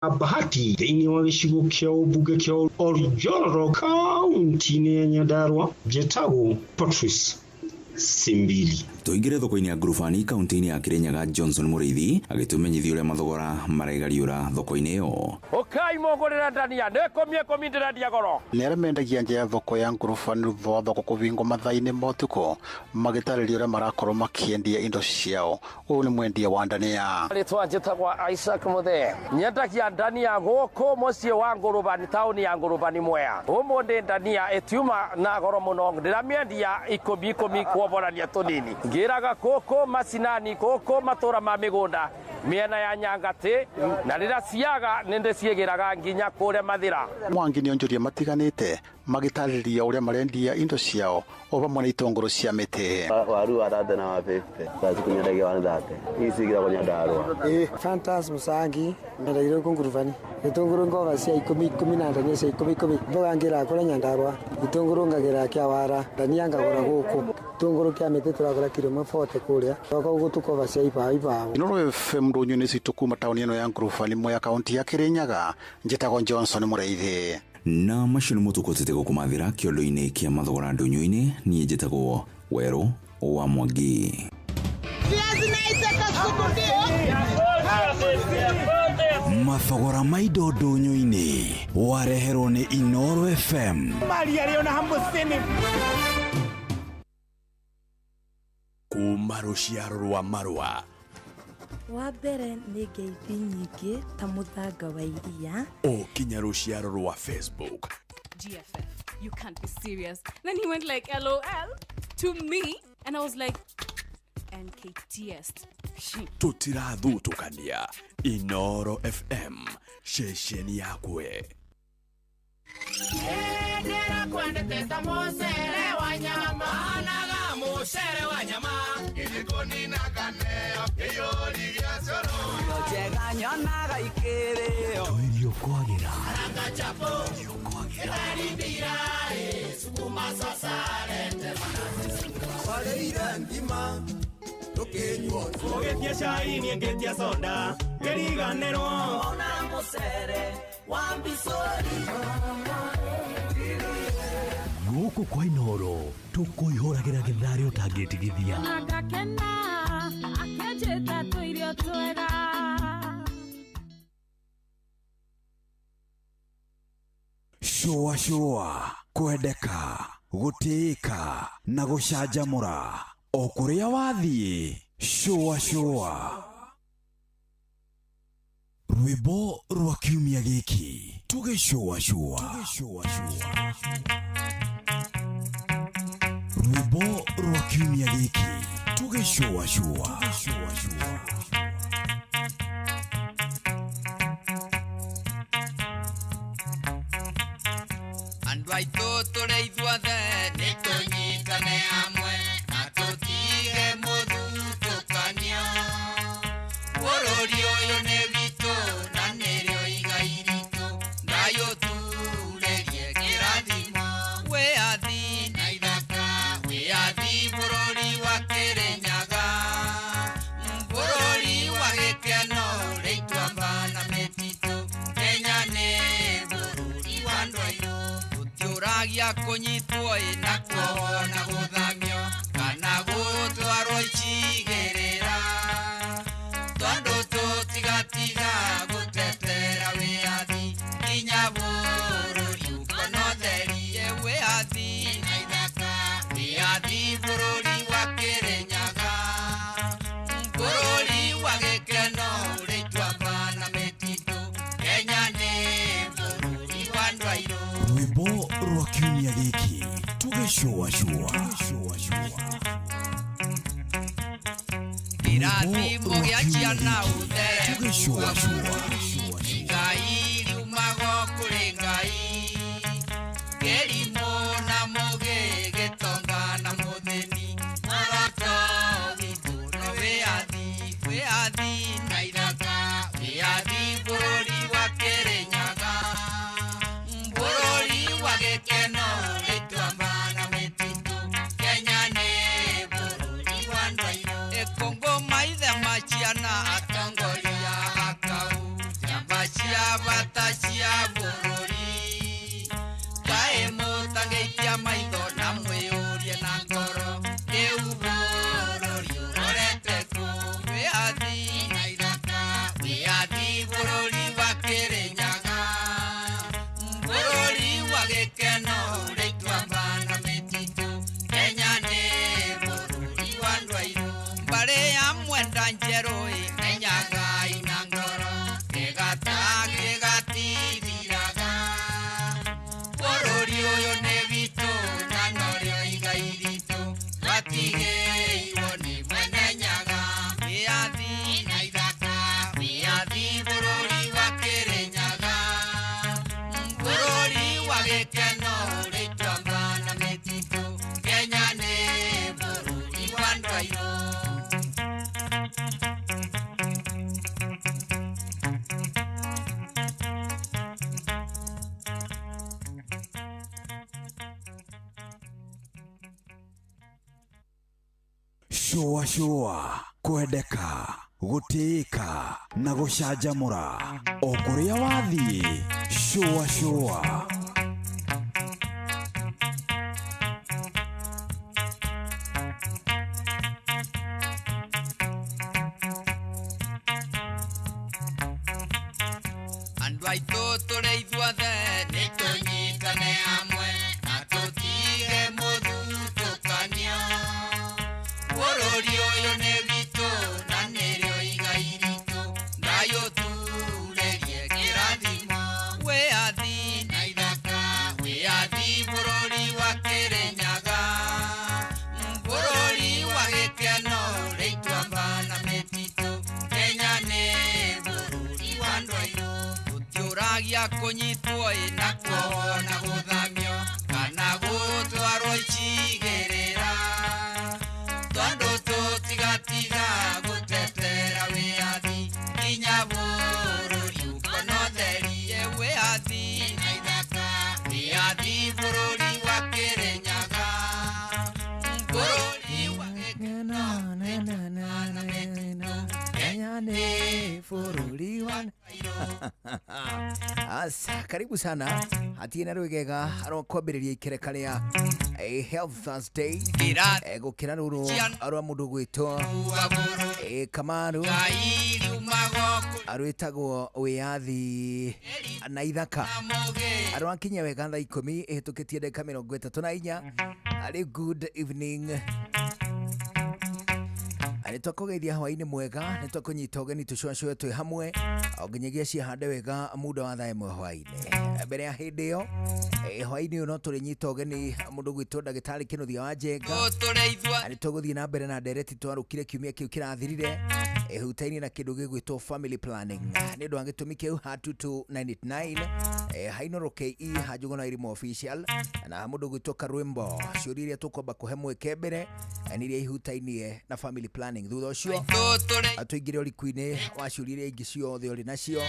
Bahati thĩinĩ wa gĩcigo kĩa ũmbunge kĩa Oljoro kaunti-inĩ ya Nyandarua. Njĩtagwo Patrice Simbili. Tũingĩre thoko-inĩ ya Ngurubani kaunti-inĩ ya Kirinyaga. Johnson Mũrĩithi agĩtũmenyithia ũrĩa mathogora maregariũra thoko-inĩ ĩyo. Ũkai mũgũrĩre ndania nĩ 10 10 ndĩrendia goro. Nĩ arĩa mendagia nja ya thoko ya Ngurubani thutha wa thoko kũbingwo mathaa-inĩ ma ũtukũ, magĩtarĩria ũrĩa marakorwo makĩendia indo ciao. Ũyũ nĩ mwendia wa ndania. Rĩtwa njĩtagwo Isaac Mũthee, nyendagia ndania gũkũ mũciĩ wa Ngũrũbani, taũni ya Ngũrũbani, Mwea. Ũmũthĩ ndania ĩtiuma na goro mũno, ndĩramĩendia 10 10 kuomborania tũnini. Ngĩraga gũkũ macinani, gũkũ matũra ma mĩgũnda mĩena ya Nyangatĩ, na rĩrĩa ciaga nĩ ndĩciĩgĩraga nginya kũrĩa Mathĩra. Mwangi nĩ onjoria matiganĩte magĩtarĩria ũrĩa marendia indo ciao o vamwe na itũngũrũ cia mĩtĩ. Waru wa 30 na wa 50 thaa kunyendagia 130 ici igĩragwo Nyandarua. Fantas Musangi, mendagire ku Ngurubani gĩtũngũrũ ngova cia 10 10 na ndania cia 10 10. Mboga ngĩra kũrĩa Nyandarua, gĩtũngũrũ ngagĩra Kĩawara, ndania ngagũra gũkũ, gĩtũngũrũ kĩa mĩtĩ tũragũra kiro ĩmwe 40 kũrĩa thoko, gũkũ cia ibaũ ibaũ. Inooro FM ndũnyũ-inĩ citũ kuma taũni ĩno ya Ngurubani, Mwea, kaunti ya Kirinyaga, njĩtagwo Johnson Mũrĩithi. Na macio nĩ mũtũkũtĩte gũkũmathĩra kĩondo-inĩ kĩa mathogora ndũnyũ-inĩ. Niĩ njĩtagwo Werũ wa Mwangi. Mathogora ma indo ndũnyũ-inĩ wareherwo nĩ Inooro FM. Kuma rũciaro rwa marũa. Wa mbere nĩ ngeithi nyingĩ ta mũthanga wa iria. O kinya rũciaro rwa Facebook. GFF, you can't be serious. Then he went like, LOL to me. And I was like, NKTS. Tũtirathutũkania. Inooro FM, ceceni yakwe. Ndĩrakwendete mũcere wa nyama, anaga mũcere wa nyama gĩgĩkũnina kaneo kĩyũri gĩa cũrũ njega nyonaga ikĩrĩo. Tũirio kwagĩra. Karanga chapo ĩtaribira sukuma sasarete. Warĩire ngima tũkĩnyua. Ũgĩtia cai niĩ ngĩtia soda ngĩriganĩrwo. Ona mũcere wa mbicũri. Gũkũ kwa Inooro tũkũihũragĩra gĩtharĩ ũtangĩtigithia. Ngakena akĩnjĩta tũirio twega. Shũa shũa, kwendeka, gũtĩĩka na gũcanjamũra o kũrĩa wathiĩ. Shũa shũa, rwĩmbo rwa kiumia gĩkĩ tũgĩcũa shũa. Rwĩmbo rwa kiumia gĩkĩ tũgĩcũa shũa. Andũ aitũ tũrĩ ithuothe nĩ tũnyitane hamwe na tũtige mũthutũkanio. Bũrũri ũyũ nĩ witũ na nĩrĩo igai ritũ, ndayũturĩrie kĩrathimo. Wĩyathi na ithaka, wĩyathi bũrũri wa Kĩrĩnyaga, bũrũri wa gĩkeno rĩituamba na mĩtitũ. Kenya nĩ bũrũri wa andũ airũ, tũtiũragia kũnyitwo ĩ na kuohwo na gũthamio kana gũtwarwo icigĩrĩra, tondũ tũtigatiga gũtetera wĩyathi nginya bũrũri ũkona ũtheri. Wĩyathi na ithaka, wĩyathi bũrũri wa Kĩrĩnyaga, bũrũri wa gĩkeno rĩituamba na mĩtitũ. Kenya nĩ bũrũri wa andũ airũ. Rwĩmbo rwa kiumia gĩkĩ tũgĩcũa shũa. Kĩrathimo gĩa ciana ũtheremu Tũgĩcũa wa shũa. Bũrũri, Ngai riumago kũrĩ Ngai, kĩrimũ na mũgĩ, gĩtonga na mũthĩni, muoroto witũ no wĩyathi. Wĩyathi na ithaka, wĩyathi bũrũri wa Kĩrĩnyaga, bũrũri wa gĩkeno rĩtuamba na mĩtitũ. Kenya nĩ bũrũri wa andũ airũ. Ĩkũngũ maithe maciana atongoria akau. bata cia bũrũri kaĩ mũtangĩikia maitho na mwĩyũrie na ngoro rĩu bũrũri ũrorete kũ wĩyathi na ithaka wĩyathi bũrũri wa Kĩrĩnyaga bũrũri wa gĩkeno ũrĩa ituamba na mĩtitũ Kenya nĩ bũrũri wa andũ airũ mbarĩ ya Mwenda Njerũ ĩmenyaga ina ngoro kĩgata kĩgatithiraga bũrũri ũyũ nĩ witũ na norĩo igai ritũ twatigĩirwo nĩ Mwene Nyaga wĩyathi na ithaka wĩyathi bũrũri wa Kĩrĩnyaga bũrũri wa gĩkeno ũrĩa ituamba na mĩtitũ Kenya nĩ bũrũri wa andũ airũ. Shũa shũa kwendeka gũtĩĩka na gũcanjamũra o kũrĩa wathiĩ shũa shũa. Andũ aitũ tũrĩ ithuothe nĩ tũnyitane hamwe na tũtige mũthutũkanio bũrũri ũyũ nĩ witũ na nĩrĩo igai ritũ Ngai ũturĩrie kĩrathimo wĩyathi na ithaka wĩyathi bũrũri wa Kĩrĩnyaga bũrũri wa gĩkeno ũrĩa ituamba na mĩtitũ Kenya nĩ bũrũri wa andũ airũ tũtiũragia kũnyitwo ĩ na kuohwo na gũthamio kana gũtwarwo icigĩrĩra tondũ tũtigatiga gũtetera wĩyathi nginya bũrũri ũkona ũtheri wĩyathi na ithaka wĩyathi bũrũri wa Kĩrĩnyaga bũrũri wa gĩkeno Kenya nĩ bũrũri wa Asa, karibu sana hatie na rwigega arokwambĩrĩria ikereka rĩa Health Thursday gũkĩra rũrũ rwa mũndũ gwĩtwo Kamaru arwĩtagwo wĩyathi na ithaka arwakinya wega thaa 10 ĩhĩtũkĩtie ndagĩka 34 arĩ good evening. Nĩ twakũgeithia hwaĩ-inĩ mwega nĩ twakũnyita ũgeni tũcũacũe twĩ hamwe o nginyagia ciahande wega muda wa thaa 1 hwaĩ-inĩ. Mbere ya hĩndĩ ĩyo hwaĩ-inĩ ũyũ no tũrĩnyita ũgeni mũndũ gwĩtwo ndagĩtarĩ Kĩnuthia wa Njenga. Nĩ tũgũthiĩ na mbere na ndereti twarũkire kiumia kĩu kĩrathirire ĩhutaine na kĩndũ gĩgwĩtwo family planning. Nĩ ũndũ wa gĩtũmi kĩu ha 22989 Hainoro KE ha Njũgũna Irimũ official na mũndũ gwĩtwo Karwimbo ciũria iria tũkwamba kũhe mweke mbere nĩ iria ihutainie na family planning. Thutha ũcio atũingĩre ũriku-inĩ wa ciũria iria ingĩ ciothe ũrĩ nacio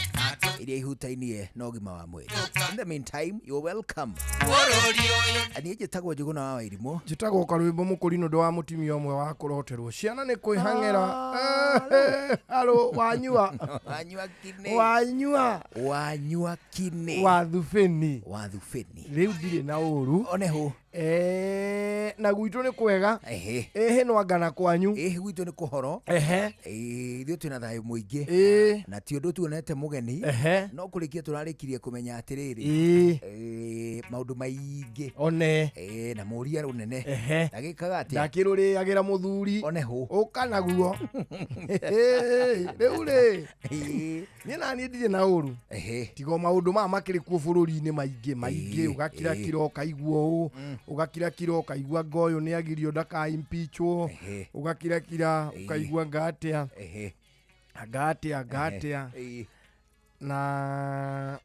iria ihutainie na ũgima wa mwĩrĩ. In the meantime, you're welcome. Niĩ njĩtagwo Njũgũna wa Wairimũ. Njĩtagwo Karwimbo Mũkũrinũ ndũ wa mũtumia ũmwe wa kũroterwo ciana nĩ kwĩhang'ĩra. Halo wanyua wanyua kine wanyua wanyua kine wathubĩni wathubĩni rĩu ndirĩ na ũru oneho na gwitũ nĩ kwega ehe no angana kwanyu ehe gwitũ nĩ kũhoro ehe ithuĩ twĩna thayũ mũingĩ na ti ũndũ tuonete mũgeni no kũrĩkia tũrarĩkirie kũmenya atĩrĩrĩ maũndũ maingĩ one na mũria rũnene ndagĩkaga atĩa ndakĩrũrĩagĩra mũthuri oneho ũka naguo rĩu rĩ niĩ naniĩ ndirĩ na ũru tiga maũndũ maya makĩrĩ kuo bũrũri-inĩ maingĩ maingĩ ũgakira kira ũkaigua ũũ ũgakira kira ũkaigua anga ũyũ nĩ agirio ndaka impeachwo ũgakira kira ũkaigua anga atĩa anga atĩa anga atĩa na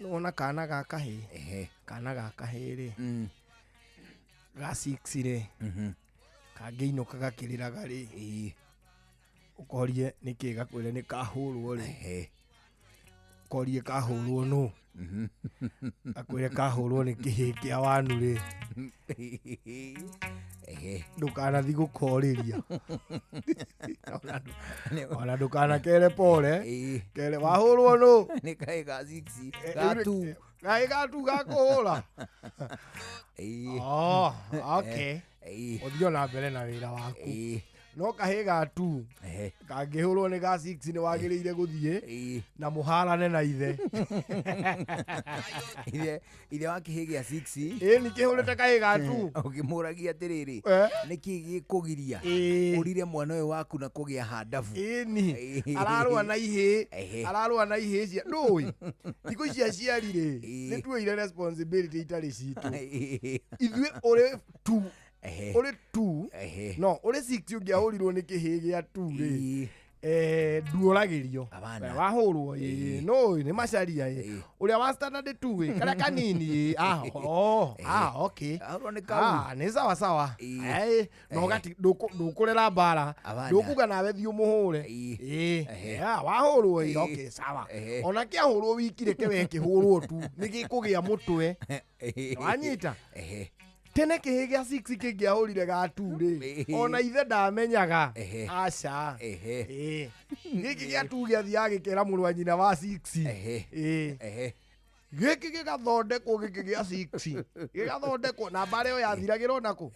wona kana ga kahĩĩ kana ga kahĩĩ rĩ ga 6 rĩ kangĩinũka gakĩrĩraga rĩ ũkorie nĩkĩ gakwĩre nĩ kahũrwo rĩ ũkorie kahũrwo nũ akwĩre kahũrwo nĩ kĩhĩĩ kĩa wanu rĩ Ndũkanathiĩ gũkorĩria. Ona ndũkanakere pole. Kere wahũrwo nũ? Nĩ kahĩ ga 6 ga 2. Kahĩ ga 2 ga kũhũra. Oh, okay. Ũthiĩ ona mbere na wĩra waku. No kahĩ ga 2 kangĩhũrwo nĩ ga 6 nĩ wagĩrĩire gũthiĩ na mũharane na ithe. Ithe wa kĩhĩ gĩa 6 ĩni kĩhũrĩte kahĩ ga 2. Ũkĩmũragia atĩrĩrĩ, nĩkĩ gĩkũgiria ũrire mwana ũyũ waku na kũgĩa handabu? Ĩni ararũa na ihĩ, ararũa na ihĩ cia ndũĩ. Thikũ ici aciari rĩ, nĩ tuoire responsibility itarĩ citũ. Ithuĩ ũrĩ 2 ũrĩ 2 no ũrĩ 6 ũngĩahũrirwo nĩ kĩhĩ gĩa 2 rĩ, nduoragĩrio wahũrwo no nĩ macaria ũrĩa wa standard 2 karĩa kanini okay nĩ sawa sawa no gati ndũkũrera mbara ndũkuga nawe thiĩ ũmũhũre wahũrwo okay sawa ona kĩahũrwo wiki reke we kĩhũrwo tu nĩ gĩkũgĩa mũtwe wanyita. Tene kĩhĩ gĩa 6 kĩngĩahũrire ga 2 rĩ, ona ithe ndamenyaga. Aca. Gĩkĩ gĩa 2 gĩathiaga gĩkera mũrũ wa nyina wa 6. Gĩkĩ gĩgathondekwo gĩkĩ gĩa 6 gĩgathondekwo na mbara ĩyo yathiragĩra ona kũ.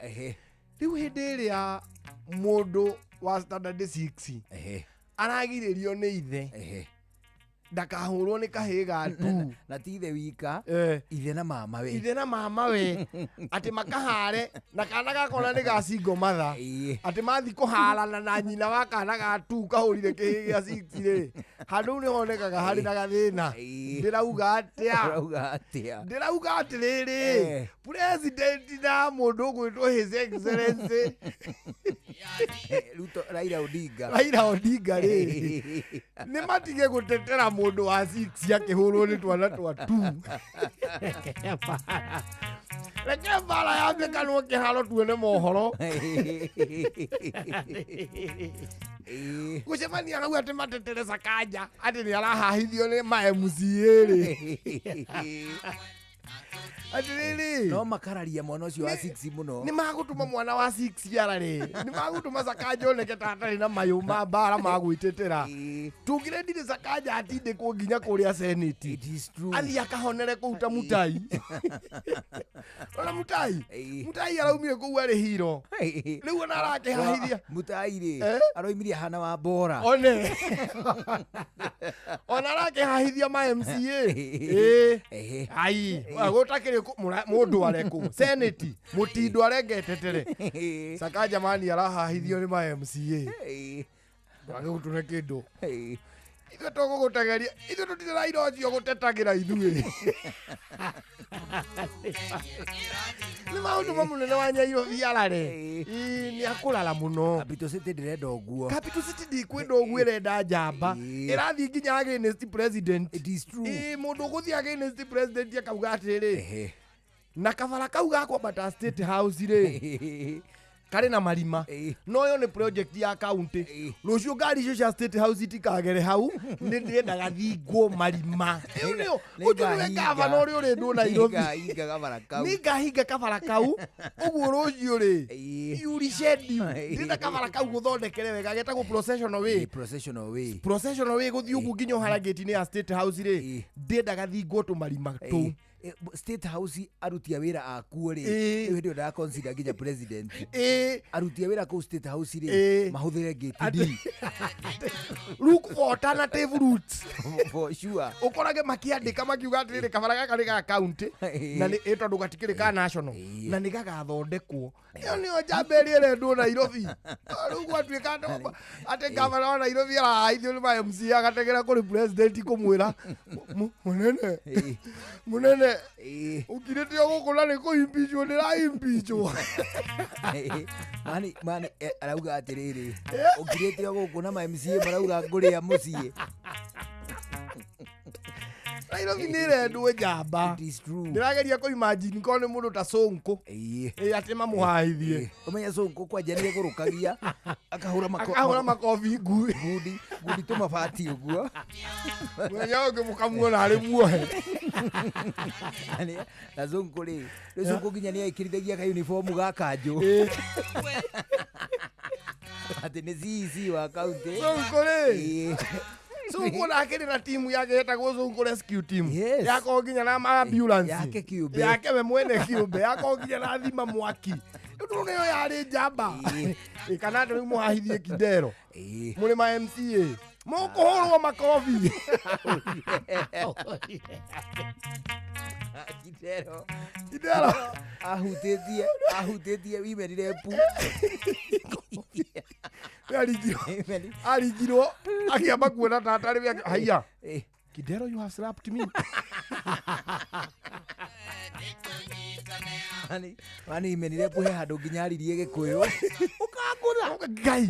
Rĩu hĩndĩ ĩrĩa mũndũ wa standard 6 aragirĩrio nĩ ithe ndakahũrwo nĩ kahĩ ga 2 na ti ithe wika, ithe na mama we, ithe na mama we atĩ makahare na kana gakona nĩ ga single mother atĩ mathi kũharana na nyina wa kana ga 2 kahũrire kĩhĩ gĩa 6 rĩ, handũ nĩ honekaga harĩ na gathĩna. Ndĩrauga atĩa? Ndĩrauga atĩrĩrĩ, president na mũndũ ũgwĩtwo His Excellency Ruto Raila Odinga, Raila Odinga rĩ, nĩ matige gũtetera mũndũ wa 6 akĩhũrwo nĩ twana twa 2. Reke mbara yambe kanwo kĩharo tuone mohoro. Gũcemania hau atĩ matetere Sakaja atĩ nĩ arahahithio nĩ ma MCA rĩ. Atĩrĩrĩ, no makararia mwana ũcio wa 6 mũno. Nĩ magũtũma mwana wa 6 ara rĩ, nĩ magũtũma Sakaja oneke ta atarĩ na mayũ ma mbara ma gwĩtetera. Tũngĩrendire Sakaja atindĩkwo nginya kũrĩa Senate. Athiĩ akahonere kũu ta Mutai. Ona Mutai, Mutai araumire kũu arĩ hero. Rĩu ona arakĩhahithia. Mutai rĩ, aroimirie hana wa mbora. One. Ona arakĩhahithia ma MCA. Ai, gũtakĩrĩ mũndũ arekũ Senate mũtindo arengetetere. Sakaja mani arahahithio nĩ ma MCA. Ndwagĩgũtũre kĩndũ. Ithuĩ tũgũgũtegeria, ithuĩ tũtirĩ Raila ũcio gũtetagĩra ithuĩ. Nĩ maũndũ ma mũnene wa Nyairobi arare. Nĩ akũrara mũno. Capital City ndĩrenda ũguo. Capital City ndikwenda ũguo, ĩrenda njamba. Ĩrathiĩ nginya against president. It is true. Mũndũ ũgũthiĩ against president akauga atĩrĩrĩ, na kabara kau ga kwambata State House rĩ, karĩ na marima no ĩyo nĩ project ya county. Rũciũ ngari icio cia State House itikagere hau, nĩ ndĩrendaga thingwo marima. Ĩyo nĩyo ũcio nĩwe gavana ũrĩa ũrendwo Nairobi. Nĩ ngahinga kabara kau ũguo rũciũ rĩ, you reschedule. Ndĩrenda kabara kau gũthondekere wega getagwo processional way. Processional way. Processional way gũthiĩ ũguo nginya ũhara gate-inĩ ya State House rĩ, ndĩrendaga thingwo tũmarima tũu. State House aruti a wĩra akuo rĩ, rĩu hĩndĩ ĩyo ndaraconsider nginya president. Aruti a wĩra kũu State House rĩ, mahũthĩre gate D. Look for alternative routes. For sure. Ũkorage makĩandĩka makiuga atĩrĩrĩ, kabara gaka nĩ ga county na nĩ tondũ gatikĩrĩ ka national na nĩ gagathondekwo. Ĩyo nĩyo njamba ĩrĩa ĩrendwo Nairobi. Rĩu gwatuĩka atĩ gavana wa Nairobi arahithio nĩ ma MCA agategera kũrĩ president kũmwĩra mũnene, mũnene ũkirĩte o gũkũ na nĩ kũimpichwo ndĩraimpichwo. Mani mani arauga atĩrĩrĩ, ũkirĩte o gũkũ na ma MCA marauga ngũrĩa mũciĩ. Nairobi nĩ ĩrendwo njamba. Ndĩrageria kũ imagine korwo nĩ mũndũ ta Sonko atĩ mamũhahithie. Ũmenye Sonko kwanja nĩ egũrũkagia akahũra makobi ngundi ngundi tũmabati ũguo. Mũthenya ũngĩ mũkamuona arĩ muohe. Na Sonko rĩ, rĩu Sonko nginya nĩ ekĩrithagia ka uniform ga kanjũ. Atĩ nĩ CEC wa county. Sonko rĩ. Sonko nake na timu yake yetagwo Sonko Rescue Team. Yakorwo nginya na ambulance. Yake kĩũmbe. Yake we mwene kĩũmbe. Yakorwo nginya na thima mwaki. Rĩu nĩyo yarĩ njamba. Kana andũ rĩu mũhahithie Kidero. Mũrĩ ma MCA. Mũkũhũrwo makobi. Kidero. Kidero. Ahutĩtie women rep. Arigirwo akĩamba kuona ta atarĩ haiya. Kidero, you have slapped me. Mani imenire he handũ nginya aririe Gĩkũyũ. Ũkangũtha. Ngai.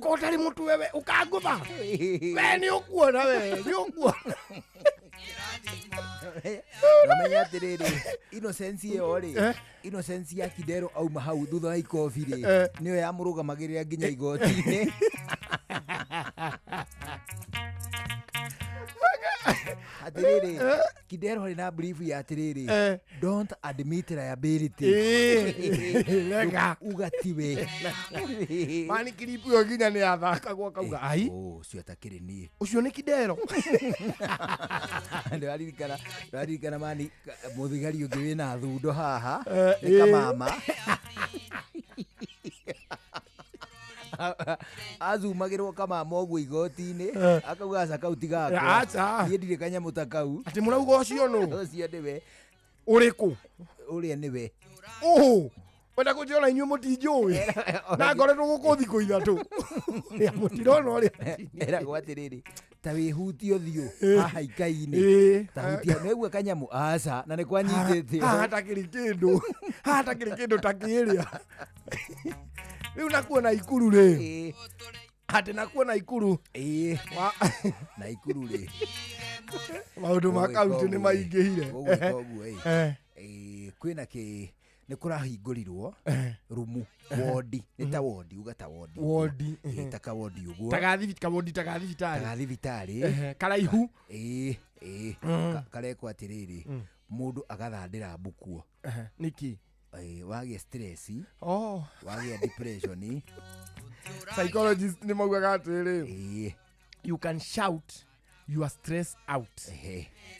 Ko ũtarĩ mũtwe we ũkangũtha. We nĩ ũkuona we, nĩ ũkuona. Nomenya atĩrĩrĩ, innocence ĩyo rĩ, innocence ya Kidero auma hau thutha wa ikobi rĩ, nĩyo yamũrũgamagĩrĩra nginya igoti-inĩ. Atĩrĩrĩ, Kidero harĩ na brief ya atĩrĩrĩ, don't admit liability. Rega. Uga tiwe. Mani kiripu ĩyo nginya nĩ yathakagwo akauga ai. Ũcio atakĩrĩ niĩ. Ũcio nĩ Kidero. Ndĩraririkana mani mũthigari ũngĩ wĩna thundo haha nĩ kamama. Azumagĩrwo kamama ũguo igoti-inĩ akauga aca kau ti gakwa. Aca. Niĩ ndirĩ kanyamũ ta kau. Atĩ mũrauga ũcio nũ? Ũcio nĩwe. Ũrĩkũ? Ũrĩa nĩwe. Ũũ. Wenda kũnjĩra ona inyuĩ mũtinjũĩ. Na ngoretwo gũkũ thikũ ithatũ. Mũtirona ũrĩa. Eragwo atĩrĩrĩ, ta wĩhutie ũthiũ haha ikai-inĩ. Ta hutia nĩguo kanyamũ aca na nĩ kwanyitĩte. Haha hatakĩrĩ kĩndũ. Haha hatakĩrĩ kĩndũ ta kĩrĩa. Rĩu nakuo Naikuru rĩ. Atĩ nakuo Naikuru. Naikuru rĩ. Maũndũ ma kaunti nĩ maingĩhire. Ũguo ĩ. Kwĩna kĩ nĩ kũrahingũrirwo rumu wodi nĩ ta wodi uga ta wodi. Wodi. Ta ka wodi ũguo. Kawodi ta ga thibitarĩ. Ta ga thibitarĩ. Karaihu. Karekwo atĩrĩrĩ, mũndũ agathandĩra mbukuo. Nĩkĩ? Wagĩa stress. Wagĩa depression. Psychologist nĩ maugaga atĩrĩrĩ, you can shout your stress out.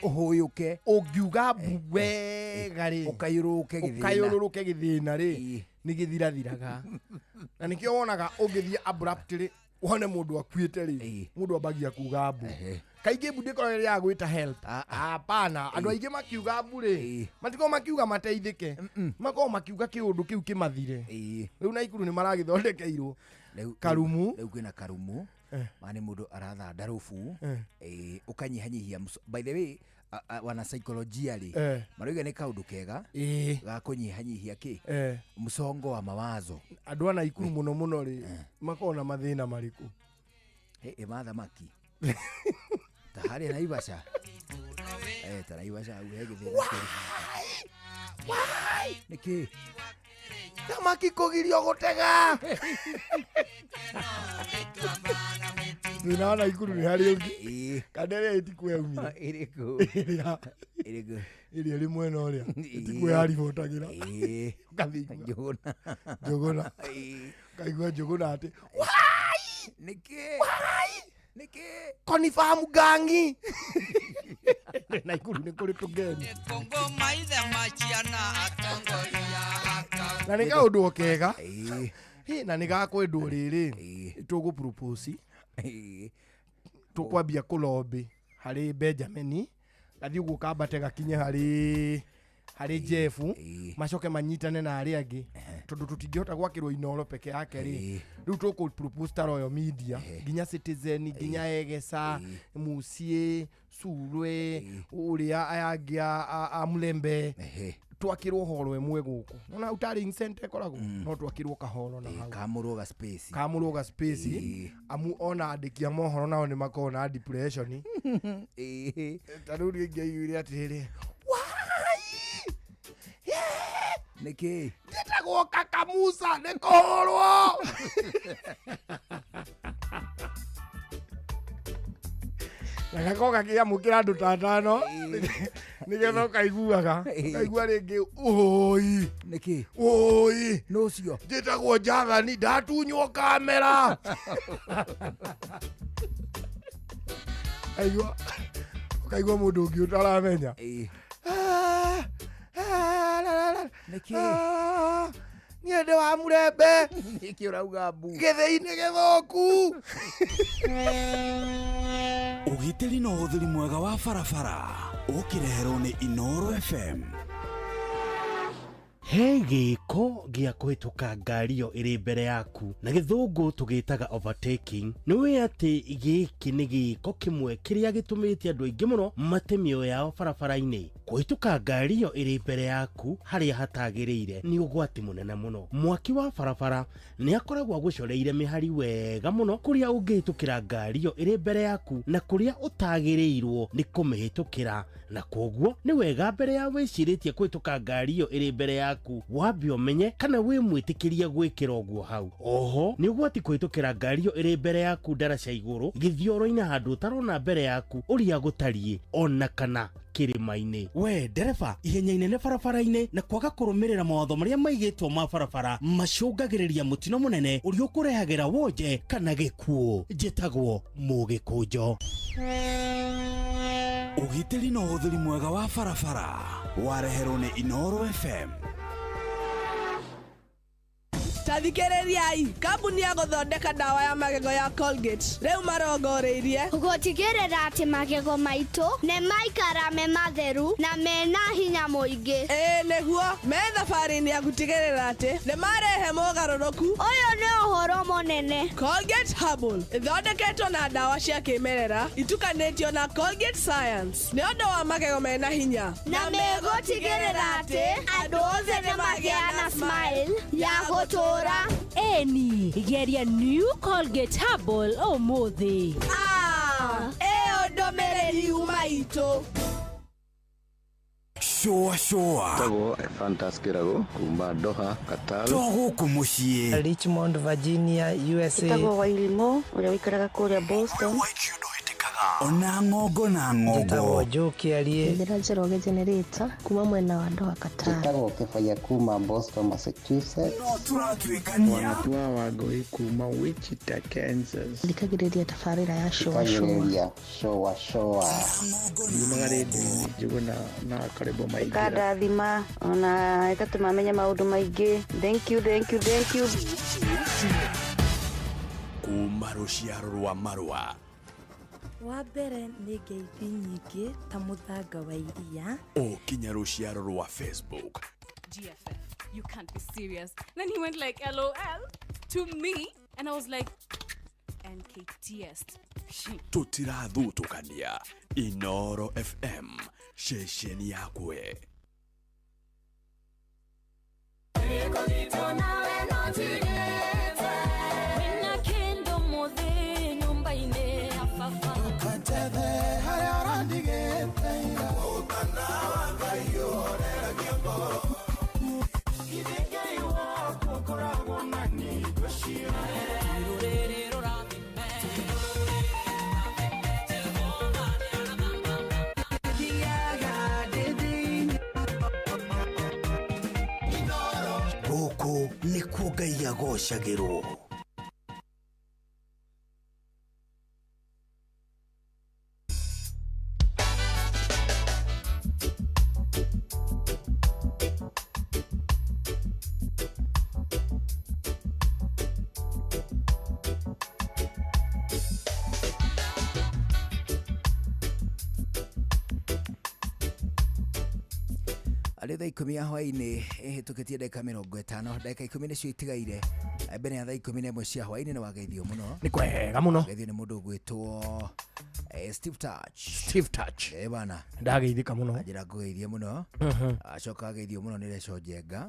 Ũhũyũke. Ũngiuga mbu wega rĩ, ũkayũrũrũke gĩthĩna. Ũkayũrũrũke gĩthĩna rĩ, nĩ gĩthirathiraga. Na nĩkĩo wonaga ũngĩthiĩ abruptly wone mũndũ akuĩte rĩ, mũndũ ambagia kuga mbu. Kaingĩ mbu ndĩkoragwo ĩrĩ ya gwĩta help. Hapana, andũ aingĩ makiuga mbu rĩ, matikoragwo makiuga mateithĩke. Makoragwo makiuga kĩũndũ kĩu kĩmathire. Rĩu Naikuru nĩ maragĩthondekeirwo karumu. Rĩu kwĩna karumu. Mani mũndũ arathanda rũbu, ũkanyihanyihia. By the way, wana psycholojia rĩ, marauga nĩ kaũndũ kega ga kũnyihanyihia kĩ msongo wa mawazo. Andũ a Naikuru mũno mũno rĩ, makoragwo na mathĩna marĩkũ? Ma thamaki. Ta harĩa Naivasha. Ta Naivasha hau he gĩthĩna kĩrĩ. Nĩkĩ? Thamaki kũgirio gũtega. Thĩna wa Naikuru nĩ harĩ ũngĩ. Kana ĩrĩa ĩtikuo yaumire. Ĩrĩkũ? Ĩrĩkũ? Ĩrĩa ĩrĩ mwena ũrĩa. Ĩtikuo yaribotagĩra. Ũgathiĩ Njũgũna. Njũgũna. Ũkaigua Njũgũna atĩ Nĩkĩ? Nĩkĩ? Konifa Mugangi. Naikuru nĩ kũrĩ tũgeni. Na nĩ kaũndũ o kega. Na nĩ gakwendwo rĩrĩ, tũgũ propose. Tũkwambia kũlobby harĩ Benjamin, gathiĩ ũguo kambate gakinye harĩ Jeff, macoke manyitane na arĩa angĩ, tondũ tũtingĩhota gwakĩrwo Inooro peke yake rĩ. Rĩu tũkũ propose ta Royal Media, nginya Citizen, nginya Egesa, Muciĩ, Sulwe, ũrĩa aya angĩ a Mulembe. Twakĩrwo horo ĩmwe gũkũ. Nona ũtarĩ center ĩkoragwo, no twakĩrwo kahoro na hau. Kamũrwo ga space. Kamũrwo ga space. Amu ona andĩki a mohoro nao nĩ makoragwo na depression. Ta rĩu rĩngĩ aiguire atĩrĩrĩ, Nĩkĩ? Njĩtagwo Kaka Musa nĩ kũhũrwo. Na gako gakĩamũkĩra andũ ta atano nĩgetha ũkaiguaga ũkaigua rĩngĩ ũi nĩkĩ ũi nũcio njĩtagwo Jathani ndatunywo kamera aigua ũkaigua mũndũ ũngĩ ũtaramenya nĩkĩ niĩ ndĩ wa Mũrembe nĩkĩ ũrauga mbu gĩthĩi-inĩ gĩthũku. Ũgitĩri na ũhũthĩri mwega wa barabara ũkĩreherwo nĩ Inooro FM. He gĩko gĩa kũhĩtũka ngari ĩyo ĩrĩ mbere yaku na gĩthũngũ tũgĩtaga overtaking. Nĩ ũĩ atĩ gĩkĩ nĩ gĩko kĩmwe kĩrĩa gĩtũmĩte andũ aingĩ mũno mate mĩoyo yao barabara-inĩ. Kũhĩtũka ngari ĩyo ĩrĩ mbere yaku harĩa hatagĩrĩire nĩ ũgwati mũnene mũno. Mwaki wa barabara nĩ akoragwo agũcoreire mĩhari wega mũno kũrĩa ũngĩhĩtũkĩra ngari ĩyo ĩrĩ mbere yaku na kũrĩa ũtagĩrĩirwo nĩ kũmĩhĩtũkĩra, na kwoguo nĩ wega mbere ya wĩcirĩtie kũhĩtũka ngari ĩyo ĩrĩ mbere yaku wambe ũmenye kana wĩ mwĩtĩkĩrie gwĩkĩra ũguo hau. Oho nĩ ũgwati kũhĩtũkĩra ngari ĩyo ĩrĩ mbere yaku ndaraca igũrũ gĩthioro-inĩ handũ ũtarona mbere yaku ũrĩa gũtariĩ ona kana kĩrĩma-inĩ. We ndereba ihenya inene barabara-inĩ na kwaga kũrũmĩrĩra mawatho marĩa maigĩtwo ma barabara macũngagĩrĩria mũtino mũnene ũrĩa ũkũrehagĩra wonje kana gĩkuũ. Njĩtagwo Mũgĩkũnjo. Ũgitĩri na ũhũthĩri mwega wa barabara wareherwo nĩ Inooro FM. Tathikĩrĩriai, kambuni ya gũthondeka ndawa ya magego ya Colgate rĩu marongoreirie gũtigĩrĩra atĩ magego maitũ nĩ maikara me matheru na mena hinya mũingĩ. Ĩĩ nĩguo, me thabarĩ-inĩ ya gũtigĩrĩra atĩ nĩ marehe mogarũrũku. Ũyũ nĩ ũhoro mũnene. Colgate Herbal ĩthondeketwo na ndawa cia kĩmerera itukanĩtio na Colgate Science nĩ ũndũ wa magego mena hinya na megũtigĩrĩra atĩ andũ othe nĩ magĩa na smile ya gũtũũra. Eni, geria New Colgate Herbal ũmũthĩ. Ĩyo ndũmĩrĩri yuma itũ. Shũa shũa. Tagwo Fantas Kĩrago kuma Doha, Qatar. To gũkũ mũciĩ. Richmond, Virginia, USA. Tagwo Wairimo ũrĩa ũikaraga kũrĩa Boston. Ona ng'ongo na ng'ongo. Njĩtagwo Joe Kĩarie. Njĩra Njoroge Generator kuma mwena wa Doha, Qatar. Njĩtagwo Kĩbaya kuma Boston, Massachusetts. No tũratuĩkania. Wanatua wa Ngũi kuma Wichita, Kansas. Thikagĩrĩria tabarĩra ya Shũa Shũa. Thikagĩrĩria Shũa Shũa. Yumaga rĩndiũ-inĩ Njũgũna na Karĩbo Maingĩra. Ĩkandathima ona ĩgatũma menye maũndũ maingĩ. Thank you, thank you, thank you. Kuma rũciaro rwa marũa. Wa mbere nĩ ngeithi nyingĩ ta mũthanga wa iria ũkinya rũciaro rwa Facebook. GFF, you can't be serious. Then he went like LOL to me and I was like NKTS. Tũtirathutũkania. Inooro FM, ceceni yakwe. Gũkũ nĩkuo Ngai agocagĩrwo. Arĩ thaa 10 ya hwaĩ-inĩ ĩhĩtũkĩtie ndagĩka 50 ndagĩka 10 nĩcio itigaire mbere ya thaa 11 cia hwaĩ-inĩ. Nĩ wageithio mũno. Nĩ kwega mũno. Wageithio nĩ mũndũ ũgwĩtwo Steve Touch. Steve Touch. Bana. Ndageithĩka mũno. Anjĩra ngũgeithie mũno. Acoka ageithio mũno nĩ Reco Njenga.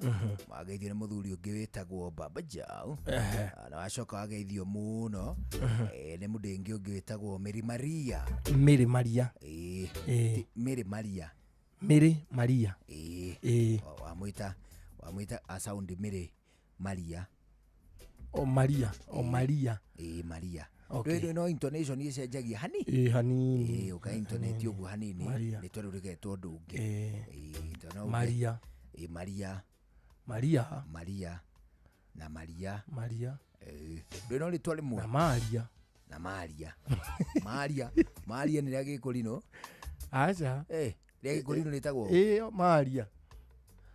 Ageithio nĩ mũthuri ũngĩ wĩtagwo Baba Jau. Na acoka ageithio mũno nĩ mũndũ ũngĩ wĩtagwo Mary Maria. Mary Maria. Mary Maria. Mary Maria. Wamwita a sound Mary Maria. O Maria, o Maria. Maria. Okay. Ndũĩ no intonation icenjagia hani. Ĩ hanini. Ĩ ũka intonate ũguo hanini Maria. rĩtwa rĩu rĩgetwo ũndũ ũngĩ. Ĩ. Ĩ tondũ no uge- Maria. Ĩ Maria. Maria. Maria na Maria. Maria. Ĩ ndũĩ no rĩtwa rĩmwe. Na Maria. Na Maria. Maria. Maria nĩ rĩa Gĩkũrinũ. Aca. Ĩ rĩa Gĩkũrinũ rĩtagwo. Ĩ Maria.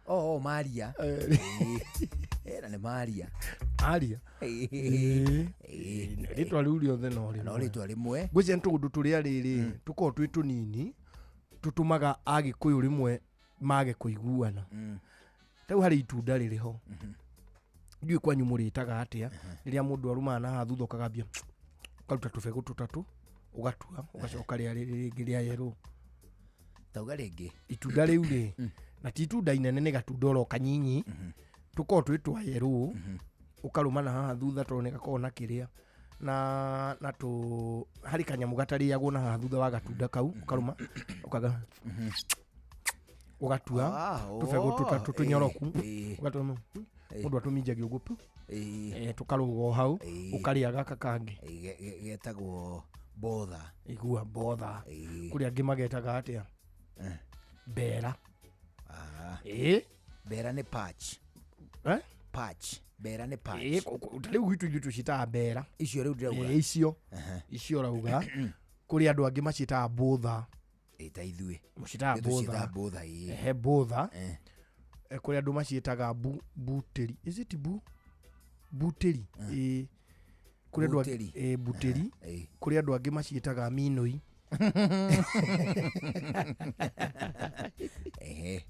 Oh, Maria. Ĩ na nĩ Maria. Maria. Ĩ. Rĩtwa rĩu rĩothe no rĩmwe. No rĩtwa rĩmwe. Ngwĩciria nĩ tũũndũ tũrĩa rĩrĩ tũkoragwo twĩ tũnini tũtũmaga Agĩkũyũ rĩmwe mage kũiguana. Rĩu harĩ itunda rĩrĩ ho. Ndiũĩ kwanyu mũrĩtaga atĩa rĩrĩa mũndũ arumaga na haha thutha ũkagambia ũkaruta tũbegũ tũtatũ ũgatua ũgacoka rĩa rĩrĩ rĩngĩ rĩa yerũ. Tauga rĩngĩ. Itunda rĩu rĩ na ti itunda inene nĩ gatunda oro kanyinyi tũkoragwo twĩ twa yerũ ũkarũma na haha thutha tondũ nĩ gakoragwo na kĩrĩa na tũ harĩ kanyamũ gatarĩagwo na haha thutha wa gatunda kau ũkarũma ũkaga ũgatua tũbegũ tũtatũ tũnyoroku ũgatũma mũndũ atũminjagia ũguo pu tũkarũga o hau ũkarĩa gaka kangĩ. Getagwo botha. Igua botha. Kũrĩ angĩ magetaga atĩa? Mbera. Ĩ Mbera nĩ patch. Patch. Mbera nĩ patch. Ĩ rĩu gwitũ ithuĩ tũciĩtaga mbera. Icio rĩu ndĩrauga. Ĩ icio. Icio ũrauga. Kũrĩ andũ angĩ maciĩtaga botha. Ĩ ta ithuĩ. Mũciĩtaga Ithuĩ tũciĩtaga botha. botha ĩ. Ehe botha. Kũrĩ andũ maciĩtaga butĩri. Is it bu? Butĩri. Ĩ. Kũrĩ andũ angĩ ĩ butĩri. Kũrĩ andũ angĩ maciĩtaga minũi. Ehe.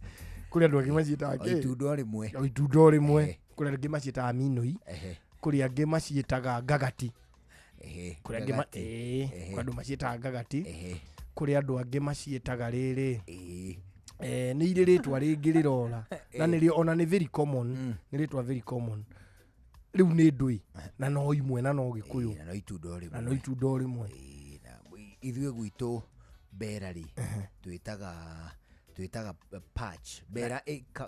Kũrĩ andũ angĩ maciĩtaga O kĩ? itunda o rĩmwe. O itunda o rĩmwe. Kũrĩ andũ angĩ maciĩtaga minũi. Ehe. Kũrĩ angĩ maciĩtaga ngagati. Ehe. Kũrĩ angĩ Ngagati. ĩ kũrĩ andũ maciĩtaga ngagati. Kũrĩ andũ angĩ maciĩtaga rĩrĩ. Nĩ irĩ rĩtwa rĩngĩ rĩrora na nĩrĩo ona nĩ very common. Nĩ rĩtwa very common. Rĩu nĩ ndũĩ na no imwe na no Gĩkũyũ. Na no itunda o rĩmwe. Na no itunda o rĩmwe. Ithuĩ gwitũ mbera rĩ twĩtaga patch. Mbera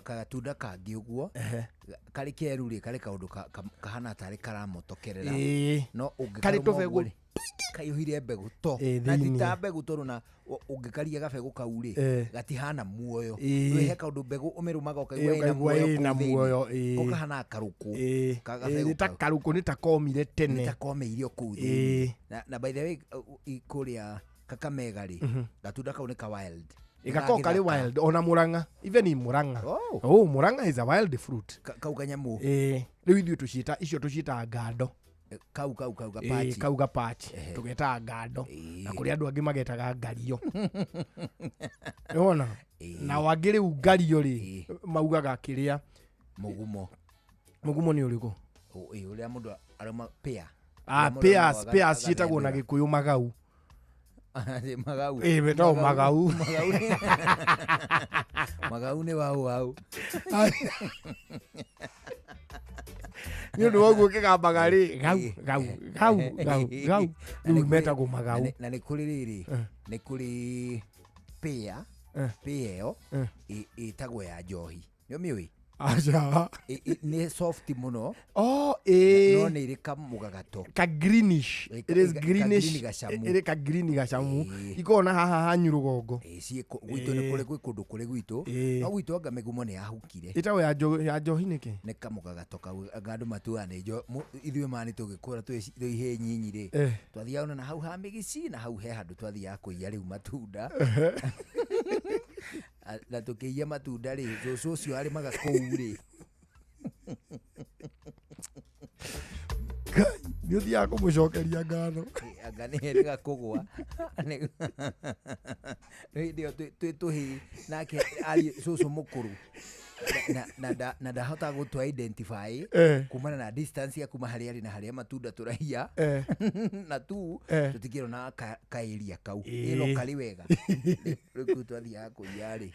gatunda kangĩ ũguo karĩ keru rĩ karĩ kaũndũ kahana tarĩ karamotokerera. No Karĩ ũngĩkarũma tũbegũ ũguo rĩ kaiyũire mbegũ to na ti thĩiniĩ. ta mbegũ tondũ na ũngĩkaria gabegũ kau rĩ gatihana muoyo. Rĩu he kaũndũ mbegũ ũmĩrũmaga ũkaigua ĩna Ũkaigua muoyo ĩna kũu thĩiniĩ. muoyo, ĩ. Ko kahana karũkũ. Gabegũ Nĩ ta kau. karũkũ nĩ ta komire tene. Nĩ ta komeirio kũu thĩiniĩ. Na by the way kũrĩa Kakamega rĩ gatunda kau nĩ ka wild. Ĩgakorwo karĩ Gagĩthaka. wild ona Murang'a even in Murang'a. Oh. Oh, Murang'a is a wild fruit. Kau kanyamũ. Rĩu ithuĩ tũciĩta icio tũciĩtaga ngando. Kau kau kau gapachi. Kau gapachi. Tũgetaga ngando. Na kũrĩ andũ angĩ magetaga ngario. Nĩwona? Nao angĩ rĩu ngario rĩ maugaga kĩrĩa Mũgumo. Mũgumo nĩ ũrĩkũ? Ĩ ũrĩa mũndũ aroma pear. Ah, Ũrĩa mũndũ pears, arũmaga pears ciĩtagwo na agathendũra. Gĩkũyũ magau. Magau. Ĩ wetagwo magau. Magau. Magau nĩ wau wau. Nĩ ũndũ wa ũguo kĩgambaga rĩ gau gau gau gau gau rĩu metagwo magau. Na nĩ kũrĩ rĩrĩ nĩ kũrĩ pear pear ĩyo ĩtagwo ya njohi. Nĩ ũmĩũĩ? Aca. Nĩ soft mũno. Oh, ĩ. No nĩ ĩrĩ kamũgagato. Ka greenish. Ĩ, It is ka greenish. green gacamu. Ĩrĩ ka green gacamu. Ikoragwo na haha hanyu rũgongo. Ĩ ciĩ gwitũ nĩ kũrĩ gwĩ kũndũ kũrĩ gwitũ. No gwitũ anga mĩgumo nĩ yahukire. Ĩtagwo ya njohi nĩkĩ? Nĩ kamũgagato kau anga andũ matuaga nĩ ithuĩ ma nĩ tũgĩkũra twĩ ihĩĩ nyinyi rĩ. Twathiaga ona na hau ha mĩgici na hau he handũ twathiaga kũiya rĩu matunda. Na tũkĩiya matunda rĩ cũcũ ũcio arĩmaga kũu rĩ. Ngai, nĩ ũthiaga kũmũcokeria ngatho. Anga nĩ endaga kũgũa. Nĩ hĩndĩ ĩyo twĩ tũhĩĩ nake arĩ cũcũ mũkũrũ. Na ndahotaga gũtũ identify kumana na distance ya kuma harĩa arĩ na harĩa matunda tũraiya. Na tu tũtikĩrona kaĩria kau. Ĩ no karĩ wega. Rĩu kũu twathiaga kũiya rĩ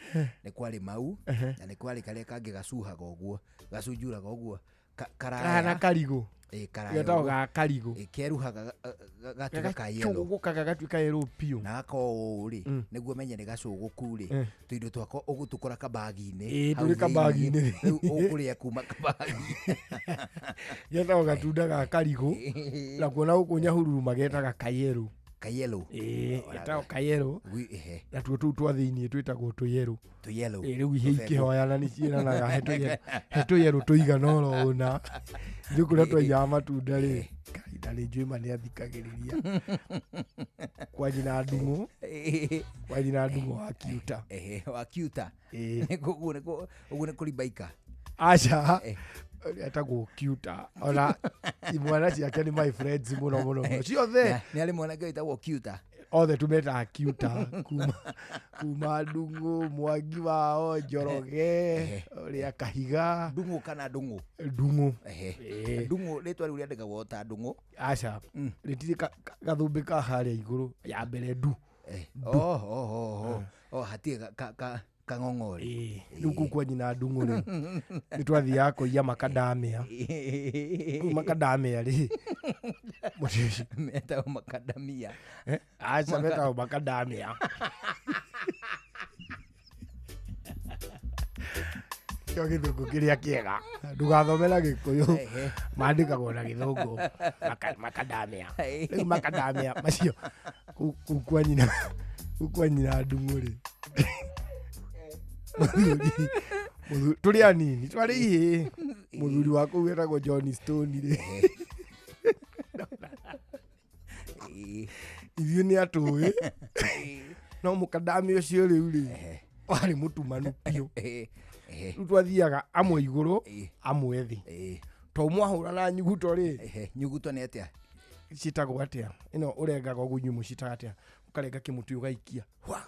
nĩ kwarĩ mau na nĩ kwarĩ karĩa kangĩ gacuhaga ũguo gacunjuraga ũguo karaya. Kahana karigũ. Karaya Getagwo ũguo. ga karigũ. Keruhaga gatuĩka ka yellow. Gagacũgũkaga gagatuĩka yellow biũ. Na gakorwo ũũ rĩ, nĩguo menye nĩ gacũgũku rĩ, tũindo twako ũgũtũkora kabagi-inĩ. Ĩĩ, hau tũrĩ thĩiniĩ. kabagi-inĩ. Rĩu ũkũrĩa kuma kabagi. Getagwo gatunda ga karigũ. Na kuona gũkũ Nyahururu magetaga kayellow. Kayellow. Ĩĩ, getagwo kayellow. Ehe. Natuo tũu twa thĩiniĩ twĩtagwo tũyellow. Tũyellow. Ĩĩ, rĩu ihe Tũbengũ. ikĩhoyana nĩ ciĩranaga he tũyellow, he tũyellow tũigana oro ũna. Ithuĩ kũrĩa twaiyaga matunda rĩ, Ngai, na nĩ njũĩ ma nĩ athikagĩrĩria. Kwa nyina Ndung'u, kwa nyina Ndung'u wa Kiuta. Ehe, wa Kiuta. Ĩĩ. Ũguo nĩ ũguo nĩ kũribaika. Aca, etagwo Kiuta. Ona imwana ciake nĩ my friends mũno mũno mũno. Ciothe. Nĩ arĩ mwanake wĩtagwo Kiuta. Othe tumetaga Kiuta kuma Ndung'u, Mwangi wao, Njoroge, ũrĩa Kahiga. Ndung'u kana Ndung'u? Ndung'u. Ehe. Ĩĩ. Ndung'u rĩtwa rĩu rĩandĩkagwo ta Ndung'u. Aca, rĩtirĩ gathũmbĩ ka harĩa igũrũ ya mbere ndu. Oh, oh, oh, oh. Oh, hatirĩ kang'ong'ori. Rĩu kũu kwa nyina Ndung'u rĩ, nĩ twathiaga kũiya makadamia. Rĩu makadamia rĩ, mũtĩ ũcio. Metagwo makadamia. Aca, metagwo makadamia. Kĩo gĩthũngũ kĩrĩa kĩega. Ndũgathome na Gĩkũyũ. Mandĩkagwo na gĩthũngũ. Makadamia. Rĩu makadamia macio kũu kwa nyina, kũu kwa nyina Ndung'u rĩ. Mũthuri, tũrĩ anini, twarĩ ihĩĩ. Mũthuri wa kũu etagwo John Stone rĩ. Ithuĩ nĩ atũĩ. No mũkadamia ũcio rĩu rĩ, warĩ mũtumanu biũ. Rĩu twathiaga amwe igũrũ, amwe thĩ. To mwahũra na nyuguto rĩ. Nyuguto nĩ atĩa? Ciĩtagwo atĩa? Ĩno ũrengaga ũguo inyuĩ mũciĩtaga atĩa? Ũkarenga kĩmũtĩ ũgaikia. Hwa!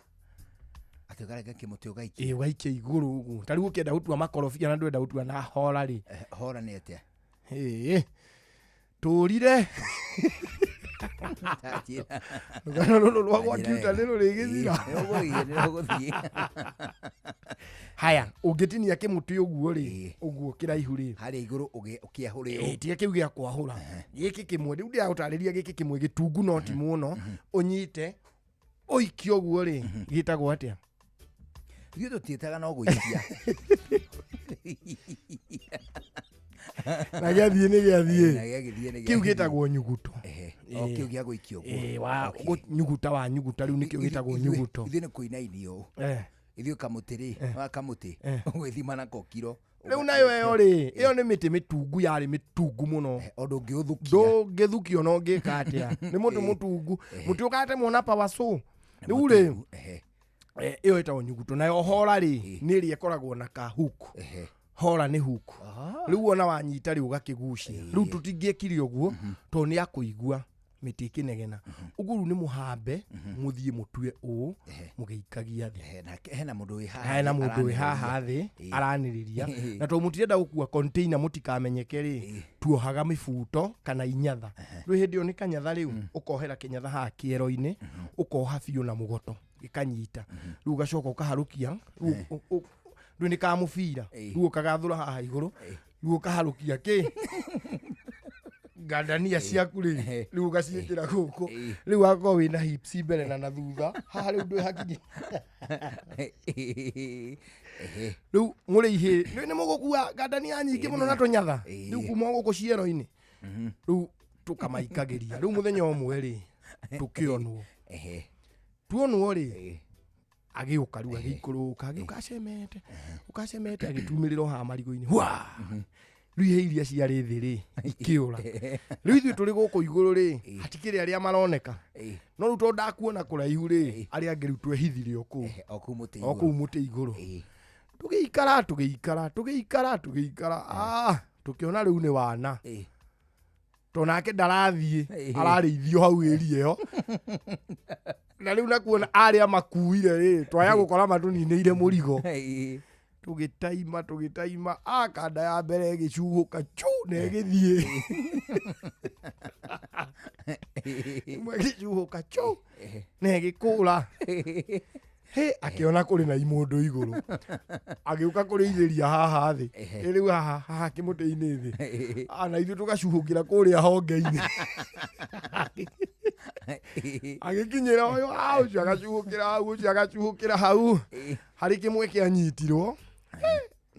Atĩ ũkarenga kĩmũtĩ ũgaikia? Ĩĩ, ũgaikia igũrũ ũguo. Ta rĩu ũkĩenda gũtua makorobia na ndwenda gũtua na hora rĩ. Hora nĩ atĩa? Ĩĩ. Tũrire. Rũgano rũrũ rwa gwa Kiuta nĩ rũrĩgĩthira. Nĩ rũgũthiĩ. Haya, ũngĩtinia kĩmũtĩ ũguo rĩ, ũguo kĩraihu rĩ. Harĩa igũrũ ũkĩahũre ũũ. Ĩĩ, tiga kĩu gĩa kwahũra. Gĩkĩ kĩmwe, rĩu ndĩragũtarĩria gĩkĩ kĩmwe gĩtungu no ti mũno, ũnyite, ũikie ũguo rĩ, gĩtagwo atĩa? Ithuĩ tũtiĩtaga no gũikia. Na gĩathiĩ nĩ gĩathiĩ. Na gĩagĩthiĩ nĩ Kĩu gĩathiĩ. gĩtagwo nyuguto. O kĩu gĩa gũikio ũguo. Ĩĩ, wa nyuguta wa nyuguta rĩu nĩkĩo gĩtagwo nyuguto. Ithuĩ nĩ kũinainio ũũ. Ithuĩ kamũtĩ rĩ, wa kamũtĩ, ũgwĩthima nako kiro. Rĩu nayo ĩyo rĩ, ĩyo nĩ mĩtĩ mĩtungu, yarĩ mĩtungu mũno. O ndũngĩũthukia. Ndũngĩthukio na ũngĩka atĩa. Nĩ mũtĩ mũtungu. Mũtĩ ũgatemwo na power saw. Rĩu rĩ, ĩyo ĩtagwo nyuguto. Nayo hora rĩ, nĩ ĩrĩa ĩkoragwo na ka hook. Hora nĩ hook. Rĩu wona wanyita rĩ, ũgakĩgucia. Rĩu tũtingĩekire ũguo, tondũ nĩ akũigua mĩtĩ ĩkĩnegena. Ũguo rĩu nĩ mũhambe, mũthiĩ mũtue ũũ, mũgĩikagia thĩ. Hena mũndũ wĩ haha Hena thĩ mũndũ wĩ haha thĩ, aranĩrĩria. Na tondũ mũtirenda gũkua container mũtikamenyeke rĩ, tuohaga mĩbuto kana inyatha. Rĩu hĩndĩ ĩyo nĩ kanyatha rĩu, ũkohera kĩnyatha haha kĩero-inĩ, ũkoha biũ na mũgoto, gĩkanyita. Rĩu ũgacoka ũkaharũkia, rĩu rĩu nĩ ka mũbira, rĩu ũkagathũra haha igũrũ, rĩu ũkaharũkia kĩ? Ngandania ciaku rĩ, rĩu ũgaciĩkĩra gũkũ. Rĩu wakorwo wĩna hips mbere na na thutha, haha rĩu ndwĩ hakinyi. Rĩu mũrĩ ihĩĩ, rĩu nĩ mũgũkua ngandania nyingĩ mũno na tũnyatha. Rĩu kuma gũkũ ciero-inĩ. Rĩu tũkamaikagĩria. Rĩu mũthenya ũmwe rĩ, tũkĩonwo. Tuonwo rĩ, agĩũka rĩu agĩikũrũka, agĩũka acemete, ũka acemete agĩtumĩrĩra o haha marigũ-inĩ. Hwa! Rĩu ihe iria ciarĩ thĩ rĩ, ikĩũra. Rĩu ithuĩ tũrĩ gũkũ igũrũ rĩ, hatikĩrĩ arĩa maroneka. No rĩu tondũ ndakuona kũraihu rĩ, arĩa angĩ rĩu twehithire o kũu. O kũu mũtĩ O kũu mũtĩ igũrũ. Tũgĩikara, tũgĩikara, tũgĩikara, tũgĩikara. Tũkĩona rĩu nĩ wana. Tondũ nake ndarathiĩ, ararĩithio hau ĩria ĩyo. Na rĩu nakuona arĩa makuire rĩ, twaya gũkora matũninĩire mũrigo. Tũgĩtaima, tũgĩtaima, kanda ya mbere ĩgĩcuhũka chu na ĩgĩthiĩ. Ĩmwe ĩgĩcuhũka chu na ĩgĩkũra. He akĩona kũrĩ na imũndũ igũrũ, agĩũka kũrĩithĩria haha thĩ. Rĩu haha haha kĩmũtĩ-inĩ thĩ. Ah, na ithuĩ tũgacuhũkĩra kũrĩa honge-inĩ. Agĩkinyĩra ũyũ, ah, ũcio agacuhũkĩra hau, ũcio agacuhũkĩra hau. Harĩ kĩmwe kĩanyitirwo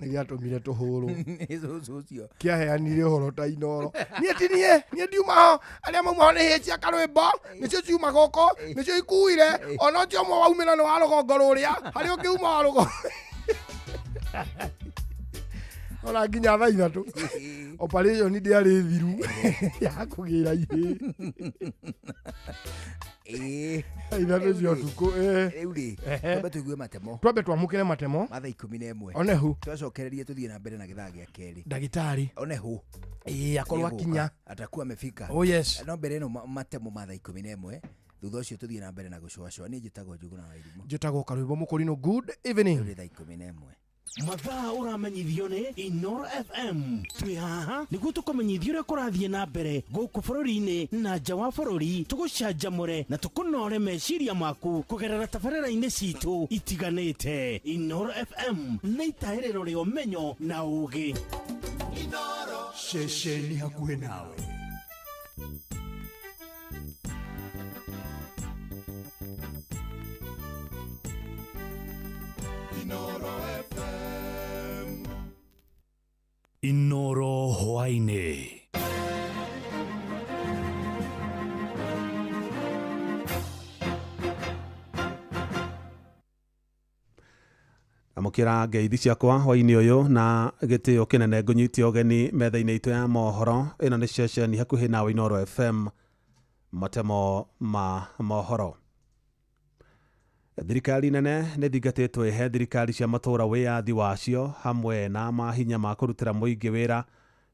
nĩ gĩatũmire tũhũrwo. Nĩ cũcũ ũcio. Kĩaheanire ũhoro ta Inoro. Niĩ ti niĩ, niĩ ndiuma ho. Arĩa mauma ho nĩ hĩ cia karwĩmbo, nĩcio ciuma gũkũ, nĩcio ikuire. Ona ũcio ũmwe waumĩra nĩ wa rũgongo rũrĩa, harĩ ũngĩ uma wa rũgongo. Ona nginya thaa 3 operation ndĩarĩ thiru ya kũgĩra ihĩ. Thaa 3 cia ũtukũ. Rĩu rĩ, twambe tũigue matemo. Twambe twamũkĩre matemo ma thaa 11. Onehu. Twacokererie tũthiĩ na mbere na gĩthaa gĩa kerĩ. Ndagĩtarĩ onehu. Ĩĩ, akorwo Nĩegũka. akinya. Atakuwa amefika. Oh, yes. No mbere ĩno matemo ma thaa 11, thutha ũcio tũthiĩ na mbere na gũcũacũa. Niĩ njĩtagwo Njuguna wa Irimũ. Njĩtagwo Karwĩmbo Mũkũrinũ. Good evening. Rĩu thaa 11. Mathaa ũramenyithio nĩ Inoro FM. Twĩ haha nĩguo tũkũmenyithia ũrĩa kũrathiĩ na mbere gũkũ bũrũri-inĩ na nja wa bũrũri, tũgũcanjamũre na tũkũnore meciria maku kũgerera tabarĩra-inĩ citũ itiganĩte. Inoro FM nĩ itahĩrĩro rĩa ũmenyo na ũũgĩ. Ceceni hakuhĩ nawe. Inoro FM. Inoro hwaĩ-inĩ. Amũkĩra ngeithi ciakwa hwaĩ-inĩ ũyũ na gĩtĩo kĩnene ngũnyite ũgeni metha-inĩ itũ ya mohoro. Ĩno nĩ ceceni hakuhĩ nawe Inoro FM, matemo ma mohoro. Thirikari nene nĩ thingatĩtwo ĩhe thirikari cia matũũra wĩyathi wacio hamwe na mahinya ma kũrutĩra mũingĩ wĩra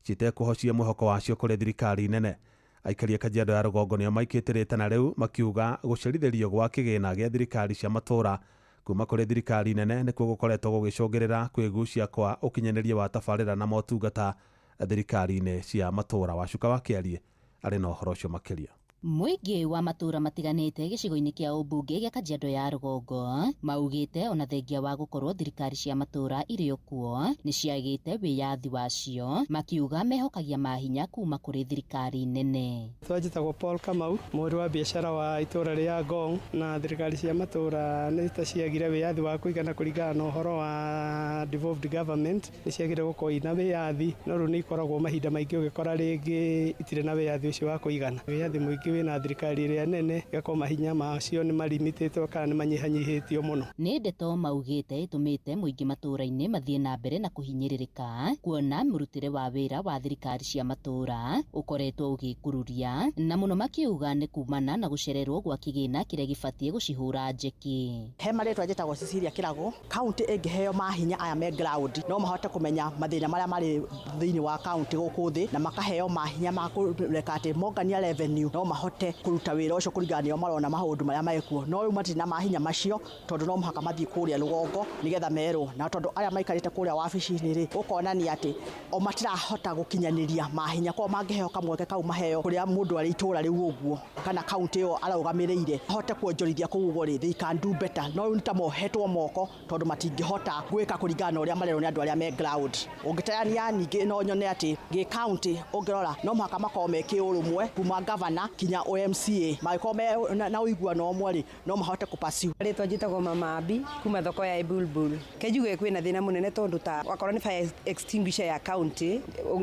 citekũhocia mwĩhoko wacio kũrĩ thirikari nene. Aikari a Kajiado ya rũgongo nĩo maikĩte rĩtana rĩu makiuga gũcerithĩrio gwa kĩgĩna gĩa thirikari cia matũũra kuma kũrĩ thirikari nene nĩkuo gũkoretwo gũgĩcũngĩrĩra kwĩgucia kwa ũkinyanĩria wa tabarĩra na motungata thirikari-inĩ cia matũũra. Wacuka wa Kĩarie arĩ na ũhoro ũcio makĩria. Mũingĩ wa matũũra matiganĩte gĩcigo-inĩ kĩa ũmbunge gĩa Kajiado ya rũgongo maugĩte ona thengia wa gũkorwo thirikari cia matũũra irĩ o kuo nĩ ciagĩte wĩyathi wacio, makiuga mehokagia mahinya kuma kũrĩ thirikari nene. Twanjĩtagwo Paul Kamau, mũhũri wa biacara wa itũũra rĩa Ngong, na thirikari cia matũũra nĩ ta ciagire wĩyathi wa kũigana kũringana na ũhoro wa devolved government, nĩ ciagire gũkorwo ina wĩyathi, no rĩu nĩ ikoragwo mahinda maingĩ ũgĩkora rĩngĩ itirĩ na wĩyathi ũcio wa kũigana. Wĩyathi mũingĩ wĩna thirikari ĩrĩa nene, ĩgakorwo mahinya macio nĩ marimitĩtwo kana nĩ manyihanyihĩtio mũno. Nĩ ndeto maugĩte ĩtũmĩte mũingĩ matũũra-inĩ mathiĩ na mbere na kũhinyĩrĩrĩka kuona mũrutĩre wa wĩra wa thirikari cia matũũra ũkoretwo ũgĩkururia, na mũno makiuga nĩ kumana na gũcererwo gwa kĩgĩna kĩrĩa gĩbatiĩ gũcihũra njeki. He marĩtwa njĩtagwo Cecilia Kĩrago. Kaunti ĩngĩheo mahinya aya me ground no mahote kũmenya mathĩna marĩa marĩ thĩinĩ wa kaunti gũkũ thĩ, na makaheo mahinya ma kũreka atĩ mongania revenue no mahote kũruta wĩra ũcio kũringana nĩo marona maũndũ marĩa marĩ kuo. No rĩu matirĩ na mahinya macio tondũ no mũhaka mathiĩ kũrĩa rũgongo nĩgetha merwo, na tondũ arĩa maikarĩte kũrĩa wabici-inĩ rĩ, ũkonania atĩ o matirahota gũkinyanĩria mahinya. Koguo mangĩheo kamweke kau maheo kũrĩa mũndũ arĩ itũũra rĩu ũguo kana kaunti ĩyo arũgamĩrĩire ahote kuonjorithia kũu ũguo rĩ, they can do better. No rĩu nĩ ta mohetwo moko tondũ matingĩhota gwĩka kũringana na ũrĩa marerwo nĩ andũ arĩa me ground. Ũngĩtarania ningĩ no nyone atĩ gĩ kaunti ũngĩrora no mũhaka makorwo me kĩũrũmwe kuma governor kinya OMCA, mangĩkorwo me na ũiguano ũmwe rĩ, no mahote kũ-pursue. Rĩtwa njĩtagwo Mama Abi kuma thoko ya Ibulbul. Kenjuge kwĩna thĩna mũnene tondũ ta wakorwo nĩ fire extinguisher ya county,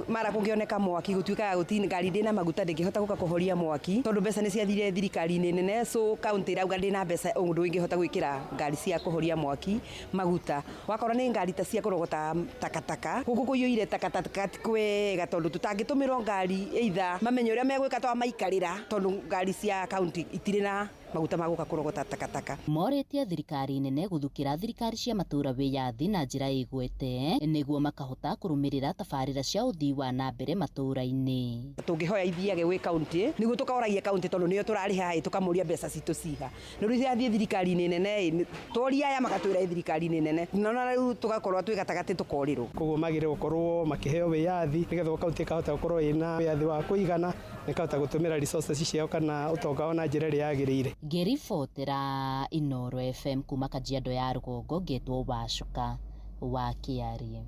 mara kũngĩoneka mwaki gũtuĩkaga gũtirĩ ngari ndĩna maguta ndĩngĩhota gũka kũhoria mwaki tondũ mbeca nĩ ciathire thirikari-inĩ nene, so county ĩrauga ndĩna mbeca ũndũ ĩngĩhota gwĩkĩra ngari cia kũhoria mwaki maguta. Wakorwo nĩ ngari ta cia kũrogota takataka, gũkũ kũiyũire takataka ti kwega tondũ tũtangĩtũmĩrwo ngari either mamenye ũrĩa megwĩka twamaikarĩra tondũ ngari cia county itirĩ na maguta ma gũka kũrogota takataka. Morĩtie thirikari nene gũthukĩra thirikari cia matũũra wĩyathi na njĩra ĩgwete nĩguo makahota kũrũmĩrĩra tabarĩra cia ũthii wa na mbere matũũra-inĩ. Tũngĩhoya ithiage gwĩ county nĩguo tũkaoragia county tondũ nĩyo tũrarĩha ĩ, tũkamũria mbeca citũ ciha. Na rĩu ciathiĩ thirikari-inĩ nene ĩ, tworia aya magatwĩra ĩ thirikari-inĩ nene, na rĩu tũgakorwo twĩ gatagatĩ tũkorĩrwo. Koguo magĩrĩirwo gũkorwo makĩheo wĩyathi nĩgetha county ĩkahota gũkorwo ĩna wĩyathi wa kũigana, na ĩkahota gũtũmĩra resources ciao kana ũtonga wao na njĩra ĩrĩa yagĩrĩire. Ngĩribotera Inooro FM kuma Kajiado ya rũgongo, ngetwo Wacuka wa Kĩarie.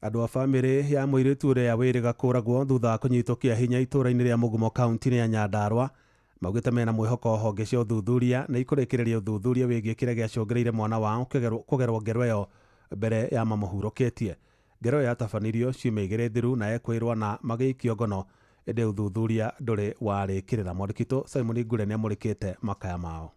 Andũ a bamĩrĩ ya mũirĩtu ũrĩa wĩrĩga kũragwo thutha wa kũnyitwo kĩa hinya itũũra-inĩ rĩa Mũgumo kaunti-inĩ ya Nyandarua maugĩte mena mwĩhoko honge cia ũthuthuria nĩ ikũrĩkĩrĩria ũthuthuria wĩgiĩ kĩrĩa gĩacũngĩrĩire mwana wao kũgerwo ngero ĩyo mbere ya mamũhurũkĩtie. Ngero ĩyo yatabanirio ciumia igĩrĩ thiru na ekwĩrwo na magĩikio ngono, ĩndĩ ũthuthuria ndũrĩ warĩkĩrĩra. Mwandĩki witũ Simon Ngure nĩamũrĩkĩte makaya mao.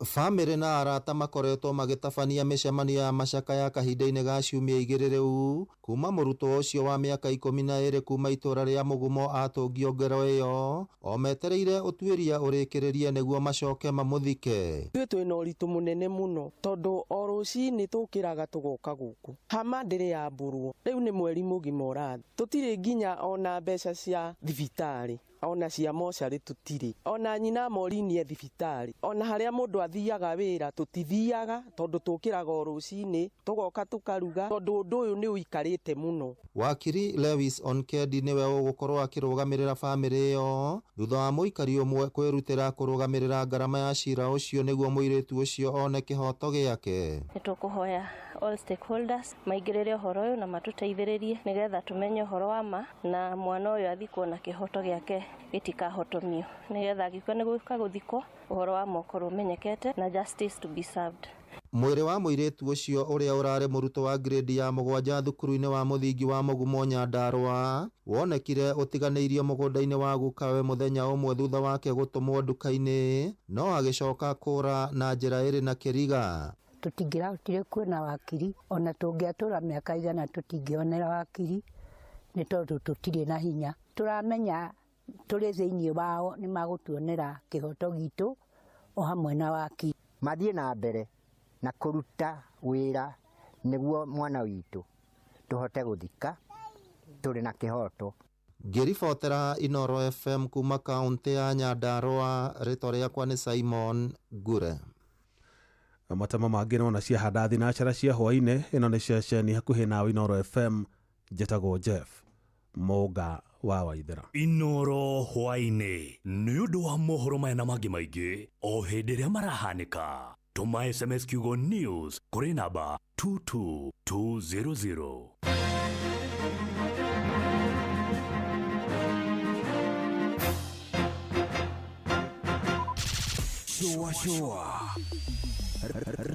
Bamĩrĩ na arata makoretwo magĩtabania mĩcemanio ya macakaya kahinda-inĩ ga ciumia igĩrĩ rĩu kuma mũrutwo ũcio wa mĩaka 12 kuma itũũra rĩa Mũgumo atũngio ngero ĩyo o metereire ũtuĩria ũrĩkĩrĩrie nĩguo macoke mamũthike. Ithuĩ twĩna ũritũ mũnene mũno tondũ o rũcinĩ tũkĩraga tũgoka gũkũ hama ndĩrĩ yambũrwo, rĩu nĩ mweri mũgima ũrathi, tũtirĩ nginya ona mbeca cia thibitarĩ ona cia mocarĩ tũtirĩ, ona nyina morinie thibitarĩ, ona harĩa mũndũ athiaga wĩra tũtithiaga tondũ tũkĩraga o rũcinĩ tũgoka tũkaruga tondũ ũndũ ũyũ nĩ ũikarĩte mũno. Wakiri Lewis Onkedi nĩwe ũgũkorwo akĩrũgamĩrĩra bamĩrĩ ĩyo thutha wa mũikari ũmwe kwĩrutĩra kũrũgamĩrĩra ngarama ya cira ũcio nĩguo mũirĩtu ũcio one kĩhoto gĩake. Nĩtũkũhoya all stakeholders maingĩrĩre ũhoro ũyũ na matũteithĩrĩrie nĩgetha tũmenye ũhoro wa ma na mwana ũyũ athikwo na kĩhoto gĩake gĩtikahotomio, nĩgetha angĩkorwo nĩ gũka gũthikwo ũhoro wa ma ũkorwo ũmenyekete na justice to be served. Mwĩrĩ wa mũirĩtu ũcio ũrĩa ũrarĩ mũrutwo wa grade ya 7 thukuru-inĩ wa mũthingi wa Mũgumo Nyandarua wonekire ũtiganĩirio mũgũnda-inĩ wa gukawe mũthenya ũmwe thutha wake gũtũmwo nduka-inĩ, no agĩcoka kũra na njĩra ĩrĩ na kĩriga. Tũtingĩrahotire kuona wakiri, ona tũngĩatũra mĩaka 100 tũtingĩonera wakiri nĩ tondũ tũtirĩ na hinya. Tũramenya tũrĩ thĩinĩ wao nĩ magũtuonera kĩhoto gitũ o hamwe na wakiri. Mathiĩ na mbere na kũruta wĩra nĩguo mwana witũ tũhote gũthika tũrĩ na kĩhoto. Ngĩribotera Inooro FM kuma kaunti ya Nyandarua, rĩtwa rĩakwa nĩ Simon Ngure. Matama mangĩ nona cia handa thinacara cia hwaĩ-inĩ. Ĩno nĩ ceceni hakuhĩ nawe Inooro FM, njĩtagwo Jeff Mũnga wa Waithera. Inooro hwaĩ-inĩ nĩ ũndũ wa mohoro maya na mangĩ maingĩ o hĩndĩ ĩrĩa marahanĩka. Tũma SMS kiugo news kũrĩ namba 22200. Shoa shoa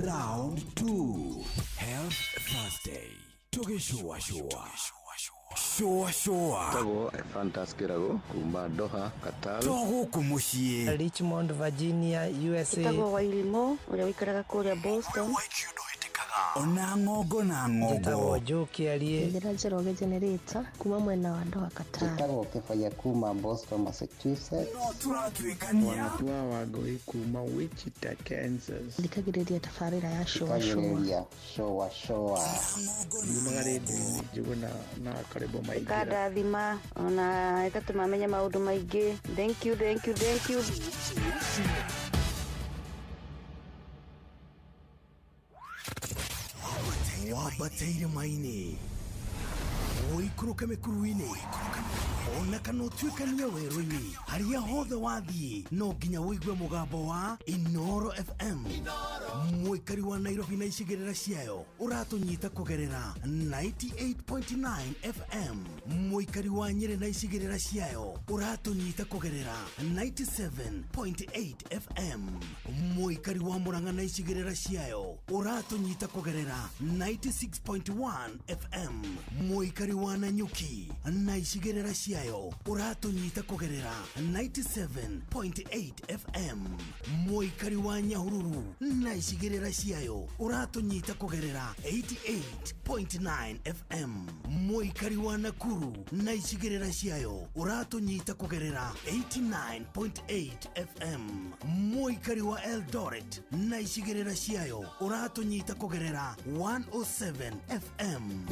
Round 2 Health Thursday. Tugĩcũa shũa Shũa shũa. Tagwo Fantas Kirago kuma Doha, Qatar. To gũkũ mũciĩ Richmond, Virginia, USA. Tagwo Wairimo ũrĩa ũikaraga kũrĩa Boston. Ona ng'ongo na ng'ongo. Njĩtagwo Joe Kĩarie. Njĩra Njoroge Generator kuma mwena wa Doha, Qatar. Njĩtagwo Kĩbaya kuma Boston, Massachusetts. No tũratuĩkania. Wanatua Wangũi kuma Wichita, Kansas. Thikagĩrĩria tabarĩra ya Shũa Shũa. Thikagĩrĩria Shũa Shũa. Yumaga rĩndiũ-inĩ Njũgũna na Karĩbo Maingĩra. Ĩkandathima ona ĩgatũma menye maũndũ maingĩ. Thank you, thank you, thank you. Wambate irĩma-inĩ, ũikũrũke mĩkuru-inĩ, ona kana ũtuĩkanie werũ-inĩ, harĩa hothe wathiĩ no nginya ũigue mũgambo wa Inooro FM. Mũikari wa Nairobi na icigĩrĩra ciayo ũratũnyita kũgerera 98.9 FM. Mũikari wa Nyĩrĩ na icigĩrĩra ciayo ũratũnyita kũgerera 97.8 FM. Mũikari wa Murang'a na icigĩrĩra ciayo ũratũnyita kũgerera 96.1 FM. Mũikari wa Nanyuki na icigĩrĩra ciayo ũratũnyita kũgerera 97.8 FM. Mũikari wa Nyahururu na icigĩrĩra ciayo ũratũnyita kũgerera 88.9 FM. Mũikari wa Nakuru na icigĩrĩra ciayo ũratũnyita kũgerera 89.8 FM. Mũikari wa Eldoret na icigĩrĩra ciayo ũratũnyita kũgerera 107 FM.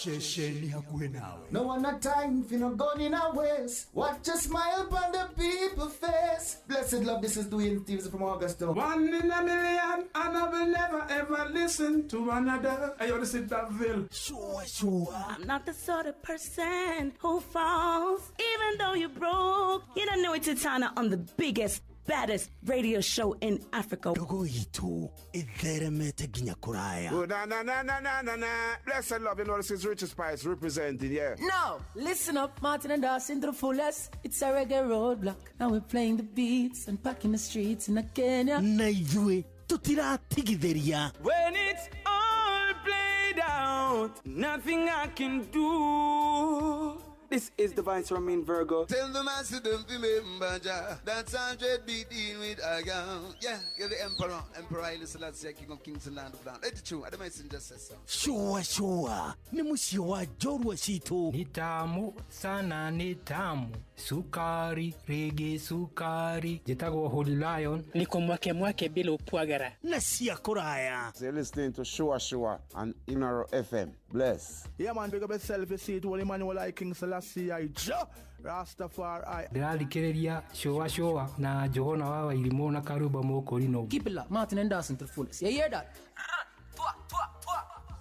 Ceceni hakuhĩ nawe. No one a time for no gun in our waist. Watch a smile upon the people face. Blessed love, this is Dwayne Stevens from Augusta. 1 in a million, another will never ever listen to another. Hey, yo, this is Daville. Sure, sure. I'm not the sort of person who falls, even though you're broke. You don't know it's Titana on the biggest, baddest radio show in Africa. Ndogo itu itheremete nginya kuraya. Oh, na na na na na na na. Bless and love, you know this is Richie Spice representing, yeah. Now, listen up, Martin and Dawson to the fullest. It's a reggae roadblock. Now we're playing the beats and packing the streets in Kenya. Na ithuĩ tutiratigithĩria. When it's all played out, nothing I can do. This is the Vice Romain Virgo. Tell the master don't remember Jah. That's 100 beat in with a gun. Yeah, you're the emperor. Emperor Haile Selassie, King of Kings and Land of Land. Let it true. I don't just say so. Sure, sure. Ni mũciĩ wa njorua citũ. Ni tamu sana, ni tamu. Sukari, rege sukari. Njĩtagwo Holy Lion. Niko mwake mwake bila upwagara. Na cia kũraya. So you're listening to Sure Sure on Inoro FM. Bless. Yeah, man, big up yourself. You see it, Holy Emmanuel, I King Selassie, I Jah Rastafari. Ndĩrathikĩrĩria Sure Sure na Johana wa Wairimũ na Karumba Mũkũrinũ. Keep it locked, Martin and Dawson to the fullest. You hear that?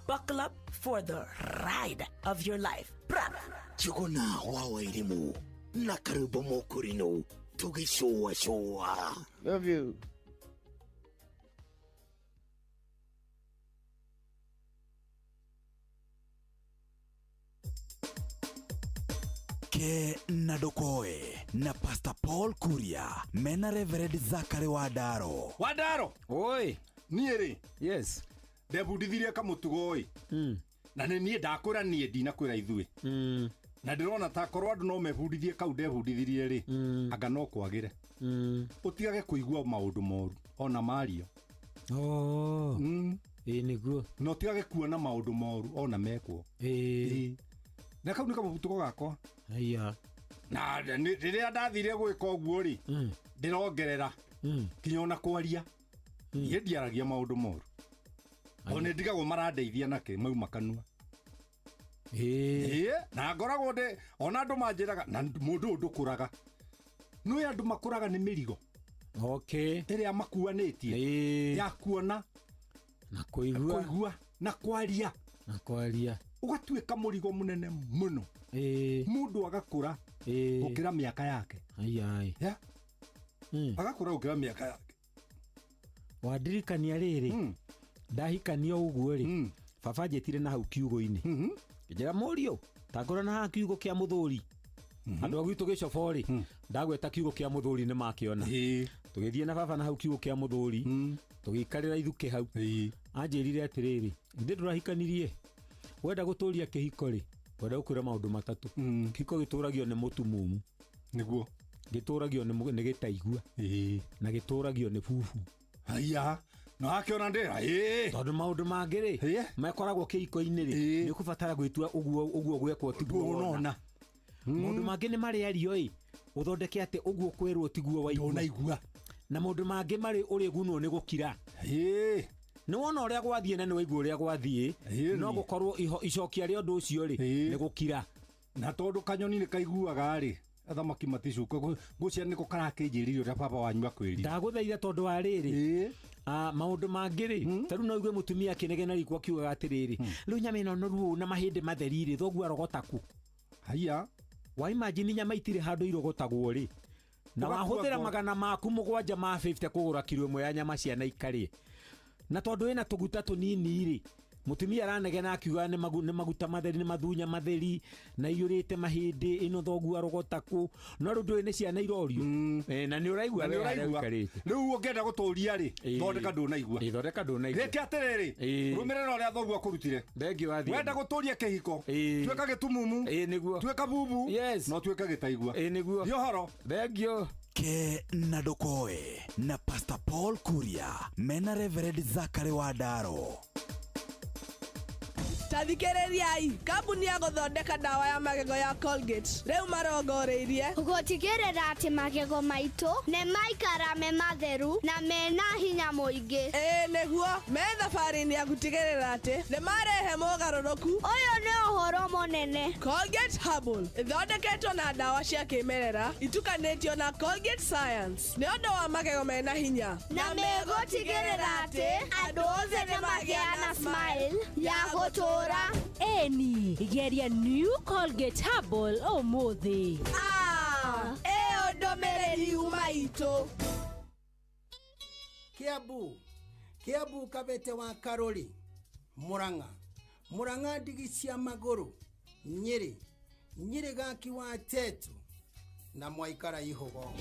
Buckle up for the ride of your life. Jogona wa Wairimũ na Karumba Mũkũrinũ tũgĩcũa cũa. Love you. Ke na Ndokoe na Pastor Paul Kuria mena Reverend Zachary Wadaro. Wadaro. Oi. Niĩ rĩ. Yes. Ndebundithirie kamũtugo ĩ. Na nĩ niĩ ndakwĩra niĩ ndinakwĩra ithuĩ. Na ndĩrona ta korwo andũ no mebundithie kau ndebundithirie rĩ, anga no kwagĩre. Ũtigage kũigua maũndũ moru ona mario. Oh. Ĩĩ nĩguo. Na ũtigage kuona maũndũ moru ona mekwo. Ĩĩ. Na kau nĩ kamũtugo gakwa. Haiya. Na rĩrĩa ndathire gwĩka ũguo rĩ, ndĩrongerera kinya ona kwaria. Niĩ ndiaragia maũndũ moru. O nĩ ndigagwo marandeithia nakĩ mauma kanua. Ĩĩ, na ngoragwo ndĩ ona andũ manjĩraga na mũndũ ũyũ ndũkũraga. Nĩ andũ makũraga nĩ mĩrigo. Okay. Ĩrĩa makuanĩtie. Ya kuona na kũigua. Kũigua na kwaria. Na kwaria. Ũgatuĩka mũrigo mũnene mũno. Mũndũ agakũra gũkĩra mĩaka yake. Ai. Yeah. Agakũra gũkĩra mĩaka yake. Wandirikania rĩrĩ, ndahikania ũguo rĩ, baba anjĩtire na hau kiugo-inĩ. Ngĩnjĩra mũriũ, ta ngorwo na haha kiugo kĩa mũthũri. Andũ a gwitũ gĩcobo rĩ, ndagweta kiugo kĩa mũthũri nĩ makĩona. Tũgĩthiĩ na baba na hau kiugo kĩa mũthũri, tũgĩikarĩra ithukĩ hau. Anjĩrire atĩrĩrĩ, ithuĩ ndũrahikanirie. Wenda gũtũria kĩhiko rĩ, wenda gũkwĩra maũndũ matatũ. Kĩhiko gĩtũragio nĩ mũtumumu. Nĩguo. Gĩtũragio nĩ gĩtaigua. Na gĩtũragio nĩ bubu. Haiya. No akĩona ndĩra. Tondũ maũndũ mangĩ rĩ, mekoragwo kĩhiko-inĩ rĩ, nĩ ũkũbatara gwĩtua ũguo ũguo gwekwo tiguo wona. Maũndũ mangĩ nĩ marĩario ĩ, ũthondeke atĩ ũguo kwĩrwo tiguo waigua. Ndũnaigua. Na maũndũ mangĩ marĩ ũrĩgunwo nĩ gũkira. Nĩ wona ũrĩa gwathiĩ na nĩ waigua ũrĩa gwathiĩ, no gũkorwo icokia rĩa ũndũ ũcio rĩ, nĩ gũkira. Na tondũ kanyoni nĩ kaiguaga rĩ, athamaki maticuka ngũcia nĩko karakĩnjĩrire ũrĩa baba wanyu akwĩrire. Ndagũthaitha tondũ wa rĩrĩ, maũndũ mangĩ rĩ, ta rĩu no ũigue mũtumia akĩnegena riko akiugaga atĩrĩrĩ, rĩu nyama ĩno noru ũũ na mahĩndĩ matheri rĩ, thoguo arogota kũ? Haiya. Wa imagine nyama itirĩ handũ irogotagwo rĩ, na wahũthĩra magana maku mũgwanja ma 50 kũgũra kiro ĩmwe ya nyama ciana ikarĩe. Na tondũ ĩna tũguta tũnini rĩ, mũtumia aranegena akiuga nĩ maguta matheri, nĩ mathunya matheri, na iyũrĩte mahĩndĩ, ĩno thoguo arogota kũ. No rĩu ndũĩ nĩ ciana irorio. Na nĩ ũraigua wee harĩa ũikarĩte. Rĩu ũngĩenda gũtũria rĩ, thondeka ndũnaigua. Thondeka ndũnaigua. Rĩke atĩrĩrĩ, rũmĩrĩra ũrĩa thoguo akũrutire. Thengiũ wathiĩ. Wenda gũtũria kĩhiko, tuĩka gĩtumumu, nĩguo. Tuĩka bubu, no tuĩka gĩtaigua. Nĩguo. Nĩ ũhoro. Thengiũ. Ke na Ndokoe na Pastor Paul Kuria mena Reverend Zachary Wadaro. Tathikĩrĩriai, kambuni ya gũthondeka ndawa ya magego ya Colgate rĩu marongoreirie gũtigĩrĩra atĩ magego maitũ nĩ maikara me matheru na mena hinya mũingĩ. Ĩĩ nĩguo, me thabarĩ-inĩ ya gũtigĩrĩra atĩ nĩ marehe mogarũrũku. Ũyũ nĩ ũhoro mũnene. Colgate Herbal ĩthondeketwo na ndawa cia kĩmerera itukanĩtio na Colgate Science nĩ ũndũ wa magego mena hinya na megũtigĩrĩra atĩ andũ Gũtũra. Eni, geria New Colgate Herbal ũmũthĩ. Ah, ĩyo ndũmĩrĩri yuma itũ. Kiambu, Kiambu Kabete wa Karori, Murang'a, Murang'a ndigi cia magũrũ, Nyĩrĩ, Nyĩrĩ gaki wa Tetu na mwaikara ihogo.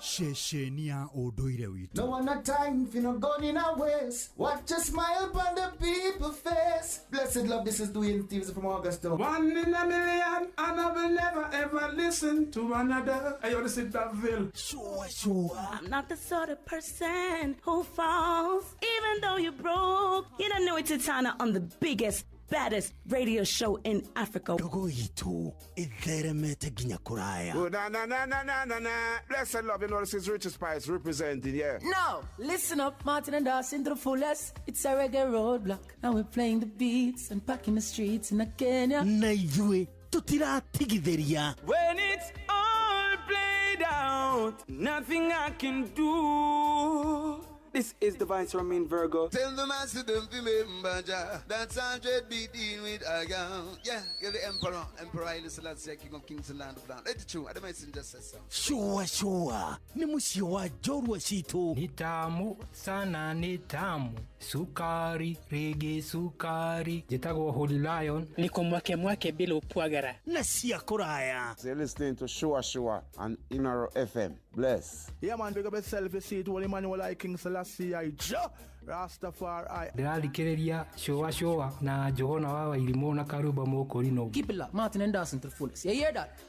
Ceceni ya ũndũire witũ. No one a time for no gun in a waste. Watch a smile upon the people face. Blessed love, this is Dwayne Stevens from Augusta. One in a million, and I will never ever listen to another. I ought to sit that Ville. Sure, sure. I'm not the sort of person who falls, even though you're broke. You don't know it's Tana on the biggest, baddest radio show in Africa. Ndogo itũ ĩtheremete nginya kũraya. Oh, na na na na na na na. Blessed love, you know this is Richie Spice representing, yeah. Now, listen up, Martin and Dawson to the fullest. It's a reggae roadblock. Now we're playing the beats and packing the streets in Kenya. Na ithuĩ tũtiratigithĩria. When it's all played out, nothing I can do. This is the Vice Romain Virgo. Tell the master them remember Jah. That's 100 beating with a gun. Yeah, you're the emperor, Emperor Haile Selassie, King of Kings and Land of Land. It's true. I the messenger says so. Sure, sure. Nĩ mũciĩ wa njorua citũ. Ni tamu sana, ni tamu. Sukari, rege sukari. Njĩtagwo Holy Lion. Niko mwake mwake bila upwagara. Na cia kũraya. So you're listening to Shua Shua on Inaro FM. Bless. Yeah, man, big up yourself. You see it, Holy Emmanuel, I King Selassie, I Jah Rastafari. Ndĩrathikĩrĩria Shua Shua na Johana wa Wairimũ na Karuba Mũkũrinũ. Keep it locked, Martin and Dawson to the fullest. You hear that?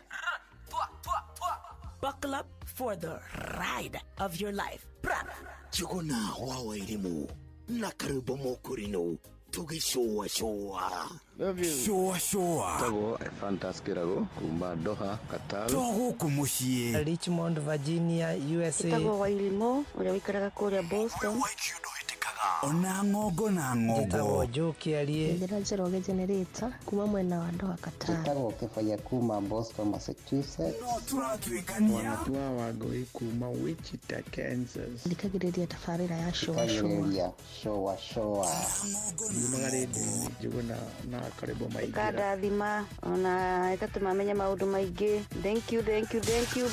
Buckle up for the ride of your life. Bra. Njuguna wa Wairimũ na Karuba Mũkũrinũ tũgĩcũa cũa. Shua shua. Tagwo Fantas Kirago kuma Doha, Qatar. To gũkũ mũciĩ. Richmond, Virginia, USA. Ĩtagwo Wairimũ ũrĩa ũikaraga kũrĩa Boston. Ona ng'ongo na ng'ongo. Njĩtagwo Joe Kĩarie. Njĩra Njoroge Generator kuma mwena wa Doha, Qatar. Njĩtagwo Kĩbaya kuma Boston, Massachusetts. No tũratuĩkania. Wanatua Wangũi kuma Wichita, Kansas. Thikagĩrĩria tabarĩra ya Shua Shua. Thikagĩrĩria Shua Shua. Yumaga rĩndiũ-inĩ Njuguna na Karĩbo Maingĩra. Ĩkandathima ona ĩgatũma menye maũndũ maingĩ. Thank you, thank you, thank you.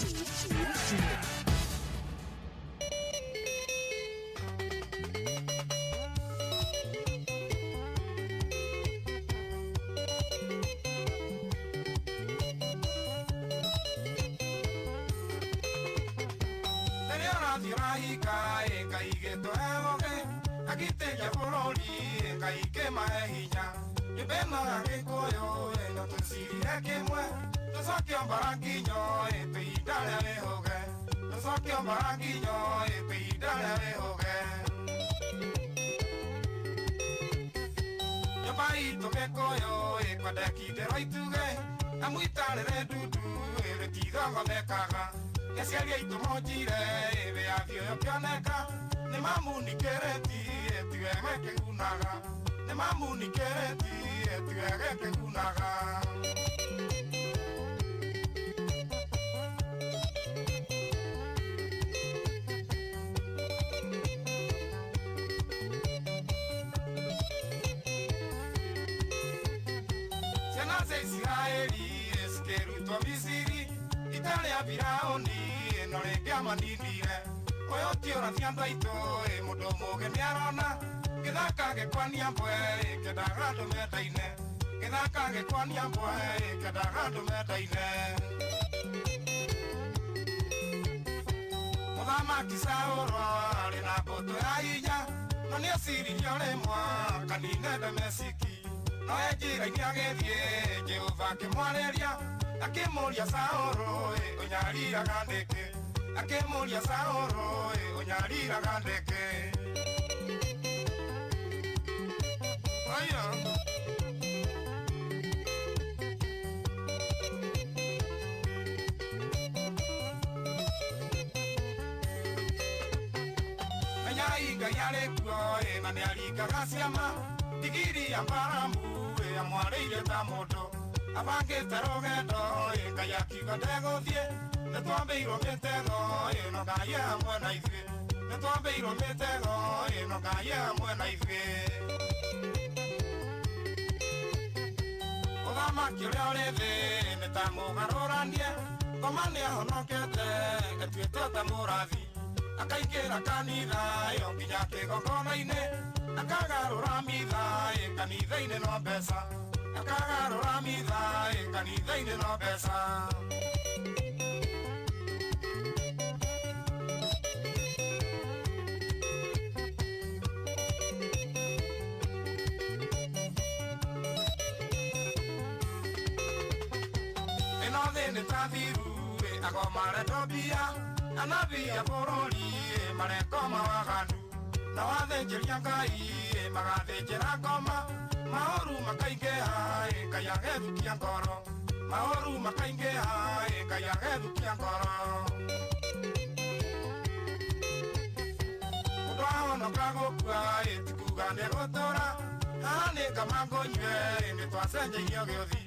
Mũthamaki ũrĩa ũrĩ thĩ nĩ ta mũgarũranie ngoma nĩahonokete ĩtuĩte ta mũrathi akaingĩra kanitha ĩyo nginya kĩgongona-inĩ akagarũra mitha ĩ kanitha-inĩ no mbeca akagarũra mitha ĩ kanitha-inĩ no mbeca. Nĩ ta thiru agoma mbia anabii a bũrũri marekoma waganu na wathĩnjĩria Ngai magathĩnjĩra ngoma maũru makaingĩha Ngai agethukia ngoro maũru makaingĩha Ngai agethukia ngoro. Mũndũ ahonoka gũkua ti kuga nĩegũtũra haha nĩ kama ngũnyue nĩ twacenjeirio gĩũthi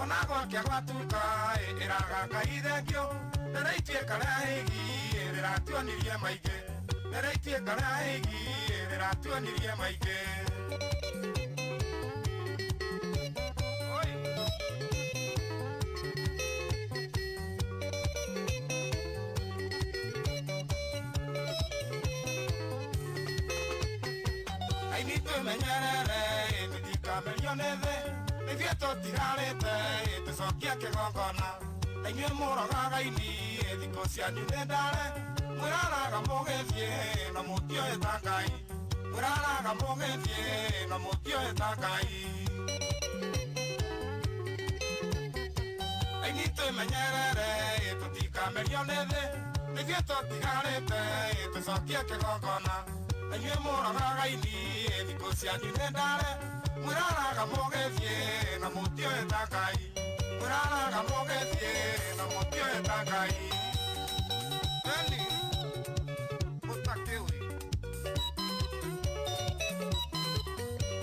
ona gwakĩa gwatuka ĩraga Ngai thengio rĩrĩa ituĩka rĩa hĩgi rĩratuonirie maingĩ rĩrĩa ituĩka rĩa hĩgi rĩratuonirie maingĩ. Aini twĩmenyerere tũtikamerio nĩ thĩ ithuĩ tũtigarĩte tũcokie kĩgongona na inyuĩ mũrogaga ini thikũ cianyu nĩ ndare mwĩraraga mũgĩthiĩ na mũtiũĩ ta Ngai mwĩraraga mũgĩthiĩ na mũtiũĩ ta Ngai. Aini twĩmenyerere tũtikamerio nĩ thĩ ithuĩ tũtigarĩte tũcokie kĩgongona na inyuĩ mũrogaga ini thikũ cianyu nĩ ndare mwĩraraga mũgĩthiĩ na mũtiũĩ ta Ngai mwĩraraga mũgĩthiĩ na mũtiũĩ ta Ngai. Eni mũtakĩũĩ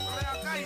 ũrĩa Ngai.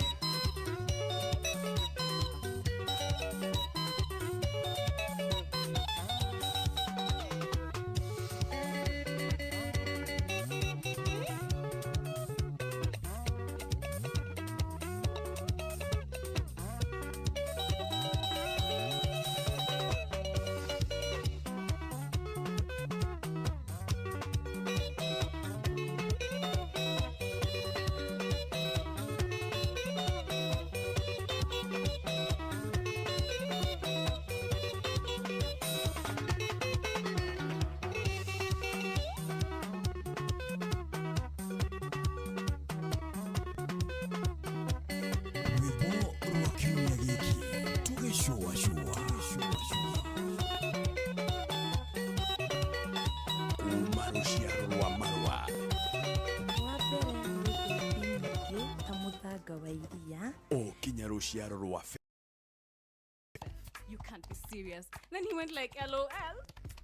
You can't be serious. Then he went like LOL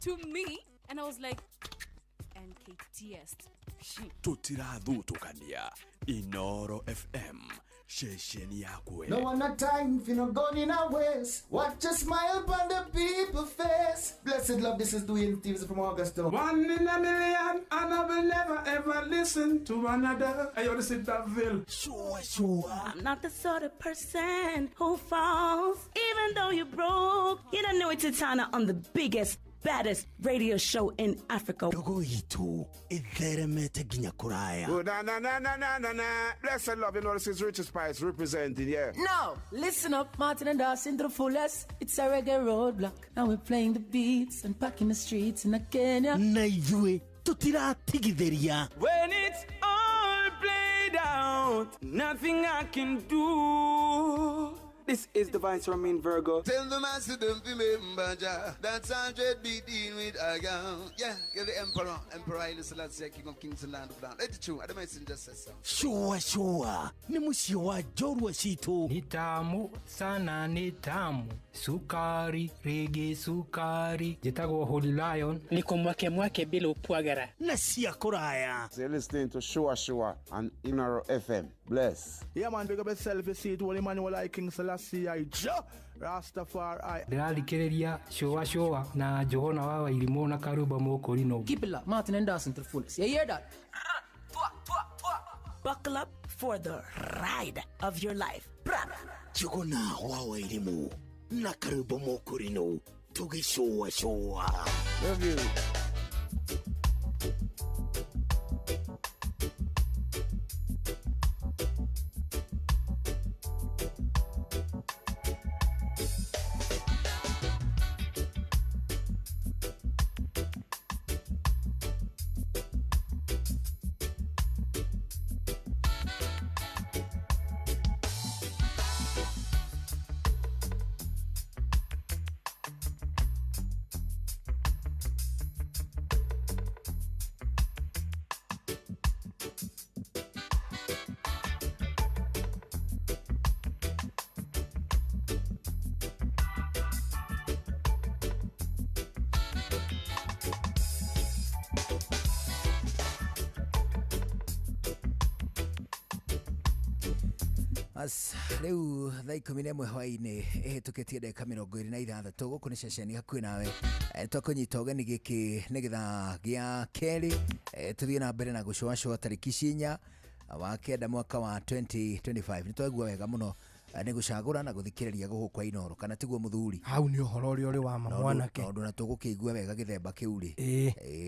to me, and I was like NKTS. Tutirathutũkania Inoro FM ceceni yakwe. No one a time for no gun in a waste. Watch a smile upon the people face. Blessed love, this is Dwayne Stevens from Augusta. One in a million, and I will never ever listen to another. I ought to sit that veil. Sure, sure. I'm not the sort of person who falls, even though you're broke. You don't know it's Titana on the biggest, baddest radio show in Africa. Dogo itu itheremete nginya kuraya. Oh, na na na na na na na. Blessed love, you know this is Richard Spice representing, yeah. No, listen up, Martin and Dawson to the fullest. It's a reggae roadblock. Now we're playing the beats and packing the streets in Kenya. Na ithuĩ tutiratigithĩria. When it's all played out, nothing I can do. This is Divine Romain Virgo. Tell the master don't remember Jah. That's 100 be dealing with a girl. Yeah, you're the emperor. Emperor Haile Selassie, King of Kings and Land of Land. Let it true. I don't just say so. Sure, sure. Ni muciĩ wa njorua citũ. Ni tamu sana, ni tamu. Sukari, rege sukari. Njĩtagwo Holy Lion. Niko mwake mwake bila upwagara. Na cia kũraya. So you're listening to Sure Sure on Inoro FM. Bless. Yeah, man, big up yourself. You see it, Holy Emmanuel I, King Selassie I, Jah Rastafari. Ndĩrathikĩrĩria Sure Sure na Johana wa Wairimũ na Karuba Mũkũrinũ. Keep it locked, Martin and Dawson to the fullest. You hear that? Buckle up for the ride of your life. Chukuna wa elimu na karibu mokurino tugishoa shoa. Love you. As rĩu thaa 11 hwaĩ-inĩ ĩhĩtũkĩtie ndagĩka 26 gũkũ nĩ ceceni hakuhĩ nawe twakũnyita ũgeni gĩkĩ nĩ gĩthaa gĩa kerĩ tũthiĩ na mbere na gũcũacũa tarĩki 4 wa 9 mwaka wa 2025. Nĩ twaigua wega mũno nĩ gũcagũra na gũthikĩrĩria gũkũ kwa Inoro, kana tiguo mũthuri? Hau nĩ ũhoro ũrĩa ũrĩ wa ma mwanake, tondũ na tũgũkĩigua wega gĩthemba kĩu rĩ.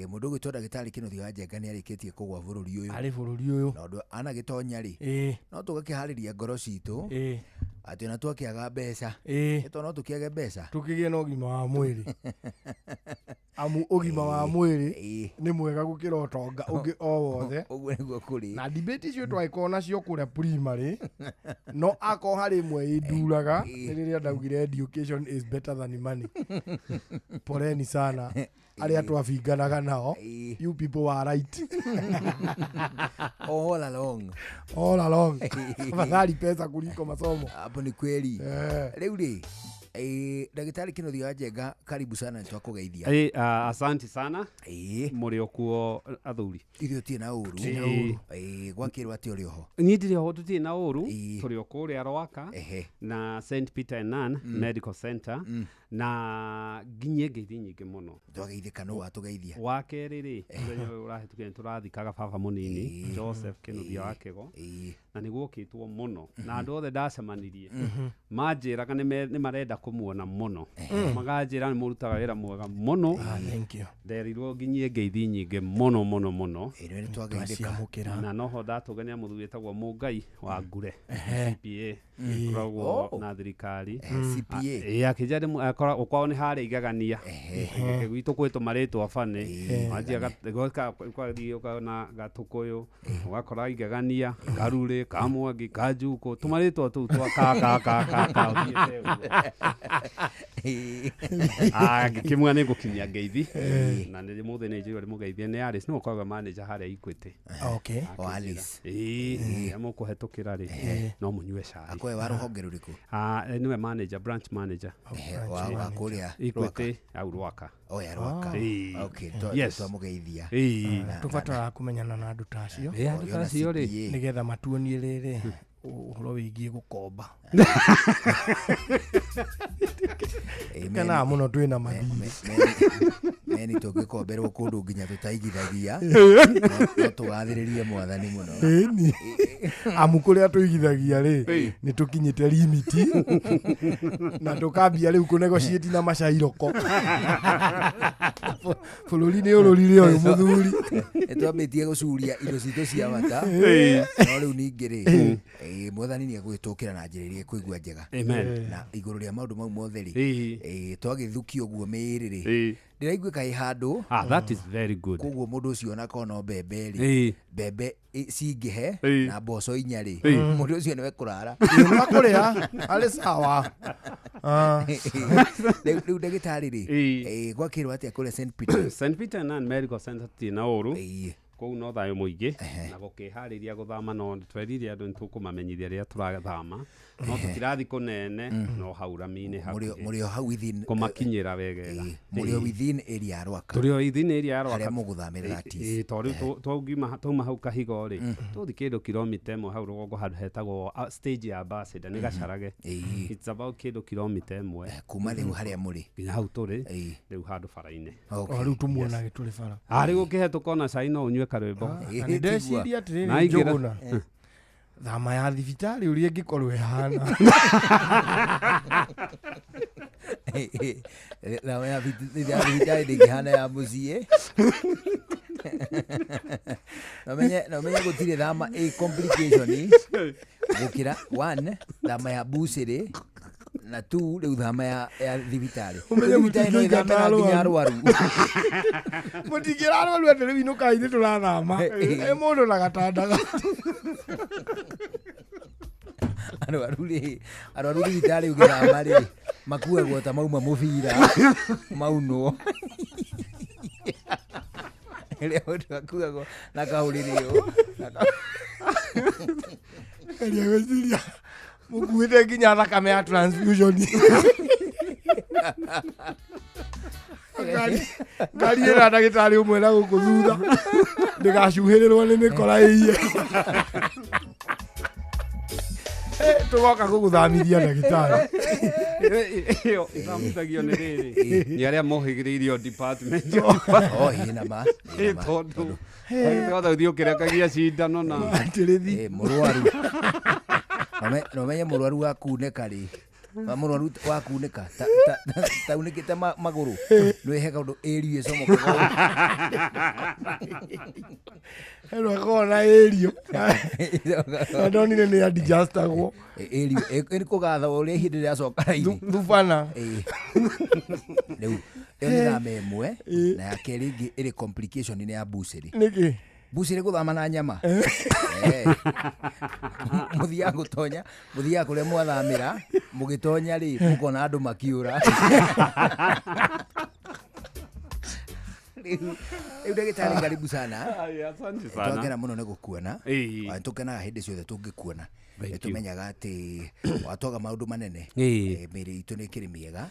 Mũndũ ũgwĩtwo ndagĩtarĩ Kĩnuthia wa Njenga nĩ arĩkĩtie kũgwa bũrũri ũyũ, arĩ bũrũri ũyũ, na ũndũ anagĩtonya rĩ, no tũgakĩharĩria ngoro citũ atĩ ona twakĩaga mbeca ĩto no tũkĩage mbeca tũkĩgĩe na ũgima wa mwĩrĩ amu ũgima wa mwĩrĩ nĩ mwega gũkĩra ũtonga ũngĩ o wothe. Ũguo nĩguo kũrĩ na debate icio twagĩkorwo nacio kũrĩa primary no akorwo harĩ ĩmwe ĩnduraga nĩ rĩrĩa ndaugire education is better than money. Poleni sana arĩa twabinganaga nao, you people are right all along, all along. Afadhali pesa kuliko masomo. Hapo ni kweli. Rĩu rĩ, ndagĩtarĩ Kĩnuthia wa Njenga, karibu sana, nĩtwakũgeithia. Asante sana. Mũrĩ o kuo athuri? Ithuĩ tũtirĩ na ũru. Gwakĩrwo atĩ ũrĩ oho? Niĩ ndirĩ oho, tũtirĩ na ũru. Tũrĩ o kũrĩa Rwaka na St Peter and Ann Medical Center na nginyie ngeithi nyingĩ mũno. Twageithĩka, nũ watũgeithia? Wa kerĩ rĩ, mũthenya ũyũ ũrahĩtũkire nĩtũrathikaga baba mũnini Joseph Kĩnuthia wa Kĩgo, na nĩgwokĩtwo mũno na andũ othe ndacemanirie manjĩraga nĩ marenda kũmuona mũno, maganjĩra nĩ mũrutaga wĩra mwega mũno. Thank you. Nderirwo nginyie ngeithi nyingĩ mũno mũno mũno. Nĩtwageithĩka. Na noho ndatũgenia mũthuri wĩtagwo Mũngai wa Ngure, CPA, ũkoragwo na thirikari. CPA. Akĩnjĩra kwao nĩ harĩa igegania gwitũ kwĩtwo marĩtwa bani, wanjia ũgathiĩ ũkona Gatũkũyũ, ũgakora igegania, Karurĩ, Kamwangi, Kanjukũ, tũmarĩtwa tũu twa ka ka ka ka ka ũthiĩte ũguo. Ngĩkĩmwĩra nĩ ngũkinyia ngeithi na nĩ mũthĩ nĩ njĩrwo ndĩmũgeithie nĩ Alice, nĩwe ũkoragwo manager harĩa Equity. Okay. O Alice. Ĩĩ, mũkũhetũkĩra rĩ no mũnyue cai. Akoe wa rũhonge rũrĩkũ? Nĩwe manager, branch manager. Wa kũrĩa Equity au Rwaka. O ya Rwaka. Okay, twamũgeithia. Tũbataraga kũmenyana na andũ ta acio. Andũ ta acio rĩ, nĩgetha matuonie rĩrĩ ũhoro wĩgiĩ gũkomba. Kenaga mũno twĩna mathirĩ. Meni tũngĩkomberwo kũndũ nginya tũtaigithagia no tũgathĩrĩrie mwathani mũno. Ĩni amu kũrĩa tũigithagia rĩ nĩ tũkinyĩte limiti na tũkambia rĩu kũnegotiate na macairoko. Bũrũri nĩ ũrũrire ũyũ mũthuri. Nĩtwambĩtie gũcuria indo citũ cia bata no rĩu ningĩ rĩ mwathani nĩ egũgĩtũkĩra na njĩra ĩrĩa ĩkũigua njega. Na igũrũ rĩa maũndũ mau mothe rĩ twagĩthukio ũguo mĩĩrĩ rĩ ndĩraigua kaĩ handũ. That is very good. Koguo mũndũ ũcio onakorwo no mbembe rĩ, mbembe cingĩhe na mboco 4 rĩ, mũndũ ũcio nĩwe kũrara. Nĩwe kũrĩa arĩ sawa. Rĩu ndagĩtarĩ rĩ, gwakĩrwo atĩa kũrĩa St Peter? St Peter and Ann Medical Center tũtirĩ na ũru. Kũu no thayũ mũingĩ na gũkĩharĩria gũthama, no twerire andũ nĩtũkũmamenyithia rĩrĩa tũrathama, no tũtirathi kũnene no hau rami-inĩ hakuhĩ. Mũrĩ o hau within kũmakinyĩra wegega. Mũrĩ o within area ya Rwaka. Tũrĩ o within area ya Rwaka. Harĩa mũgũthamĩra that is. Tondũ rĩu twauma hau Kahigo rĩ, tũthi kĩndũ kilomita 1 hau rũgongo handũ hetagwo stage ya Ambassador nĩ Gacarage. It's about kĩndũ kilomita 1 kuma rĩu harĩa mũrĩ nginya hau tũrĩ rĩu handũ bara-inĩ. O rĩu tũmuonage tũrĩ bara. Rĩu ũkĩhetũka ona cai no ũnyue Tũigue karwĩmbo. Na nĩ ndeciria atĩrĩrĩ Na aingĩra- Njũgũna, thama ya thibitarĩ ũrĩa ĩngĩkorwo ĩhana. Thama ya thibitarĩ ndĩngĩhana ya mũciĩ. Na ũmenye gũtirĩ thama ĩ complication gũkĩra one thama ya bucĩrĩ na two rĩu thama ya thibitarĩ. Ũmenye Thibitarĩ no ĩthame na nginya arwaru. Mũtingĩra arwaru atĩ rĩu inũkai nĩ tũrathama ĩ mũndũ na gatanda. Arwaru rĩ, arwaru thibitarĩ ũngĩthama rĩ, makuagwo ta mauma mũbira maunwo. Rĩrĩa mũndũ akuagwo na kahũrĩrĩ ũũ. Geria gwĩciria mũkuĩte nginya thakame ya transfusion. Ngari ĩna ndagĩtarĩ ũmwe na gũkũ thutha ndĩgacuhĩrĩrwo nĩ mĩkora ĩiye. Tũgoka gũgũthamithia ndagĩtarĩ. Ĩyo ĩthamithagio nĩ rĩrĩ nĩ arĩa mohĩgĩrĩirio department. Oh, ĩ na ma. Tondũ othe ũthiĩ ũkĩrekagia cindano na atĩrĩthi. Mũrwaru. Na ũmenye mũrwaru wa kunĩka rĩ, mũrwaru wa kunĩka taunĩkĩte magũrũ nĩ kaũndũ ĩrio ĩcomokaga. Heno akoragwo na ĩrio na ndonire nĩ adjustagwo. Ĩrio ĩ kũgatha ũrĩa ihinda rĩacoka raithi thubana. Rĩu ĩyo nĩ thama ĩmwe, na ya kerĩ ĩngĩ ĩrĩ complication nĩ ya bucĩrĩ. Nĩkĩ? Bucĩrĩ gũthama na nyama. Mũthiaga gũtonya, mũthiaga kũrĩa mwathamĩra, mũgĩtonya rĩ, mũkona andũ makiũra. Rĩu ndagĩtarĩ karibu sana. Asante sana. Twakena mũno nĩ gũkuona. Tũkenaga hĩndĩ ciothe tũngĩkuona. Nĩ tũmenyaga atĩ watwaga maũndũ manene. Mĩĩrĩ itũ nĩ ĩkĩrĩ mĩega.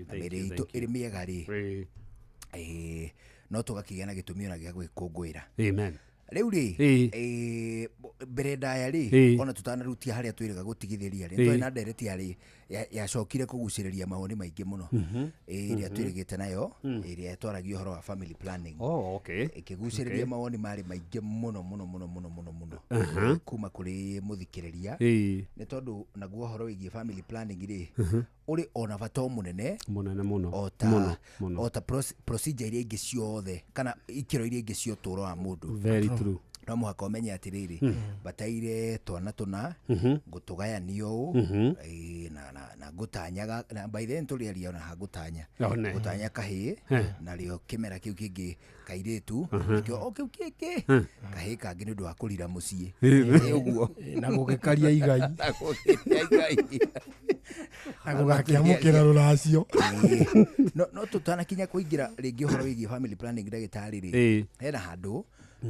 Mĩĩrĩ itũ ĩrĩ mĩega rĩ, no tũgakĩgĩa na gĩtũmi ona gĩa gwĩkũngũĩra. Amen. Rĩu rĩ, mbere ndaya rĩ, ona tũtanarutia harĩa twĩrĩga gũtigithĩria rĩ, twarĩ na ndereti yarĩ yacokire kũgucĩrĩria mawoni maingĩ mũno, ĩrĩa twĩrĩgĩte nayo, ĩrĩa twaragia ũhoro wa family planning. Oh, okay. Ĩkĩgucĩrĩria mawoni marĩ maingĩ mũno mũno mũno mũno mũno mũno kuma kũrĩ mũthikĩrĩria. Nĩ tondũ naguo ũhoro wĩgiĩ family planning rĩ, ũrĩ ona bata mũnene mũnene mũno, o ta procedure iria ingĩ ciothe kana ikĩro iria ingĩ cia ũtũũro wa mũndũ. Very true. No mũhaka ũmenye atĩrĩrĩ, bataire twana tũna ngũtũgayanio ũũ, na ngũtanyaga, na by then tũrĩaria ona ha ngũtanya, ngũtanya kahĩĩ narĩo kĩmera kĩu kĩngĩ kairĩtu, nakĩo o kĩu kĩngĩ kahĩĩ kangĩ nĩ ũndũ wa kũrira mũciĩ. Ũguo na gũgĩkaria igai. Na gũgĩkaria igai. Na gũgakĩamũkĩra rũracio. No tũtanakinya kũingĩra rĩngĩ ũhoro wĩgiĩ family planning ndagĩtarĩ rĩ, hena handũ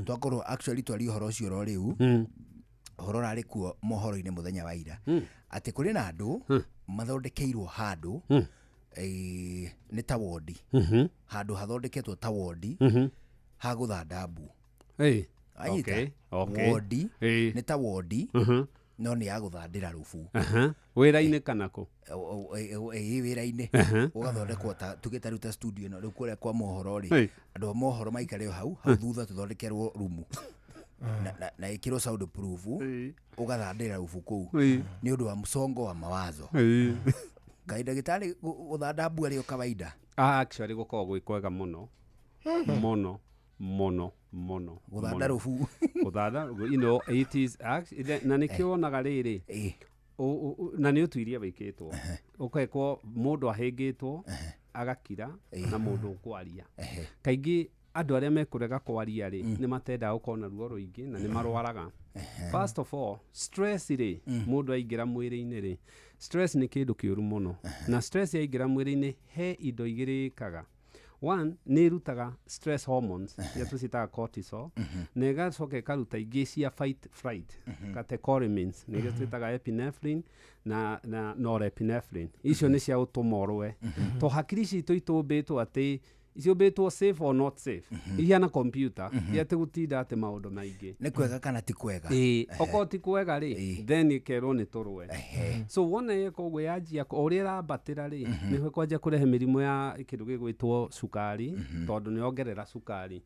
twakorwo actually twaria ũhoro ũcio oro rĩu, ũhoro ũrarĩ kuo mohoro-inĩ mũthenya wa ira, atĩ kũrĩ na andũ mathondekeirwo handũ, nĩ ta wondi, handũ hathondeketwo ta wondi ha gũthanda mbu. Anyita? Wondi nĩ ta wondi no nĩ ya gũthandĩra rũbu. Wĩra-inĩ kana kũ? Ĩ wĩra-inĩ. Ũgathondekwo ta tuge ta rĩu ta studio ĩno rĩu kũrĩa kwa mohoro rĩ, andũ a mohoro maikare o hau hau thutha tũthondekerwo rumu na ĩkĩrwo sound proof, ũgathandĩra rũbu kũu nĩ ũndũ wa msongo wa mawazo. Kaĩ ndagĩtarĩ gũthanda mbu arĩ o kawaida? Actually gũkoragwo gwĩ kwega mũno mũno mũno mũno gũthanda rũbu. Gũthanda, you know, it is actually, na nĩkĩo wonaga rĩrĩ, na nĩ ũtuiria wĩkĩtwo, ũkekwo mũndũ ahĩngĩtwo agakira na mũndũ ũkwaria. Kaingĩ andũ arĩa mekũrega kwaria rĩ, nĩ matendaga gũkorwo na ruo rũingĩ na nĩ marwaraga. First of all, stress rĩ, mũndũ aingĩra mwĩrĩ-inĩ rĩ, stress nĩ kĩndũ kĩũru mũno. Na stress yaingĩra mwĩrĩ-inĩ he indo igĩrĩ ĩkaga. One, nĩ ĩrutaga stress hormones, iria tũciĩtaga cortisol, na ĩgacoka ĩkaruta ingĩ cia fight flight, catecholamines, nĩcio twĩtaga epinephrine na norepinephrine. Icio nĩ cia gũtũma ũrũe. To hakiri citũ itũmbĩtwo atĩ Ciũmbĩtwo safe or not safe, ihiana computer ti atĩ gũtinda atĩ maũndũ maingĩ. Nĩ kwega kana ti kwega? Ĩĩ, okorwo ti kwega rĩ, then ĩkerwo nĩ tũrũe. So wona yeka ũguo, yanjia o ũrĩa ĩrambatĩra rĩ, nĩho ĩkwanjia kũrehe mĩrimũ ya kĩndũ gĩgwĩtwo cukari, tondũ nĩ yongerera cukari.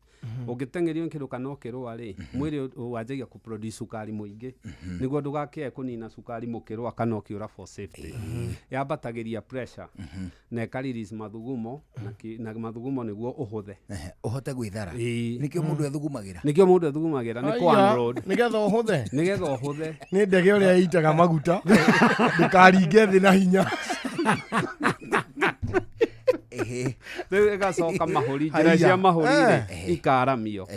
Ũngĩteng'erio nĩ kĩndũ kana ũkĩrũa rĩ, mwĩrĩ wanjagia kũproduce cukari mũingĩ nĩguo ndũgakĩae kũnina cukari mũkĩrũa kana ũkĩũra for safety. Yambatagĩria pressure na ĩka release mathugumo na mathugumo nĩguo ũhũthe. Ũhote gwĩthara. Ĩĩ. Nĩkĩo mũndũ ethugumagĩra. Nĩkĩo mũndũ ethugumagĩra nĩ kũ Aya, unload. Nĩgetha ũhũthe. Nĩgetha ũhũthe. Nĩ ndege ũrĩa ĩitaga maguta ndũkaringe thĩ na hinya. Rĩu ĩgacoka mahũri, njĩra Haiya. cia mahũri rĩ, ikaramio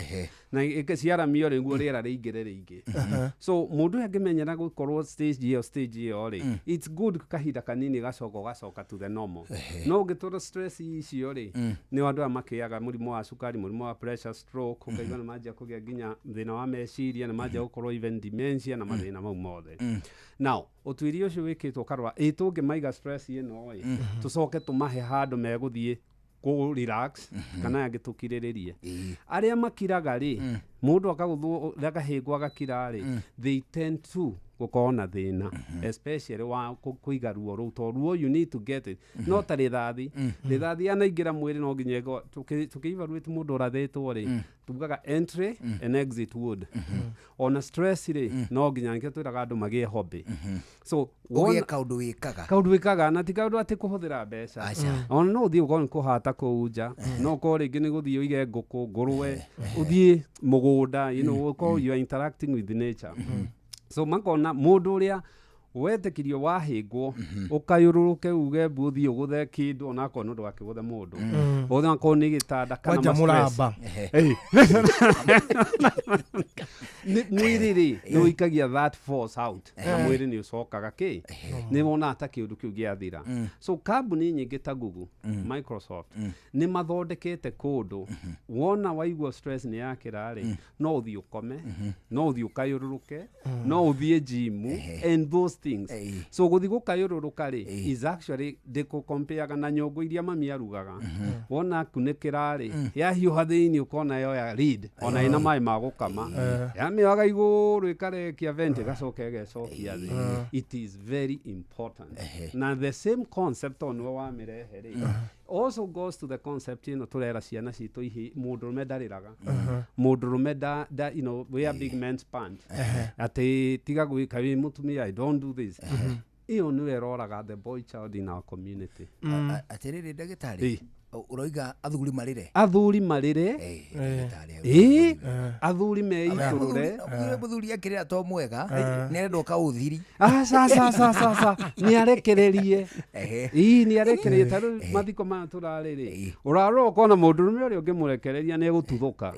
na ciaramio rĩ, nĩguo rĩera rĩingĩre rĩingĩ. So mũndũ ũyũ angĩmenyera gũkorwo stage ĩyo rĩ, it's good, kahinda kanini gacoka ũgacoka to the normal. No ũngĩtũra stress icio rĩ, nĩ andũ aya makĩaga mũrimũ wa cukari, mũrimũ wa pressure, stroke, ũkaigua nĩ manjia kũgĩa nginya thĩna wa meciria, nĩ manjia gũkorwo even dementia na mathĩna mau mothe. Now ũtuĩria ũcio wĩkĩtwo ũkarora ĩ tũngĩmaiga stress ĩno ĩ, tũcoke tũmahe handũ megũthiĩ kũ relax kana angĩ tũkirĩrĩrie. Arĩa makiraga rĩ, mũndũ akagũthwo akahĩngwo agakira rĩ, they tend to gũkorwo na thĩna, especially wa kũiga ruo rũu, tondũ ruo you need to get it. No ta rĩthathi, rĩthathi yanaingĩra mwĩrĩ no nginya tũkĩ-evaluate mũndũ ũrathĩtwo rĩ, tugaga entry and exit wound. Ona stress rĩ, no nginya nĩkĩo twĩraga andũ magĩe hobby. So ũgĩe kaũndũ wĩkaga. Kaũndũ wĩkaga, na ti kaũndũ atĩ kũhũthĩra mbeca. Aca. Ona no ũthiĩ ũkorwo nĩ kũhata kũu nja, no ũkorwo rĩngĩ nĩ gũthiĩ ũige ngũkũ, ngũrwe, ũthiĩ mũgũnda, ũkorwo you are interacting with nature. So makona mũndũ ũrĩa wetĩkirio wahĩngwo ũkayũrũrũke uge mbu ũthiĩ ũgũthe kĩndũ, onakorwo nĩ ndũgakĩgũthe mũndũ, onakorwo nĩ gĩtanda kana Kwanja ma-stress. mũramba. Ĩĩ. Mwĩrĩ rĩ, nĩ ũikagia that force out na mwĩrĩ nĩ ũcokaga kĩ nĩ wonaga ta kĩũndũ kĩu gĩathira. So kambuni nyingĩ ta Google, Microsoft nĩ mathondekete kũndũ wona waigua stress nĩ yakĩra rĩ, no ũthiĩ ũkome, no ũthiĩ ũkayũrũrũke, no ũthiĩ gym and those things. So gũthiĩ gũkayũrũrũka rĩ is actually ndĩkũkompeaga na nyũngũ iria mami arugaga. Wona kunĩkĩra rĩ, yahiũha thĩinĩ ũkona yoya lead ona ĩna maĩ ma gũkama, yamĩoyaga igũrũ ĩkarekia vent, ĩgacoka ĩgecokia thĩ. It is very important. Na the same concept o nĩwe wamĩrehe rĩ, also goes to the concept ĩno tũrera ciana citũ ihi mũndũrũme ndarĩraga, mũndũrũme da wear big man's pant, atĩ tiga gwĩka wĩ mũtumia, I don't do this. Ĩyo nĩyo ĩroraga the boy child in our community. Atĩrĩrĩ ndagĩtarĩ, Ĩ. Ũroiga athuri marĩre? Athuri marĩre, ĩ, athuri meitũrũre. Mũthuri akĩrĩra to mwega, nĩ arendwo kaũthiri. Aca, aca, aca, aca, aca, nĩ arekererie. Ii, nĩ arekererie. Ta rĩu mathiko maya tũrarĩ rĩ, ũrarora ũkona mũndũrũme ũrĩa ũngĩmũrekereria nĩ egũtuthũka,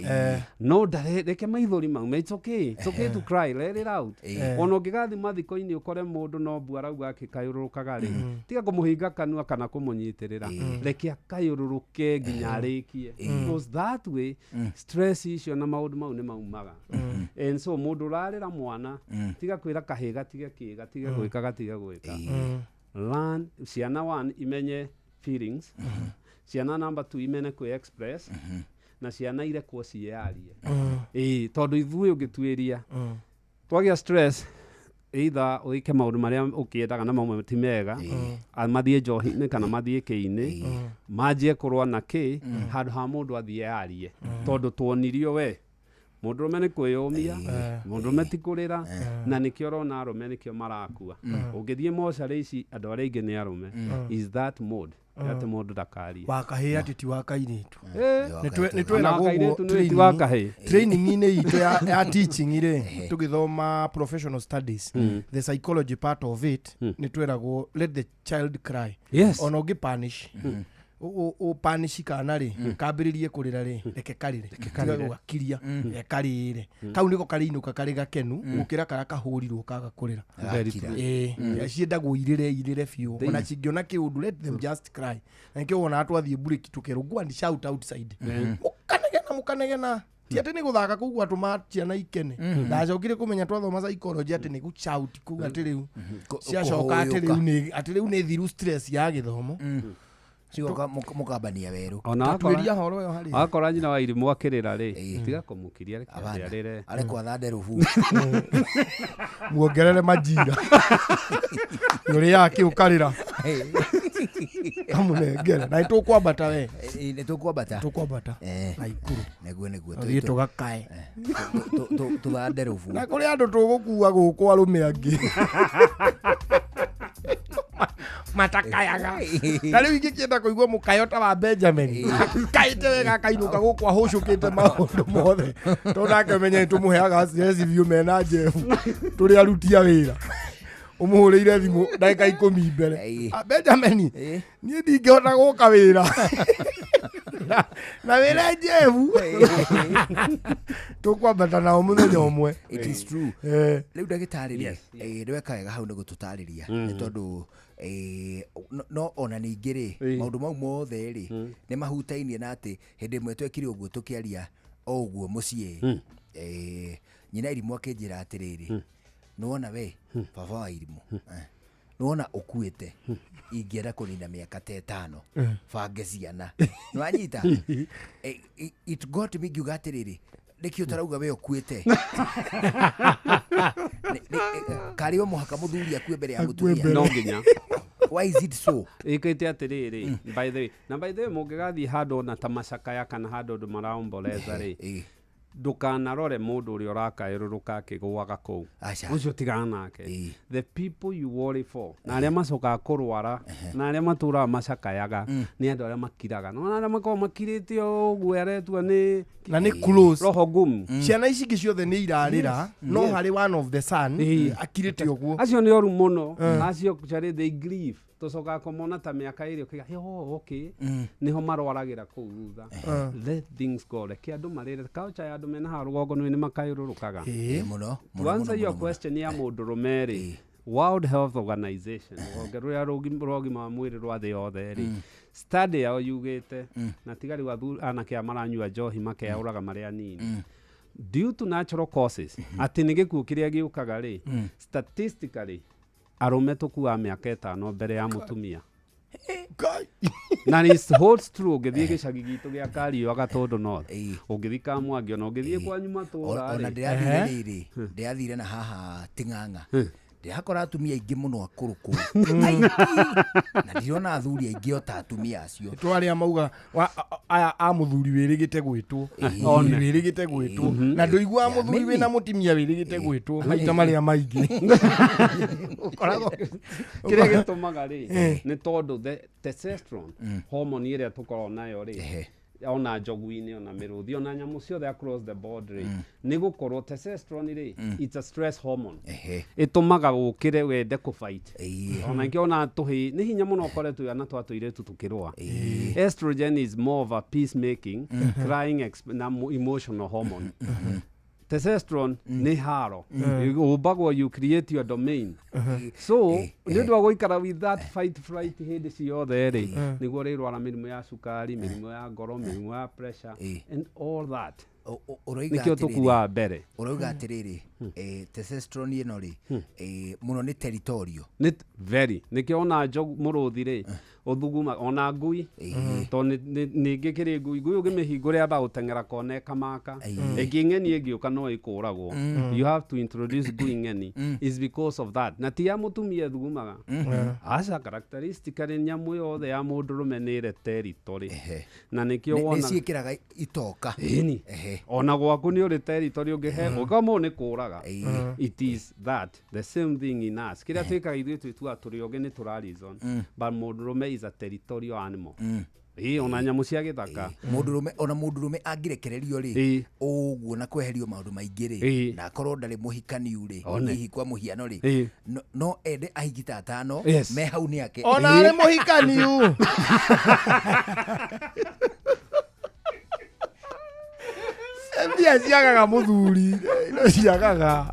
no ndare reke maithori maume. It's okay, it's okay to cry, let it out. Ona ũngĩgathiĩ mathiko-inĩ ũkore mũndũ no mbu arauga akĩkayũrũrũkaga rĩ, tiga kũmũhinga kanua kana kũmũnyitĩrĩra, reke akayũrũrũke nginya arĩkie, because that way stress icio na maũndũ mau nĩ maumaga. And so mũndũ ũrarĩra mwana, tiga kwĩra kahĩ gatige kĩ gatige gwĩka gatige gwĩka. Learn ciana, one, imenye feelings, ciana number two, imene kwĩ express, na ciana irekwo ciĩyarie. Ĩĩ, tondũ ithuĩ ũngĩtuĩria twagĩa stress, either wĩke maũndũ marĩa ũkĩendaga na mamwe ti mega, mathiĩ njohi-inĩ kana mathiĩ kĩ-inĩ, manjie kũrũa na kĩ handũ ha mũndũ athiĩ arie, tondũ tuonirio we mũndũrũme nĩ kwĩyũmia, mũndũrũme ti kũrĩra, na nĩkĩo ũrona arũme nĩkĩo marakua. Ũngĩthiĩ mocarĩ ici, andũ arĩa aingĩ nĩ arũme. Is that mode atĩ mũndũ ndakarie. Wa kahĩĩ atĩ ti wa kairĩtu? Nĩ Ona tweragwo wa ũguo kairĩtu nĩ ti wa kahĩĩ. Training-inĩ itũ ya teaching rĩ, tũgĩthoma professional studies, the psychology part of it, nĩ tweragwo let the child cry. Ona ũngĩ punish, ũpanish kana rĩ, kambĩrĩrie kũrĩra rĩ, reke karĩre, tiga karĩre. gũgakiria, reke karĩre. Kau nĩko karĩinũka karĩ gakenu gũkĩra karĩa kahũrirwo kaga kũrĩra. Very true. Ĩĩ, ciendagwo irĩre, irĩre biũ. Ona cingĩona kĩũndũ, let them just cry. Na nĩkĩo wonaga twathiĩ mburĩki tũkerwo go and shout outside, mũkanegena, mũkanegena. Ti atĩ nĩ gũthaka kũu gwatũma ciana ikene. Ndacokire kũmenya twathoma psychology atĩ nĩ gũshout kũu, atĩ rĩu ciacoka atĩ rĩu nĩ atĩ rĩu nĩ thiru stress ya gĩthomo. Cigoka mũkambania werũ. Ona Tatuĩria horo ĩyo harĩ. Akora nyina wa irimũ akĩrĩra rĩ, tiga kũmũkiria, reke Abana, arĩre. arekwo athande rũbu. Muongerere majira. Nĩ ũrĩaga kĩ ũkarĩra. Kamũnengere. Na nĩtũkwambata we. Nĩ tũkwambata. Tũkwambata. Naikuru. Nĩguo nĩguo. Tũthiĩ tũgakae. Tũthande rũbu. Na kũrĩ andũ tũgũkua gũkũ arũme angĩ. Matakayaga. Na rĩu ingĩkĩenda kũigua mũkayo ta wa Benjamin. Kaĩte wega akainũka gũkũ ahũcũkĩte maũndũ mothe. Tondũ nake ũmenye nĩtũmũheaga stress biũ mena Jeff. Tũrĩ aruti a wĩra. Ũmũhũrĩire thimũ ndagĩka 10 mbere. Ah, Benjamin, niĩ ndingĩhota gũka wĩra. Na wĩra Jeff. Tũkwambata nao mũthenya ũmwe. It is true. Rĩu ndagĩtarĩ rĩ, nĩweka wega hau nĩ gũtũtarĩria nĩ tondũ no ona ningĩ rĩ, maũndũ mau mothe rĩ nĩ mahutainie na atĩ hĩndĩ ĩmwe twekire ũguo tũkĩaria o ũguo mũciĩ, nyina irimũ akĩnjĩra atĩrĩrĩ, nĩwona we baba wa irimũ, nĩwona ũkuĩte, ingĩenda kũnina mĩaka ta 5 bange ciana. Nĩwanyita? It got me ngiuga atĩrĩrĩ, nĩkĩ ũtarauga we ũkuĩte? Karĩ o mũhaka mũthuri akue mbere ya mũtumia? No nginya. Why is it so? Ĩkĩte atĩrĩrĩ, by the way, na by the way mũngĩgathiĩ handũ ona ta macakaya kana handũ andũ maraomboleza rĩ, ndũkanarore mũndũ ũrĩa ũrakaĩrũrũka akĩgũaga kũu. Ũcio tigana nake. The people you worry for, na arĩa macokaga kũrwara, na arĩa matũraga macakayaga, nĩ andũ arĩa makiraga. No arĩa makoragwo makirĩte ũguo aretua nĩ Na nĩ close. roho ngumu. Ciana ici ingĩ ciothe nĩ irarĩra, no harĩ one of the son akirĩte ũguo. Acio nĩ oru mũno. Acio actually they grieve. Tũcokaga kũmona ta mĩaka 2 ũkĩga, oh, okay. Nĩho marwaragĩra kũu thutha. Let things go. Reke andũ marĩre. Culture ya andũ mena haha rũgongo nĩ makayũrũrũkaga. Mũno. To answer your question ya mũndũrũme rĩ, World Health Organization, rũhonge rũrĩa rwa ũgima wa mwĩrĩ rwa thĩ yothe rĩ, study yao yugĩte, na tiga rĩu athuri anake aya maranyua njohi makeyaũraga marĩ anini, due to natural causes, atĩ nĩ gĩkuũ kĩrĩa gĩũkaga rĩ, statistically arũme tũkuaga mĩaka 5 mbere ya mũtumia. Na it holds true ũngĩthiĩ gĩcagi gitũ gĩa Kariũa Gatũndũ North, ũngĩthiĩ Kamwangi, ona ũngĩthiĩ kwanyu matũũra Ona rĩ. ndĩrathire rĩrĩ, ndĩrathire na haha Ting'ang'a, ndĩrakora atumia aingĩ mũno akũrũ kũu. Aingĩ. Na ndirona athuri aingĩ o ta atumia acio. Twarĩa mauga aya a mũthuri wĩrĩgĩte gwĩtwo. One. Mũthuri wĩrĩgĩte gwĩtwo. Na ndũiguaga mũthuri wĩna mũtumia wĩrĩgĩte gwĩtwo maita marĩa maingĩ. Ũkoragwo Kĩrĩa gĩtũmaga rĩ, nĩ tondũ the testosterone hormone ĩrĩa tũkoragwo nayo rĩ, ona njogu-inĩ, ona mĩrũthi, ona nyamũ ciothe across the board rĩ, nĩ gũkorwo testosterone rĩ, it's a stress hormone. Ĩtũmaga ũkĩre wende kũfight. Ona ingĩ ona tũhĩĩ, nĩ hinya mũno ũkore twana twa tũirĩtu tũkĩrũa. Estrogen is more of a peacemaking, crying na emotional hormone. Testosterone nĩ haro. Ũmbagwo you create your domain. So nĩ ũndũ wa gũikara with that fight flight hĩndĩ ciothe rĩ, nĩguo ũrĩrwara mĩrimũ ya cukari, mĩrimũ ya ngoro, mĩrimũ ya pressure and all that. Ũroiga Nĩkĩo atĩrĩrĩ, tũkuaga mbere. Ũroiga atĩrĩrĩ, testosterone ĩno rĩ, mũno nĩ territorial. Nĩ very. Nĩkĩo ona njogu mũrũthi rĩ, ũthuguma ona ngui, tondũ ningĩ kĩrĩ ngui, ngui ũngĩmĩhingũra yambaga gũteng'era kona ĩkamaka. Ĩngĩ ng'eni ĩngĩũka no ĩkũragwo. You have to introduce ngui ng'eni. Is because of that. Na ti ya mũtumia ĩthugumaga. Aca, characteristically nyamũ yothe ya mũndũrũme nĩ ĩrĩ territory. Na nĩkĩo Nĩ wona ciĩkĩraga itoka. Ĩni. Ona gwaku nĩ ũrĩ territory ũngĩhe, ũngĩkorwo nĩ kũraga. It is that the same thing in us. Kĩrĩa twĩkaga ithuĩ twĩtuaga tũrĩ ogĩ nĩ tũra reason, but mũndũrũme is a territorial animal. Ĩĩ, ona nyamũ cia gĩthaka. Mũndũrũme, ona mũndũrũme angĩrekererio rĩ, ũguo na kweherio maũndũ maingĩ rĩ, na akorwo ndarĩ mũhikaniu rĩ, hihi kwa mũhiano rĩ, no ende ahiki ta 5 me hau nĩ ake. Ona arĩ mũhikaniu. Mbia ciagaga mũthuri, no ciagaga.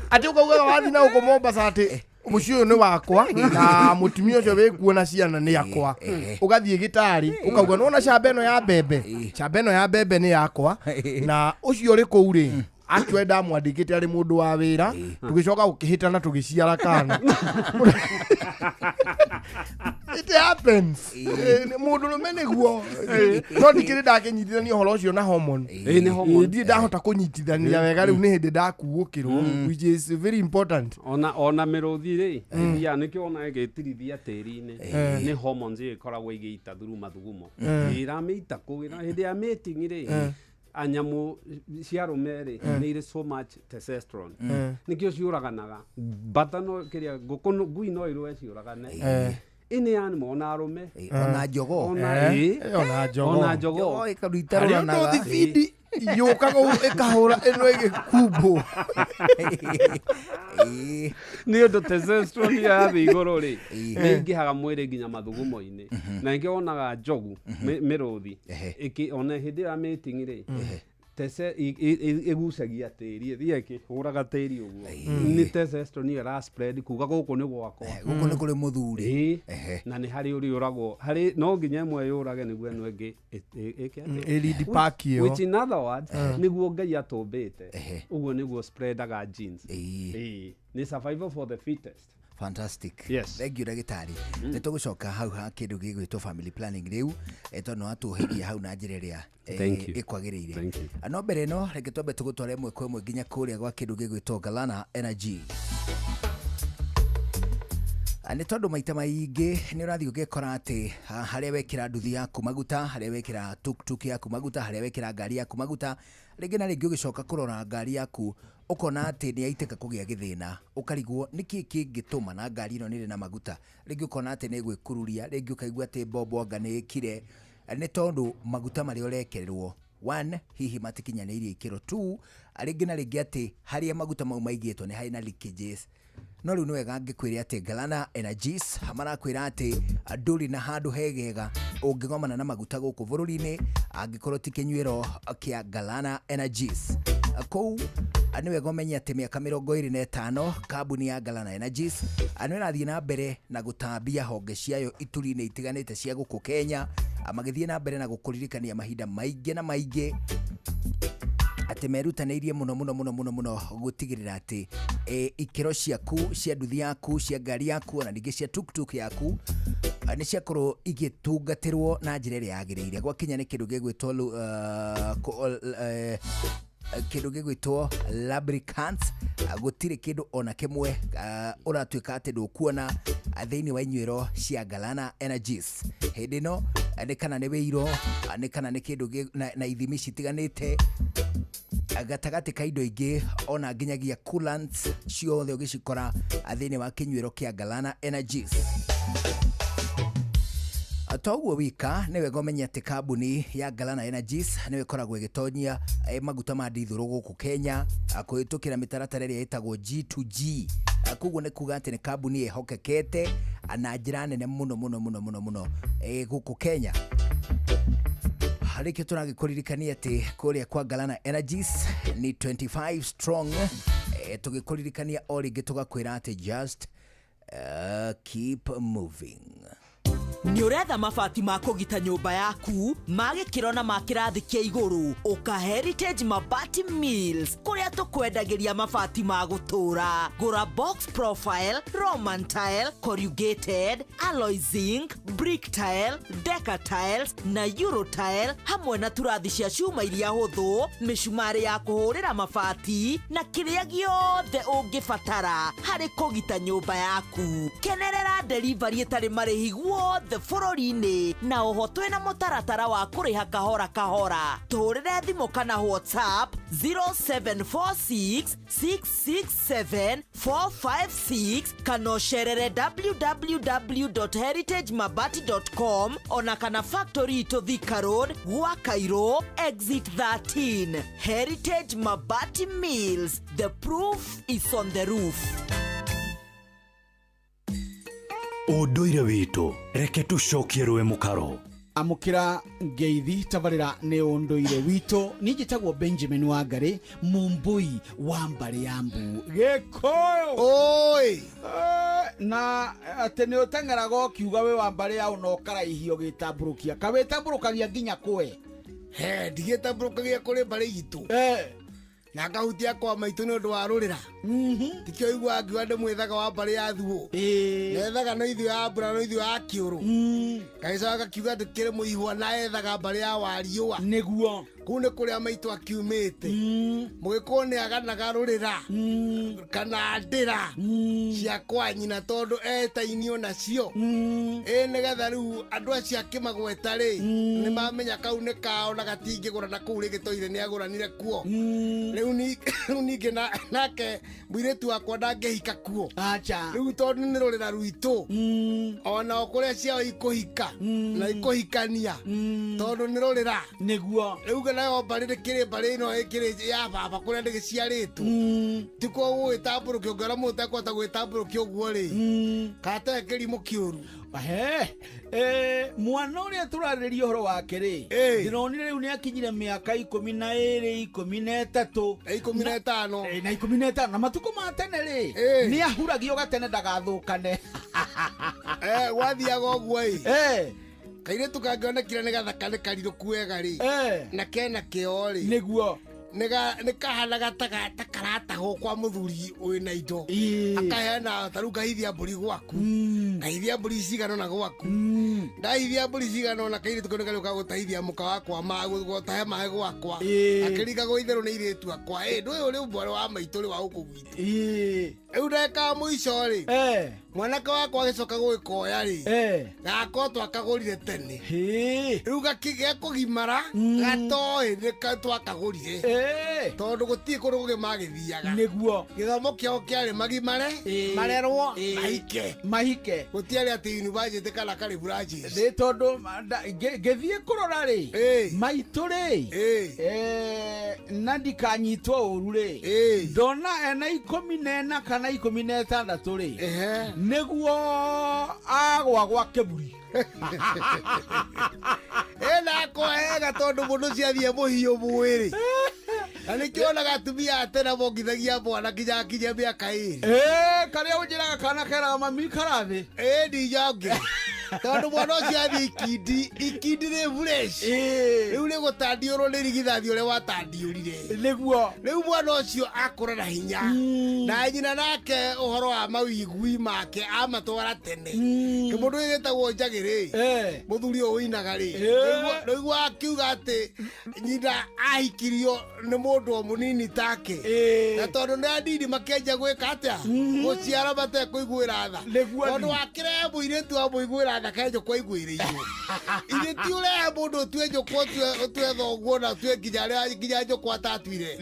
Atĩ ũkaugaga wathiĩ na gũkũ Mombasa atĩ mũciĩ ũyũ nĩ wakwa na mũtumia ũcio wĩkuo na ciana nĩ akwa. Ũgathiĩ gĩtarĩ ũkauga nĩwona camba ĩno ya mbembe, camba ĩno ya mbembe nĩ yakwa na ũcio ũrĩ kũu rĩ, Actually ndamwandĩkĩte arĩ mũndũ wa wĩra, tũgĩcoka gũkĩhĩtana tũgĩciara kana. It happens. Mũndũrũme nĩguo. No ndikĩrĩ ndakĩnyitithania ũhoro ũcio na hormone. Nĩ hormone. Ndirĩ ndahota kũnyitithania wega rĩu nĩ hĩndĩ ndakuũkĩrwo, which is very important. Ona mĩrũthi rĩ, ĩthiaga nĩkĩo ona ĩgĩtirithia tĩri-inĩ, nĩ hormones ĩyo ĩkoragwo ĩgĩita through mathugumo. Ĩramĩita kũu hĩndĩ ya mating rĩ, anyamũ cia arũme rĩ, nĩ irĩ so much testosterone, nĩkĩo ciũraganaga. Mbata no kĩrĩa ngũkũ ngui no ĩrũe ciũragane. Ĩnĩ animal ona arũme. Ona jogoo. Ona Ona jogoo. Ona jogoo. Jogoo Harĩ ĩkaruitarũranaga. ũndũ thibindi yũkaga ũguo ĩkahũra ĩno ĩgĩkumbwo. Nĩ ũndũ testosterone ĩyo yathiĩ igũrũ rĩ, nĩ ĩingĩhaga mwĩrĩ nginya mathugumo-inĩ, na nĩkĩo wonaga njogu, mĩrũthi ona hĩndĩ ya mating rĩ, tese ĩgucagia tĩri, ĩthiĩ ĩkĩhũraga tĩri ũguo, nĩ testosterone ĩyo ĩra spread kuga gũkũ nĩ gwakwa. Gũkũ nĩ kũrĩ mũthuri. Ĩĩ, na nĩ harĩ ũrĩ ũragwo harĩ no nginya ĩmwe yũrage nĩguo ĩno ĩngĩ ĩke atĩa? Ĩlead pack ĩyo. Which in other words, nĩguo Ngai atũmbĩte ũguo, nĩguo spreadaga genes. Ĩĩ, nĩ survival for the fittest. Fantastic. Yes. Thank you, ndagĩtarĩ. Nĩ tũgũcoka hau ha kĩndũ gĩgwĩtwo family planning rĩu, tondũ nĩ watuhĩgia hau na njĩra ĩrĩa Thank you. ĩkwagĩrĩire. Thank you. No mbere ĩno, reke twambe tũgũtware ĩmwe kwa ĩmwe nginya kũrĩa gwa kĩndũ gĩgwĩtwo Galana Energy. Nĩ tondũ maita maingĩ nĩ ũrathiĩ ũgĩkora atĩ harĩa wekĩra nduthi yaku maguta, harĩa wekĩra tuktuk yaku maguta, harĩa wekĩra ngari yaku maguta, rĩngĩ na rĩngĩ ũgĩcoka kũrora ngari yaku ũkona atĩ nĩ yaitĩka kũgĩa gĩthĩna, ũkarigwo nĩkĩ kĩngĩtũma na ngari ĩno nĩrĩ na maguta. Rĩngĩ ũkona atĩ nĩ ĩgwĩkururia, rĩngĩ ũkaigua atĩ mbombo anga nĩ ĩkire. Nĩ tondũ maguta marĩa ũrekererwo, one, hihi matikinyanĩirie ikĩro, two, rĩngĩ na rĩngĩ atĩ harĩa maguta mau maigĩtwo nĩ harĩ na leakages. No rĩu nĩ wega ngĩkwĩre atĩ Galana Energies marakwĩra atĩ ndũrĩ na handũ hegega ũngĩgomana na maguta gũkũ bũrũri-inĩ angĩkorwo ti kĩnyuĩro kĩa Galana Energies. Kũu nĩ wega ũmenye atĩ mĩaka 25 kambuni ya Galana Energies nĩ ĩrathiĩ na mbere na gũtambia honge ciayo ituri-inĩ itiganĩte cia gũkũ Kenya, magĩthiĩ na mbere na gũkũririkania mahinda maingĩ na maingĩ atĩ merutanĩirie mũno mũno mũno mũno mũno gũtigĩrĩra atĩ ikĩro ciaku cia nduthi yaku, cia ngari yaku, ona ningĩ cia tuktuk yaku nĩ ciakorwo igĩtungatĩrwo na njĩra ĩrĩa yagĩrĩire. Gwakinya nĩ kĩndũ gĩgwĩtwo kĩndũ gĩgwĩtwo lubricants, gũtirĩ kĩndũ ona kĩmwe ũratuĩka atĩ ndũkuona thĩinĩ wa inyuĩro cia Galana Energies. Hĩndĩ ĩno nĩ kana nĩ wĩiro, nĩ kana nĩ kĩndũ na ithimi citiganĩte gatagatĩ ka indo ingĩ, ona nginyagia coolants ciothe ũgĩcikora thĩinĩ wa kĩnyuĩro kĩa Galana Energies. Toguo wika, nĩ wega ũmenye atĩ kambuni ya Galana Energies nĩyo ĩkoragwo ĩgĩtonyia maguta ma ndithũrũ gũkũ Kenya kũhĩtũkĩra mĩtaratara ĩrĩa ĩtagwo G2G. Koguo nĩ kuga atĩ nĩ kambuni ĩhokekete na njĩra nene mũno mũno mũno mũno mũno gũkũ Kenya. Harĩkĩo tũragĩkũririkania atĩ kũrĩa kwa Galana Energies ni 25 strong, tũgĩkũririkania o rĩngĩ tũgakwĩra atĩ just keep moving. Nĩ ũretha mabati ma kũgita nyũmba yaku ma gĩkĩro na ma kĩrathi kĩa igũrũ? Ũka Heritage Mabati Mills, kũrĩa tũkwendagĩria mabati ma gũtũũra. Gũra box profile, roman tile, corrugated, alloy zinc, brick tile, deca tiles na euro tile, hamwe na turathi cia cuma iria hũthũ, mĩcumarĩ ya kũhũrĩra mabati na kĩrĩa gĩothe ũngĩbatara harĩ kũgita nyũmba yaku. Kenerera delivery ĩtarĩ marĩhi guothe bũrũri-inĩ, na oho twĩna mũtaratara wa kũrĩha kahora kahora. Tũhũrĩre thimũ kana WhatsApp 0746 667 456 kana ũcerere www.heritagemabati.com, ona kana factory itũ Thika Road, gwa Cairo exit 13. Heritage Mabati Mills, the proof is on the roof. Ũndũire witũ, reke tũcokie rũĩ mũkaro. Amũkĩra ngeithi, tabarĩra nĩ ũndũire witũ. Niĩ njĩtagwo Benjamin Wangari, mũmbũi wa mbarĩ ya mbu Gĩkũyũ. Oi. Na atĩ nĩ ũteng'eraga ũkiuga wĩ wa mbarĩ ya ũna ũkaraihio gĩtambũrũkia kawĩtambũrũkagia nginya kwe. He ndigĩtambũrũkagia kũrĩ mbarĩ itũ. Na ngahutia kwa maitũ nĩ ũndũ wa rũrĩra. Tikĩo igua ngiuga ndĩmwĩthaga wa mbarĩ ya thuo. Nethaga no ithuĩ ya mbura no ithuĩ ya kĩũrũ. Gagĩcoka gakiuga ndĩkĩrĩ mũihwa na ethaga mbarĩ ya wariũa. Nĩguo. Kũu nĩ kũrĩa maitũ akiumĩte. Mũgĩkũyũ nĩ aganaga rũrĩra kana ndĩra cia kwa nyina tondũ etainio nacio. Ĩ nĩgetha rĩu andũ acio akĩmagweta rĩ nĩ mamenya kau nĩ kao na gatingĩgũra na kũu rĩngĩ toire nĩ agũranire kuo. Rĩu ningĩ nake mũirĩtu wakwa ndangĩhika kuo. Acha. Rĩu tondũ nĩ rũrĩra rwitũ onao kũrĩa ciao ikũhika na ikũhikania tondũ nĩ rũrĩra. Nĩguo. Rĩu nayo mbarĩ ndĩkĩrĩ mbarĩ ĩno ĩkĩrĩ ya baba kũrĩa ndĩgĩciarĩtwo tikuo gũgĩtambũrũkio ũngĩona mũndũ ũtekũhota gwĩtambũrũkia ũguo rĩ kana kĩrimũ kĩũru. Mwana ũrĩa tũrarĩrĩria ũhoro wake rĩ ndĩronire rĩu nĩ akinyire mĩaka 12 13 15 na 15 na matukũ ma tene rĩ nĩ ahuragio gatene ndagathũkane. Gwathiaga ũguo ĩ kairĩtu kangĩonekire nĩ gathaka nĩ karirũku wega rĩ na kena kĩo rĩ nĩguo nĩ kahanaga ta karatahwo kwa mũthuri wĩna indo akaheana ta rĩu ngahithia mbũri gwaku ngahithia mbũri cigana ũna gwaku ndahithia mbũri cigana ũna kairĩtu kau nĩ karĩũka gũtahithia mũka wakwa gũtahe maĩ gwakwa akĩringagwo itherũ nĩ irĩtu akwa ndũ ũyũ rĩ mwarĩ wa maitũ rĩ wa gũkũ gwitũ rĩu ndagĩka ya mũico rĩ mwanake wakwa agĩcoka gũgĩkoya rĩ gakoo twakagũrire tene rĩu gekũgimara gatoĩ nĩ twakagũrire tondũ gũtirĩ kũndũ kũngĩ magĩthiaga. Nĩguo. Gĩthomo kĩao kĩarĩ magimare marerwo mahike mahike gũtiarĩ atĩ university kana karĩ branches. Nĩ tondũ ngĩthiĩ kũrora rĩ maitũ rĩ na ndikanyitwo ũru rĩ ndona ena 14 kana 16 rĩ nĩguo agwa gwa kĩburi. Ena akohega tondũ mũndũ ciathiĩ mũhiũ mwĩrĩ na nĩkĩonaga atumia a tene mongithagia mwana nginya akinye mĩaka 2. Karĩa ũnjĩraga kana keraga mami karathĩ. Ndinjonge tondũ mwana ũcio athiĩ ikindi ikindi rĩ fresh rĩu nĩ gũtandiũrwo nĩ rigithathi ũrĩa watandiũrire. Nĩguo. Rĩu mwana ũcio akũra na hinya na nyina nake ũhoro wa mawigui make amatwara tene. Kĩmũndũ gĩtagwo Njagĩ rĩ mũthuri ũyũ ũinaga rĩ rĩu akiuga atĩ nyina ahikirio nĩ mũndũ o mũnini take na tondũ nĩ anini makĩanjia gwĩka atĩa gũciara matekũiguĩra tha tondũ wakĩrehe mũirĩtu amũiguĩra tha ke njũkwa iguĩrĩirwo. Ithe ti ũrehe mũndũ ũtue njũkwa ũtue thoguo na ũtue nginya njũkwa atatuire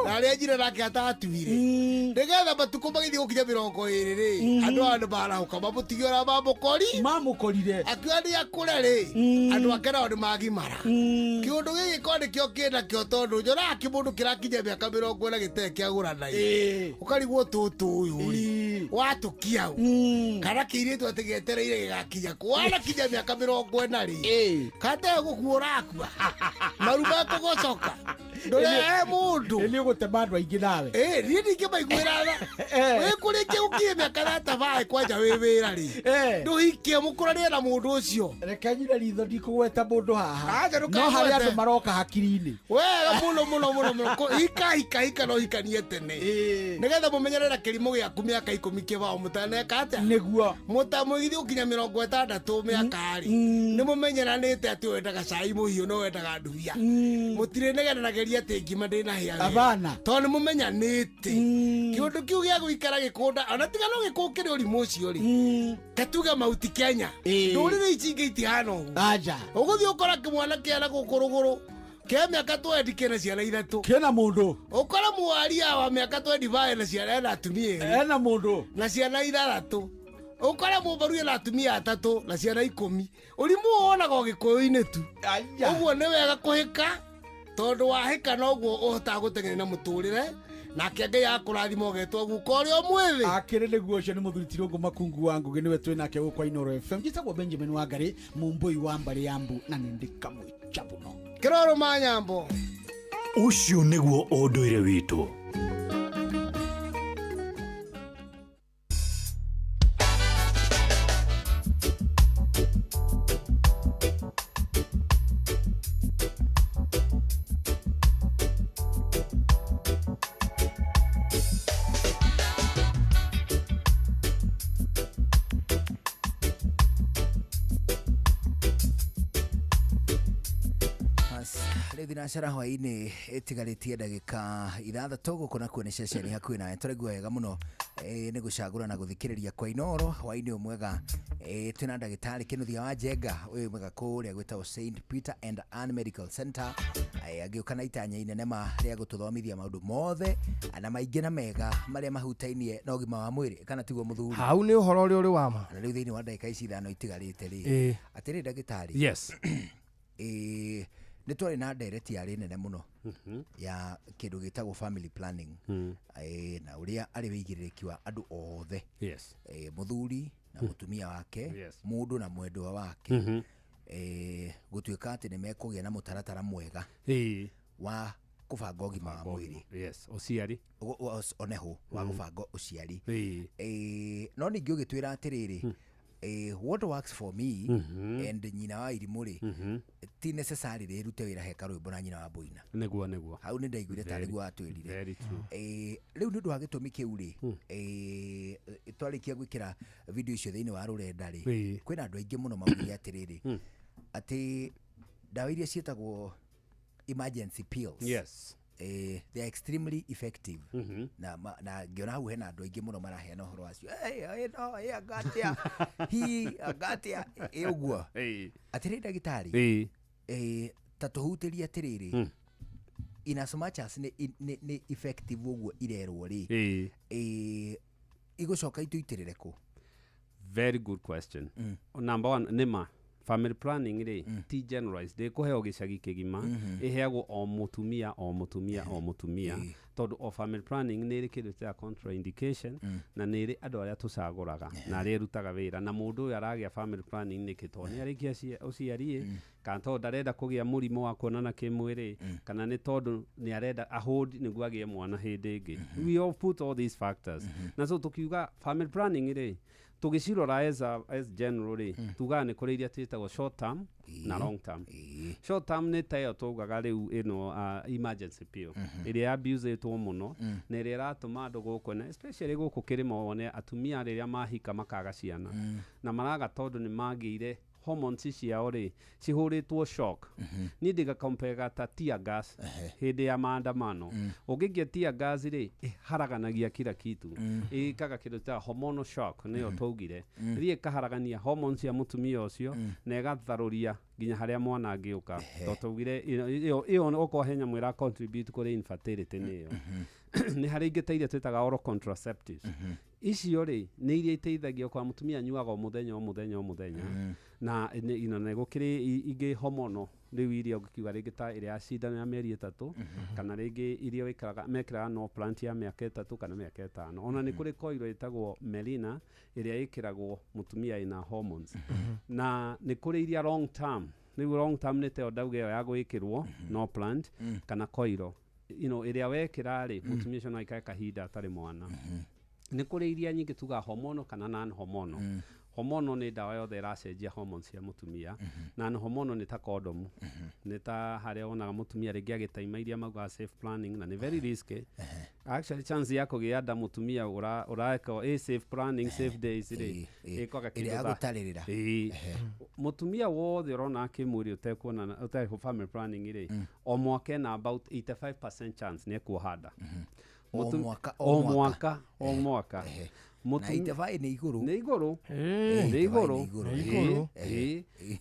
na arĩa nyina nake atatuire nĩgetha matukũ magĩthiĩ gũkinya 20 rĩ andũ aya nĩ marahũka mamũtige ũrĩa mamũkorire akiuga nĩ akũre rĩ andũ ake nao nĩ magimara. Kĩũndũ gĩkĩ ko nĩkĩo kĩnakĩo tondũ nyonaga kĩmũndũ kĩrakinya mĩaka 40 gĩtarĩ kĩagũrana ũkarigwo tũtũ ũyũ rĩ watũkia ũ kana kĩirĩtu atĩ gĩetereire gĩgakinya kũ wanakinya mĩaka 40 rĩ kate gũkua ũrakua maru makũgocoka ndũrehe mũndũ nĩ ũgũtema andũ aingĩ nawe. Niĩ ndingĩmaiguĩra tha wĩ kũrĩkia gũkinyia mĩaka 35 kwanja wĩ wĩra rĩ ndũhikie mũkũranie na mũndũ ũcio. Reke nyire ritho ndikũgweta mũndũ haha Acha no harĩ andũ maroka hakiri-inĩ wega mũno mũno mũno mũno hika hika hika no hikanie tene nĩgetha mũmenyerere na kĩrimũ gĩaku mĩaka 10 kĩbao mũtaneka atĩa. Nĩguo. Mũtamũgithie gũkinya 60 mĩaka rĩ nĩ mũmenyeranĩte atĩ wendaga cai mũhiũ no wendaga nduia mũtirĩnegenanageria atĩ ngima ndĩnahĩa Abana. tondũ nĩ mũmenyanĩte kĩũndũ kĩu gĩa gũikara gĩkũnda ona tiga no gĩkũũ kĩrĩ ũrimũ ũcio rĩ gatuga mauti Kenya ndũrĩrĩ ici ingĩ itihana ũguo. Aja. Ũgũthiĩ ũkora kĩmwana kĩana gũkũ rũgũrũ kĩa mĩaka 20 kĩna ciana 3 kĩna mũndũ ũkora mwaria wa mĩaka 25 na ciana ena atumia erĩ ena mũndũ na ciana 6 ũkora mũmbaru ena atumia 3 na ciana 10 ũrimũ wonaga ũgĩkũyũ-inĩ tu. Ũguo nĩ wega kũhĩka tondũ wahĩka noguo ũhotaga gũteng'era na mũtũrĩre nake Ngai akũrathima ũgetwo guka ũrĩa mwĩthĩ. Akĩrĩ nĩguo ũcio nĩ mũthuri Tirũngũ Makungu wa Ngũgĩ nĩwe twĩ nake gũkũ Inooro FM. Njĩtagwo Benjamin Wangari mũmbũi wa mbarĩ ya mbu na nĩ ndĩ kamũicha mũno. Kĩroro ma nyambo. Ũcio nĩguo ũndũire witũ. Thinacara hwainĩ ĩtigarĩtie ndagĩka 6 gũkũ nakuo nĩ ceceni hakuhĩ nawe tũraigua wega mũno nĩ gũcagũra na gũthikĩrĩria kwa Inooro hwainĩ ũyũ mwega. Twĩna ndagĩtarĩ Kĩnuthia wa Njenga ũyũ mwega kũrĩa gwĩtagwo St Peter and Ann Medical Center, agĩũka na itanya inene ma rĩa gũtũthomithia maũndũ mothe na maingĩ na mega marĩa mahutainie na ũgima wa mwĩrĩ, kana tiguo mũthuri? Hau nĩ ũhoro ũrĩa ũrĩ wa ma. Na rĩu thĩinĩ wa ndagĩka ici 5 itigarĩte rĩ, atĩrĩ ndagĩtarĩ, Yes. Nĩ twarĩ na ndereti yarĩ nene mũno ya kĩndũ gĩtagwo family planning, na ũrĩa arĩ wĩigĩrĩrĩki wa andũ othe, Yes. Mũthuri na mũtumia wake, Yes. mũndũ na mwendwa wake, gũtuĩka atĩ nĩ mekũgĩa na mũtaratara mwega wa kũbanga ũgima wa mwĩrĩ. Yes, ũciari. Oneho wa gũbanga ũciari. No ningĩ ũgĩtwĩra atĩrĩrĩ, what works for me and nyina wa irimũ rĩ, ti necessary rĩrute wĩra he karwĩmbo na nyina wa boina. Nĩguo nĩguo. Hau nĩ ndaiguire tarĩ guo atwĩrire. Very true. Rĩu nĩ ũndũ wa gĩtũmi kĩu rĩ, twarĩkia gwĩkĩra video icio thĩinĩ wa rũrenda rĩ, kwĩna andũ aingĩ mũno maugire atĩrĩrĩ, atĩ ndawa iria ciĩtagwo emergency pills, Yes. They are extremely effective. Na na ngĩona hau hena andũ aingĩ mũno maraheana ũhoro wacio, "Hey, no, hey, angatia hi angatia ũguo." Atĩrĩ ndagĩtarĩ, ta tũhutĩrie atĩrĩrĩ, in as much as nĩ effective ũguo irerwo rĩ, igũcoka itũitĩrĩre kũ? Very good question. Number one, nĩma family planning rĩ ti generalized, ndĩkũheo gĩcagi kĩgima, ĩheagwo o mũtumia o mũtumia o mũtumia, tondũ o family planning nĩ ĩrĩ kĩndũ kĩa contraindication, na nĩ ĩrĩ andũ arĩa tũcagũraga na arĩa ĩrutaga wĩra na mũndũ ũyũ aragĩa family planning nĩkĩ, tondũ nĩ arĩkia ũciari ĩ, kana tondũ ndarenda kũgĩa mũrimũ wa kuonana kĩmwĩrĩ, kana nĩ tondũ nĩ arenda ahũndi nĩguo agĩe mwana hĩndĩ ĩngĩ. We all put all these factors, na so tũkiuga family planning rĩ, tũgĩcirora as general rĩ, tugaga nĩ kũrĩ iria twĩtagwo short term na long term. Short term nĩ ta ĩyo tugaga rĩu ĩno emergency pill, ĩrĩa abusĩtwo mũno na ĩrĩa ĩratũma andũ gũkũ, na especially gũkũ kĩrĩma wone atumia rĩrĩa mahika makaga ciana, na maraga tondũ nĩ magĩire hormones ciao rĩ cihũrĩtwo shock. Niĩ ndĩgakompega ta tear gas hĩndĩ ya maandamano. Ũngĩikia tear gas rĩ, ĩharaganagia kila kitu, ĩkaga kĩndũ ta hormonal shock, nĩyo twaugire, ĩthiĩ ĩkaharagania hormones cia mũtumia ũcio na ĩgatharũria nginya harĩa mwana angĩũka, tondũ twaugire ĩyo okorwo he nyamũ ĩra contribute kũrĩ infertility nĩyo. Nĩ harĩ ingĩ ta iria twĩtaga oral contraceptives. Icio rĩ nĩ iria iteithagia kwa mũtumia anyuaga o mũthenya o mũthenya o mũthenya, na nĩ gũkĩrĩ ingĩ hormonal rĩu iria ũngĩkiuga rĩngĩ ta ĩrĩa ya cindano ya mĩeri 3, kana rĩngĩ iria wĩkĩraga mekĩraga no plant ya mĩaka 3 kana mĩaka 5. Ona nĩ kũrĩ coil ĩtagwo Melina ĩrĩa ĩkĩragwo mũtumia ĩna hormones. Na nĩ kũrĩ iria long term, rĩu long term nĩ ta ĩyo ndauga ĩyo ya gwĩkĩrwo no plant kana coil, you know, ĩrĩa wekĩra rĩ, mũtumia ũcio no aikare kahinda atarĩ mwana. Nĩ kũrĩ iria nyingĩ tugaga hormonal kana non hormonal. Hormonal nĩ ndawa yothe ĩracenjia hormones cia mũtumia. Non hormonal nĩ ta condom, nĩ ta harĩa wonaga mũtumia rĩngĩ agĩtaima iria maugaga safe planning, na nĩ very risky. Actually chance ya kũgĩa nda mũtumia ũreka safe planning, safe days rĩ, ĩkaga kĩndũ ta gũtarĩrĩra. Mũtumia wothe ũrona akĩmwĩrĩ ũtekuonana ũtarĩ family planning rĩ, o mwaka ena about 85% chance nĩ ekuoha nda. O mwaka o mwaka o mwaka. Na 85 nĩ igũrũ, nĩ igũrũ, nĩ igũrũ.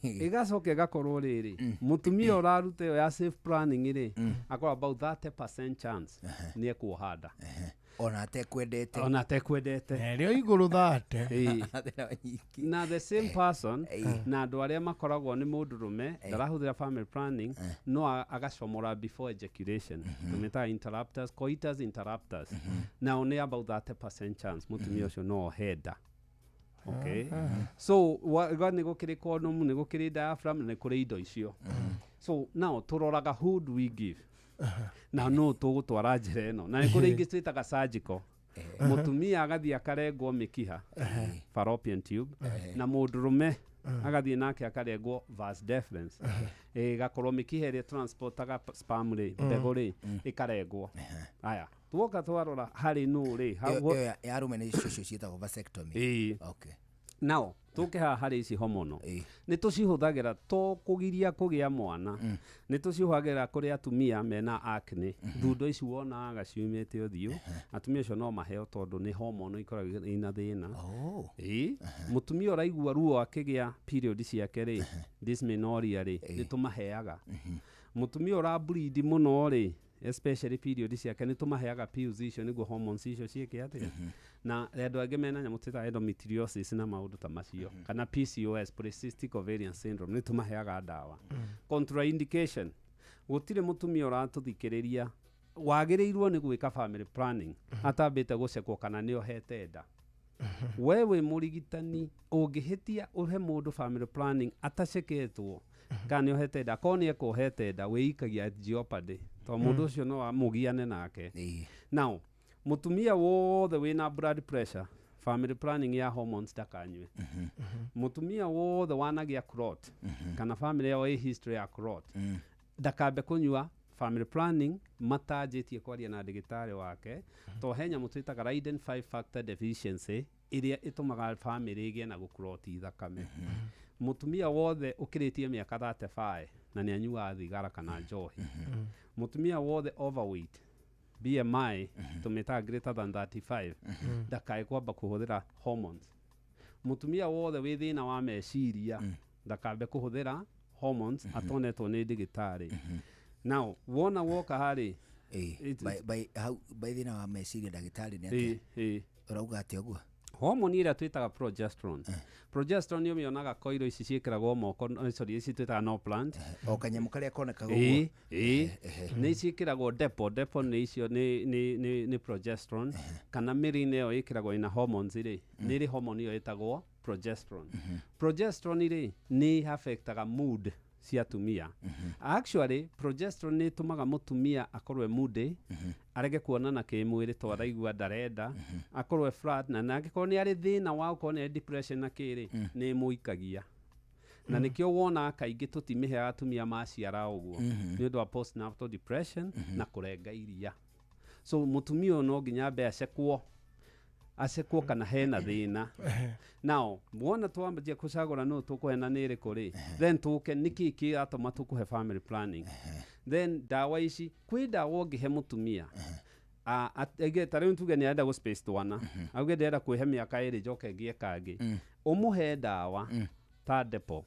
Ĩgacoka ĩgakorwo rĩrĩ, mũtumia ũraruta ĩyo ya safe planning rĩ, akorwo about 30% chance nĩ ekuoha nda. Ona atekwendete, ona atekwendete, ĩrĩa igũrũ 30. Na the same person na andũ arĩa makoragwo nĩ mũndũrũme ndarahũthĩra family planning, no agacomora before ejaculation, tũmĩtaga interrupters, coitus interrupters, nao nĩ about 30% chance mũtumia ũcio no ohe nda. Okay, so nĩ gũkĩrĩ condom, nĩ gũkĩrĩ diaphragm, na nĩ kũrĩ indo icio. So now tũroraga who do we give, na no tũgũtwara njĩra ĩno, na nĩ kũrĩ ingĩ twĩtaga surgical. Mũtumia agathiĩ akarengwo mĩkiha, fallopian tube, na mũndũrũme agathiĩ nake akarengwo vas deferens, ĩgakorwo mĩkiha ĩrĩa transportaga sperm rĩ, mbegũ rĩ, ĩkarengwo. Aya, tuoka twarora harĩ nũ rĩ, ya arũme nĩ icio ciĩtagwo vasectomy. Okay. Now tũke haha harĩ ici homono nĩ tũcihũthagĩra to kũgiria kũgĩa mwana, nĩ tũcihũthagĩra kũrĩ atumia mena acne, thundo ici wonaga ciumĩte ũthiũ, atumia acio no maheo tondũ nĩ homono ikoragwo ina thĩna. Ĩĩ, mũtumia ũraigua ruo akĩgĩa period ciake rĩ, dysmenorrhea rĩ, nĩ tũmaheaga. Mũtumia ũraburindi mũno rĩ, especially period ciake, nĩ tũmaheaga pills icio nĩguo hormones icio ciĩke atĩa. Na andũ angĩ mena nyamũ twĩtaga endometriosis na maũndũ ta macio, kana PCOS, polycystic ovarian syndrome, nĩ tũmaheaga ndawa. Contraindication, gũtirĩ mũtumia ũratũthikĩrĩria wagĩrĩirwo nĩ gwĩka family planning atambĩte gũcekwo kana nĩ ohete nda. We wĩ mũrigitani ũngĩhĩtia ũhe mũndũ family planning ataceketwo kana nĩ ohete nda, akorwo nĩ ekũhete nda, wĩikagia at jeopardy tondũ mũndũ ũcio no amũgiane nake. Now mũtumia wothe wĩna blood pressure, family planning ya hormones ndakanyue. Mũtumia wothe wanagĩa clot kana family yao ĩ history ya clot ndakambe kũnyua family planning matanjĩtie kwaria na ndagĩtarĩ wake, to he nyamũ twĩtaga Leiden 5 factor deficiency ĩrĩa ĩtũmaga family ĩgĩe na gũclot thakame. Mũtumia wothe ũkĩrĩtie mĩaka 35 na nĩ anyuaga thigara kana njohi, mũtumia wothe overweight, BMI tũmĩtaga greater than 35, ndakae kwamba kũhũthĩra hormones. Mũtumia wothe wĩ thĩna wa meciria ndakambe kũhũthĩra hormones atonetwo nĩ ndagĩtarĩ. Now wona woka harĩ by thĩna wa meciria ndagĩtarĩ nĩ atĩa? Ũrauga atĩa ũguo? Hormone ĩrĩa twĩtaga progesterone, progesterone nĩ ũmĩonaga koiro ici ciĩkĩragwo moko, sorry, ici twĩtaga no plant, o kanyamũ karĩa konekaga ũguo. Ĩĩ, nĩ ciĩkĩragwo depo, depo nĩ icio nĩ progesterone, kana mĩrĩ-inĩ ĩyo ĩkĩragwo ina hormones rĩ, nĩ ĩrĩ hormone ĩyo ĩtagwo progesterone. Progesterone rĩ nĩ affectaga mood cia atumia. Actually progesterone nĩ ĩtũmaga mũtumia akorwo e moody, arege kuonana kĩmwĩrĩ to araigua ndarenda, akorwo e flat, na angĩkorwo nĩ arĩ thĩna wa gũkorwo nĩ arĩ depression na kĩrĩ, nĩ ĩmũikagia. Na nĩkĩo wonaga kaingĩ tũtimĩheaga atumia maciara ũguo nĩ ũndũ wa postnatal depression na kũrenga iria. So mũtumia ũyũ no nginya ambe acekwo kana hena thĩna. Now wona twambia kũcagũra nũ tũkũhe na nĩ ĩrĩkũ rĩ, then tũke nĩkĩ kĩratũma tũkũhe family planning. Then ndawa ici, kwĩ ndawa ũngĩhe mũtumia ta rĩu tuge nĩ arenda gũ space twana, auge ndĩrenda kwĩhe mĩaka 2 njoke ngĩe kangĩ, ũmũhe ndawa ta depo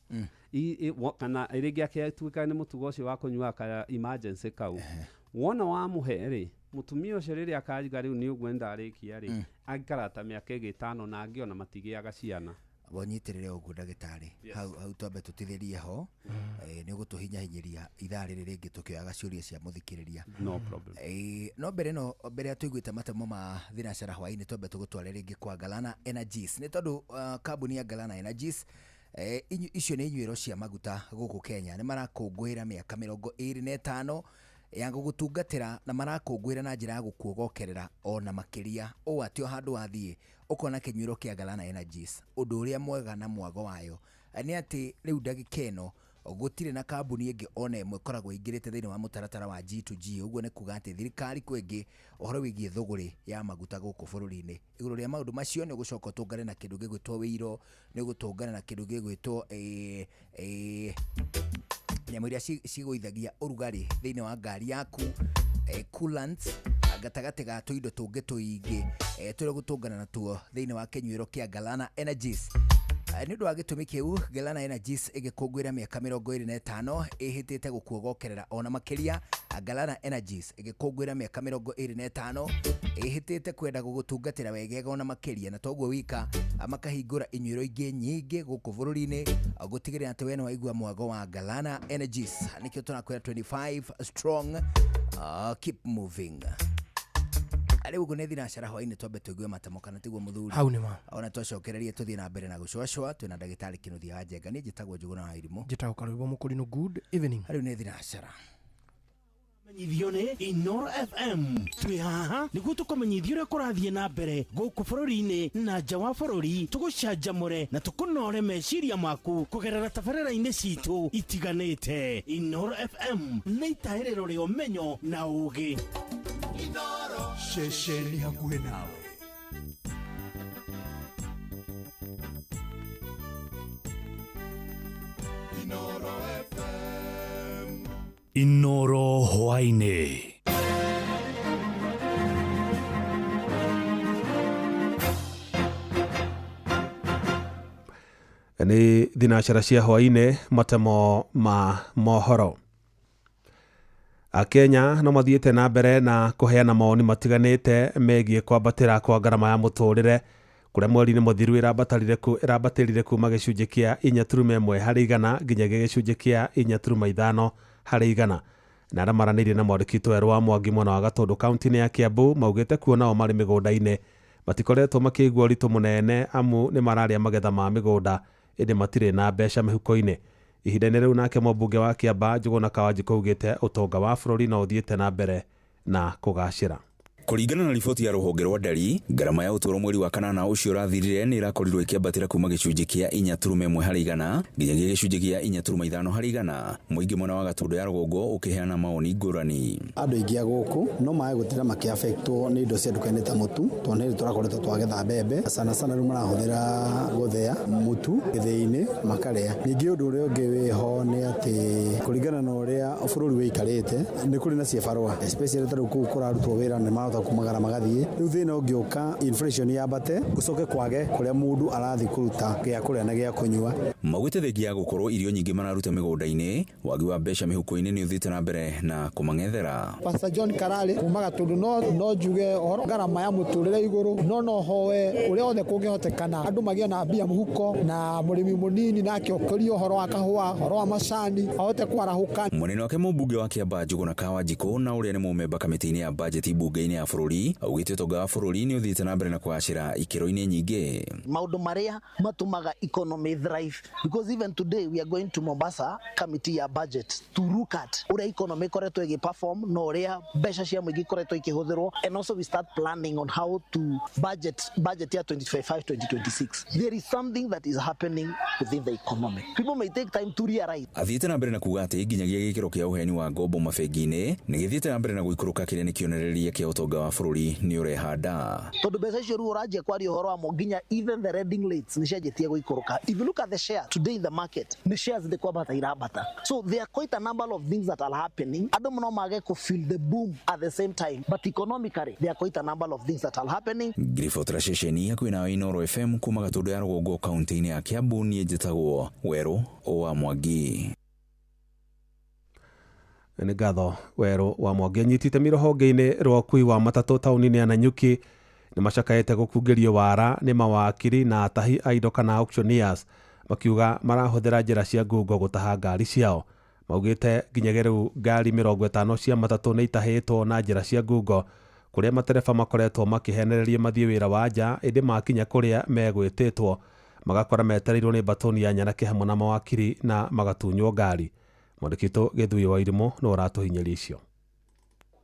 kana rĩngĩ akĩtuĩka nĩ mũtugo ũcio wa kũnyua ka emergency kau, wona wamũhe rĩ, mũtumia ũcio rĩrĩa akaiga rĩu nĩ ũguo ndarĩkia rĩ, angĩikara ta mĩaka ĩngĩ 5 na angĩ ona matigĩaga ciana. Wonyitĩrĩre ũguo ndagĩtarĩ, hau twambe tũtithĩrie ho, nĩ ũgũtũhinyahinyĩria ithaa rĩrĩ rĩngĩ tũkĩoyaga ciũria cia mũthikĩrĩria. No problem. No mbere no mbere ya tũiguĩte matemo ma thinacara hwaĩ-inĩ, twambe tũgũtware rĩngĩ kwa Galana Energies, nĩ tondũ kambuni ya Galana Energies, icio nĩ inyuĩro cia maguta gũkũ Kenya, nĩ marakũngũĩra mĩaka 25 ya gũgũtungatĩra, na marakũngũĩra na njĩra ya gũkuogokerera ona makĩria ũũ atĩ o handũ wathiĩ ũkona kĩnyuĩro kĩa Galana Energies. Ũndũ ũrĩa mwega na mwago wayo nĩ atĩ rĩu ndagĩka ĩno gũtirĩ na kambuni ĩngĩ ona ĩmwe ĩkoragwo ĩingĩrĩte thĩinĩ wa mũtaratara wa G2G. Ũguo nĩ kuga atĩ thirikari kwĩngĩ ũhoro wĩgiĩ thũgũrĩ ya maguta gũkũ bũrũri-inĩ. Igũrũ rĩa maũndũ macio nĩ ũgũcoka ũtũngane na kĩndũ gĩgwĩtwo wĩiro, nĩ ũgũtũngana na kĩndũ gĩgwĩtwo nyamũ iria cigũithagia ũrugarĩ thĩinĩ wa ngari yaku, coolants, gatagatĩ ga tũindo tũngĩ tũingĩ tũrĩa gũtũngana natuo thĩinĩ wa kĩnyuĩro kĩa Galana Energies. Nĩ ũndũ wa gĩtũmi kĩu, Galana Energies ĩgĩkũngũĩra mĩaka 25 ĩhĩtĩte gũkuogokerera ona makĩria. Galana Energies ĩgĩkũngũĩra mĩaka 25 ĩhĩtĩte kwenda gũgũtungatĩra wegega ona makĩria, na toguo wika makahingũra inyuĩro ingĩ nyingĩ gũkũ bũrũri-inĩ gũtigĩrĩra atĩ we nĩ waigua mwago wa Galana Energies. Nĩkĩo tũrakwĩra 25 strong, keep moving. Rĩu ũguo nĩ thinacara hwaĩ-inĩ, twambe tũigue matemo kana tiguo mũthuri? Hau nĩ ma. Ona twacokererie tũthiĩ na mbere na gũcũacũa. Twĩna ndagĩtarĩ Kĩnuthia wa Njenga, niĩ njĩtagwo Njũgũna wa Irimũ. Njĩtagwo Karũĩmbo Mũkũrinũ. Good evening. Rĩu nĩ thinacara. Menyithio nĩ Inoro FM. Twĩ haha nĩguo tũkũmenyithia ũrĩa kũrathiĩ na mbere gũkũ bũrũri-inĩ na nja wa bũrũri, tũgũcanjamũre na tũkũnore meciria maku kũgerera tabarĩra-inĩ citũ itiganĩte. Inoro FM nĩ itahĩrĩro rĩa ũmenyo na ũũgĩ. Ceceni hakuhĩ nawe. Hwaĩ-inĩ. Nĩ thinacara cia hwaĩ-inĩ, matemo ma mohoro. Akenya no mathiĩte na mbere na kũheana mawoni matiganĩte megiĩ kwambatĩra kwa ngarama ya mũtũrĩre kũrĩa mweri-inĩ mũthiru ĩrambatĩrire kuma gĩcunjĩ kĩa 4.1 harĩ igana nginyagia gĩcunjĩ kĩa 4.5 harĩ igana. Na arĩa maranĩirie na mwandĩki witũ Werũ wa Mwangi mwena wa Gatũndũ kaunti-inĩ ya Kiambu maugĩte kuona o marĩ mĩgũnda-inĩ matikoretwo makĩigua ũritũ mũnene amu nĩ mararĩa magetha ma mĩgũnda ĩndĩ matirĩ na mbeca mĩhuko-inĩ. Ihinda-inĩ rĩu nake mũmbunge wa Kiambaa Njũgũna Kawanjikũ augĩte ũtonga wa bũrũri no ũthiĩte na mbere na kũgacĩra. Kũringana na riboti ya rũhonge rwa ndari, ngarama ya ũtũũro mweri wa kanana ũcio ũrathirire nĩ ĩrakorirwo ĩkĩambatĩra kuma gĩcunjĩ kĩa 4.1 harĩ igana nginyagia gĩcunjĩ kĩa 4.5 harĩ igana. Mũingĩ mwena wa Gatũndũ ya rũgongo ũkĩheana mawoni ngũrani. Andũ aingĩ a gũkũ no mage gũtinda makĩaffectwo nĩ indo cia nduka-inĩ ta mũtu, tondũ nĩ tũrakoretwo twagetha mbembe sana sana, rĩu marahũthĩra gũthĩa mũtu gĩthĩi-inĩ makarĩa. Ningĩ ũndũ ũrĩa ũngĩ wĩho nĩ atĩ kũringana na ũrĩa bũrũri wĩikarĩte nĩ kũrĩ na ciĩbarũa, especially ta rĩu kũu kũrarutwo wĩra nĩ marahota kumagara magathiĩ. Rĩu thĩna ũngĩũka inflation yambate gũcoke kwage kũrĩa mũndũ arathiĩ kũruta gĩa kũrĩa na gĩa kũnyua. Maugĩte thengia ya gũkorwo irio nyingĩ mararuta mĩgũnda-inĩ, wagi wa mbeca mĩhuko-inĩ nĩ ũthiĩte na mbere na kũmang'ethera. Pastor John Karari kuma Gatũndũ no njuge ũhoro ngarama ya mũtũrĩre igũrũ, no hoe ũrĩa wothe kũngĩhotekana andũ magĩe na mbia mũhuko na mũrĩmi mũnini nake ũkũrie ũhoro wa kahũa, ũhoro wa macani ahote kwarahũka. Mũnene wake mũmbunge wa Kiambaa Njũgũna Kawanjikũ na ũrĩa nĩ mũmemba kamĩtĩ-inĩ ya bajeti mbunge-inĩ ya bũrũri augĩte ũtonga wa bũrũri nĩ ũthiĩte na mbere na kũgacĩra ikĩro-inĩ nyingĩ. Maũndũ marĩa matũmaga economy thrive, because even today we are going to Mombasa committee ya budget to look at ũrĩa economy ĩkoretwo ĩgĩperform na ũrĩa mbeca cia mũingĩ ikoretwo ikĩhũthĩrwo, and also we start planning on how to budget ya 2025 2026. There is something that is happening within the economy. People may take time to realize. Athiĩte na mbere na kuga atĩ nginyagia gĩkĩro kĩa ũheani wa ngombo mabengi-inĩ nĩ gĩthiĩte na mbere na gũikũrũka, kĩrĩa nĩ kĩonereria kĩa ũtonga wa bũrũri nĩ ũrehanda. Tondũ mbeca icio rĩu ũranjia kwaria ũhoro wamo nginya even the lending rates nĩ cianjĩtie gũikũrũka. If you look at the share today in the market, nĩ shares nĩ kwambata irambata. So there are quite a number of things that are happening. Andũ no mage kũ feel the boom at the same time, but economically there are quite a number of things that are happening. Ngiribotera ceceni hakuhĩ nawe Inooro FM kuma Gatũndũ ya rũgongo kaunti-inĩ ya Kiambu, niĩ njĩtagwo Werũ wa Mwangi. Nĩ ngatho Werũ wa Mwangi. Anyiti itemi rũhonge-inĩ rwa ũkui wa matatũ taũni-inĩ ya Nanyuki nĩ macakaĩte gũkungĩrio wara nĩ mawakiri na atahi a indo kana auctioneers, makiuga marahũthĩra njĩra cia ngungo gũtaha ngari ciao. Maugĩte nginyagia rĩu ngari 50 cia matatũ nĩ itahĩtwo na njĩra cia ngungo kũrĩa matereba makoretwo makĩhenererio mathiĩ wĩra wa nja, ĩndĩ makinya kũrĩa megwĩtĩtwo magakora metereirwo nĩ mbatoni ya nyanake hamwe na mawakiri na magatunywo ngari. Mwandĩki witũ Gĩthui wa Irimũ nĩ ũratũhinyĩria icio.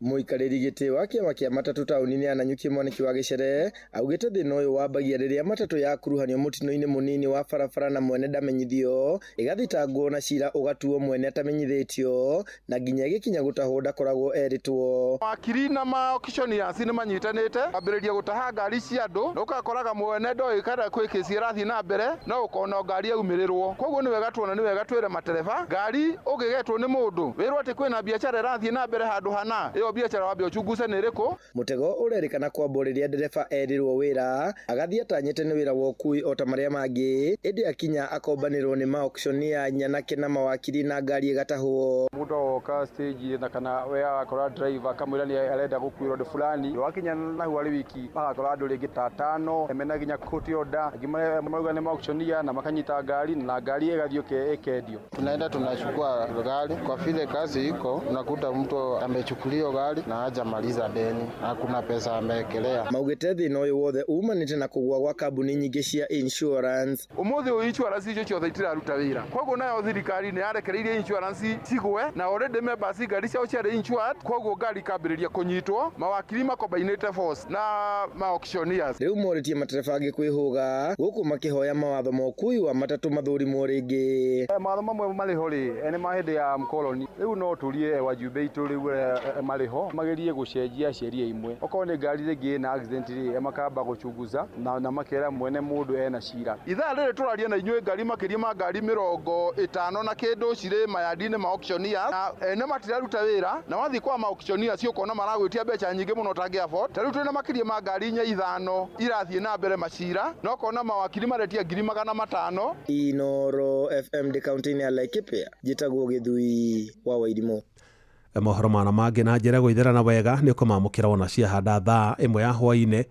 Mũikarĩri gĩtĩ wa kĩama kĩa matatũ taũni-inĩ ya Nanyuki Mwaniki wa Gĩcere augĩte thĩna ũyũ wambagia rĩrĩa matatũ yakuruhanio mũtino-inĩ mũnini wa barabara na mwene ndamenyithio, ĩgathitangwo na cira ũgatuo mwene atamenyithĩtio na nginya ĩgĩkinya gũtahwo ndakoragwo erĩtwo. Wakiri na ma-auctioneers nĩ manyitanĩte ambĩrĩria gũtaha ngari cia andũ, na ũgakoraga mwene ndoĩ kana kwĩ kĩci ĩrathiĩ na mbere, no ũkona ngari yaumĩrĩrwo. Koguo nĩ wega tuona, nĩ wega twĩre matereba ngari ũngĩgetwo nĩ mũndũ wĩrwo atĩ kwĩna biacara ĩrathiĩ na mbere handũ hana, ĩyo biacara wambe ũchunguce nĩ ĩrĩkũ. Mũtego ũrerĩkana kwambwo rĩrĩa ndereba erirwo wĩra agathiĩ atanyĩte nĩ wĩra wa ũkui o ta marĩa mangĩ, ĩndĩ akinya akombanĩrwo nĩ ma-auctioneer nyanake na mawakiri na ngari ĩgatahwo. Mũndũ oka stage na kana we akora driver akamwĩra nĩ arenda gũkuĩrwo andũ fulani, wakinya nahu arĩ wiki magakora andũ rĩngĩ ta tano mena nginya court order, angĩ marauga nĩ ma-auctioneer na makanyita ngari na ngari ĩgathiĩ ĩkendio. Tunaenda tunachukua gari kwa vile kazi iko, unakuta mtu amechukuliwa gari na hajamaliza deni, hakuna pesa amewekelea. Maugĩte thĩna ũyũ wothe umanĩte na kũgũa gwa kambuni nyingĩ cia insurance. Ũmũthĩ ũyũ insurance icio ciothe itiraruta wĩra, koguo nayo thirikari nĩ yarekereirie insurance cigwe na already members ngari ciao ciarĩ insured, koguo ngari ikambĩrĩria kũnyitwo, mawakiri makombainĩte force na ma-auctioneers. Rĩu morĩtie matereba angĩ kwĩhũga gũkũ makĩhoya mawatho ma ũkui wa matatũ mathũrimwo rĩngĩ. Mawatho mamwe marĩ ho rĩ, nĩ ma hĩndĩ ya mkoloni, rĩu no tũrie wajumbe aitũ rĩu marĩ ĩho magerie gũcenjia sheria imwe. Okorwo nĩ ngari rĩngĩ ĩna accident rĩ, makamba gũchunguza na makera mwene mũndũ ena cira. Ithaa rĩrĩ tũraria na inyuĩ ngari makĩria ma ngari 50 na kĩndũ cirĩ mayandi-inĩ ma auctioneers na ene matiraruta wĩra, na wathiĩ kwa ma auctioneers ũkona maragwĩtia mbeca nyingĩ mũno ũtangĩ afford. Ta rĩu twĩna makĩria ma ngari 4 5 irathiĩ na mbere macira, na ũkona mawakiri maretia 500,000. Inoro FM ndĩ kaunti-inĩ ya Laikipia, njĩtagwo Gĩthui wa Wairimũ. Mohoro mana mangĩ na njĩra gũitherana wega nĩ ũkũmamũkĩra wona ciahanda thaa 1 ya hwaĩ-inĩ.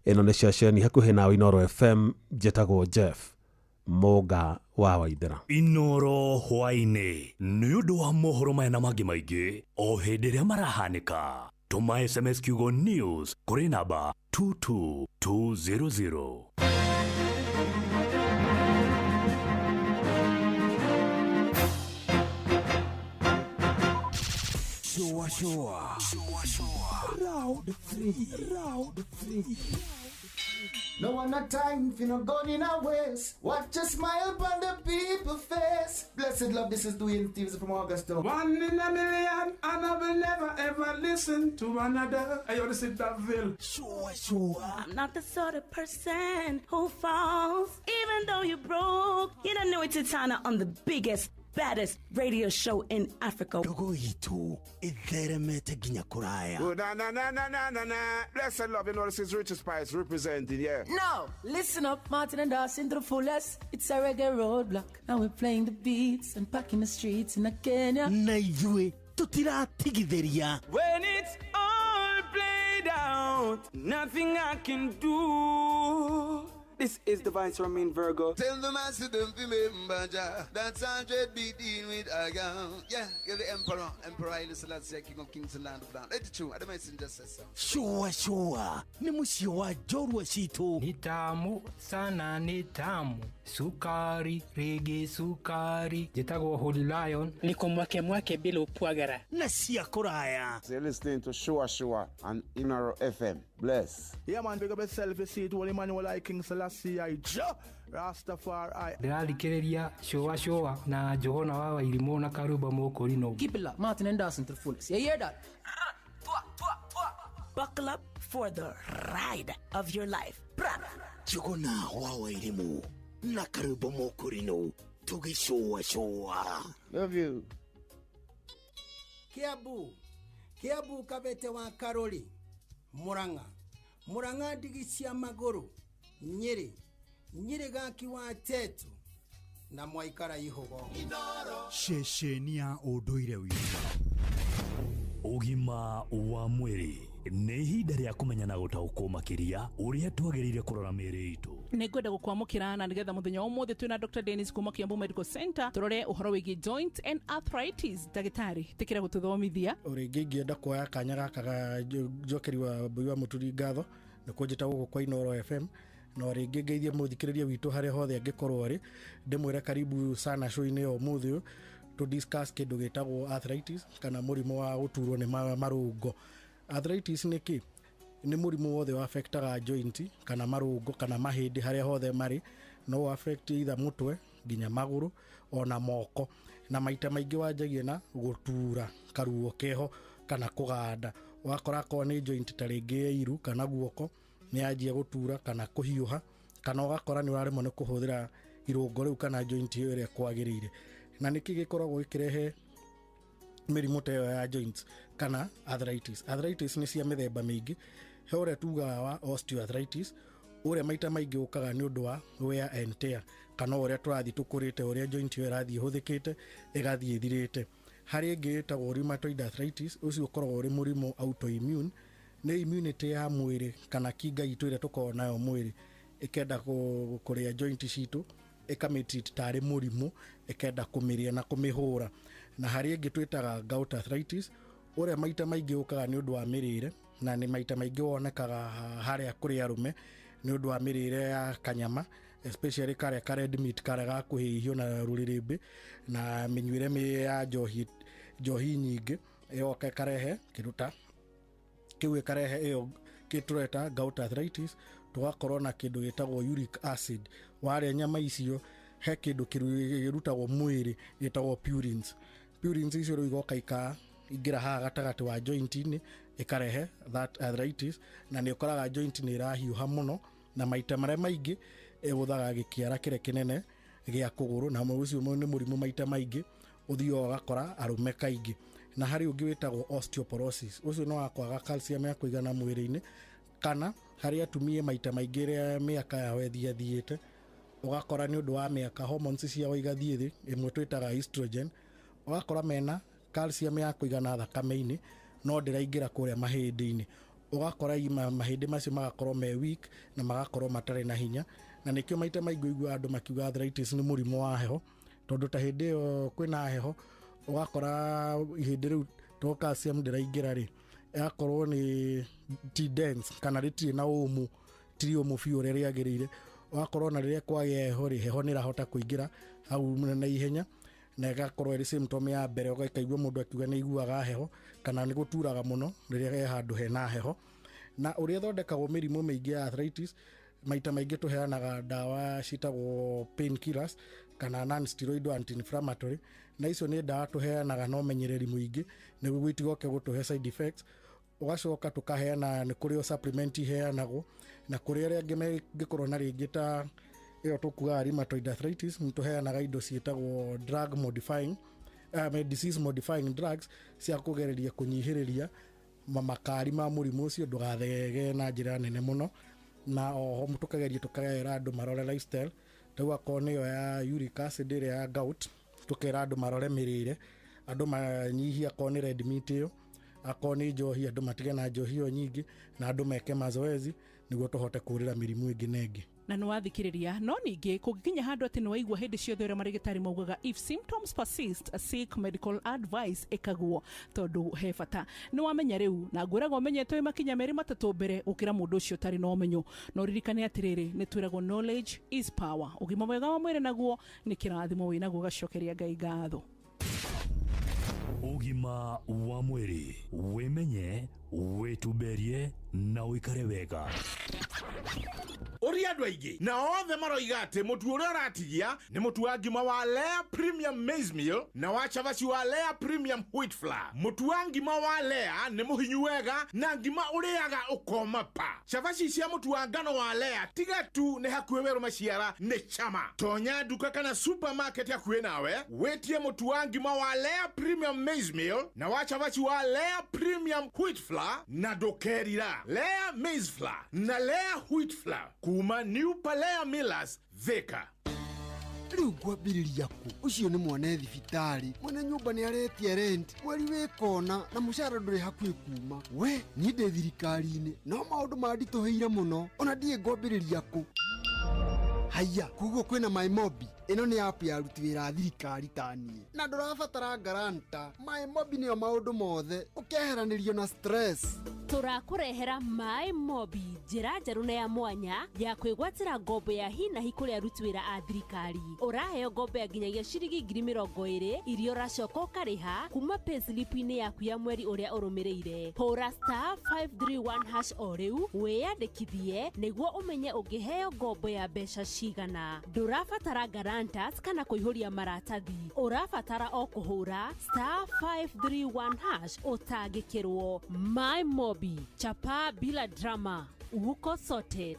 Ĩno nĩ ceceni hakuhĩ nawe Inoro FM, njĩtagwo Jeff Mũnga wa Waithera. Inoro hwaĩ-inĩ nĩ ũndũ wa mohoro maya na mangĩ maingĩ o hĩndĩ ĩrĩa marahanĩka. Tũma SMS kiugo news kũrĩ namba 22200. Shua shua. Shua shua. Round 3. Round 3. No one not time for no gun in our waist. Watch a smile upon the people face. Blessed love, this is Dwayne Stevens from Augusta. 1 in a million, and I will never ever listen to another. I ought to sit that veil. Sure, sure. I'm not the sort of person who falls, even though you're broke. You don't know it's Titana on the biggest, baddest radio show in Africa. Ndogo itu itheremete nginya kuraya. Oh, na na na na na na na. Blessed love, you know this is Richard Spice representing, yeah. No, listen up, Martin and Dawson to the fullest. It's a reggae roadblock. Now we're playing the beats and packing the streets in Kenya. Na ithuĩ tutiratigithĩria. When it's all played out, nothing I can do. This is the Vice Romain Virgo. Tell the master don't remember Jah. That's 100 beating with a gun. Yeah, you're the emperor. Emperor Haile Selassie, King of Kings and Land of Land. It's true. I don't messenger says so. Sure, sure. Ni mũciĩ wa njorua citũ. Ni tamu sana, ni tamu. Sukari, rege sukari. Njĩtagwo Holy Lion. Niko mwake mwake bila upwagara. Na cia kũraya. So you're listening to Shua Shua on Inoro FM. Bless. Yeah, man, big up yourself. You see it, Holy Emmanuel, I King Selassie, I Jah Rastafari. Ndĩrathikĩrĩria Shua Shua na Johana wa Wairimũ na Karuba Mũkũrinũ. Keep it locked, Martin and Dawson to the fullest. You hear that? Buckle up for the ride of your life. Jogona wa Wairimũ na Karuba Mũkũrinũ tũgĩcũa cũa. Love you. Kiambu, Kiambu Kabete wa Karoli, Murang'a, Murang'a ndigi cia magũrũ, Nyĩrĩ, Nyĩrĩ gaki wa Tetu na Mwaikara Ihũgo. Ceceni ya ũndũire witũ. Ũgima wa mwĩrĩ nĩ ihinda rĩa kũmenya na gũtaũkwo makĩria ũrĩa twagĩrĩire kũrora mĩĩrĩ itũ. Nĩ ngwenda gũkwamũkĩra na nĩgetha mũthenya wa ũmũthĩ twĩna Dr. Dennis kuma Kiambu Medical Center tũrore ũhoro wĩgiĩ joint and arthritis. Ndagĩtarĩ, tĩkĩra gũtũthomithia. O rĩngĩ ingĩenda kuoya kanya gaka ga njokeri wa Mbui wa Mũturi ngatho nĩ kũnjĩta gũkũ kwa Inoro FM, no rĩngĩ ngeithie mũthikĩrĩria witũ harĩa hothe angĩkorwo arĩ, ndĩmwĩre karibu sana show-inĩ ya ũmũthĩ ũyũ to discuss kĩndũ gĩtagwo arthritis kana mũrimũ wa gũturwo nĩ marũngo. Arthritis nĩ kĩ? Nĩ mũrimũ wothe wa affectaga joint kana marũngo kana mahĩndĩ harĩa hothe marĩ, no affect either mũtwe nginya magũrũ ona moko, na maita maingĩ wanjagia na gũtura karuo keho kana kũganda. Wakora akorwo nĩ joint ta rĩngĩ ya iru kana guoko nĩ yanjia gũtura kana kũhiũha, kana ũgakora nĩ ũraremwo nĩ kũhũthĩra irũngo rĩu kana joint ĩyo ĩrĩa kwagĩrĩire. Na nĩkĩ gĩkoragwo gĩkĩrehe mĩrimũ ta ĩyo ya joints kana arthritis? Arthritis nĩ cia mĩthemba mĩingĩ. He ũrĩa tugaga wa osteoarthritis, ũrĩa maita maingĩ ũkaga nĩ ũndũ wa wear and tear, kana ũrĩa tũrathiĩ tũkũrĩte, ũrĩa joint ĩyo ĩrathiĩ ĩhũthĩkĩte ĩgathiĩ ĩthirĩte. Harĩ ĩngĩ ĩtagwo rheumatoid arthritis, ũcio ũkoragwo ũrĩ mũrimũ autoimmune, nĩ immunity ya mwĩrĩ kana kinga itũ ĩrĩa tũkoragwo nayo mwĩrĩ ĩkenda kũrĩa joint citũ, ĩkamĩtreat tarĩ mũrimũ, ĩkenda kũmĩrĩa na kũmĩhũra. Na harĩ ĩngĩ twĩtaga gout arthritis, ũrĩa maita maingĩ ũkaga nĩ ũndũ wa mĩrĩre, na nĩ maita maingĩ wonekaga harĩa kũrĩ arũme nĩ ũndũ wa mĩrĩre ya kanyama, especially karĩa ka red meat karĩa ga kũhĩhio na rũrĩrĩmbĩ na mĩnyuĩre ya njohi nyingĩ, ĩyoka ĩkarehe kĩndũ ta kĩu, ĩkarehe ĩyo kĩtũreta gout arthritis. Tũgakorwo na kĩndũ gĩtagwo uric acid. Warĩa nyama icio he kĩndũ kĩrutagwo mwĩrĩ gĩtagwo purines. Purines icio rĩu igoka Ĩraingĩra haha gatagatĩ wa joint-inĩ, ĩkarehe that arthritis, na nĩ ũkoraga joint nĩ ĩrahiũha mũno, na maita marĩa maingĩ ĩgũthaga gĩkĩara kĩrĩa kĩnene gĩa kũgũrũ, na ũcio nĩ mũrimũ maita maingĩ ũthiaga ũgakora arũme kaingĩ. Na harĩ ũngĩ wĩtagwo osteoporosis, ũcio nĩ wa kwaga calcium ya kũigana mwĩrĩ-inĩ, kana harĩ atumia maita maingĩ rĩa mĩaka yao ĩthiathiĩte, ũgakora nĩ ũndũ wa mĩaka hormones ciao igathiĩ thĩ, ĩmwe twĩtaga estrogen, ũgakora mena calcium ya kũigana thakame-inĩ no ndĩraingĩra kũrĩa mahĩndĩ-inĩ, ũgakora mahĩndĩ macio magakorwo me weak na magakorwo matarĩ na hinya. Na nĩkĩo maita maingĩ ũiguaga andũ makiuga arthritis nĩ mũrimũ wa heho, tondũ ta hĩndĩ ĩyo kwĩna heho ũgakora ihĩndĩ rĩu to calcium ndĩraingĩra rĩ, ĩgakorwo nĩ ti dense kana rĩtirĩ na ũmũ, tiri ũmũ biũ ũrĩa rĩagĩrĩire, ũgakorwo na rĩrĩa kwagĩa heho rĩ, heho nĩ ĩrahota kũingĩra hau na ihenya, na ĩgakorwo ĩrĩ symptom ya mbere, ũgaikaigua mũndũ akiuga nĩ aiguaga heho kana nĩ gũturaga mũno rĩrĩa e handũ hena heho. Na ũrĩa ĩthondekagwo mĩrimũ mĩingĩ ya arthritis, maita maingĩ tũheanaga ndawa ciĩtagwo pain killers kana non steroidal anti-inflammatory, na icio nĩ ndawa tũheanaga na ũmenyereri mũingĩ nĩguo itigoke gũtũhe side effects. Ũgacoka tũkaheana, nĩ kũrĩ o supplement iheanagwo, na kũrĩ arĩa angĩ mangĩkorwo na rĩngĩ ta ĩyo tũkugaga rheumatoid arthritis, nĩ tũheanaga indo ciĩtagwo drug modifying, disease modifying drugs cia kũgereria kũnyihĩrĩria makari ma mũrimũ ũcio ndũgathegee na njĩra nene mũno. Na oho tũkageria tũkera andũ marore lifestyle, rĩu akorwo nĩyo ya uric acid ĩrĩa ya gout, tũkera andũ marore mĩrĩre, andũ manyihie akorwo nĩ red meat ĩyo, akorwo nĩ njohi andũ matige na njohi ĩyo nyingĩ, na andũ meke mazoezi nĩguo tũhote kũũrĩra mĩrimũ ĩngĩ na ĩngĩ. Na nĩ wathikĩrĩria, no ningĩ kũngĩkinya handũ atĩ nĩ waigua hĩndĩ ciothe ũrĩa marĩgĩtarĩ maugaga if symptoms persist seek medical advice, ĩkagwo tondũ he bata. Nĩ wamenya rĩu, na ngwĩraga ũmenyete wĩ makinya merĩ matatũ mbere gũkĩra mũndũ ũcio ũtarĩ na ũmenyo. No ririkane atĩrĩrĩ, nĩ twĩragwo knowledge is power. Ũgima mwega wa mwĩrĩ naguo nĩ kĩrathimo wĩnaguo, ũgacokeria Ngai ngatho. Ũgima wa mwĩrĩ, wĩmenye, wĩtumberie na ũikare wega. Ũria andũ aingĩ na othe maroiga atĩ mũtu ũrĩa ũratigia nĩ mũtu wa ngima wa Lea Premium Maize Meal na wa cabaci wa Lea Premium Wheat Flour. Mũtu wa ngima wa Lea nĩ mũhinyu wega na ngima ũrĩaga ũkoma pa. Cabaci cia mũtu wa ngano wa Lea tiga tu nĩ hakuhĩ werũ maciara nĩ chama. Tonya nduka kana supermarket hakuhĩ nawe wĩtie mũtu wa ngima wa Lea Premium Maize Meal na wa cabaci wa Lea Premium Wheat Flour na ndũkerira. Lea Maize Flour na Lea Wheat Flour kuma New Palea Millers, Thika. Rĩu ngwambĩrĩria kũ? Ũcio nĩ mwana thibitarĩ, mwene nyũmba nĩ aretia rent, mweri wĩ kona na mũcara ndũrĩ hakuhĩ kuma. We niĩ ndĩ thirikari-inĩ no maũndũ manditũhĩire mũno, ona ndiĩ ngwambĩrĩria kũ. Haiya, koguo kwĩna MyMobi. Ĩno nĩ app ya aruti wĩra a thirikari ta niĩ, na ndũrabatara guarantor. MyMobi nĩyo maũndũ mothe, ũkeheranĩrio na stress. Tũrakũrehera MyMobi, njĩra njerũ na ya mwanya ya kwĩgwatĩra ngombo ya hi na hi kũrĩ aruti wĩra a thirikari. Ũraheo ngombo ya nginyagia ciringi 20,000 iria ũracoka ũkarĩha kuma payslip-inĩ yaku ya mweri ũrĩa ũrũmĩrĩire. Hũra *531# o rĩu wĩyandĩkithie nĩguo ũmenye ũngĩheo ngombo ya mbeca cigana. Ndũrabatara guarantors kana kũihũria maratathi, ũrabatara o kũhũra *531# ũtangĩkĩrwo. MyMobi, chapa bila drama, uko sorted.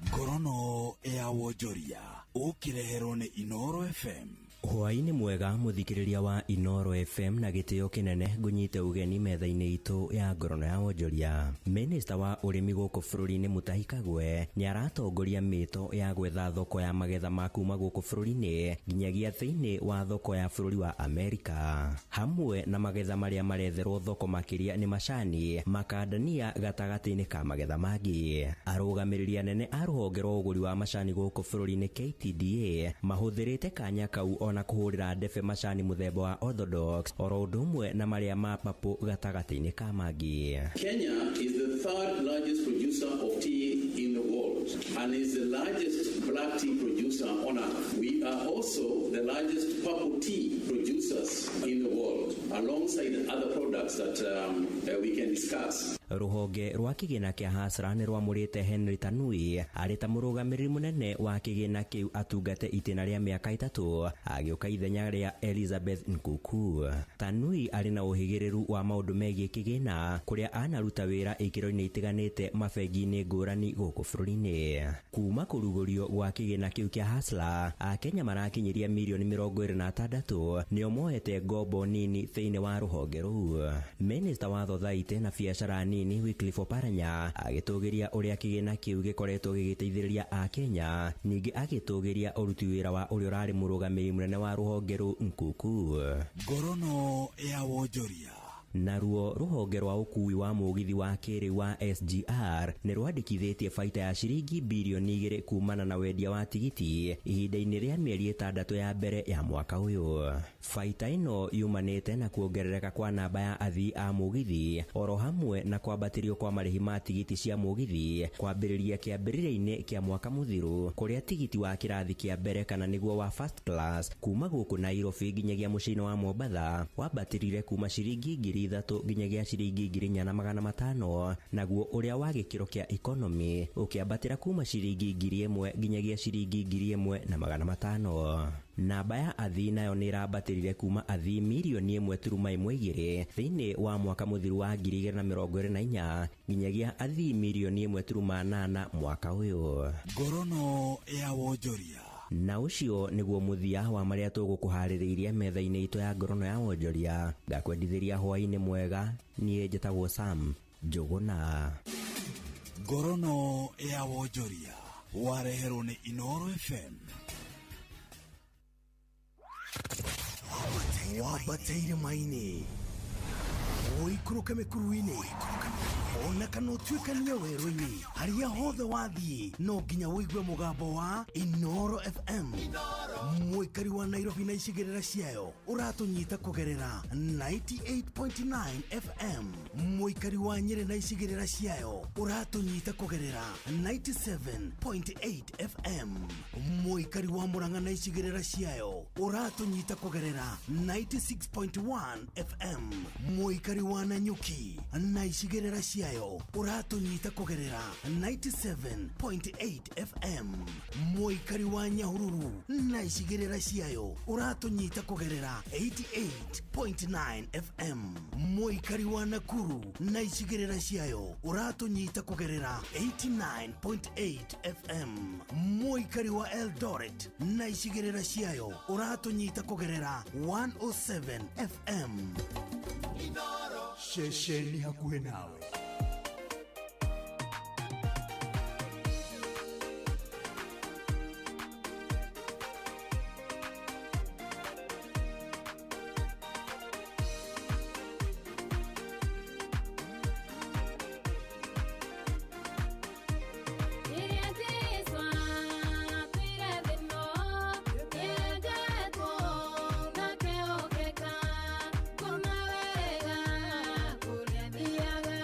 Ngorono ya wonjoria ũkĩreherwo nĩ Inoro FM. Hwaĩ-inĩ mwega mũthikĩrĩria wa Inoro FM, na gĩtĩo kĩnene ngũnyite ũgeni metha-inĩ itũ ya ngorono ya wonjoria. Minista wa ũrĩmi gũkũ bũrũri-inĩ Mutahi Kagwe nĩ aratongoria mĩto ya gwetha thoko ya magetha ma kuma gũkũ bũrũri-inĩ nginyagia thĩinĩ wa thoko ya bũrũri wa Amerika, hamwe na magetha marĩa maretherwo thoko makĩria nĩ macani, makandania gatagatĩ-inĩ ka magetha mangĩ. Arũgamĩrĩri anene a rũhonge rwa ũgũri wa macani gũkũ bũrũri-inĩ KTDA mahũthĩrĩte kanya kau ona kũhũrĩra ndebe macani mũthemba wa Orthodox oro ũndũ ũmwe na marĩa ma papũ gatagatĩ-inĩ ka mangĩ. Kenya is the third largest producer of tea in the world and is the largest black tea producer on earth. We are also the largest purple tea producers in the world, alongside other products that we can discuss. Rũhonge rwa kĩgĩna kĩa Hasra nĩ rwamũrĩte Henry Tanui arĩ ta mũrũgamĩrĩri mũnene wa kĩgĩna kĩu atungate itĩna rĩa mĩaka 3 agĩũka ithenya rĩa Elizabeth Nkuku. Tanui arĩ na ũhĩgĩrĩru wa maũndũ megiĩ kĩgĩna kũrĩa anaruta wĩra ikĩro-inĩ itiganĩte mabengi-inĩ ngũrani gũkũ bũrũri-inĩ. Kuma kũrugũrio gwa kĩgĩna kĩu kĩa Hasla, Akenya marakinyiria mirioni 26 nĩo moete ngombo nini thĩinĩ wa rũhonge rũu. Minista wa Thothaitĩ na biacara nini Wycliffe Oparanya agĩtũgĩria ũrĩa kĩgĩna kĩu gĩkoretwo gĩgĩteithĩrĩria Akenya, ningĩ agĩtũgĩria ũruti wĩra wa ũrĩa ũrarĩ mũrũgamĩrĩri mũnene wa rũhonge rũu Nkuku. Ngorono ya wonjoria. Naruo rũhonge rwa ũkuui wa mũgithi wa kĩrĩu wa SGR nĩ rwandĩkithĩtie baita ya ciringi birioni 2 kumana na wendia wa tigiti ihinda-inĩ rĩa mĩeri 6 ya mbere ya mwaka ũyũ. Baita ĩno yumanĩte na kuongerereka kwa namba ya athii a mũgithi oro hamwe na kwambatĩrio kwa marĩhi ma tigiti cia mũgithi kwambĩrĩria kĩambĩrĩria-inĩ kĩa mwaka mũthiru, kũrĩa tigiti wa kĩrathi kĩa mbere kana nĩguo wa first class kuma gũkũ Nairobi nginyagia mũciĩ-inĩ wa Mombatha wambatĩrire kuma ciringi 3,000 nginyagia ciringi 4,500, naguo ũrĩa wa gĩkĩro kĩa economy ũkĩambatĩra kuma ciringi 1,000 nginyagia ciringi 1,500. Namba ya athii nayo nĩ ĩrambatĩrire kuma athii mirioni 1.12 thĩinĩ wa mwaka mũthiru wa 2024 nginyagia athii mirioni 1.8 mwaka ũyũ. Ngorono ya wonjoria. Na ũcio nĩguo mũthia wa marĩa tũgũkũharĩrĩirie metha-inĩ itũ ya ngorono ya wonjoria. Ngakwendithĩria hwaĩ-inĩ mwega. Niĩ njĩtagwo Sam Njũgũna. Ngorono ya wonjoria wareherwo nĩ Inooro FM. Wambate irĩma-inĩ, ũikũrũke mĩkuru-inĩ, ona kana ũtuĩkanie werũ-inĩ, harĩa hothe wathiĩ no nginya ũigue mũgambo wa Inooro FM. Mũikari wa Nairobi na icigĩrĩra ciayo ũratũnyita kũgerera 98.9 FM. Mũikari wa Nyĩrĩ na icigĩrĩra ciayo ũratũnyita kũgerera 97.8 FM. Mũikari wa Murang'a na icigĩrĩra ciayo ũratũnyita kũgerera 96.1 FM. Mũikari wa Nanyuki na icigĩrĩra ciayo ũratũnyita kũgerera 97.8 FM. Mũikari wa Nyahururu na icigĩrĩra ciayo ũratũnyita kũgerera 88.9 FM. Mũikari wa Nakuru na icigĩrĩra ciayo ũratũnyita kũgerera 89.8 FM. Mũikari wa Eldoret na icigĩrĩra ciayo ũratũnyita kũgerera 107 FM. Ceceni hakuhĩ nawe. Kũrĩa thiaga.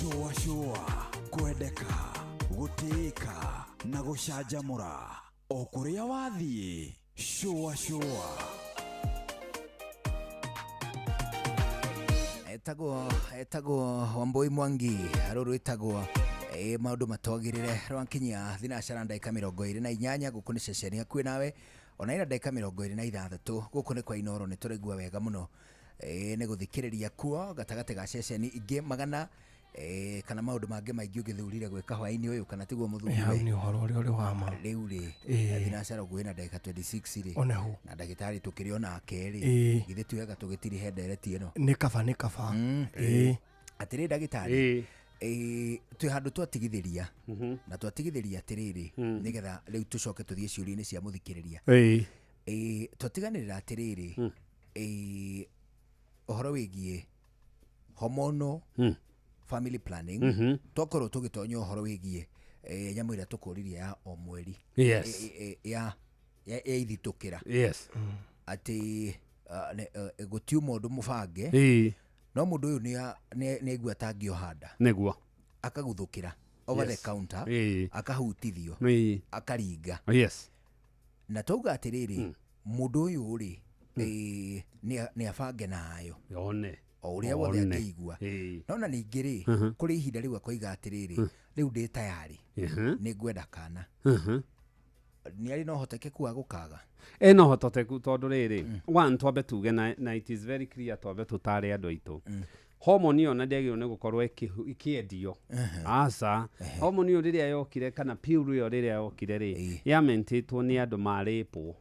Shũa shũa, kwendeka, gũtĩĩka na gũcanjamũra o kũrĩa wathiĩ. Shũa shũa. Etagwo Wambui Mwangi, rũrũ rwĩtagwo maũndũ matwagĩrĩre, rwakinyia thinacara ndagĩka 28. Gũkũ nĩ ceceni hakuhĩ nawe, ona ina ndagĩka 26. Gũkũ nĩ kwa Inoro, nĩ tũraigua wega mũno nĩ gũthikĩrĩria kuo gatagatĩ ga ceceni ingĩ magana kana maũndũ mangĩ maingĩ ũngĩthurire gwĩka hwaĩ-inĩ ũyũ, kana tiguo mũthuri? Hau nĩ ũhoro ũrĩa ũrĩ wa ma. Rĩu rĩ, thinacara ũguo ĩna ndagĩka 26 rĩ, Oneho. na ndagĩtarĩ tũkĩrĩ onake rĩ, githĩ ti wega tũgĩtirihe ndereti ĩno? Nĩ kaba, nĩ kaba. Atĩrĩ ndagĩtarĩ, twĩ handũ twatigithĩria na twatigithĩria atĩrĩrĩ, nĩgetha rĩu tũcoke tũthiĩ ciũria-inĩ cia mũthikĩrĩria. Twatiganĩrĩra atĩrĩrĩ, ũhoro wĩgiĩ hormonal family planning, twakorwo tũgĩtonya ũhoro wĩgiĩ nyamũ ĩrĩa tũkũririe ya o mweri, ya ithitũkĩra, atĩ gũtiuma ũndũ mũbange, no mũndũ ũyũ nĩ aigua ta angĩohanda, nĩguo akaguthũkĩra over the counter, akahutithio, akaringa. Na twauga atĩrĩrĩ, mũndũ ũyũ rĩ, nĩ abange nayo one o ũrĩa wothe angĩigua. No na ningĩ rĩ, kũrĩ ihinda rĩu akoiga atĩrĩrĩ, rĩu ndĩ tayari, nĩ ngwenda kana. Nĩ arĩ na ũhotekeku wa gũkaga? Ena ũhotekeku, tondũ rĩrĩ, one, twambe tuge na it is very clear, twambe tũtare andũ aitũ, hormone ĩyo na ndĩagĩrĩirwo nĩ gũkorwo ĩkĩendio, aca. Hormone ĩyo rĩrĩa yokire, kana pill ĩyo rĩrĩa yokire rĩ, yamentĩtwo nĩ andũ marĩpwo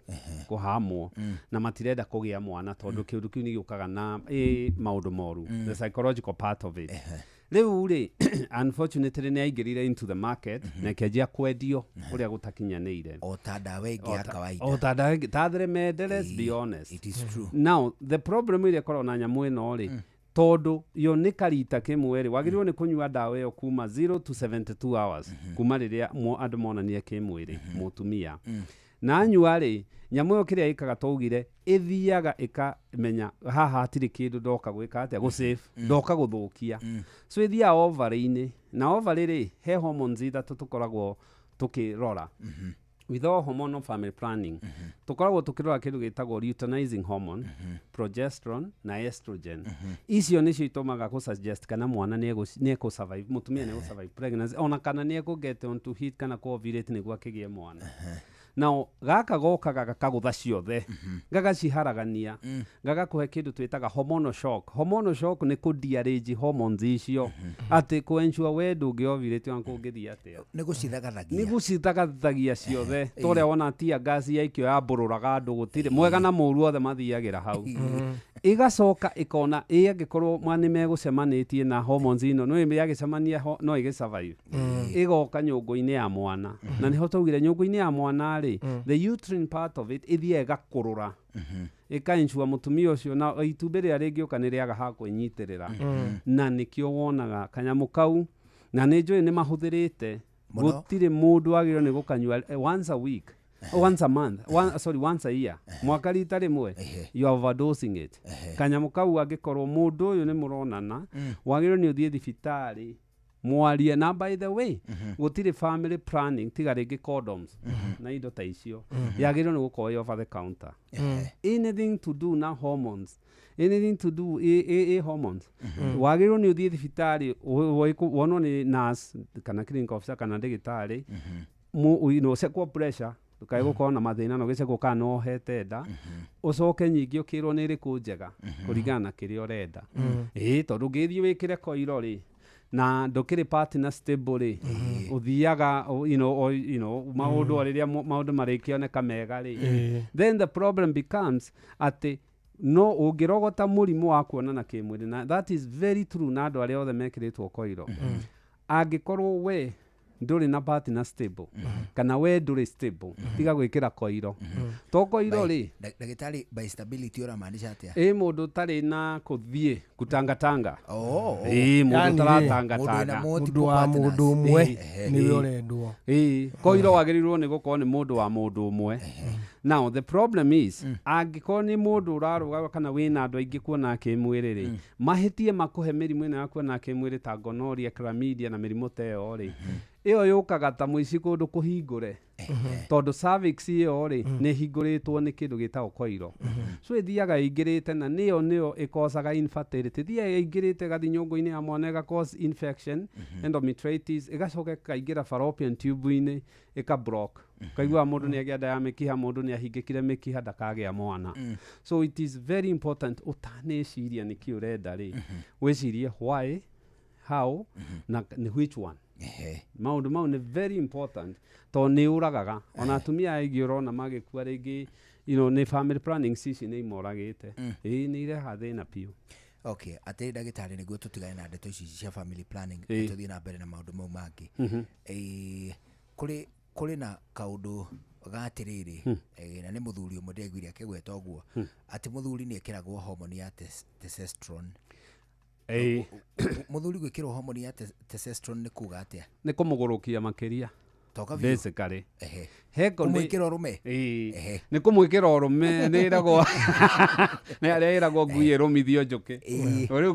kũhamwo na matirenda kũgĩa mwana, tondũ kĩũndũ kĩu nĩ gĩũkaga na maũndũ moru, the psychological part of it. Rĩu rĩ, unfortunately nĩ aingĩrire into the market na ĩkĩanjia kwendio ũrĩa gũtakinyanĩire. O ta ndawa ĩngĩ ya kawaida. O ta ndawa ĩngĩ, ta theremende, let's be honest. It is true. Now the problem ĩrĩa ĩkoragwo na nyamũ ĩno rĩ, tondũ yo nĩ karita kĩmwe rĩ, wagĩrĩirwo nĩ kũnyua ndawa ĩyo kuma 0 to 72 hours kuma rĩrĩa andũ monania kĩmwĩrĩ mũtumia na anyua rĩ, nyamũ ĩyo kĩrĩa ĩkaga, twaugire ĩthiaga ĩkamenya haha hatirĩ kĩndũ, ndoka gwĩka atĩa, gũsave, ndoka gũthũkia. So ĩthiaga ovary-inĩ, na ovary rĩ, he hormones ithatũ tũkoragwo tũkĩrora with all hormonal family planning. Tũkoragwo tũkĩrora kĩndũ gĩtagwo luteinizing hormone, progesterone na estrogen. Icio nĩcio itũmaga gũ-suggest kana mwana nĩ ekũ-survive, mũtumia nĩ egũ-survive pregnancy, ona kana nĩ ekũ-get on to heat kana kũ-ovulate nĩguo akĩgĩe mwana. Now gaka gokaga gakagũtha ciothe, gagaciharagania, gagakũhe kĩndũ twĩtaga hormonal shock. Hormonal shock nĩ kũ-dearrange hormones icio, atĩ kũ-ensure we ndũngĩ-ovulate ona kũngĩthiĩ atĩa. Nĩ gũcithagathagia. Nĩ gũcithagathagia ciothe, ta ũrĩa wona tear gas yaikio yambũrũraga andũ, gũtirĩ mwega na mũru, othe mathiagĩra hau. Ĩgacoka ĩkona ĩ angĩkorwo nĩ megũcemanĩtie na hormones ino, no yagĩcemania no ĩgĩ-survive, ĩgoka nyũngũ-inĩ ya mwana, na nĩho twaugire nyũngũ-inĩ ya mwana rĩ, the uterine part of it ĩthiaga ĩgakũrũra, ĩka-ensure mũtumia ũcio na itumbĩ rĩrĩa rĩngĩũka nĩ rĩaga ha kwĩnyitĩrĩra. Na nĩkĩo wonaga kanyamũ kau, na nĩ njũĩ nĩ mahũthĩrĩte, gũtirĩ mũndũ wagĩrĩirwo nĩ gũkanyua once a week, once a month, sorry, once a year, mwaka rita rĩmwe, you are overdosing it. Kanyamũ kau angĩkorwo mũndũ ũyũ nĩ mũronana, wagĩrĩirwo nĩ ũthiĩ thibitarĩ mwarie. Na by the way, gũtirĩ family planning tiga rĩngĩ condoms na indo ta icio yagĩrĩirwo nĩ gũkorwo ĩ over the counter. Anything to do na hormones, anything to do ĩ hormones, wagĩrĩirwo nĩ ũthiĩ thibitarĩ wonwo nĩ nurse kana clinic officer kana ndagĩtarĩ, ũcekwo pressure, ndũkae gũkorwo na mathĩna, na ũgĩcekwo kana no ũhete nda, ũcoke nyingĩ ũkĩrwo nĩ ĩrĩkũ njega kũringana na kĩrĩa ũrenda. Ĩĩ, tondũ ũngĩthiĩ wĩkĩre koiro rĩ, na ndũkĩrĩ partner stable rĩ, ũthiaga maũndũ o rĩrĩa maũndũ marĩkĩoneka mega rĩ, then the problem becomes atĩ no ũngĩrogota mũrimũ wa kuonana kĩmwĩrĩ, na that is very true na andũ arĩa othe mekĩrĩtwo koiro, angĩkorwo we ndũrĩ na partner stable kana we ndũrĩ stable, tiga gwĩkĩra koiro, to koiro rĩ. Ndagĩtarĩ, by stability ũramaanisha atĩa? Ĩ mũndũ ũtarĩ na kũthiĩ kutangatanga, ĩ mũndũ ũtaratangatanga. Mũndũ wa mũndũ ũmwe nĩwe ũrendwo. Ĩ koiro wagĩrĩirwo nĩ gũkorwo nĩ mũndũ wa mũndũ ũmwe. Now the problem is, angĩkorwo nĩ mũndũ ũrarũgaga kana wĩna andũ aingĩ kuona kĩmwĩrĩ rĩ, mahĩtie makũhe mĩrimũ ĩno ya kuona kĩmwĩrĩ ta gonorrhea, chlamydia na mĩrimũ ta ĩyo rĩ, ĩyo yũkaga ta mũici kũndũ kũhingũre, tondũ cervix ĩyo rĩ nĩ ĩhingũrĩtwo nĩ kĩndũ gĩtagwo koiro. So ĩthiaga ĩingĩrĩte na nĩyo ĩkocaga infertility. Ĩthiaga ĩingĩrĩte ĩgathiĩ nyũngũ-inĩ ya mwana, ĩga cause infection, endometritis, ĩgacoka ĩkaingĩra fallopian tube-inĩ, ĩka block. Kaigua mũndũ nĩ agĩa nda ya mĩkiha, mũndũ nĩ ahingĩkire mĩkiha, ndakagĩa mwana. So it is very important, ũtaneciria nĩkĩ ũrenda rĩ, wĩcirie why, how na nĩ which one. Maũndũ mau nĩ very important, tondũ nĩ ũragaga ona atumia aingĩ ũrona magĩkua rĩngĩ, nĩ family planning ici nĩ imoragĩte. Ĩĩ, nĩ irehaga thĩna biũ. Okay, atĩrĩ ndagĩtarĩ, nĩguo tũtigane na ndeto ici cia family planning, tũthiĩ na mbere na maũndũ mau mangĩ. Kũrĩ na kaũndũ ga atĩrĩrĩ, na nĩ mũthuri ũmwe ndĩraiguire akĩgweta ũguo, atĩ mũthuri nĩ ekĩragwo homoni ya testosterone. Mũthuri gwĩkĩrwo homoni ya testosterone nĩ kuga atĩa? Nĩ kũmũgũrũkia makĩria. Toka biũ. Basically. He Kũmwĩkĩra ũrũme? Ĩĩ. Nĩ kũmwĩkĩra ũrũme, nĩ ĩragwo nĩ harĩa ĩragwo ngui ĩrũmithio njũkĩ. Rĩu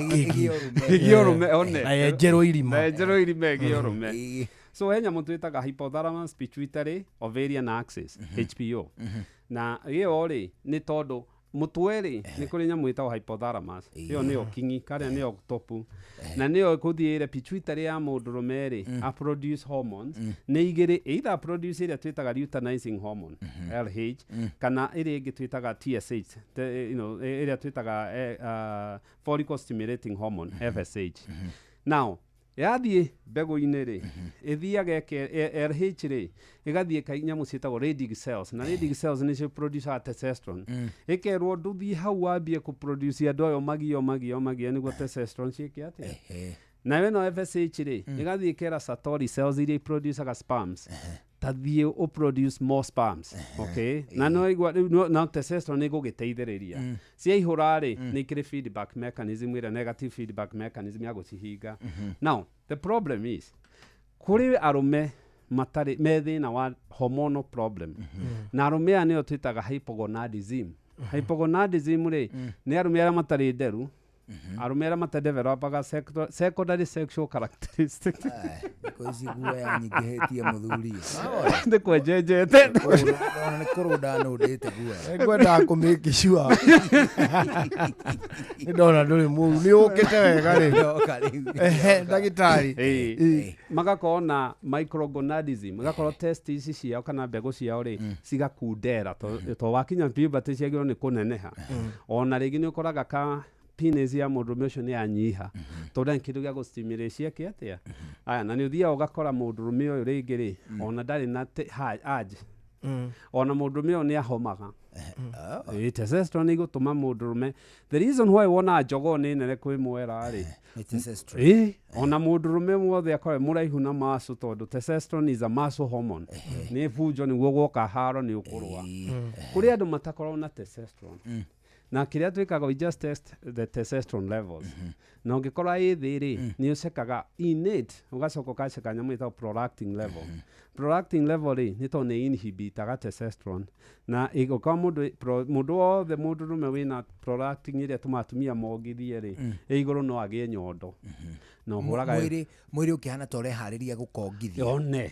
Ĩgĩe ũrũme. Ĩgĩe ũrũme, one. Na yenjerwo irima. Na yenjerwo irima ĩgĩe ũrũme. So he nyamũ twĩtaga hypothalamus pituitary ovarian axis, HPO. Na ĩyo rĩ, nĩ tondũ mũtwe rĩ, nĩ kũrĩ nyamũ ĩtagwo hypothalamus. Ĩyo nĩyo kingi, karĩa nĩyo topu. Na nĩyo ĩkũthiĩre pituitary ya mũndũrũme rĩ, a produce hormones. Nĩ igĩrĩ, either produce ĩrĩa twĩtaga luteinizing hormone, LH, kana ĩrĩa ĩngĩ twĩtaga TSH, ĩrĩa twĩtaga follicle stimulating hormone, FSH. Now, yathiĩ mbegũ-inĩ rĩ, ĩthiaga LH rĩ, ĩgathiĩ nyamũ ciĩtagwo Leydig cells, na Leydig cells nĩcio producaga testosterone. Ĩkerwo ndũthiĩ hau wambie kũproduce andũ ayo magio magio magio nĩguo testosterone ciĩke atĩa. Nayo ĩno FSH rĩ, ĩgathiĩ ĩkera Sertoli cells iria iproducaga sperms, tathiĩ ũproduce more sperms. Okay, na no igua rĩu na testosterone ĩgũgĩteithĩrĩria. Ciaihũra rĩ, nĩ ikĩrĩ feedback mechanism ĩrĩa negative feedback mechanism ya gũcihinga. Now the problem is, kũrĩ arũme matarĩ me thĩna wa hormonal problem, na arũme aya nĩo twĩtaga hypogonadism. Hypogonadism rĩ, nĩ arũme arĩa matarĩ nderu, arũme arĩa matadevelopaga secondary sexual characteristics. Thikũ ici guoya nyingĩhĩtie mũthuri. Nĩ kwenjenjete. Ona nĩ kũrũnda nũndĩte guoya. Ngwendaga kũ make sure. Nĩ ndona ndũrĩ mũru, nĩ ũkĩte wega rĩ. Ndoka rĩu. Ehe, ndagĩtarĩ. Ĩĩ. Magakorwo na microgonadism, magakorwo testis ciao kana mbegũ ciao rĩ, cigakundera, to wakinya puberty ciagĩrĩirwo nĩ kũneneha. Ona rĩngĩ nĩ ũkoraga ka penis ya mũndũrũme ũcio nĩ yanyiha, tondũ ndarĩ kĩndũ gĩa gũstimulate ciake atĩa. Aya, na nĩ ũthiaga ũgakora mũndũrũme ũyũ rĩngĩ rĩ, ona ndarĩ na urge. Ona mũndũrũme ũyũ nĩ ahomaga. Ĩĩ, testosterone ĩgũtũma mũndũrũme. The reason why wonaga njogoo nĩ nene kwĩ mwera rĩ, Nĩ testosterone. Ĩĩ, ona mũndũrũme wothe akorwo e mũraihu na muscle, tondũ testosterone is a muscle hormone. Nĩ bunjo nĩguo guoka haro nĩ ũkũrũa. Kũrĩ andũ matakoragwo na testosterone. Na kĩrĩa twĩkaga, we just test the testosterone levels. Na ũngĩkorwo ĩ thĩ rĩ, nĩ ũcekaga innate, ũgacoka ũgaceka nyamũ ĩtagwo prolactin level. Prolactin level rĩ, nĩ tondũ nĩ inhibitaga testosterone. Na ĩgũkorwo mũndũ wothe mũndũrũme wĩna prolactin ĩrĩa ĩtũmaga atumia mongithie rĩ, ĩ igũrũ no agĩe nyondo. Na ũhũraga Mwĩrĩ ũkĩhana ta ũreharĩria gũkongithia. One.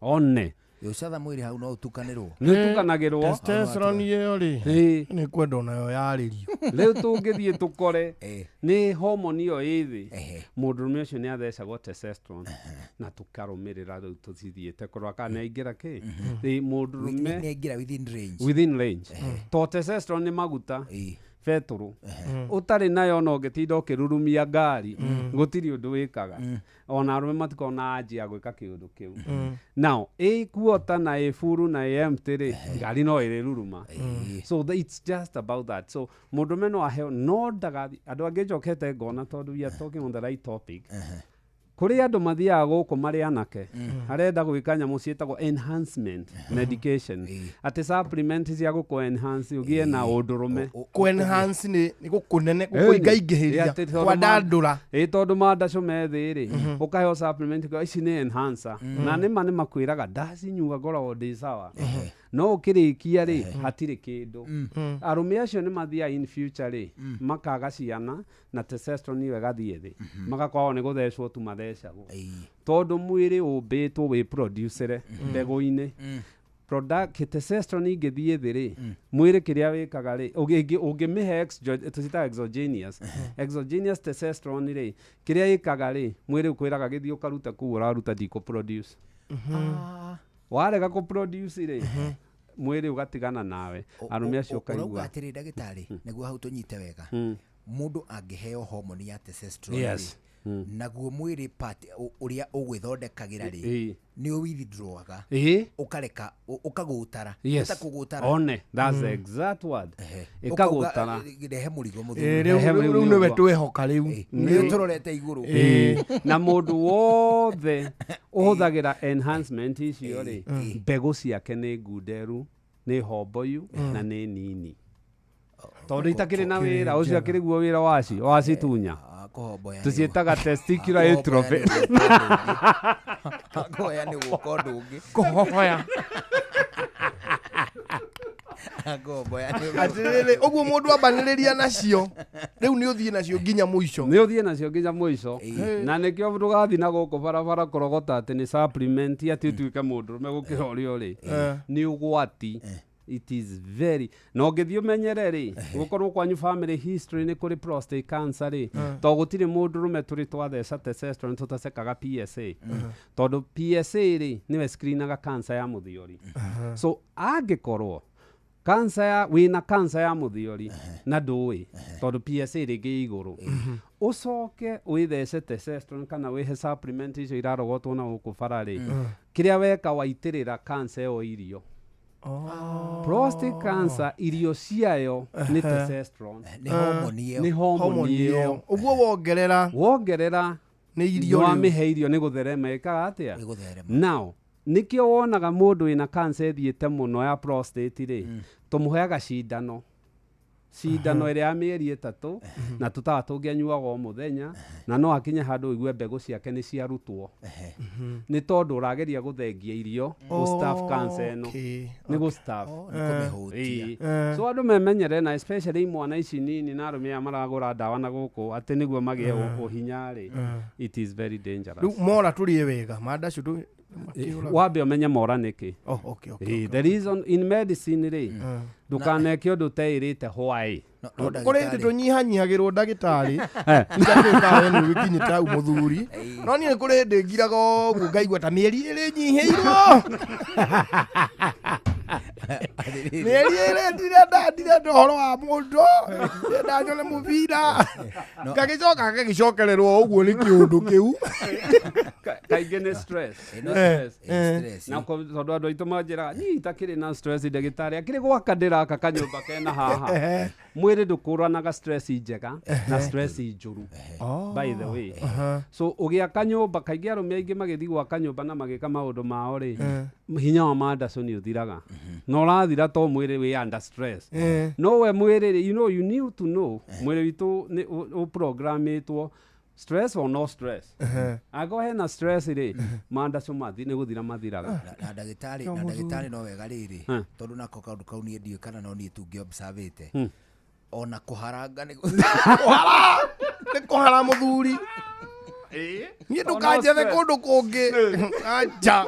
One. Ũcatha mwĩrĩ hau no ũtukanĩrwo. Nĩ ũtukanagĩrwo. Testosterone ĩyo rĩ, nĩ kwenda onayo yarĩrio. Rĩu tũngĩthiĩ tũkore nĩ hormone ĩyo ĩ thĩ, mũndũrũme ũcio nĩ athecagwo testosterone, na tũkarũmĩrĩra rĩu tũcithiĩte kũrora kana nĩ aingĩra kĩ. Ĩ, mũndũrũme Nĩ aingĩra within range. Within range. To testosterone nĩ maguta, betũrũ ũtarĩ nayo ona ũngĩtinda ũkĩrurumia ngari, gũtirĩ ũndũ wĩkaga. Ona arũme matikoragwo na anji ya gwĩka kĩũndũ kĩu. Now ĩ kuota na ĩ buru na ĩ empty rĩ, ngari no ĩrĩruruma. So it's just about that. So mũndũrũme no aheo, no ndagathi andũ angĩ njokete ngona, tondũ we are talking on the right topic. Kũrĩ andũ mathiaga gũkũ marĩ anake, arenda gwĩka nyamũ ciĩtagwo enhancement medication, atĩ supplement cia gũkũ enhance ũgĩe na ũndũrũme. Kũ enhance nĩ gũkũnene, gũkũingaingĩhĩria, Ĩ, atĩ tondũ kwandandũra. Ĩ, tondũ mandacũ me thĩ rĩ, ũkaheo supplement ici nĩ enhancer. Na nĩma nĩ makwĩraga ndacinyua ngoragwo ndĩ sawa. No ũkĩrĩkia rĩ, hatirĩ kĩndũ. Arũme acio nĩ mathiaga in future rĩ, makaga ciana na testosterone ĩyo ĩgathiĩ thĩ, magakorwo nĩ gũthecwo tu mathecagwo, tondũ mwĩrĩ ũmbĩtwo wĩ producere mbegũ-inĩ. Product testosterone ingĩthiĩ thĩ rĩ, mwĩrĩ kĩrĩa wĩkaga rĩ, ũngĩmĩhe tũcitaga exogenous testosterone rĩ, kĩrĩa ĩkaga rĩ, mwĩrĩ ũkwĩraga gĩthiĩ ũkaruta kũu ũraruta, ndikũ produce. Warega kũ produce rĩ, mwĩrĩ ũgatigana nawe. Arũme acio Ũrauga ũkaigua atĩrĩ, ndagĩtarĩ, nĩguo hau tũnyite wega, mũndũ angĩheo homoni ya testosterone Yes. rĩ, naguo mwĩrĩ part ũrĩa ũgwĩthondekagĩra rĩ, nĩ ũwithdrawaga, ũkareka ũkagũtara. Yes. Nĩ ta kũgũtara. One, that's the exact word. Ũkauga, Ĩkagũtara. Rehe mũrigo Ĩ, mũthuri. rĩu rĩu nĩwe twĩhoka rĩu. Nĩ tũrorete igũrũ. Na mũndũ wothe ũhũthagĩra enhancement icio rĩ, mbegũ ciake nĩ ngunderu, nĩ homboyu na nĩ nini, tondũ itakĩrĩ na wĩra ũcio, akĩrĩ guo wĩra wacio wacitunya. Kũhomboya nĩ Tũciĩtaga testicular atrophy. Kũhoya nĩ gũka ũndũ ũngĩ. Kũhoya. Kũhomboya nĩ Atĩrĩrĩ, ũguo mũndũ ambanĩrĩria nacio rĩu nĩ ũthiĩ nacio nginya mũico. Nĩ ũthiĩ nacio nginya mũico, na nĩkĩo ndũgathiĩ na gũkũ barabara kũrogota atĩ nĩ supplement atĩ ũtuĩke mũndũrũme gũkĩra ũrĩa ũrĩ. Nĩ ũgwati. It is very, na ũngĩthiĩ ũmenyere rĩ, gũkorwo kwanyu family history nĩ kũrĩ prostate cancer rĩ, to gũtirĩ mũndũrũme tũrĩ twatheca testosterone tũtacekaga PSA, tondũ PSA rĩ, nĩwe screenaga cancer ya mũthiori. So angĩkorwo cancer ya wĩna cancer ya mũthiori na ndũĩ, tondũ PSA rĩngĩ ĩ igũrũ, ũcoke wĩthece testosterone kana wĩhe supplement icio irarogotwo na gũkũ bara rĩ, kĩrĩa weka waitĩrĩra cancer ĩyo irio. Prostate cancer irio ciayo nĩ testosterone. Nĩ homoni ĩyo. Nĩ homoni Homoni ĩyo. ĩyo. Ũguo wongerera Wongerera nĩ irio rĩu. Wamĩhe irio nĩ gũtherema ĩkaga atĩa? Ĩgũtherema. Now nĩkĩo wonaga mũndũ wĩna cancer ĩthiĩte mũno ya prostate rĩ, tũmũheaga cindano, cindano ĩrĩa ya mĩeri 3 na tũtawa tũngĩ anyuaga o mũthenya, na no akinye handũ ũigue mbegũ ciake nĩ ciarutwo, nĩ tondũ ũrageria gũthengia irio gũ-starve cancer ĩno. Nĩ gũ-starve. Nĩ kũmĩhũtia. Ĩĩ. So andũ memenyere, na especially imwana ici nini na arũme aya maragũra ndawa na gũkũ atĩ nĩguo magĩe ũhinya rĩ, it is very dangerous. Rĩu mora tũrĩe wega mandacio Wambe ũmenye mora nĩkĩ. Oh, okay, okay, Ĩĩ, the reason in medicine rĩ, ndũkaneke ũndũ ũteĩrĩte why. Kũrĩ hĩndĩ tũnyihanyihagĩrwo, ndagĩtarĩ, itatuĩkaga we nĩ ũgĩkinyĩte hau mũthuri, no niĩ kũrĩ hĩndĩ ngiraga ũguo ngaigua ta mĩeri ĩrĩ nyihĩirwo, mĩeri ĩrĩ ndirenda ũhoro wa mũndũ, ndirenda nyone mũbira, ngagĩcoka ngagĩcokererwo ũguo nĩ kĩũndũ kĩu. Kaingĩ nĩ stress. Nĩ stress. Na tondũ andũ aitũ manjĩraga niĩ itakĩrĩ na stress, ndagĩtarĩ, akĩrĩ gwaka ndĩraka kanyũmba kena haha. Mwĩrĩ ndũkũranaga stress njega na stress njũru, by the way. So ũgĩaka nyũmba, kaingĩ arũme aingĩ magĩthiĩ gwaka nyũmba na magĩka maũndũ mao rĩ, hinya wa mandaco nĩ ũthiraga, na ũrathira to mwĩrĩ wĩ under stress. No we mwĩrĩ rĩ, you know, you need to know mwĩrĩ witũ nĩ ũprogramĩtwo stress or no stress. Angĩkorwo hena stress rĩ, mandaco mathi nĩ gũthira mathiraga. Na ndagĩtarĩ, Kĩo na ndagĩtarĩ, mũthuri. no wega rĩrĩ, tondũ nako kaũndũ kau niĩ ndiũĩ kana no niĩ tu ngĩ-observĩte, ona kũharanga nĩ Kũhara nĩ kũhara mũthuri, niĩ ndũkanjethe kũndũ kũngĩ, anja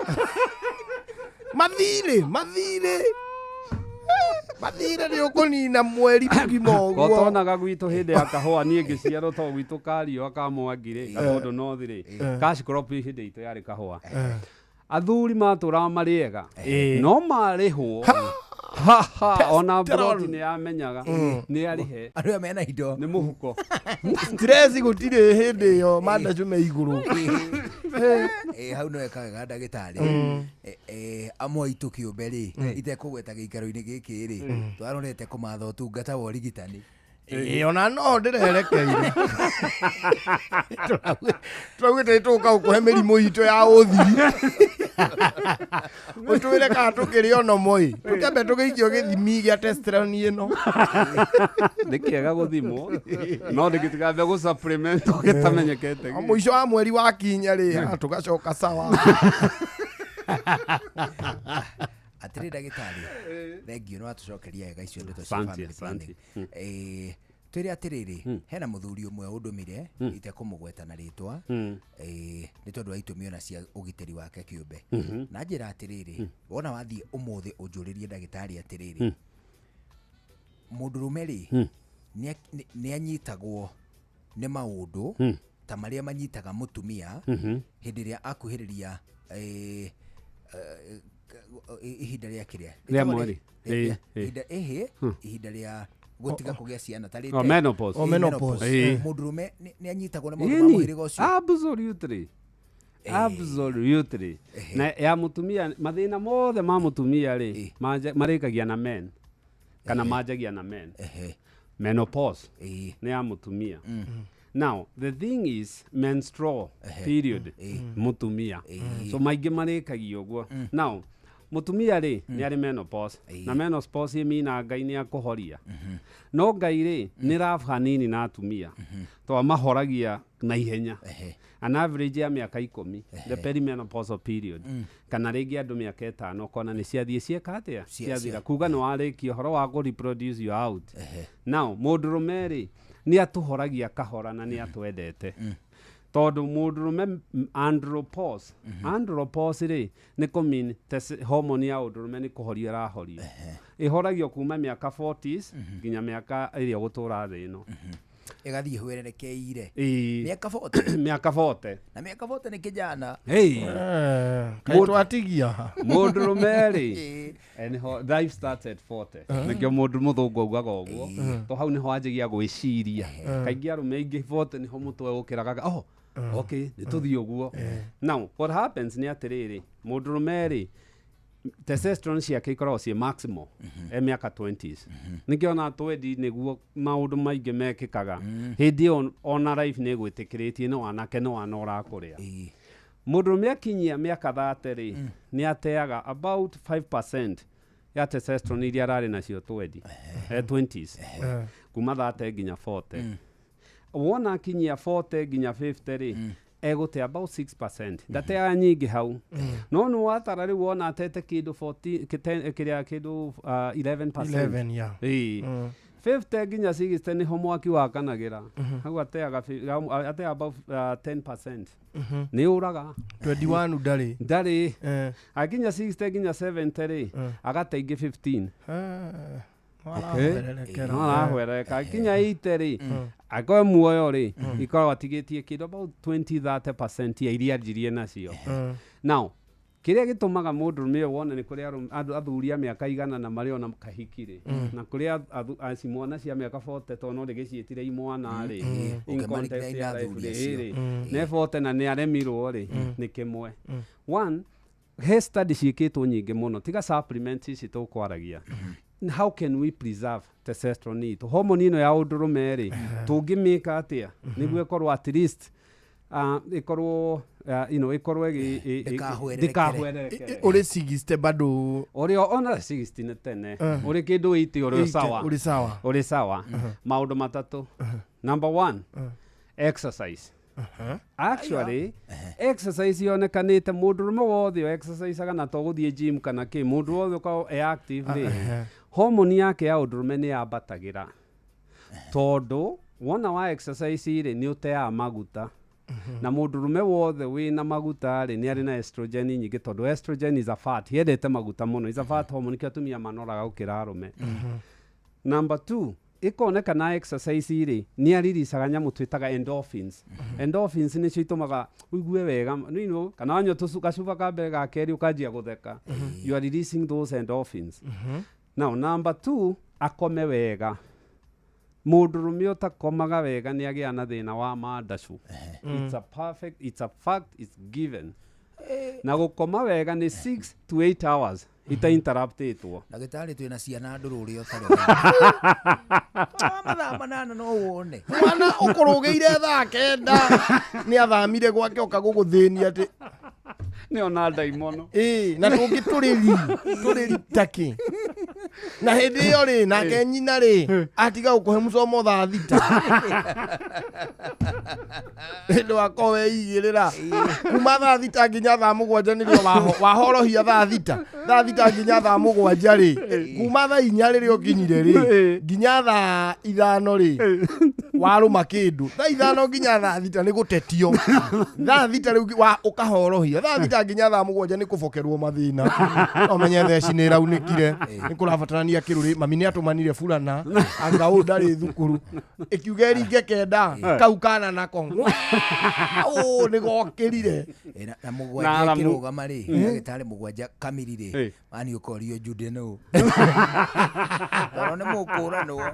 mathirĩ mathirĩ mathirĩ nĩ ũkũnina mweri mũgima ũguo. Gotonaga gwitũ hĩndĩ ya kahũa, niĩ ngĩciarwo to gwitũ kario akamwangi rĩ, gatũndũ north rĩ, cash crop hĩndĩ itũ yarĩ kahũa. Athuri matũraga marĩ ega, no marĩhwo ha ha, ona broti nĩ yamenyaga nĩ arĩhe. Andũ aya mena indo. Nĩ mũhuko. Stress gũtirĩ hĩndĩ ĩyo, mandacu me igũrũ. Ĩ, hau no weka wega ndagĩtarĩ. Amwe aitũ kĩũmbe rĩ, itekũgweta gĩikaro-inĩ gĩkĩ rĩ, twarorete kũmatha ũtungata wa ũrigitani. Ĩ, ona no ndĩrerekeire tũraugĩte nĩ tũgũka gũkũhe mĩrimũ itũ ya ũthiri, ũtwĩre kana tũkĩrĩ onomo ĩ, tũkĩambe tũgĩikio gĩthimi gĩa testosterone ĩno. Nĩ kĩega gũthimwo, no ndĩgĩtigambe gũ supplement ũgĩtamenyekete. O mũico wa mweri wakinya rĩ, tũgacoka sawa. Atĩrĩ ndagĩtarĩ, thengio nĩ watũcokeria wega icio ndeto cia Asante, family asante. planning. Twĩre atĩrĩrĩ, hena mũthuri ũmwe ũndũmire itekũmũgweta na rĩtwa, nĩ tondũ wa itũmi ona cia ũgitĩri wake kĩũmbe. Na njĩra atĩrĩrĩ, wona wathiĩ ũmũthĩ ũnjũrĩrie ndagĩtarĩ atĩrĩrĩ, mũndũrũme rĩ, nĩ anyitagwo nĩ maũndũ ta marĩa manyitaga mũtumia hĩndĩ ĩrĩa akuhĩrĩria ihinda rĩa kĩrĩa Rĩa mweri. Ihinda ĩhĩ ihinda rĩa gũtiga kũgĩa ciana ta Oh, menopause. Oh, menopause. Mũndũrũme nĩ anyitagwo nĩ maũndũ ma Ĩni, mũhĩrĩga ũcio. Absolutely, absolutely. Na ya mutumia, mathĩna mothe ma mutumia rĩ, marĩkagia na men kana manjagia na men. Menopause nĩ ya mutumia. Now the thing is, menstrual period mutumia, so maingĩ marĩkagia ũguo. Now mutumia rĩ, nĩ arĩ menopause, na menopause ĩmina Ngai nĩ akũhoria, no Ngai rĩ nĩ rabu hanini na atumia to mahoragia na ihenya, an average ya mĩaka 10, the perimenopausal period, kana rĩngĩ andũ mĩaka 5 ũkona nĩ ciathiĩ cieka atĩa, ciathira, kuga nĩ warĩkia ũhoro wa kũ reproduce, you out. Now mũndũrũme rĩ, nĩ atũhoragia kahora na nĩ atwendete, tondũ mũndũrũme andropause, andropause rĩ, nĩ kũmean hormone ya ũndũrũme nĩ kũhorio ĩrahorio, ĩhoragio kuma mĩaka 40s nginya mĩaka ĩrĩa ũgũtũra thĩ ĩno. Ĩgathiĩ hwererekeire. Ĩĩ. Mĩaka 40. Mĩaka 40. Na mĩaka 40 nĩ kijana. Hey. Kaĩ twatigia ha? Mũndũrũme rĩ, nĩho life starts at 40. Nĩkĩo mũndũ mũthũngũ augaga ũguo, to hau nĩho anjagia gwĩciria. Kaingĩ arũme aingĩ 40 nĩho mũtwe ũkĩraga, oh okay, nĩ tũthiĩ ũguo. Now what happens nĩ atĩrĩrĩ, mũndũrũme rĩ, testosterone ciake ikoragwo ciĩ maximal e mĩaka 20s. Nĩkĩo ona twendi nĩguo maũndũ maingĩ mekĩkaga hĩndĩ ĩyo, ona life nĩ ĩgwĩtĩkĩrĩtie, nĩ wanake, nĩ wana ũrakũrĩa. Mũndũrũme akinyia mĩaka 30 rĩ, nĩ ateaga about 5% ya testosterone iria ararĩ nacio twendi, 20s, kuma 30 nginya 40. Wona akinyia 40 nginya 50 rĩ, egũte about 6%, ndateaga nyingĩ hau. No nĩ watara rĩu wona atete kĩndũ 40 kĩrĩa kĩndũ 11%. 11, yeah. Ĩĩ. 50 nginya 60 nĩho mwaki wakanagĩra. Hau ateaga ateaga about 10%. Nĩ ũraga. 21 ndarĩ. Ndarĩ. Akinya 60 nginya 70 rĩ, agate ingĩ 15. Okay. Arahwererekera. No arahwerereka. Akinya 80 rĩ, akorwo muoyo rĩ, ikoragwo atigĩtie kĩndũ about 20 30% ya iria anjirie nacio. Now kĩrĩa gĩtũmaga mũndũrũme ũyũ wone nĩ kũrĩ andũ athuri a mĩaka 100 na marĩ ona kahiki rĩ, na kũrĩ cimwana cia mĩaka 40, tondũ no rĩgĩciĩtire imwana rĩ, in Ũkĩmarigithania context ya na life athuri rĩ, acio. rĩ, nĩ 40 na nĩ aremirwo rĩ, nĩ kĩmwe. One, he study ciĩkĩtwo nyingĩ mũno, tiga supplements ici tũkwaragia. How can we preserve testosterone itũ, hormone ĩno ya ũndũrũme rĩ, tũngĩmĩka atĩa nĩguo ĩkorwo at least ĩkorwo you know, ĩkorwo Ndĩkahwererekere. ndĩkahwererekere. Ũrĩ 60 bado? Ũrĩ ona 60 nĩ tene, ũrĩ kĩndũ 80 ũrĩ 80, sawa. Ũrĩ sawa. Ũrĩ sawa. Maũndũ matatũ. Number one, exercise. Actually exercise yonekanĩte mũndũrũme wothe o exerciseaga, na to gũthiĩ gym kana kĩ, mũndũ wothe ũkoragwo e active rĩ, hormone yake ya ũndũrũme nĩ yambatagĩra, tondũ wona wa exercise rĩ, nĩ ũteaga maguta, na mũndũrũme wothe wĩna maguta rĩ, nĩ arĩ na estrogen nyingĩ, tondũ estrogen is a fat, yendete maguta mũno, is a fat hormone, nĩkĩo atumia manoraga gũkĩra arũme. Number two, ĩkoneka na exercise rĩ, nĩ ariricaga nyamũ twĩtaga endorphins. Endorphins nĩcio itũmaga ũigue wega, kana wanyua gacuba ka mbere, ga kerĩ, ũkanjia gũtheka. You are releasing those endorphins. Now number two, akome wega. Mũndũrũme ũtakomaga wega nĩ agĩa na thĩna wa mandacu. It's a perfect, it's a fact, it's given. Na gũkoma wega nĩ 6 to 8 hours itainterruptĩtwo. Ndagĩtarĩ, twĩna ciana ndũrũ, ũrĩa ũtarĩ mathaa 8 no wone. Mwana ũkũrũgĩire thaa 9 nĩ athamire gwake oka gũgũthĩnia atĩ Nĩ ona ndaimono. Ĩĩ, na tũngĩ tũrĩri tũrĩri takĩ. Na hĩndĩ ĩyo rĩ nake nyina rĩ atiga gũkũhe mũcomo thaa 6. Hĩndĩ wako weigĩrĩra kuma thaa 6 nginya thaa 7 nĩrĩo wahorohia thaa 6. Thaa 6 nginya thaa 7 rĩ kuma thaa 4 rĩrĩa ũkinyire rĩ nginya thaa 5 rĩ warũma kĩndũ. Thaa 5 nginya thaa 6 nĩ gũtetio. Thaa 6 rĩu ũkahorohia. Thaa 6 nginya thaa 7 nĩ kũbokerwo mathĩna. No menye theci nĩ ĩraunĩkire. Nĩ kũrabatarania kĩrũrĩ. Mami nĩ atũmanire burana anga ũũ ndarĩ thukuru. Ĩkiuga ĩringe 9 kau kana nako. Ũũ nĩ gokĩrire. Na 7 kĩrũgama rĩ ndagĩtarĩ 7 kamiri rĩ mani ũkorio Jude nũ. Toro nĩ mũkũranwo.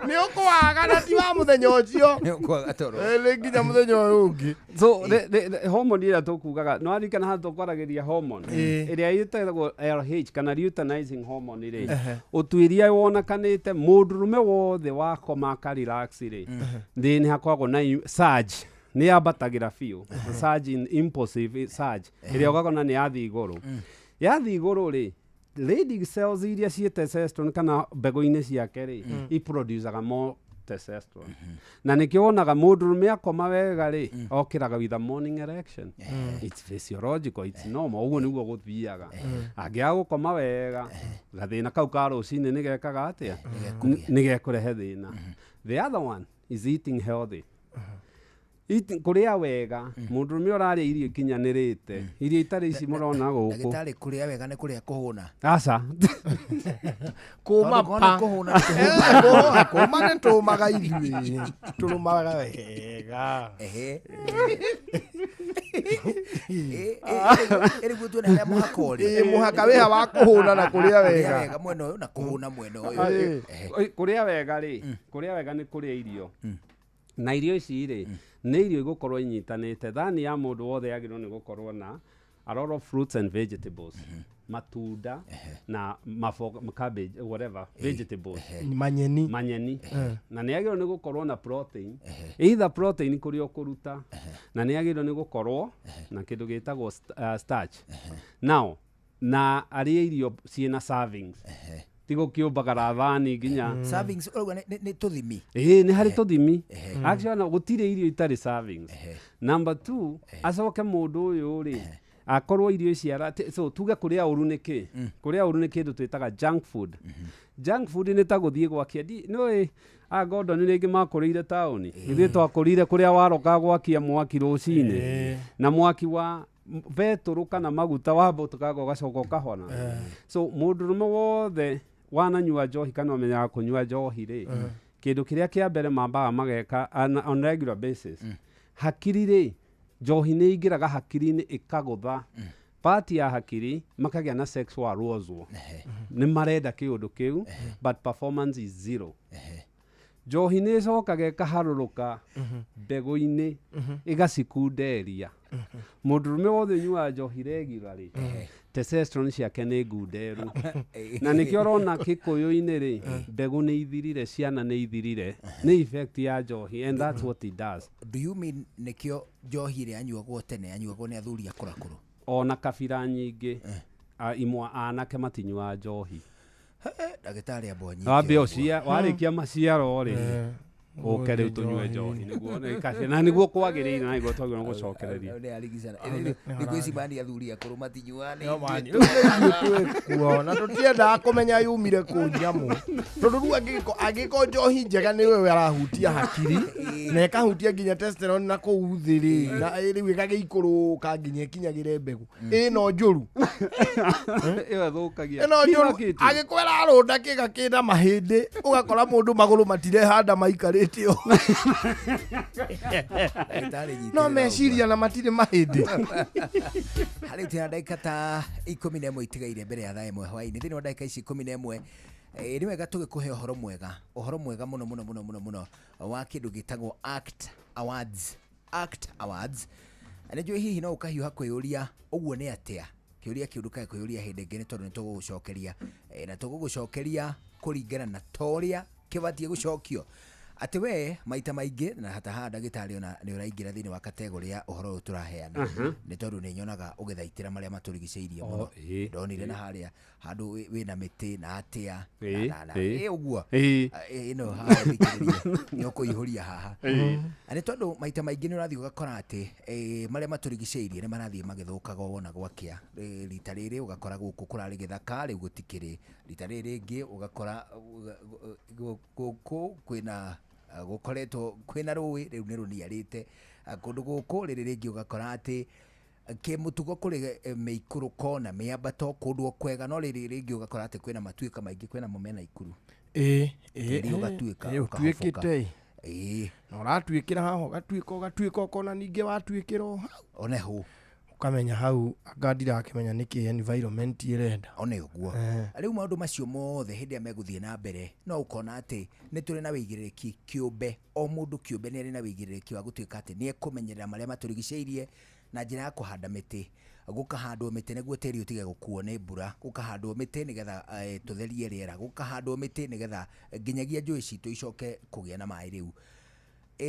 Nĩ ũkwaga na ti wa mũthenya ũcio. Nĩ ũkwaga toro. Nĩ nginya mũthenya ũyũ ũngĩ. So the hormone ĩrĩa tũkugaga no arikana haha tũkwaragĩria hormone ĩrĩa ĩtagwo LH kana luteinizing hormone rĩ ũtuĩria wonekanĩte mũndũrũme wothe wakoma aka relax rĩ thĩ nĩ hakoragwo na surge nĩ yambatagĩra biũ surge in impulsive surge ĩrĩa ũgakona nĩ yathiĩ igũrũ. Yathiĩ igũrũ rĩ Leydig cells iria ciĩ testosterone kana mbegũ-inĩ ciake rĩ iproducaga more testosterone. Na nĩkĩo wonaga mũndũrũme akoma wega rĩ okĩraga with a morning erection. It's physiological, it's normal. Ũguo nĩguo gũthiaga. Angĩaga gũkoma wega gathĩna kau ka rũcinĩ nĩgekaga atĩa? Nĩgekũrehe thĩna. The other one is eating healthy. Kũrĩa wega mũndũrũme ũrarĩa irio ikinyanĩrĩte irio itarĩ ici mũrona gũkũ. Ndagĩtarĩ kũrĩa wega nĩ kũrĩa kũhũna. Aca. Kũma pa. Kũma nĩ tũmaga ithuĩ. Tũrũmaga wega. Ĩrĩguo tuone harĩa mũhaka ũrĩ. Mũhaka wĩha wa kũhũna na kũrĩa wega. Wega mwena ũyũ na kũhũna mwena ũyũ. Kũrĩa wega rĩ, kũrĩa wega nĩ kũrĩa irio. Na irio ici rĩ nĩ irio igũkorwo inyitanĩte. Thani ya mũndũ wothe yagĩrĩirwo nĩ gũkorwo na a lot of fruits and vegetables. Matunda na maboga, cabbage, whatever, vegetables. Manyeni. Manyeni. Na nĩ yagĩrĩirwo nĩ gũkorwo na protein. Either protein kũrĩa ũkũruta na nĩ yagĩrĩirwo nĩ gũkorwo na kĩndũ gĩtagwo starch. Now, na arĩe irio ciĩna servings. Tigo kĩũmbaga thani nginya servings ũrauga nĩ tũthimi. Nĩ harĩ tũthimi. Actually na gũtirĩ irio itarĩ servings. Number 2 acoke mũndũ ũyũ rĩ akorwo irio ici so tuge kũrĩa ũru nĩ kĩ? Kũrĩa ũru nĩ kĩndũ twĩtaga junk food. Junk food nĩ ta gũthiĩ gwakia nĩũĩ a Gordon rĩngĩ makũrĩire taũni. Ithuĩ twakũrĩire kũrĩa waroka gwakia mwaki rũcinĩ. Na mwaki wa betũrũ kana maguta wambũtũkaga ũgacoka ũkahona. So mũndũrũme wothe wananyua njohi kana ũmenyaga kũnyua njohi rĩ kĩndũ kĩrĩa kĩa mbere mambaga mageka on regular basis hakiri rĩ njohi nĩ ingĩraga hakiri-inĩ ĩkagũtha part ya hakiri makagĩa na sexual arousal. Nĩ marenda kĩũndũ kĩu but performance is zero. Njohi nĩ ĩcokaga ĩkaharũrũka mbegũ-inĩ ĩgacikunderia. Mũndũrũme wothe ũnyuaga njohi regularly testosterone ciake nĩ ngunderu. Na nĩkĩo ũrona Kĩkũyũ-inĩ rĩ mbegũ nĩ ithirire, ciana nĩ ithirire, nĩ effect ya njohi and that's what it does. Do you mean nĩkĩo njohi ĩrĩa yanyuagwo tene yanyuagwo nĩ athuri akũrakũrũ? Ona kabira nyingĩ imwe anake matinyuaga njohi. Ndagĩtarĩ amba ũnyite. Wambe ũcia warĩkia maciaro rĩ ũke rĩu tũnyue njohi nĩguo na nĩguo kwagĩrĩire na nĩguo twagĩrĩirwo gũcokereria. Thikũ ici mani athuri akũrũ matinyuaga nĩ ithuĩ na tũtiendaga kũmenya yumire kũ nyamũ tondũ rĩu angĩkorwo njohi njega nĩwe arahutia hakiri na ĩkahutia nginya testosterone na kũu thĩ rĩ na rĩu ĩgagĩikũrũka nginya ĩkinyagĩre mbegũ ĩno njũru ĩyo ĩthũkagia ĩno njũru angĩkorwo ĩrarũnda kĩga kĩna mahĩndĩ ũgakora mũndũ magũrũ matirehanda maikarĩte. No meciria na matirĩ mahĩndĩ. Harĩ tena ndagĩka ta 11 itigaire mbere ya thaa 1 hwaĩ-inĩ. Thĩinĩ wa ndagĩka ici 11 nĩ wega tũgĩkũhe ũhoro mwega, ũhoro mwega mũno mũno mũno mũno mũno wa kĩndũ gĩtagwo ACT Awards. ACT Awards. Na nĩnjũĩ hihi no ũkahiũha kwĩyũria ũguo nĩ atĩa? Kĩũria kĩu ndũkae kwĩyũria hĩndĩ ĩngĩ nĩ tondũ nĩ tũgũgũcokeria na tũgũgũcokeria kũringana na ta ũrĩa kĩbatiĩ gũcokio. Atĩ we maita maingĩ na hata haha ndagĩtarĩ ona nĩ ũraingĩra thĩinĩ wa kategori ya ũhoro ũyũ tũraheana, nĩ tondũ nĩ nyonaga ũgĩthaitĩra marĩa matũrigicĩirie mũno. Ndonire na harĩa handũ wĩna mĩtĩ na atĩa na ũguo. Ĩno haha thikĩrĩria nĩ ũkũihũria haha. Na nĩ tondũ maita maingĩ nĩ ũrathiĩ ũgakora atĩ marĩa matũrigicĩirie nĩ marathiĩ magĩthũkaga wona gwakĩa. Rita rĩrĩ ũgakora gũkũ kũrarĩ gĩthaka, rĩu gũtikĩrĩ. Rita rĩrĩ rĩngĩ ũgakora gũkũ kwĩna gũkoretwo kwĩna rũĩ, rĩu nĩ rũniarĩte. Kũndũ gũkũ rĩrĩ rĩngĩ ũgakora atĩ kĩmũtugo kũrĩ mĩikũrũko na mĩambato kũndũ o kwega, no rĩrĩ rĩngĩ ũgakora atĩ kwĩna matuĩka maingĩ, kwĩna mo mena ikuru. Tĩri ũgatuĩka, ũkahoboka. Ũtuĩkĩte na ũratuĩkĩra haha, ũgatuĩka ũgatuĩka, ũkona ningĩ watuĩkĩra o hau one hau ũkamenya hau anga ndirakĩmenya nĩkĩ environment ĩrenda. One ũguo. Rĩu maũndũ macio mothe hĩndĩ ĩrĩa megũthiĩ na mbere, no ũkona atĩ nĩ tũrĩ na wĩigĩrĩrĩki kĩũmbe, o mũndũ kĩũmbe nĩ arĩ na wĩigĩrĩrĩki wa gũtuĩka atĩ nĩ ekũmenyerera marĩa matũrigicĩirie na njĩra ya kũhanda mĩtĩ, gũkahandwo mĩtĩ nĩguo tĩri ũtige gũkuo nĩ mbura, gũkahandwo mĩtĩ nĩgetha tũtherie rĩera, gũkahandwo mĩtĩ nĩgetha nginyagia njũĩ citũ icoke kũgĩa na maĩ rĩu.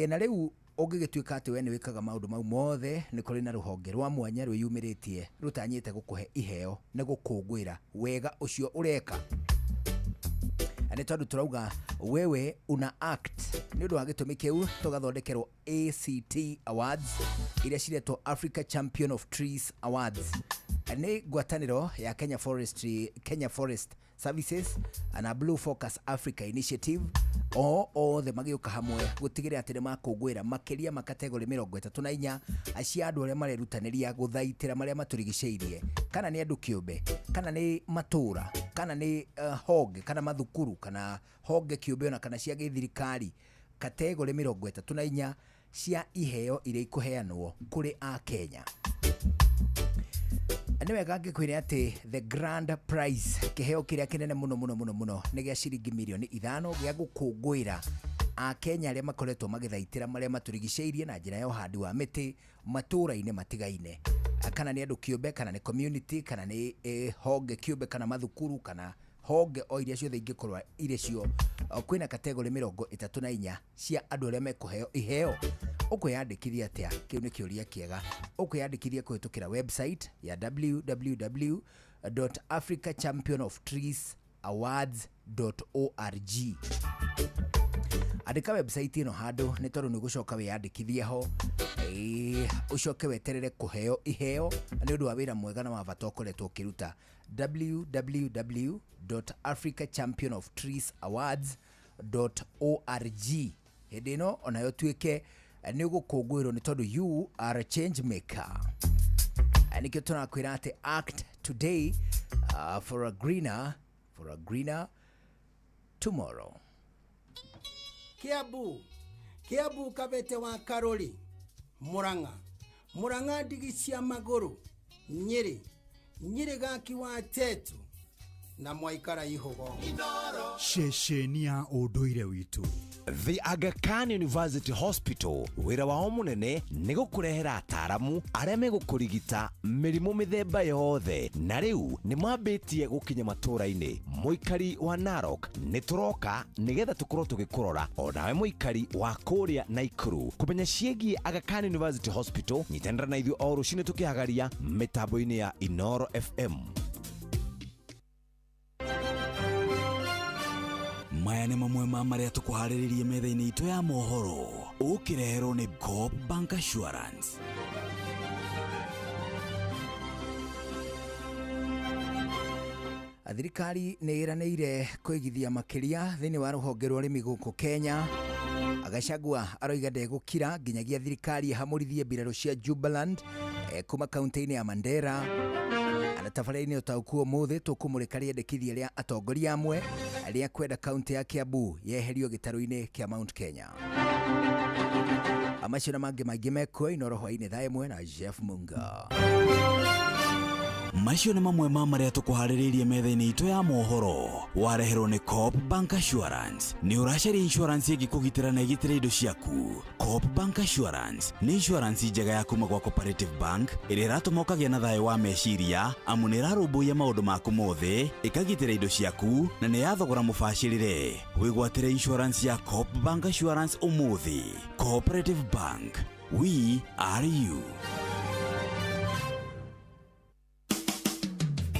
Na rĩu ũngĩgĩtuĩka atĩ we nĩ wĩkaga maũndũ mau mothe, nĩ kũrĩ na rũhonge rwa mwanya rwĩyumĩrĩtie rũtanyĩte gũkũhe iheo nĩ gũkũngũĩra wega ũcio ũreka. Na nĩ tondũ tũrauga wewe una act, nĩ ũndũ wa gĩtũmi kĩu tũgathondekerwo ACT Awards iria ciretwo Africa Champion of Trees Awards. Nĩ ngwatanĩro ya Kenya Forestry, Kenya Forest Services na Blue Focus Africa Initiative, o othe magĩũka hamwe gũtigĩrĩra atĩ nĩ makũngũĩra makĩria ma kategori 34 cia andũ arĩa marerutanĩria gũthaitĩra marĩa matũrigicĩirie, kana nĩ andũ kĩũmbe, kana nĩ matũra, kana nĩ honge, kana mathukuru, kana honge kĩũmbe ona kana cia gĩthirikari. Kategori 34 cia iheo iria ikũheanwo kũrĩ a Kenya. Nĩ wega ngĩkwĩre atĩ the grand prize, kĩheo kĩrĩa kĩnene mũno mũno mũno mũno, nĩ gĩa ciringi mirioni 5 gĩa gũkũngũĩra Akenya arĩa makoretwo magĩthaitĩra marĩa matũrigicĩirie na njĩra ya ũhandi wa mĩtĩ matũũra-inĩ matigaine, kana nĩ andũ kĩũmbe, kana nĩ community, kana nĩ honge kĩũmbe, kana mathukuru, kana honge o iria ciothe ingĩkorwo irĩ cio. Kwĩna kategori 34 cia andũ arĩa mekũheo iheo. Ũkwĩyandĩkithia atĩa? Kĩu nĩ kĩũria kĩega. Ũkwĩyandĩkithia kũhĩtũkĩra website ya www.africachampionoftreesawards.org. Andĩka website ĩno handũ, nĩ tondũ nĩ ũgũcoka wĩyandĩkithie ho, ũcoke weterere kũheo iheo nĩ ũndũ wa wĩra mwega na wa bata ũkoretwo ũkĩruta. www.africachampionoftreesawards.org. Hĩndĩ ĩno onayo tuĩke nĩ ũgũkũngũĩrwo nĩ tondũ you are a change maker. Nĩkĩo tũrakwĩra atĩ act today for a greener tomorrow. Kiambu, Kiambu Kabete wa Karori, Murang'a, Murang'a ndigi cia magũrũ, Nyĩrĩ, Nyĩrĩ gaki wa Tetu na Mwaikara Ihũgo. Ceceni ya ũndũire witũ. The Aga Khan University Hospital wĩra wao mũnene nĩ gũkũrehera ataaramu arĩa megũkũrigita mĩrimũ mĩthemba yothe, na rĩu nĩ mambĩtie gũkinya matũũra-inĩ. Mũikari wa Narok nĩ tũroka nĩgetha tũkorwo tũgĩkũrora, onawe mũikari wa kũrĩa Naikuru kũmenya ciĩgiĩ Aga Khan University Hospital. Nyitanĩra na ithuĩ o rũcinĩ tũkĩhagaria mĩtambo-inĩ ya Inoro FM. Maya nĩ mamwe ma marĩa tũkũharĩrĩrie metha-inĩ itũ ya mohoro, ũkĩreherwo nĩ Coop Bank Assurance. Thirikari nĩ ĩranĩire kũigithia makĩria thĩinĩ wa rũhonge rwa ũrĩmi gũkũ Kenya. Gachagua aroiga ndegũkira nginyagia thirikari ĩhamũrithie mbirarũ cia Jubaland kuma kaunti-inĩ ya Mandera. Na tabarĩra-inĩ ũtaũku ũmũthĩ tũkũmũrĩka rĩendekithia rĩa atongoria amwe rĩa kwenda kaunti ya Kiambu yeherio gĩtarũ-inĩ kĩa Mount Kenya. Amacio na mangĩ maingĩ mekuo Inoro hwaĩ-inĩ thaa 1 na Jeff Munga. Macio nĩ mamwe ma marĩa tũkũharĩrĩirie metha-inĩ itũ ya mohoro. Wareherwo nĩ Coop Bank Assurance. Nĩ ũracaria insurance ĩngĩkũgitĩra na ĩgitĩre indo ciaku. Coop Bank Assurance nĩ insurance njega ya kuma gwa Cooperative Bank ĩrĩa ĩratũma ũkagĩa na thayũ wa meciria amu nĩ ĩrarũmbũiya maũndũ maku mothe, ĩkagitĩra indo ciaku na nĩ ya thogora mũbacĩrĩre. Wĩgwatĩre insurance ya Coop Bank Assurance ũmũthĩ. Cooperative Bank, we are you.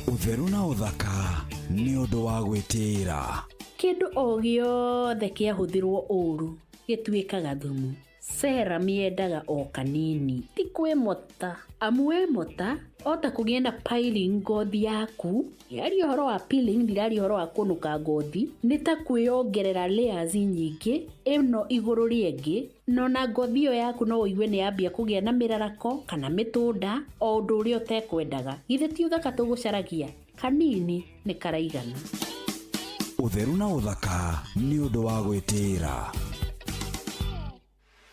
Ũtheru na ũthaka nĩ ũndũ wa gwĩtĩĩra. Kĩndũ o gĩothe kĩahũthĩrwo ũũru gĩtuĩkaga thumu. Serum yendaga o kanini, ti kwĩmota. Amu wemota, ota kũgĩa na piling ngothi yaku. Ndiraria ũhoro wa peeling, ndiraria ũhoro wa kũnũka ngothi. Nĩ ta kwĩyongerera layers nyingĩ, ĩno igũrũ rĩa ĩngĩ, na ona ngothi ĩyo yaku no ũigue nĩ yambia kũgĩa na mĩrarako kana mĩtũnda, o ũndũ ũrĩa ũtekwendaga. Githĩ ti ũthaka tũgũcaragia? Kanini nĩ karaigana. Ũtheru na ũthaka nĩ ũndũ wa gwĩtĩĩra.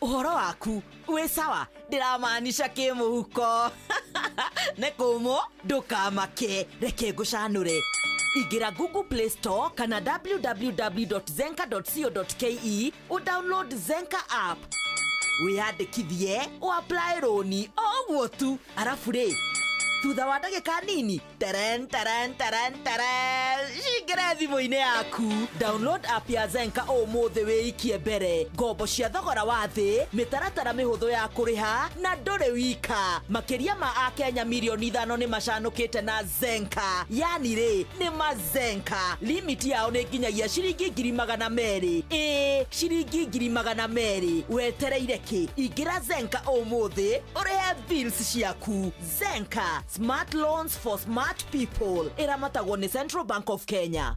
Ũhoro waku wĩ sawa, ndĩramaanisha kĩmũhuko. Nĩ kũmũ, ndũkamake, reke ngũcanũre. Ingĩra Google Play Store kana www.zenka.co.ke ũdownload Zenka app, wĩyandĩkithie, ũapply rũni o ũguo tu. Arabu rĩ, thutha wa ndagĩka nini, teren teren teren teren, cingĩre thimũ-inĩ yaku. Download app ya Zenka ũmũthĩ, wĩikie mbere ngombo cia thogora wa thĩ, mĩtaratara mĩhũthũ ya kũrĩha, na ndũrĩ wika. Makĩria ma akenya mirioni 5 nĩ macanũkĩte na Zenka. Yani rĩ, nĩ mazenka. Limit yao nĩ nginyagia ciringi 200,000. Ĩĩ, ciringi 200,000. Wetereire kĩ? Ingĩra Zenka ũmũthĩ ũrĩhe bills ciaku. Zenka, smart loans for smart people. Ĩramatagwo nĩ Central Bank of Kenya.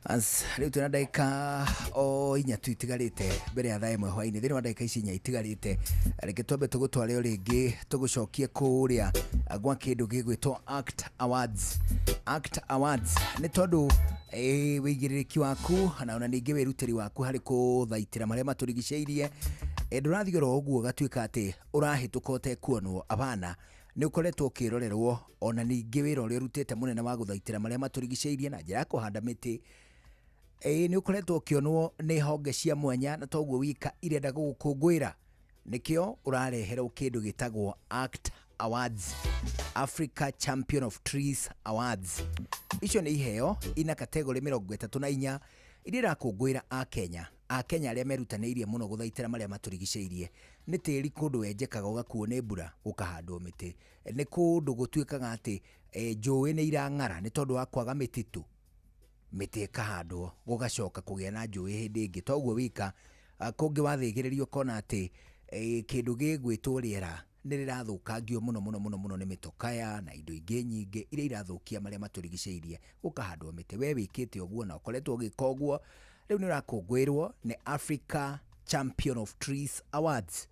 As rĩu twĩna ndagĩka o 4 tu itigarĩte mbere ya thaa 1 hwaĩ-inĩ. Thĩinĩ wa ndagĩka ici 4 itigarĩte, reke twambe tũgũtware o rĩngĩ tũgũcokie kũrĩa gwa kĩndũ gĩgwĩtwo Act Awards. Act Awards nĩ tondũ wĩigĩrĩrĩki waku na ona ningĩ wĩrutĩri waku harĩ kũthaitĩra marĩa matũrigicĩirie, ndũrathiĩ oro ũguo ũgatuĩka atĩ ũrahĩtũka ũtekuonwo. Abana, nĩ ũkoretwo ũkĩrorerwo ona ningĩ wĩra ũrĩa ũrutĩte mũnene wa gũthaitĩra marĩa matũrigicĩirie na njĩra ya kũhanda mĩtĩ, nĩ ũkoretwo ũkĩonwo nĩ honge cia mwanya, na toguo wika irenda gũgũkũngũĩra. Nĩkĩo ũrareherwo kĩndũ gĩtagwo Act Awards, Africa Champion of Trees Awards. Icio nĩ iheo ina kategori 34 iria irakũngũĩra Akenya arĩa merutanĩirie mũno gũthaitĩra marĩa matũrigicĩirie. Nĩ tĩri kũndũ wenjekaga ũgakuo nĩ mbura, gũkahandwo mĩtĩ. Nĩ kũndũ gũtuĩkaga atĩ njũĩ nĩ irang'ara nĩ tondũ wa kwaga mĩtitũ, mĩtĩ ĩkahandwo, gũgacoka kũgĩa na njũĩ hĩndĩ ĩngĩ. Toguo wika, kũngĩ wathĩgĩrĩrio ũkona atĩ kĩndũ gĩgwĩtwo rĩera nĩ rĩrathũkangio mũno mũno mũno mũno nĩ mĩtokaya na indo ingĩ nyingĩ iria irathũkia marĩa matũrigicĩirie, gũkahandwo mĩtĩ. We wĩkĩte ũguo na ũkoretwo ũgĩka ũguo, rĩu nĩ ũrakũngũĩrwo nĩ Africa Champion of Trees Awards.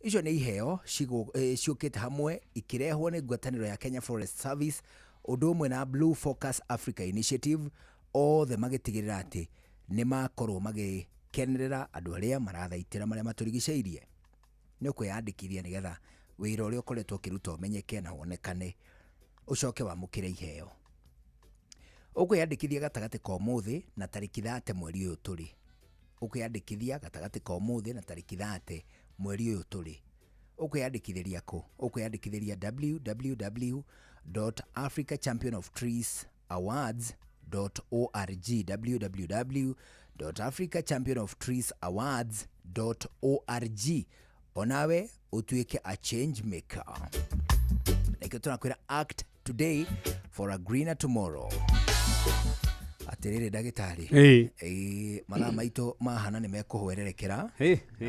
Icio nĩ iheo ciũkĩte hamwe ikĩrehwo nĩ ngwatanĩro ya Kenya Forest Service ũndũ ũmwe na Blue Focus Africa Initiative, othe magĩtigĩrĩra atĩ nĩ makorwo magĩkenerera andũ arĩa marathaitĩra marĩa matũrigicĩirie. Nĩ ũkwĩyandĩkithia nĩgetha wĩra ũrĩa ũkoretwo ũkĩruta ũmenyeke na wonekane, ũcoke wamũkĩre iheo. Ũkwĩyandĩkithia gatagatĩ ka ũmũthĩ na tarĩki 30 mweri ũyũ tũrĩ. Ũkwĩyandĩkithia gatagatĩ ka ũmũthĩ na tarĩki 30 mweri ũyũ tũrĩ. Ũkwĩyandĩkithĩria kũ? Ũkwĩyandĩkithĩria www.africachampionoftreesawards.org, www.africachampionoftreesawards.org. Onawe ũtuĩke a change maker. Nakĩo tũrakwĩra act today for a greener tomorrow. Atĩrĩrĩ ndagĩtarĩ, mathaa maitũ mahana nĩ mekũhwererekera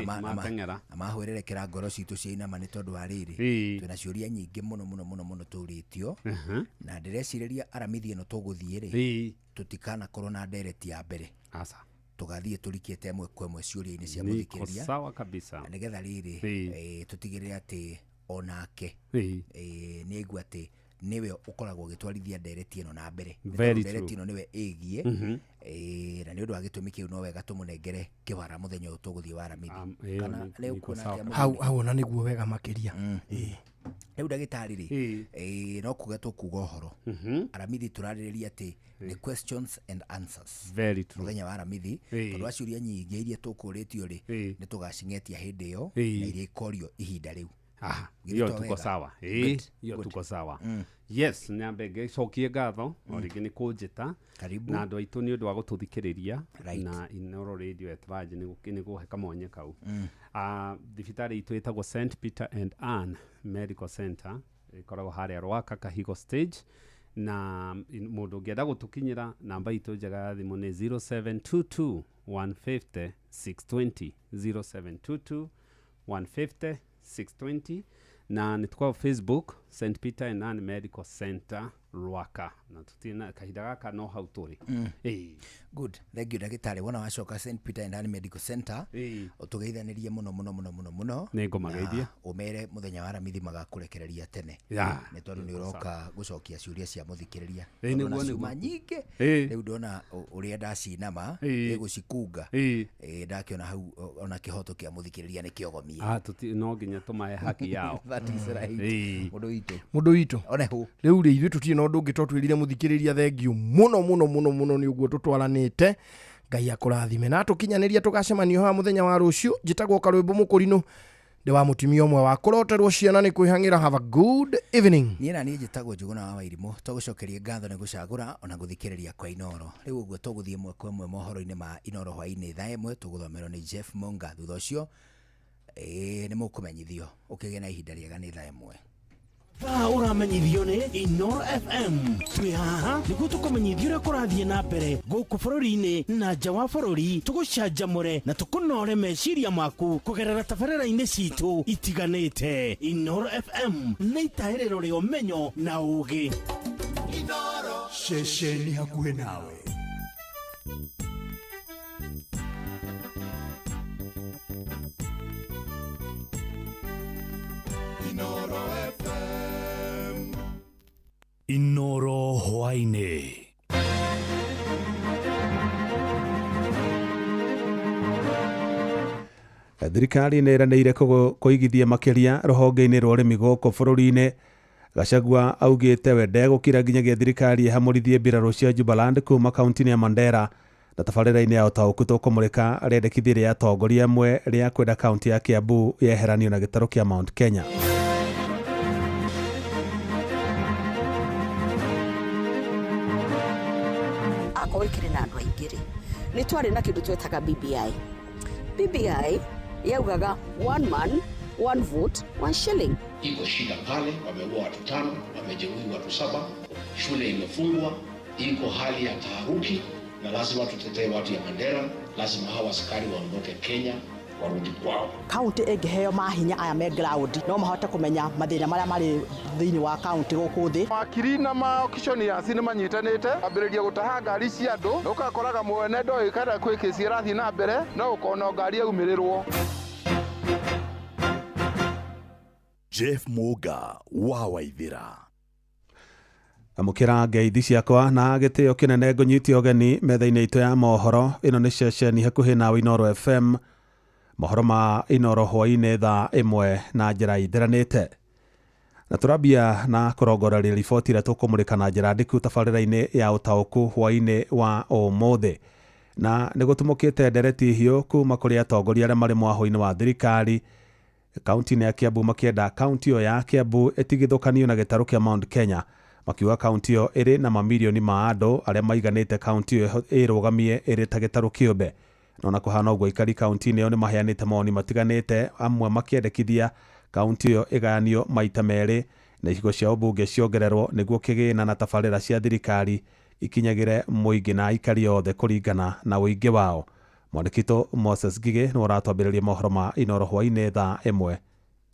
mateng'era. Na mahwererekera ngoro citũ ciainama nĩ tondũ wa rĩrĩ, twĩna ciũria nyingĩ mũno mũno mũno mũno tũrĩtio, na ndĩrecirĩria aramithi ĩno tũgũthiĩ rĩ, tũtikanakorwo na ndereti ya mbere. Aca. Tũgathiĩ tũrikĩte ĩmwe kwa ĩmwe ciũria-inĩ cia Niko mũthikĩrĩria. sawa kabisa. Na nĩgetha rĩrĩ, tũtigĩrĩre atĩ onake nĩ aigua atĩ nĩwe ũkoragwo ũgĩtwarithia ndereti ĩno na mbere. Nĩ Very tondũ ndereti true. ĩno nĩwe ĩgiĩ. Na nĩ ũndũ wa gĩtũmi kĩu no wega tũmũnengere kĩwara mũthenya ũyũ tũgũthiĩ wa Aramithi. Ĩyo Kana nĩ nĩ ũkuona sawa. atĩa Hau mũthuri? hau ona nĩguo wega makĩria. Ĩĩ. Rĩu ndagĩtarĩ rĩ, no kuga tũkuga ũhoro. Aramithi tũrarĩrĩria atĩ nĩ questions and answers. Very true. Mũthenya wa Aramithi, tondũ wa ciũria nyingĩ iria tũkũrĩtio rĩ, nĩ tũgacing'etia hĩndĩ ĩyo na iria ikorio ihinda rĩu. Githĩ Hiyo to tuko wega? sawa. Good, Hiyo good. tuko sawa. Yes, nyambe ngĩcokie ngatho o rĩngĩ nĩ kũnjĩta. Karibu. Na andũ aitũ nĩ ũndũ wa gũtũthikĩrĩria. Right. Na Inooro Radio at large nĩ kũhe kamwanya kau. Thibitarĩ itũ ĩtagwo St Peter and Ann Medical Center, ĩkoragwo harĩa Rwaka Kahigo stage, na mũndũ ũngĩenda gũtũkinyĩra, namba itũ njega ya thimũ nĩ 0722 150 620, 0722 150 620, na nĩ tũkoragwo Facebook, St Peter and Ann Medical Center Rwaka, na tũtirĩ kahinda gaka no hau tũrĩ. Ĩĩ. Good, thank you ndagĩtarĩ. Wona wacoka St Peter and Ann Medical Center, ũtũgeithanĩrie mũno mũno mũno mũno mũno. Nĩ ngũmageithia. Na ũmere mũthenya wa Aramithi magakũrekereria tene, nĩ tondũ nĩ ũroka gũcokia ciũria cia mũthikĩrĩria. Ĩĩ, Tondũ nĩguo, ona nĩguo. ciuma nyingĩ. Rĩu ndona ũrĩa ndacinama ĩgũcikunga. Ndakĩona hau ona kĩhoto kĩa mũthikĩrĩria nĩ kĩogomie. No nginya tũmahe haki yao. That is right. Mũndũ witũ. Mũndũ witũ. One hũ. Rĩu rĩ, ithuĩ tũtirĩ na ũndũ ũngĩ twatwĩrire mũthikĩrĩria thengiũ mũno mũno mũno mũno nĩ ũguo tũtwaranĩte. Ngai akũrathime na tũkinyanĩria tũgacemanio haha mũthenya wa rũciũ. Njĩtagwo Karwĩmbo Mũkũrinũ, ndĩ wa mũtumia ũmwe wa kũroterwo ciana nĩ kwĩhang'ĩra. Have a good evening. Niĩ na niĩ njĩtagwo Njũgũna wa Wairimũ. Tũgũcokerie ngatho nĩ gũcagũra ona gũthikĩrĩria kwa Inooro. Rĩu ũguo tũgũthiĩ ĩmwe kwa ĩmwe mohoro-inĩ ma Inooro hwaĩ-inĩ thaa 1, tũgũthomerwo nĩ Jeff Monga. Thutha ũcio nĩ mũkũmenyithio ũkĩgĩa na ihinda rĩega nĩ thaa 1. Thaa ũramenyithio nĩ Inooro FM. Twĩ haha nĩguo tũkũmenyithia ũrĩa kũrathiĩ na mbere gũkũ bũrũri-inĩ na nja wa bũrũri, tũgũcanjamũre na tũkũnore meciria maku kũgerera tabarĩra-inĩ citũ itiganĩte. Inooro FM nĩ itahĩrĩro rĩa ũmenyo na ũũgĩ. Ceceni hakuhĩ nawe. Inooro FM. Inooro hwaĩ-inĩ. Thirikari nĩ ĩranĩire kũigithia makĩria rũhonge-inĩ rwa ũrĩmi gũkũ bũrũri-inĩ. Gachagua augĩte we ndegũkira nginyagia thirikari ĩhamũrithie mbirarũ cia Jubaland kuma kaunti-inĩ ya Mandera. Na tabarĩra-inĩ ya ũtaũku tũkũmũrĩka rĩendekithia rĩa atongoria amwe rĩa kwenda kaunti ya Kiambu yeheranio na gĩtarũ kĩa Mount Kenya. Akorwo ikĩrĩ na andũ aingĩ rĩ, nĩ twarĩ na kĩndũ twetaga BBI. BBI yaugaga one man, one vote, one shilling. Iko shida pale, wameua watu 5, wamejeruhi watu 7, shule imefungwa, iko hali ya taharuki, na lazima tutetee watu ya Mandera, lazima hawa askari waondoke Kenya warudi kwao. Kaunti ĩngĩheo mahinya aya me ground no mahote kũmenya mathĩna marĩa marĩ thĩinĩ wa kaunti gũkũ thĩ. Wakiri na ma-auctioneers nĩ manyitanĩte ambĩrĩria gũtaha ngari cia andũ, na ũgakoraga mwene ndoĩ kana kwĩ kĩci ĩrathiĩ na mbere, no ũkona ngari yaumĩrĩrwo. Jeff Muga wa Waithira. Amũkĩra ngeithi ciakwa na gĩtĩo kĩnene ngũnyite ũgeni metha-inĩ itũ ya mohoro. Ĩno nĩ ceceni hakuhĩ nawe Inooro FM. Mohoro ma Inooro hwaĩ-inĩ thaa 1 na njĩra ithĩranĩte. Na tũrambia na kũrongoreria riboti ĩrĩa tũkũmũrĩka na njĩra ndiku tabarĩra-inĩ ya ũtaũku hwaĩ-inĩ wa ũmũthĩ. Na nĩ gũtumũkĩte ndereti hiũ kuma kũrĩ atongoria arĩa marĩ mwahũ-inĩ wa thirikari kaunti-inĩ ya Kiambu, makĩenda kaunti ĩyo ya Kiambu ĩtigithũkanio na gĩtarũ kĩa Mount Kenya, makiuga kaunti ĩyo ĩrĩ na mamirioni ma andũ arĩa maiganĩte kaunti ĩyo ĩrũgamie ĩrĩ ta gĩtarũ kĩũmbe. Na ona kũhana ũguo, aikari kaunti-inĩ ĩyo nĩ maheanĩte mawoni matiganĩte, amwe makĩendekithia kaunti ĩyo ĩgayanio maita merĩ na icigo cia ũmbunge ciongererwo nĩguo kĩgĩna na tabarĩra cia thirikari ikinyagĩre mũingĩ na aikari othe kũringana na ũingĩ wao. Mwandĩki Moses Ngigĩ nĩwe ũratwambĩrĩria mohoro ma Inooro hwaĩ-inĩ thaa 1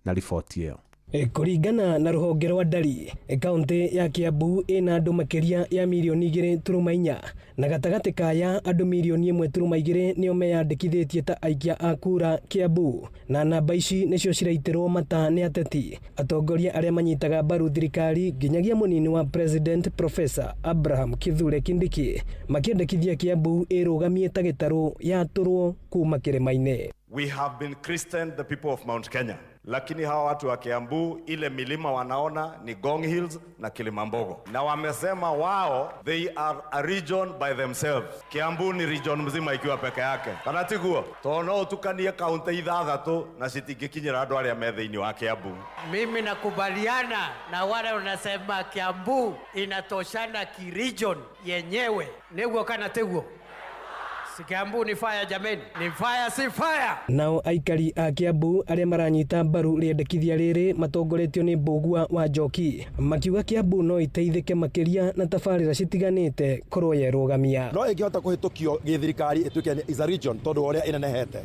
na riboti ĩyo. Kũringana na rũhonge rwa ndari, kaũntĩ ya Kiambu ĩna andũ makĩria ya mirioni 2.4 na gatagatĩ kaya andũ mirioni 1.2 nĩo meyandĩkithĩtie ta aikia a kura Kiambu, na namba ici nĩcio ciraitĩrwo mata nĩ ateti atongoria arĩa manyitaga mbaru thirikari nginyagia mũnini wa President Professor Abraham Kithure Kindiki makĩendekithia Kiambu ĩrũgamie ta gĩtarũ yatũrwo kuma kĩrĩma-inĩ. We have been christened the people of Mount Kenya, lakini hawa watu wa Kiambu ile milima wanaona ni Ngong Hills na Kilimambogo, na wamesema wao they are a region by themselves. Kiambu ni region mzima ikiwa peke yake, kana tiguo? To no utukanie kaunti ithathatu na citingĩkinyĩra andũ arĩa me thĩinĩ wa Kiambu. Mimi nakubaliana na wale wanasema Kiambu inatoshana ki region yenyewe, niguo kana tiguo? Si Kiambu ni fire jameni, ni fire si fire. Nao aikari a Kiambu arĩa maranyita mbaru rĩendekithia rĩrĩ matongoretio nĩ Mbũgua wa Njoki makiuga Kiambu no iteithĩke makĩria na tabarĩra citiganĩte korwo yerũgamia. No ĩngĩhota kũhĩtũkio gĩthirikari ĩtuĩke is a region tondũ wa ũrĩa ĩnenehete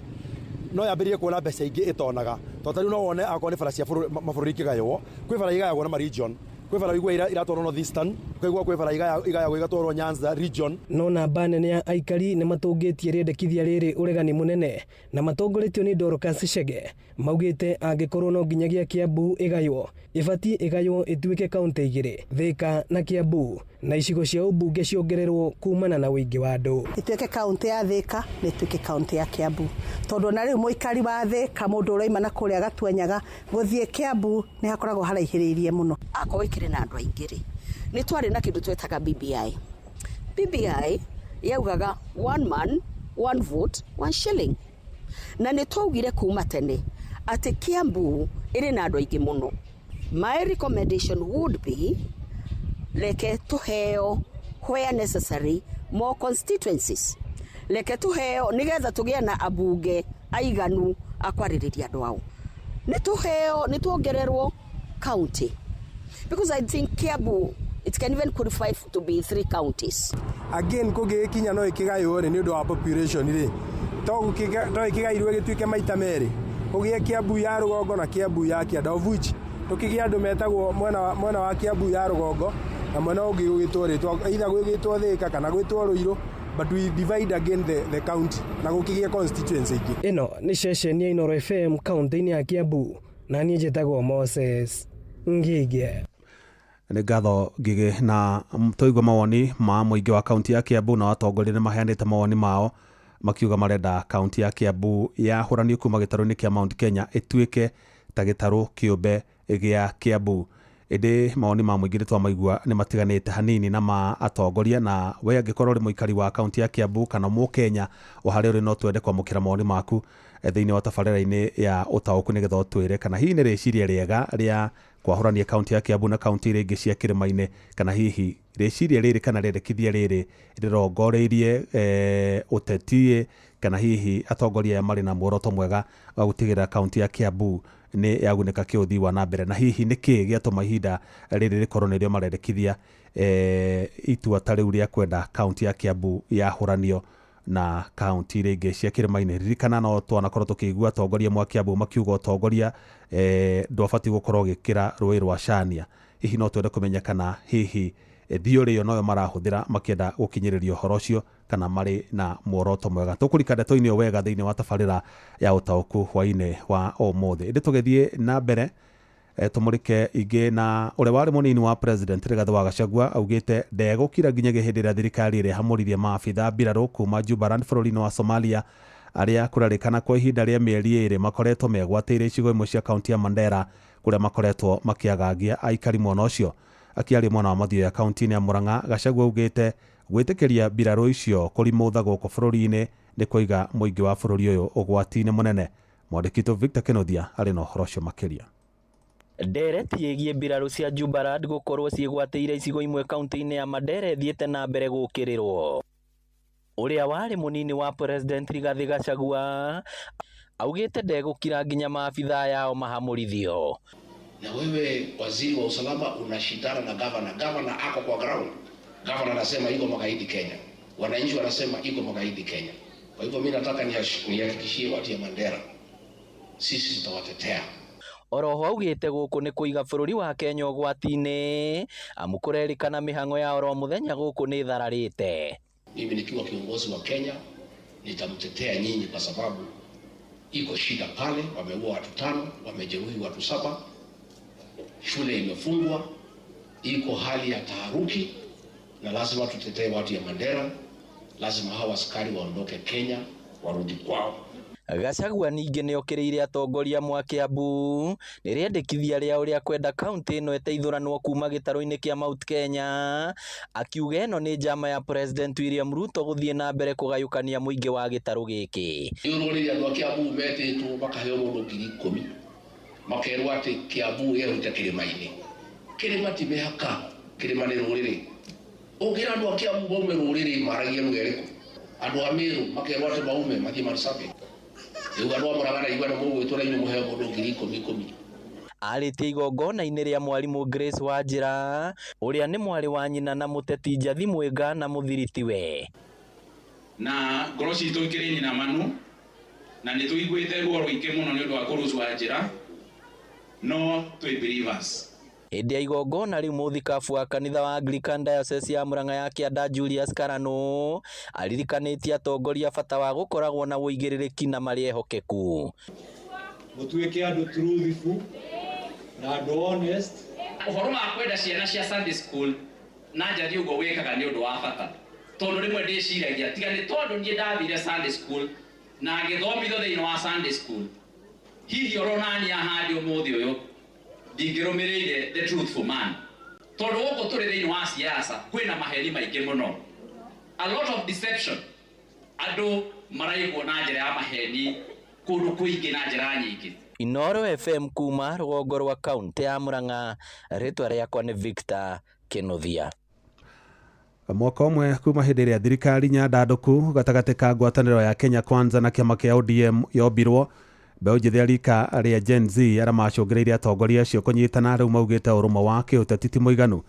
no yambĩrĩrie kuona mbeca ingĩ ĩtonaga, tondũ ta rĩu no wone akorwo nĩ bara cia mabũrũri ikĩgaywo, kwĩ bara igayagwo na ma region, kwĩ bara igua iratwarwo North Eastern, kwĩ bara igayagwo igatwarwo Nyanza region. No namba nene ya aikari nĩ matũngĩtie rĩendekithia rĩrĩ ũregani mũnene na matongoretio nĩ Dorcas Chege maugĩte angĩkorwo no nginyagia Kiambu ĩgaywo ĩbatiĩ ĩgaywo ĩtuĩke kaũntĩ igĩrĩ, Thika na Kiambu, na icigo cia ũmbunge ciongererwo kumana na ũingĩ wa andũ. Ituĩke kaũntĩ ya Thika na ituĩke kaũntĩ ya Kiambu, tondũ na rĩu mũikari wa Thika mũndũ ũraima na kũrĩa Gatuanyaga gũthiĩ Kiambu nĩ hakoragwo haraihĩrĩirie mũno. Akorwo ikĩrĩ na andũ aingĩ rĩ, nĩ twarĩ na kĩndũ twetaga BBI. BBI yaugaga one man one vote one shilling, na nĩ twaugire kuma tene atĩ Kiambu ĩrĩ na andũ aingĩ mũno. My recommendation would be reke tuheo where necessary more constituencies, reke tuheo nigetha tũgĩe na abunge aiganu akwarĩrĩria andũ ao, nĩ tuheo nĩ tuongererwo county, because I think Kiambu it can even qualify to be 3 counties. Again kũngĩgĩkinya no ĩkĩgaywo rĩ nĩ ũndũ wa population rĩ, to ĩkĩgairwo ĩgĩtuĩke maita merĩ, kũgĩe Kiambu ya rũgongo na Kiambu ya kĩanda, of which tũkĩgĩa andũ metagwo mwena wa Kiambu ya rũgongo na mwena ũngĩ gwĩtwo rĩtwa either gwĩtwo Thika kana gwĩtwo Ruiru, but we divide again the county na gũkĩgĩa constituency ingĩ. Ĩno nĩ ceceni ya Inooro FM kaũntĩ-inĩ ya Kiambu, na niĩ njĩtagwo Moses Ngige. Nĩ ngatho Ngige, na twaigua mawoni ma mũingĩ wa kaũntĩ ya Kiambu na atongoria nĩ maheanĩte mawoni mao makiuga marenda kaũntĩ ya Kiambu yahũranio kuma gĩtarũ-inĩ kĩa Mount Kenya ĩtuĩke ta gĩtarũ kĩũmbe gĩa Kiambu. Ĩndĩ mawoni ma mũingĩ nĩtwamaigua nĩ matiganĩte hanini na ma atongoria, na we angĩkorwo ũrĩ mũikari wa kaũntĩ ya Kiambu kana mũkenya o harĩa ũrĩ no twende kwamũkĩra mawoni maku thĩinĩ wa tabarĩra-inĩ ya ũtaũku nĩgetha ũtwĩre kana hihi nĩ rĩciria rĩega rĩa kwahũrania kaũntĩ ya Kiambu na kaũntĩ iria ingĩ cia kĩrĩma-inĩ, kana hihi rĩciria rĩrĩ kana rĩendekithia rĩrĩ rĩrongoreirie ũteti, kana hihi atongoria aya marĩ na muoroto mwega wa gũtigĩrĩra kaũntĩ ya Kiambu nĩ yagunĩka kĩũthii wa na mbere, na hihi nĩkĩ gĩatũma ihinda rĩrĩ rĩkorwo nĩrĩo marendekithia itua ta rĩu rĩa kwenda kaũntĩ ya Kiambu yahũranio na kaũntĩ iria ingĩ cia kĩrĩma-inĩ. Ririkana no twanakorwo tũkĩigua atongoria mwa Kiambu makiuga ũtongoria ndwabatiĩ gũkorwo ũgĩkĩra rũĩ rwa Cania. Hihi no twende kũmenya kana hihi theory ĩyo noyo marahũthĩra makĩenda gũkinyĩrĩria ũhoro ũcio kana marĩ na muoroto mwega. Tũkũrika ndeto-inĩ ĩyo wega thĩinĩ wa tabarĩra ya ũtaũku hwaĩ-inĩ wa ũmũthĩ. Ĩndĩ tũgĩthiĩ na mbere tũmũrĩke ingĩ na ũrĩa warĩ mũnini wa President Rigathĩ wa Gachagua augĩte ndegũkira nginyagia hĩndĩ ĩrĩa thirikari ĩrĩhamũririe maabitha mbirarũ kuma Jubaland bũrũri-inĩ wa Somalia arĩa kũrarĩkana kwa ihinda rĩa mĩeri 2 makoretwo megwatĩire icigo imwe cia kaũntĩ ya Mandera kũrĩa makoretwo makĩagagia aikari mwena ũcio. Akĩaria mwena wa Mathioya kaũntĩ-inĩ ya Murang'a, Gachagua augĩte gwĩtĩkĩria mbirarũ icio kũrimũtha gũkũ bũrũri-inĩ nĩ kũiga mũingĩ wa bũrũri ũyũ ũgwati-inĩ mũnene. Mwandĩki witũ Victor Kenothia arĩ na ũhoro ũcio makĩria. Ndereti ĩgiĩ mbirarũ cia Jubaland gũkorwo ciĩgwatĩire icigo imwe kaũntĩ-inĩ ya Mandera ĩthiĩte na mbere gũkĩrĩrwo. Ũrĩa warĩ mũnini wa President Rigathĩ Gachagua augĩte ndegũkira nginya maabitha yao mahamũrithio. Na wewe waziri wa usalama unashindana na gavana. Gavana ako kwa ground. Gavana anasema iko magaidi Kenya. Wananchi wanasema iko magaidi Kenya. Kwa hivyo mimi nataka nihakikishie watu ya Mandera, sisi tutawatetea. Oroho augĩte gũkũ nĩ kũiga bũrũri wa Kenya ũgwati-inĩ amu kũrerĩkana mĩhang'o ya oro mũthenya gũkũ nĩ ĩthararĩte. Mimi nikiwa kiongozi wa Kenya nitamtetea nyinyi kwa sababu iko shida pale, wameua watu 5, wamejeruhi watu 7, shule imefungwa, iko hali ya taharuki, na lazima tutetee watu ya Mandera. Lazima hawa askari waondoke Kenya warudi kwao. Gachagua ningĩ nĩokĩrĩire atongoria mwa Kiambu nĩ rĩendekithia rĩa ũrĩa kwenda kaunti ĩno ĩteithũranwo kuma gĩtarũ-inĩ kĩa Mount Kenya, akiuga ĩno nĩ njama ya President William Ruto gũthiĩ na mbere kũgayũkania mũingĩ wa gĩtarũ gĩkĩ. Rĩu andũ a Kiambu metĩtwo makaheo mũndũ 10,000 makerwo atĩ Kiambu ĩhute kĩrĩma-inĩ. Kĩrĩma ti mĩhaka, kĩrĩma nĩ rũrĩrĩ. Ũngĩra andũ a Kiambu maume rũrĩrĩ maragia lugha ĩrĩkũ? Andũ a Meru makerwo atĩ maume mathiĩ Marsabit. Rĩu andũ a Murang'a na igua nĩ mũgwĩtwo na inyuĩ mũheo mũndũ 10,000. Arĩtie igongona-inĩ rĩa mwarimũ Grace Wanjĩra ũrĩa nĩ mwarĩ wa nyina na mũteti Njathi Mwĩnga na mũthiritiwe. Na ngoro citũ ikĩrĩ nyinamanu na nĩ tũiguĩte ruo rũingĩ mũno nĩ ũndũ wa kũrũcwo Wanjĩra, no twĩ believers. Hĩndĩ ya igongona rĩu mũthikabu wa kanitha wa Anglican Diocese ya Murang'a ya Kĩanda Julius Karano aririkanĩtie atongoria bata wa gũkoragwo na ũigĩrĩrĩki na marĩ ehokeku. Mũtuĩke andũ truthful na andũ honest. Ũhoro wa kwenda ciana cia Sunday school na Njathi ũguo wĩkaga nĩ ũndũ wa bata, tondũ rĩmwe ndĩciragia tiga nĩ tondũ niĩ ndathire Sunday school na ngĩthomithio thĩinĩ wa Sunday school, hihi orona niĩ ahandi ũmũthĩ ũyũ ndingĩrũmĩrĩire the truthful man, tondũ gũkũ tũrĩ thĩinĩ wa siasa kwĩna maheni maingĩ mũno, a lot of deception. Andũ maraigwo na njĩra ya maheni kũndũ kũingĩ na njĩra nyingĩ. Inoro FM kuma rũgongo rwa kaunti ya Murang'a, rĩtwa rĩakwa nĩ Victor Kĩnuthia. Mwaka ũmwe kuma hĩndĩ ĩrĩa thirikari nyandandũku gatagatĩ ka ngwatanĩro ya Kenya Kwanza na kĩama kĩa ODM yombirwo, mbeũ njĩthĩ a rika rĩa Gen Z arĩa macũngĩrĩirie atongoria acio kũnyitana rĩu maugĩte ũrũmwe wa kĩũteti ti mũiganu,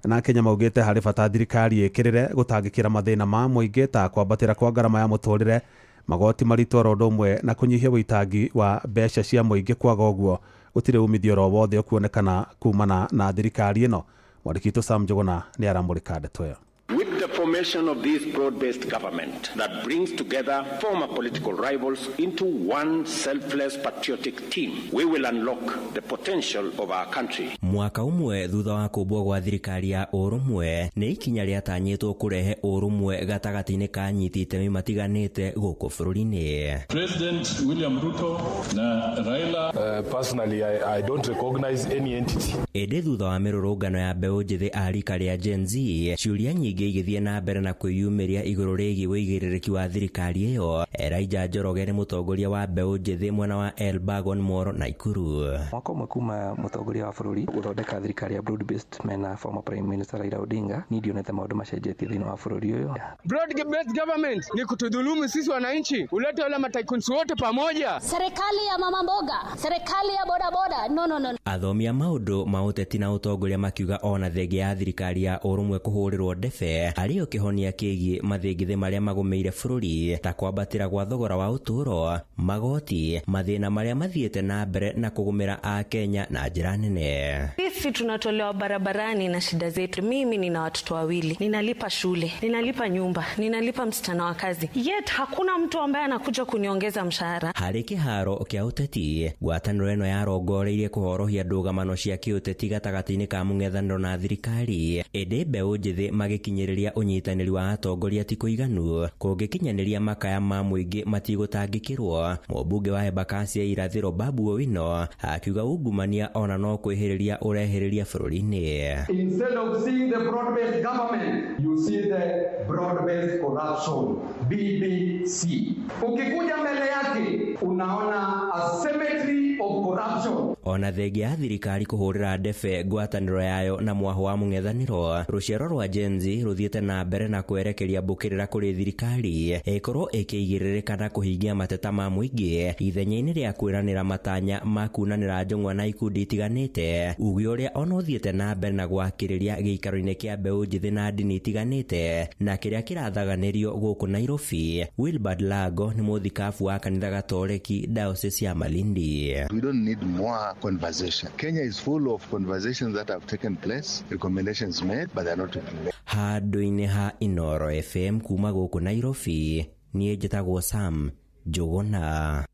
na Kenya maugĩte harĩ bata thirikari ĩkĩrĩre gũtangĩkĩra mathĩna ma mũingĩ ta kwambatĩra kwa ngarama ya mũtũrĩre, magoti maritũ oro ũndũ ũmwe na kũnyihia ũitangi wa mbeca cia mũingĩ. Kwaga ũguo gũtirĩ umithio oro wothe ũkuonekana kumana na thirikari ĩno. Mwandĩki witũ Sam Njũgũna nĩ aramũrĩka ndeto ĩyo. With the formation of this broad-based government that brings together former political rivals into one selfless patriotic team, we will unlock the potential of our country. Mwaka ũmwe thutha wa kũmbwo gwa thirikari ya ũrũmwe nĩ ikinya rĩatanyĩtwo kũrehe ũrũmwe gatagatĩ-inĩ ka anyiti itemi matiganĩte gũkũ bũrũri-inĩ. President William Ruto na Raila. Personally, I don't recognize any entity. Ĩndĩ thutha wa mĩrũrũngano ya mbeũ njĩthĩ a rika rĩa Gen Z, ciũria nyingĩ igĩthiĩ na mbere na kwĩyumĩria igũrũ rĩgiĩ ũigĩrĩrĩki wa thirikari ĩyo. Elijah Njoroge nĩ mũtongoria wa mbeũ njĩthĩ mwena wa Elbagon, Moro, Naikuru. Mwaka ũmwe kuma mũtongoria wa bũrũri gũthondeka thirikari ya broad based mena former prime minister Raila Odinga, ni ndionete maũndũ macenjetie thĩinĩ wa bũrũri ũyũ. Broad based government ni kutudhulumu sisi wananchi, ulete wale matycoons wote pamoja. Serikali ya mama mboga, serikali ya bodaboda, no no no. Athomi a maũndũ ma ũteti na ũtongoria makiuga ona thenge ya thirikari ya ũrũmwe kũhũrĩrwo ndebe arĩo kĩhonia kĩgiĩ mathĩngĩthĩ marĩa magũmĩire bũrũri ta kwambatĩra gwa thogora wa ũtũũro, magoti, mathĩna marĩa mathiĩte na mbere na kũgũmĩra Akenya na njĩra nene. Sisi tunatolewa barabarani na shida zetu. Mimi nina watoto wawili, ninalipa shule, ninalipa nyumba, ninalipa msichana wa kazi, yet hakuna mtu ambaye anakuja kuniongeza mshahara. Harĩ kĩharo kĩa ũteti, ngwatanĩro ĩno yarongoreirie kũhorohia ndũgamano cia kĩũteti gatagatĩ-inĩ ka mũng'ethanĩro na thirikari, ĩndĩ mbeũ njĩthĩ magĩkinyĩrĩria ũnyitanĩri wa atongoria ti kũiganu kũngĩkinyanĩria makaya ma mũingĩ matigũtangĩkĩrwo. Mũmbunge wa Embakasi ya Irathĩro Babu Owino akiuga ungumania ona no kwĩhĩrĩria ũrehĩrĩria bũrũri-inĩ. Instead of seeing the broad-based government, you see the broad-based corruption, BBC. Ukikuja mbele yake unaona a cemetery of corruption. Ona thengia ya thirikari kũhũrĩra ndebe ngwatanĩro yayo na mwaho wa mũng'ethanĩro, rũciaro rwa Gen Z rũthiĩte na mbere na kwerekeria mbũkĩrĩra kũrĩ thirikari ĩkorwo ĩkĩigĩrĩrĩka na kũhingia mateta ma mũingĩ ithenya-inĩ rĩa kwĩranĩra matanya ma kunanĩra njũng'wa na ikundi itiganĩte, uge ũrĩa ona ũthiĩte na mbere na gwakĩrĩria gĩikaro-inĩ kĩa mbeũ njĩthĩ na ndini itiganĩte na kĩrĩa kĩrathaganĩrio gũkũ Nairobi. Nairobi. Wilbard Lago nĩ mũthikabu wa kanitha Gatoreki diocese ya Malindi. We don't need more conversation. Kenya is full of conversations that have taken place, recommendations made, but they are not implemented. Handũ-inĩ ha Inoro FM kuma gũkũ Nairobi, niĩ njĩtagwo Sam Njũgũna.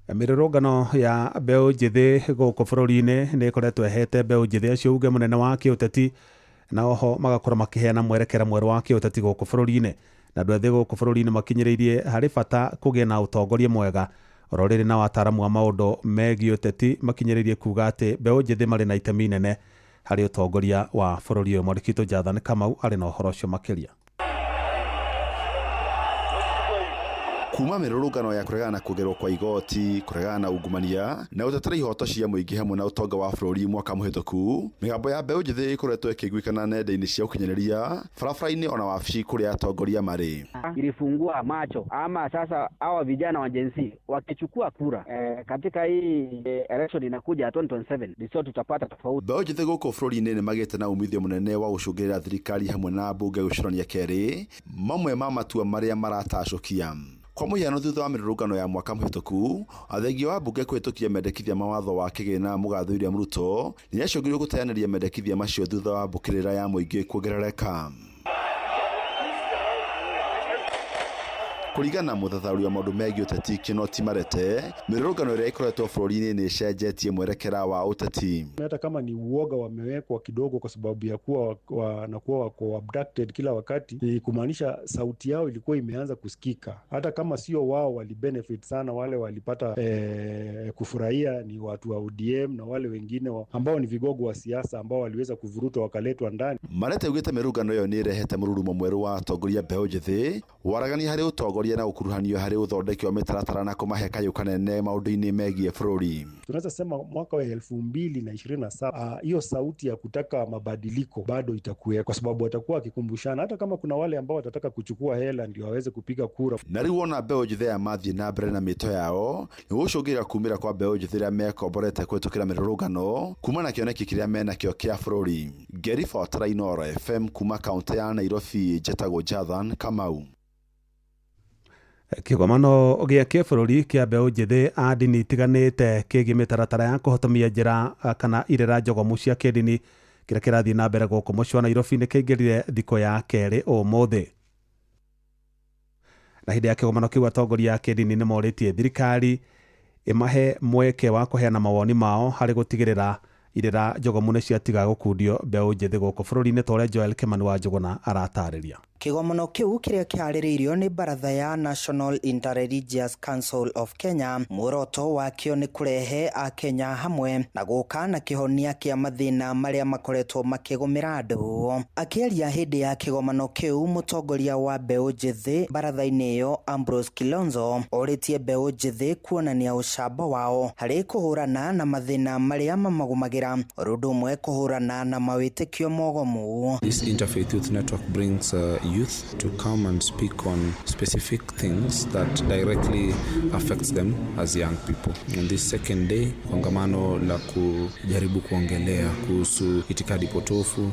Mĩrũrũngano ya mbeũ njĩthĩ gũkũ bũrũri-inĩ nĩ ĩkoretwo ĩhete mbeũ njĩthĩ acio uge mũnene wa kĩũteti, na oho magakorwo makĩheana mwerekera mwerũ wa kĩũteti gũkũ bũrũri-inĩ. Na andũ ethĩ gũkũ bũrũri-inĩ makinyĩrĩirie harĩ bata kũgĩa na ũtongoria mwega. Oro rĩrĩ na wataaramu wa maũndũ megiĩ ũteti makinyĩrĩirie kuga atĩ mbeũ njĩthĩ marĩ na itemi inene harĩ ũtongoria wa bũrũri ũyũ. Mwandĩki witũ Jathan Kamau arĩ na ũhoro ũcio makĩria. Kuma mĩrũrũngano ya kũregana na kuongererwo kwa igoti, kũregana na ungumania na gũtetera ihoto cia mũingĩ hamwe na ũtonga wa bũrũri mwaka mũhĩtũku, mĩgambo ya mbeũ njĩthĩ ĩkoretwo ĩkĩiguĩkana nenda-inĩ cia ũkinyanĩria, barabara-inĩ ona wabici kũrĩa atongoria marĩ. Ilifungua macho ama sasa hawa vijana wa Gen Z wakichukua kura katika hii election inakuja ya 2027 ndio tutapata tofauti. Mbeũ njĩthĩ gũkũ bũrũri-inĩ nĩmagĩte na umithio mũnene wa gũcũngĩrĩra thirikari hamwe na mbunge gũcũrania kerĩ mamwe ma matua marĩa maratacũkia. Kwa mũhiano, thutha wa mĩrũrũngano ya mwaka mũhĩtũku, athengia wa mbunge kũhĩtũkia mendekithia ma watho wa kĩgĩna mũgathe William Ruto nĩacũngĩrĩirio gũteanĩria mendekithia macio thutha wa mbũkĩrĩra ya mũingĩ kuongerereka. Kũringana na mũthathaũri wa maũndũ megiĩ ũteti Kinoti Marete, mĩrũrũngano ĩrĩa ĩkoretwo bũrũri-inĩ nĩ ĩcenjetie mwerekera wa ũteti. Hata kama ni uoga wamewekwa kidogo kwa sababu ya kuwa wanakuwa wako abducted kila wakati, ni kumaanisha sauti yao ilikuwa imeanza kusikika. Hata kama sio wao walibenefit sana, wale walipata kufurahia ni watu wa ODM na wale wengine ambao ni vigogo wa siasa ambao waliweza kuvurutwa wakaletwa ndani. Marete augĩte mĩrũrũngano ĩyo nĩ ĩrehete mũrurumo mwerũ wa atongoria mbeũ njĩthĩ, waragania harĩ ũtongoria na ũkuruhanio harĩ ũthondeki wa mĩtaratara na kũmahe kayũ kanene maũndũ-inĩ megiĩ bũrũri. Tunaweza sema mwaka wa 2027 hiyo sauti ya kutaka mabadiliko bado itakuwa, kwa sababu watakuwa wakikumbushana, hata kama kuna wale ambao watataka kuchukua hela ndio waweze kupiga kura. Na rĩu ona mbeũ njĩthĩ aya mathiĩ na mbere na mĩto yao nĩ gũcũngĩrĩra kumĩra kwa mbeũ njĩthĩ ĩrĩa mekomborete kũhĩtũkĩra mĩrũrũngano kuma na kĩoneki kĩrĩa menakĩo kĩa bũrũri. Ngĩribotera Inoro FM kuma kaũntĩ ya Nairobi, njĩtagwo Jathan Kamau. Kĩgomano gĩa kĩbũrũri kĩa mbeũ njĩthĩ a ndini itiganĩte kĩgiĩ mĩtaratara ya kũhotomia njĩra kana irĩra njogomu cia kĩndini kĩrĩa kĩrathiĩ na mbere gũkũ mũciĩ wa Nairobi nĩ kĩingĩrire thikũ ya kerĩ ũmũthĩ. Na hĩndĩ ya kĩgomano kĩu atongoria a kĩndini nĩ morĩtie thirikari ĩmahe mweke wa kũheana mawoni mao harĩ gũtigĩrĩra irĩra njogomu nĩ ciatiga gũkundio mbeũ njĩthĩ gũkũ bũrũri-inĩ, ta ũrĩa Joel Kimani wa Njũgũna aratarĩria. Kĩgomano kĩu kĩrĩa kĩharĩrĩirio nĩ baratha ya National Interreligious Council of Kenya, muoroto wakĩo nĩ kũrehe akenya hamwe na gũka na kĩhonia kĩa mathĩna marĩa makoretwo makĩgũmĩra andũ. Akĩaria hĩndĩ ya kĩgomano kĩu, mũtongoria wa mbeũ njĩthĩ baratha-inĩ ĩyo Ambrose Kilonzo orĩtie mbeũ njĩthĩ kuonania ũcamba wao harĩ kũhũrana na mathĩna marĩa mamagũmagĩra, oro ũndũ ũmwe kũhũrana na mawĩtĩkio mogomu. This Interfaith Youth Network brings youth to come and speak on specific things that directly affects them as young people. On this second day, kongamano la kujaribu kuongelea kuhusu itikadi potofu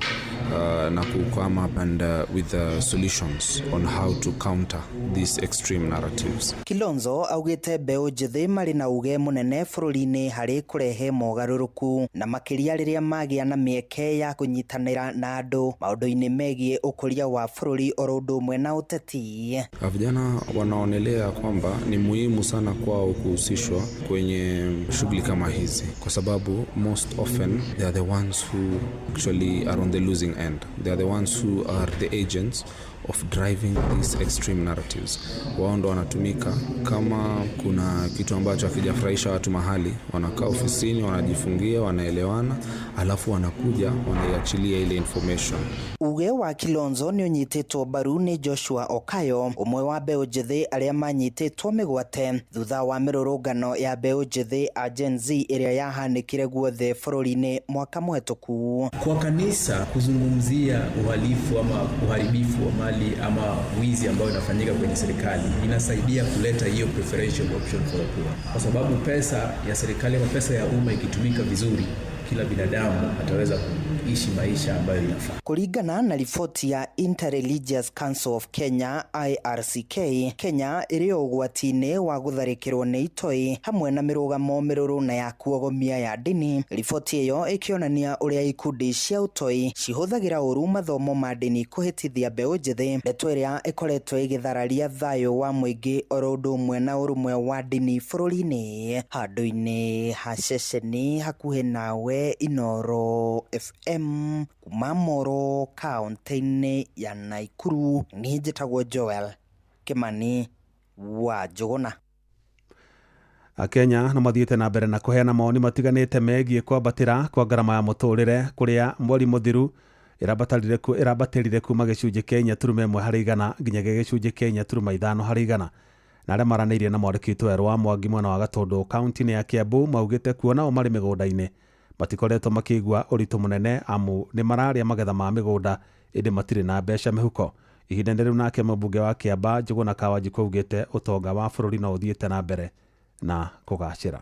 na come up and with solutions on how to counter these extreme narratives. Kilonzo augĩte mbeũ njĩthĩ marĩ na uge mũnene bũrũri-inĩ harĩ kũrehe mogarũrũku na makĩria rĩrĩa magĩa na mĩeke ya kũnyitanĩra na andũ maũndũ-inĩ megiĩ ũkũria wa bũrũri oro ũndũ ũmwe na ũteti. Vijana wanaonelea kwamba ni muhimu sana kwao kuhusishwa kwenye shughuli kama hizi kwa sababu most often they are the ones who actually are on the losing end. They are the ones who are the agents of driving these extreme narratives. Wao ndo wanatumika kama kuna kitu ambacho hakijafurahisha watu mahali, wanakaa ofisini, wanajifungia, wanaelewana, alafu wanakuja wanaiachilia ile information. Uge wa Kilonzo ni ũnyitĩtwo mbaru nĩ Joshua Okayo, ũmwe wa mbeũ njĩthĩ arĩa manyitĩtwo mĩgwate thutha wa mĩrũrũngano ya mbeũ njĩthĩ a Gen Z ĩrĩa yahanĩkire guothe bũrũri-inĩ mwaka mũhetũku. Kwa kanisa kuzungumzia uhalifu ama uharibifu wa mali ama wizi ambao inafanyika kwenye serikali inasaidia kuleta hiyo preferential option for the poor, kwa sababu pesa ya serikali ama pesa ya umma ikitumika vizuri, kila binadamu ataweza ishi maisha ambayo inafaa. Kũringana na riboti ya Interreligious Council of Kenya IRCK, Kenya ĩrĩ o ũgwati-inĩ wa gũtharĩkĩrwo nĩ itoi hamwe na mĩrũgamo mĩrũrũ na ya kuogomia ya ndini. Riboti ĩyo ĩkĩonania ũrĩa ikundi cia ũtoi cihũthagĩra ũru mathomo ma ndini kũhĩtithia mbeũ njĩthĩ, ndeto ĩrĩa ĩkoretwo ĩgĩthararia thayũ wa mũingĩ oro ũndũ ũmwe na ũrũmwe wa ndini bũrũri-inĩ. Handũ-inĩ ha ceceni hakuhĩ nawe Inooro FM kuma Moro kaunti-inĩ ya Nakuru, niĩ njĩtagwo Joel Kimani wa Njũgũna. Akenya no mathiĩte na mbere na kũheana mawoni matiganĩte megiĩ kwambatĩra kwa ngarama ya mũtũrĩre kũrĩa mweri mũthiru ĩrambatĩrire kuma gĩcunjĩ kĩa 4.1 harĩ igana nginyagia gĩcunjĩ kĩa 4.5 harĩ igana. Na arĩa maranĩirie na mwandĩki witũ Werũ wa Mwangi mwena wa Gatũndũ kaunti-inĩ ya Kiambu maugĩte kuona o marĩ mĩgũnda-inĩ matikoretwo makĩigua ũritũ mũnene amu nĩ mararĩa magetha ma mĩgũnda ĩndĩ matirĩ na mbeca mĩhuko. Ihinda-inĩ rĩu nake mũmbunge wa Kĩamba Njũgũna Kawanjikũ augĩte ũtonga wa bũrũri no ũthiĩte na mbere na kũgacĩra.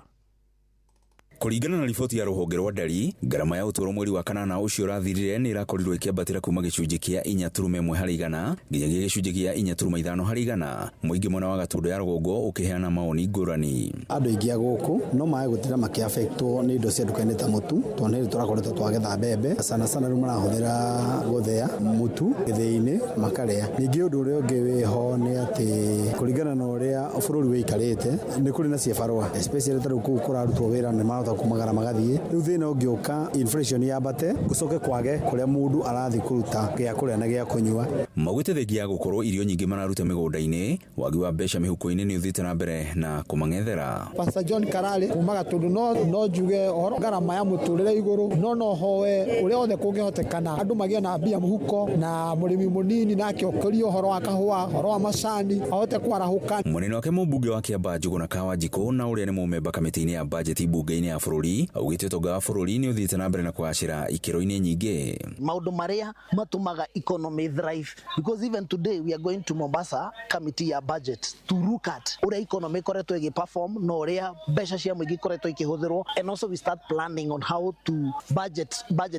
Kũringana na riboti ya rũhonge rwa ndari, ngarama ya ũtũũro mweri wa kanana ũcio ũrathirire nĩ ĩrakorirwo ĩkĩambatĩra kuma gĩcunjĩ kĩa 4.1 harĩ igana nginyagia gĩcunjĩ kĩa 4.5 harĩ igana. Mũingĩ mwena wa Gatũndũ ya rũgongo ũkĩheana mawoni ngũrani. Andũ aingĩ a gũkũ no mage gũtinda makĩaffectwo nĩ indo cia nduka-inĩ ta mũtu, tondũ nĩ tũrakoretwo twagetha mbembe sana sana, rĩu marahũthĩra gũthĩa mũtu gĩthĩi-inĩ makarĩa. Ningĩ ũndũ ũrĩa ũngĩ wĩho nĩ atĩ kũringana na ũrĩa bũrũri wĩikarĩte nĩ kũrĩ na ciĩbarũa, especially ta rĩu kũu kũrarutwo wĩra nĩ marahota kumagara magathiĩ. Rĩu thĩna ũngĩũka inflation yambate gũcoke kwage kũrĩa mũndũ arathiĩ kũruta gĩa kũrĩa na gĩa kũnyua. Maugĩte thengia ya gũkorwo irio nyingĩ mararuta mĩgũnda-inĩ, wagi wa mbeca mĩhuko-inĩ nĩ ũthiĩte na mbere na kũmang'ethera. Pastor John Karale kuma Gatũndũ no njuge ũhoro ngarama ya mũtũrĩre igũrũ, no hoe ũrĩa wothe kũngĩhotekana andũ magĩe na mbia mũhuko na mũrĩmi mũnini nake ũkũrie ũhoro wa kahũa, ũhoro wa macani ahote kwarahũka. Mũnene wake mũmbunge wa Kĩamba Njũgũna Kawanjikũ na ũrĩa nĩ mũmemba kamĩtĩ-inĩ ya bajeti mbunge-inĩ ya bũrũri augĩte ũtonga wa bũrũri nĩ ũthiĩte na mbere na kũgacĩra ikĩro-inĩ nyingĩ. Maũndũ marĩa matũmaga economy thrive, because even today we are going to Mombasa committee ya budget to look at ũrĩa economy ĩkoretwo ĩgĩ-perform na ũrĩa mbeca cia mũingĩ ikoretwo ikĩhũthĩrwo, and also we start planning on how to budget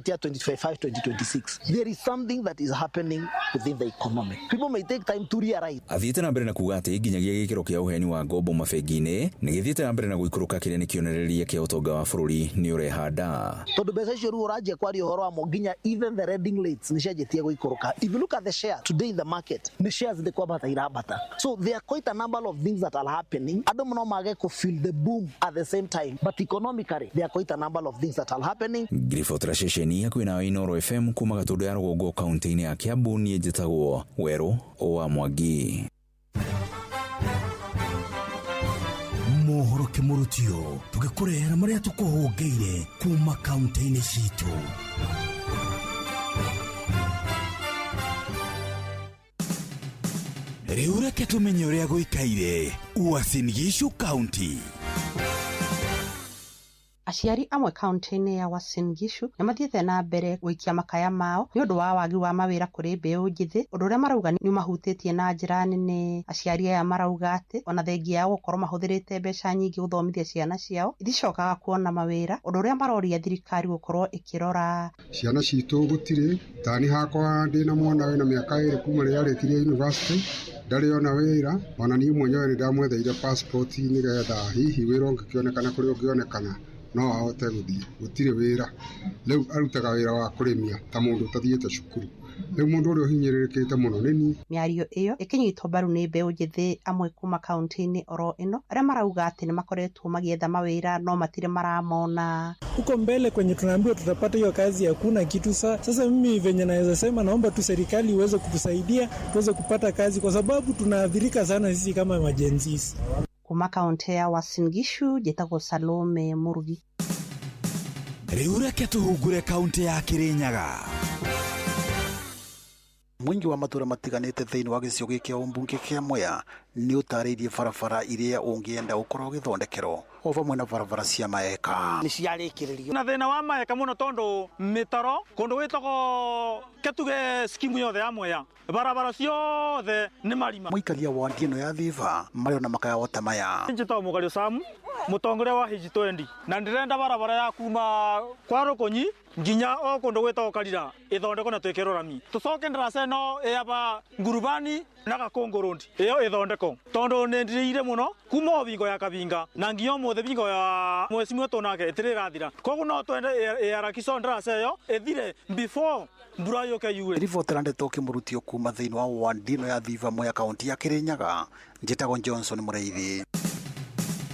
year 2025-2026. There is something that is happening within the economy. People may take time to realize. Athiĩte na mbere na kuga atĩ nginyagia gĩkĩro kĩa ũheani wa ngombo mabengi-inĩ nĩ gĩthiĩte na mbere na gũikũrũka, kĩrĩa nĩ kĩonereria kĩa ũtonga wa bũrũri nĩ ũrehanda. Tondũ mbeca icio rĩu ũranjia kwaria ũhoro wamo nginya even the lending rates nĩ cianjĩtie gũikũrũka. If you look at the share today in the market, nĩ shares nĩ kwambata irambata. So there are quite a number of things that are happening. Andũ no mage kũ feel the boom at the same time, but economically there are quite a number of things that are happening. Ngiribotera ceceni hakuhĩ nawe Inooro FM kuma Gatũndũ ya rũgongo kaunti-inĩ ya Kiambu, niĩ njĩtagwo Werũ wa Mwangi. Mohoro kĩmũrutio tũgĩkũrehera marĩa tũkũhũngĩire kuma kaunti-inĩ citũ. Rĩu reke tũmenye ũrĩa gũikaire Uasin Gishu County. Aciari amwe kaunti-inĩ ya Uasin Gishu nĩ mathiĩte na mbere gũikia makaya mao nĩ ũndũ wa wagi wa mawĩra kũrĩ mbeũ njĩthĩ, ũndũ ũrĩa marauga nĩ ũmahutĩtie na njĩra nene. Aciari aya marauga atĩ ona thengia ya gũkorwo mahũthĩrĩte mbeca nyingĩ gũthomithia ciana ciao, iticokaga kuona mawĩra, ũndũ ũrĩa maroria thirikari gũkorwo ĩkĩrora. Ciana citũ gũtirĩ tani hakwa ndĩna mwana wĩna mĩaka 2 kuma rĩrĩa arĩkirie university ndarĩ ona wĩra, ona niĩ mwenyewe nĩ ndamwetheire passport nĩgetha hihi wĩra ũngĩkĩonekana kũrĩa ũngĩonekana no ahote gũthiĩ. Gũtirĩ wĩra, rĩu arutaga wĩra wa kũrĩmia ta mũndũ ũtathiĩte cukuru. Rĩu mũndũ ũrĩa ũhinyĩrĩrĩkĩte mũno nĩ niĩ. Mĩario ĩyo ĩkĩnyitwo mbaru nĩ mbeũ njĩthĩ amwe kuma kaunti-inĩ oro ĩno arĩa marauga atĩ nĩ makoretwo magĩetha mawĩra no matirĩ maramona. Huko mbele kwenye tunaambiwa tutapata hiyo kazi hakuna kitu. Sasa mimi venye naweza sema, naomba tu serikali iweze kutusaidia tuweze kupata kazi, kwa sababu tunaathirika sana sisi kama majenzisi. Kuma kaunti ya Uasin Gishu njĩtagwo Salome Murugi. Rĩu reke tũhungure kaunti ya Kirinyaga. Mũingĩ wa matũra matiganĩte thĩinĩ wa gĩcigo gĩkĩ kĩa ũmbunge kĩa Mwea nĩ ũtarĩirie barabara iria ũngĩenda ũkorwo ũgĩthondekerwo o vamwe na barabara cia maeka. Nĩ ciarĩkĩrĩrio na thĩna wa maeka mũno tondũ mĩtaro kũndũ gwĩtagwo ketuge skimu yothe ya Mwea barabara ciothe nĩ marima. Mũikaria wa wandi ĩno ya Thiba marĩ ona makaya ota maya. Njĩtagwo Mũgario Samu Mutongoria wa H20 na ndirenda barabara ya kuma kwa Rukunyi nginya o kundu gwitagwo Karira ithondekwo na twikirwo rami. Tucoke ndaraca ino yaba Ngurubani na Gakungu Road iyo ithondekwo tondu ni ndiriire muno kuma o bingo ya Kabinga na nginya umuthi bingo ya mwecimwe tunake itiri koguo no twende iharakisho ndaraca iyo ithire before mbura yuke yure. Ribotera ndeto kimurutio kuma thiini wa wandino ya Thiva Mwea kaunti ya Kirinyaga. Njitagwo Johnson Mureithi.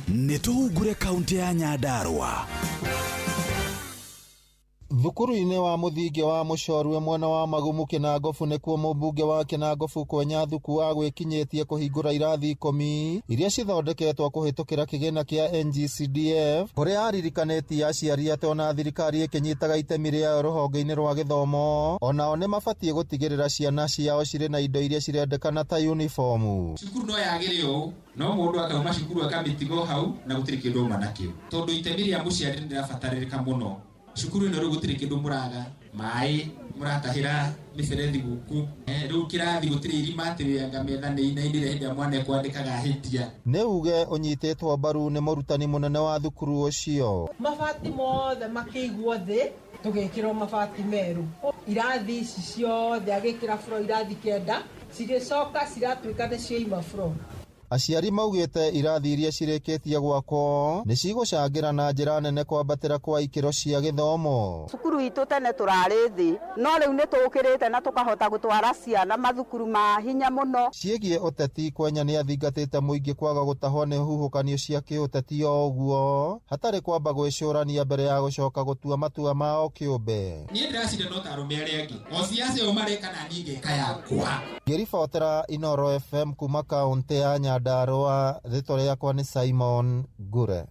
Nituhungure kaunti ya Nyandarua. Thukuru-inĩ wa mũthingi wa Mũcorwe mwena wa Magumu Kĩnangobu nĩkuo mũmbunge wa Kĩnangobu Kwenya Thuku agwĩkinyĩtie kũhingũra irathi 10 iria cithondeketwo kũhĩtũkĩra kĩgĩna kĩa NGCDF kũrĩa aririkanĩtie aciari atĩ ona thirikari ĩkĩnyitaga itemi rĩayo rũhonge-inĩ rwa gĩthomo onao nĩ mabatiĩ gũtigĩrĩra ciana ciao cirĩ na indo iria cirendekana ta uniformu. Cukuru no yagĩre ũũ no mũndũ akauma cukuru akamĩtigo hau na gũtirĩ kĩndũ auma nakĩo tondũ itemi rĩa mũciari nĩ rĩrabatarĩrĩka mũno. Cukuru ino riu gutiri kindu muraga mai muratahira miberethi guku riu kirathi gutiri irima atiri metha ni inainire hindi ya mwana ekwandikaga ahitia. Nĩ uge ũnyitĩtwo mbaru nĩ mũrutani mũnene wa thukuru ũcio. Mabati mothe makĩigwo thĩ tũgĩkĩrwo mabati merũ. Irathi ici ciothe agĩkĩra floor irathi 9 cigĩcoka ciratuĩka nĩ ciaima floor. Aciari maugĩte irathi iria cirĩkĩtie gwakwo nĩ cigũcangĩra na njĩra nene kwambatĩra kwa ikĩro cia gĩthomo. Cukuru itũ tene tũrarĩ thĩ no rĩu nĩ tũkĩrĩte na tũkahota gũtwara ciana mathukuru ma hinya mũno. Ciĩgiĩ ũteti Kwenya nĩ athingatĩte mũingĩ kwaga gũtahwo nĩ huhũkanio cia kĩũteti o ũguo hatarĩ kwamba gwĩcũrania mbere ya gũcoka gũtua matua mao kĩũmbe. Niĩ ndĩracinda no ta arũme arĩa angĩ o ciaca o mareka na niĩ ngeka yakwa. Ngĩribotera Inoro FM kuma kaũntĩ ya Nyandarua, rĩtwa rĩakwa nĩ Simon Ngure.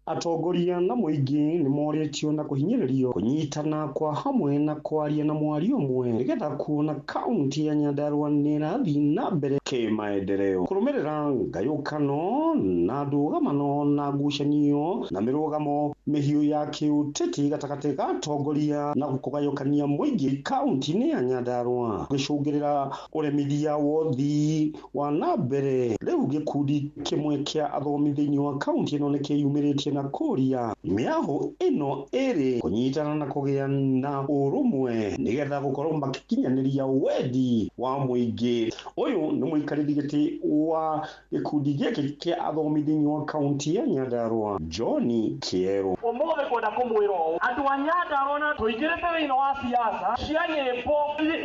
Atongoria na mũingĩ nĩ morĩtio na kũhinyĩrĩrio kũnyitana kwa hamwe na kwaria na mwario ũmwe nĩgetha kuona kaunti ya Nyandarua nĩ ĩrathiĩ na mbere kĩmaendeleo kũrũmĩrĩra ngayũkano na ndũgamano na ngucanio na mĩrũgamo mĩhiũ ya kĩũteti gatagatĩ ga atongoria na kũgayũkania mũingĩ kaunti-inĩ ya Nyandarua gũcũngĩrĩra ũremithia wothi wa na mbere. Rĩu gĩkundi kĩmwe kĩa athomi thĩinĩ wa kaunti ĩno nĩ kĩyumĩrĩtie na kũria mĩaho ĩno ĩrĩ kũnyitana na kũgĩa na ũrũmwe nĩgetha gũkorwo makĩkinyanĩria wendi wa mũingĩ. Ũyũ nĩ mũikarĩri gĩtĩ wa gĩkundi gĩkĩ kĩa athomi thĩinĩ wa kaunti ya Nyandarua, John Kĩero. Ũmũthĩ kwenda kũmwĩra ũũ andũ a Nyandarua na tũingĩrĩte thĩinĩ wa siasa cia nyĩmbo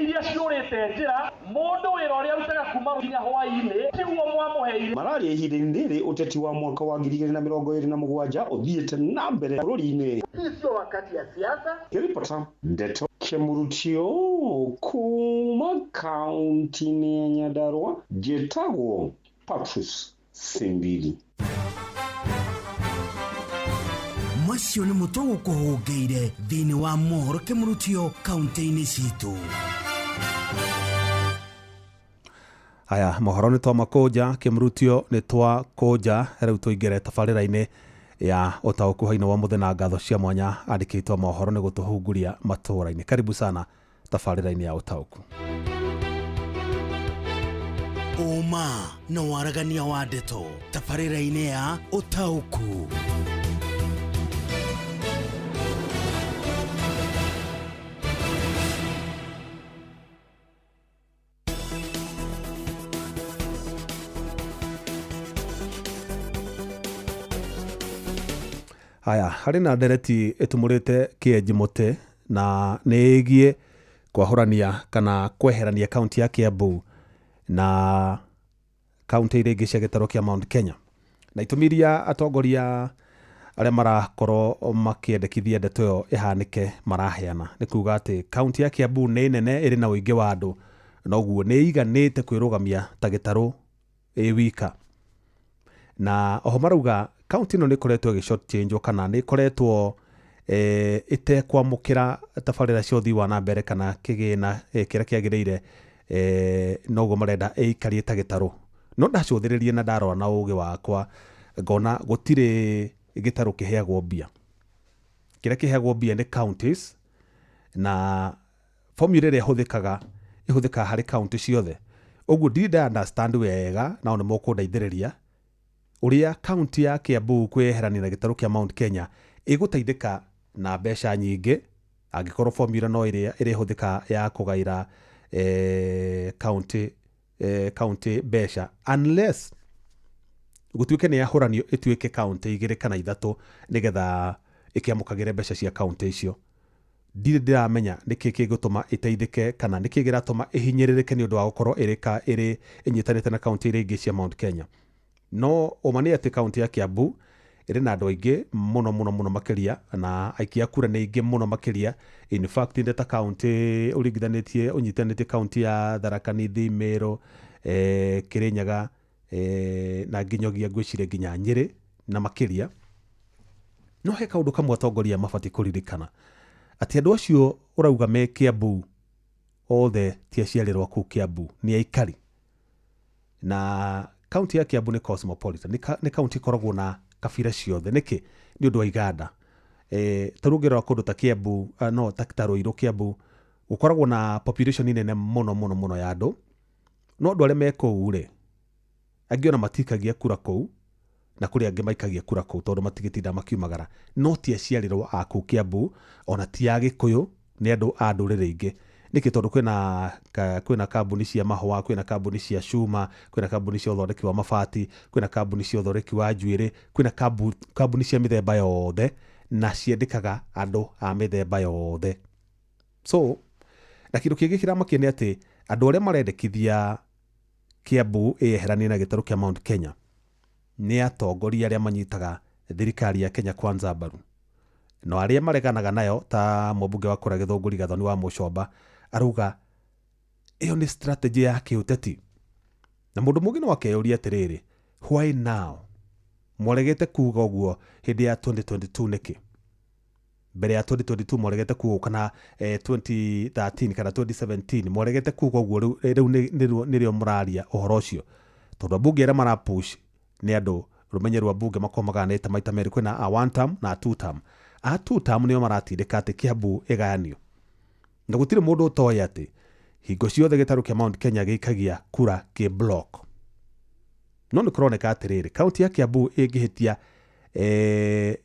iria ciũrĩte njĩra mũndũ wĩra ũrĩa arutaga kuma nginya hwaĩ-inĩ tiguo mwamũheire. Mararia ihinda-inĩ rĩrĩ ũteti wa mwaka wa 2027 ũthiĩte na mbere bũrũri-inĩ. Hii sio wakati ya siasa. Kiripota Ndeto Kĩmurutio kuma kaunti-inĩ ya Nyandarua, njĩtagwo Patrice Simbili. Macio nĩ mũtwe gũkũhũngĩire thĩinĩ wa mohoro Kĩmurutio kaunti-inĩ citũ. Haya, mohoro nĩ twa makũnja, Kĩmurutio nĩ twa kũnja. Rĩu tũingĩre tabarĩra-inĩ ya ũtaũku haino wa mũthenya ngatho cia mwanya andĩkĩtwo mohoro nĩ gũtũhunguria matũũra-inĩ. Karibu sana tabarĩra-inĩ ya ũtaũku. Ũma na waragania wa ndeto tabarĩra-inĩ ya ũtaũku. Haya, harĩ na ndereti ĩtumũrĩte kĩenji mũtĩ na nĩ ĩgiĩ kwahũrania kana kweherania kaunti ya Kiambu na kaunti iria ingĩ cia gĩtarũ kĩa Mount Kenya. Na itũmi iria atongoria arĩa marakorwo makĩendekithia ndeto ĩyo ĩhanĩke maraheana nĩ kuga atĩ kaunti ya Kiambu nĩ nene ĩrĩ na ũingĩ wa andũ na ũguo nĩ ĩiganĩte kwĩrũgamia ta gĩtarũ ĩ wika. Na oho marauga kaunti ĩno nĩ ĩkoretwo ĩgĩ short change kana nĩ ĩkoretwo ĩtekwamũkĩra tabarĩra cia ũthii wa na mbere kana kĩgĩna kĩrĩa kĩagĩrĩire, noguo marenda ĩikarie ta gĩtarũ. No ndacũthĩrĩrie na ndarora na ũgĩ wakwa ngona gũtirĩ gĩtarũ kĩheagwo mbia. Kĩrĩa kĩheagwo mbia nĩ counties na formula ĩrĩa ĩhũthĩkaga harĩ county ciothe. Ũguo ndirĩ nda understand wega, nao nĩ mũkũndeithĩrĩria ũrĩa kaunti ya Kiambu kwĩyeherania na gĩtarũ kĩa Mount Kenya ĩgũteithĩka na mbeca nyingĩ angĩkorwo formula no ĩrĩa ĩrĩhũthĩka ya kũgaĩra kaunti mbeca, unless gũtuĩke nĩ yahũranio ĩtuĩke kaunti igĩrĩ kana ithatũ nĩgetha ĩkĩamũkagĩre mbeca cia kaunti icio. Ndirĩ ndĩramenya nĩkĩ kĩgũtũma ĩteithĩke kana nĩkĩ kĩratũma ĩhinyĩrĩrĩke nĩ ũndũ wa gũkorwo ĩrĩ ĩnyitanĩte na kaunti iria ingĩ cia Mount Kenya. No ũma nĩ atĩ kaunti ya Kiambu ĩrĩ na andũ aingĩ mũno mũno mũno makĩria, na aikia a kura nĩ aingĩ mũno makĩria. In fact, ndĩ ta kaunti ũringithanĩtie ũnyitanĩtie kaunti ya Tharaka Nithi, Meru, Kirinyaga, na nginyagia ngwĩciria nginya Nyĩrĩ na makĩria. No he kaũndũ kamwe atongoria mabatiĩ kũririkana, atĩ andũ acio ũrauga me Kiambu othe ti aciarĩrwo kũu Kiambu, nĩ aikari. Na kaunti ya Kiambu nĩ cosmopolitan, nĩ kaunti ĩkoragwo na kabira ciothe. Nĩkĩ? Nĩ ũndũ wa iganda. Ta rĩu ũngĩrora kũndũ ta Kiambu, no ta Ruiru Kiambu, gũkoragwo na population nene mũno mũno mũno ya andũ. No andũ arĩa me kũu rĩ, angĩ ona matikagia kura kũu, na kũrĩ angĩ maikagia kura kũu tondũ matigĩtinda makiumagara. No ti aciarĩrwo a kũu Kiambu, ona ti a Gĩkũyũ, nĩ andũ a ndũrĩrĩ ingĩ. Nĩkĩ? Tondũ kwĩna kambuni cia mahũa, kwĩna kambuni cia cuma, kwĩna kambuni cia ũthondeki wa mabati, kwĩna kambuni cia ũthondeki wa njuĩrĩ, kwĩna kambuni cia mĩthemba yothe, na ciandĩkaga andũ a mĩthemba yothe. So na kĩndũ kĩngĩ kĩramakia nĩ atĩ andũ arĩa marendekithia Kiambu ĩyeheranie na gĩtarũ kĩa Mount Kenya nĩ atongoria arĩa manyitaga thirikari ya Kenya Kwanza mbaru. No arĩa mareganaga nayo ta mũmbunge wa kũrĩa Gĩthũngũri Gathoni wa Mũcomba arauga ĩyo nĩ strategy ya kĩũteti. Na mũndũ mũngĩ no akeyũria atĩrĩrĩ, why now? Mwaregete kuga ũguo hĩndĩ ya 2022 nĩkĩ? Mbere ya 2022 mwaregete kuga kana 2013 kana 2017 mwaregete kuga ũguo, rĩu nĩrĩo mũraria ũhoro ũcio. Tondũ ambunge arĩa marapush nĩ andũ rũmenye rwa mbunge makoragwo maganĩte maita merĩ, kwĩna a one term na a two term. A two term nĩo maratindĩka atĩ Kiambu ĩgayanio. Na gũtirĩ mũndũ ũtoĩ atĩ hingo ciothe gĩtarũ kĩa Mount Kenya gĩikagia kura kĩ block. No nĩ kũroneka atĩrĩrĩ, kaunti ya Kiambu ĩngĩhĩtia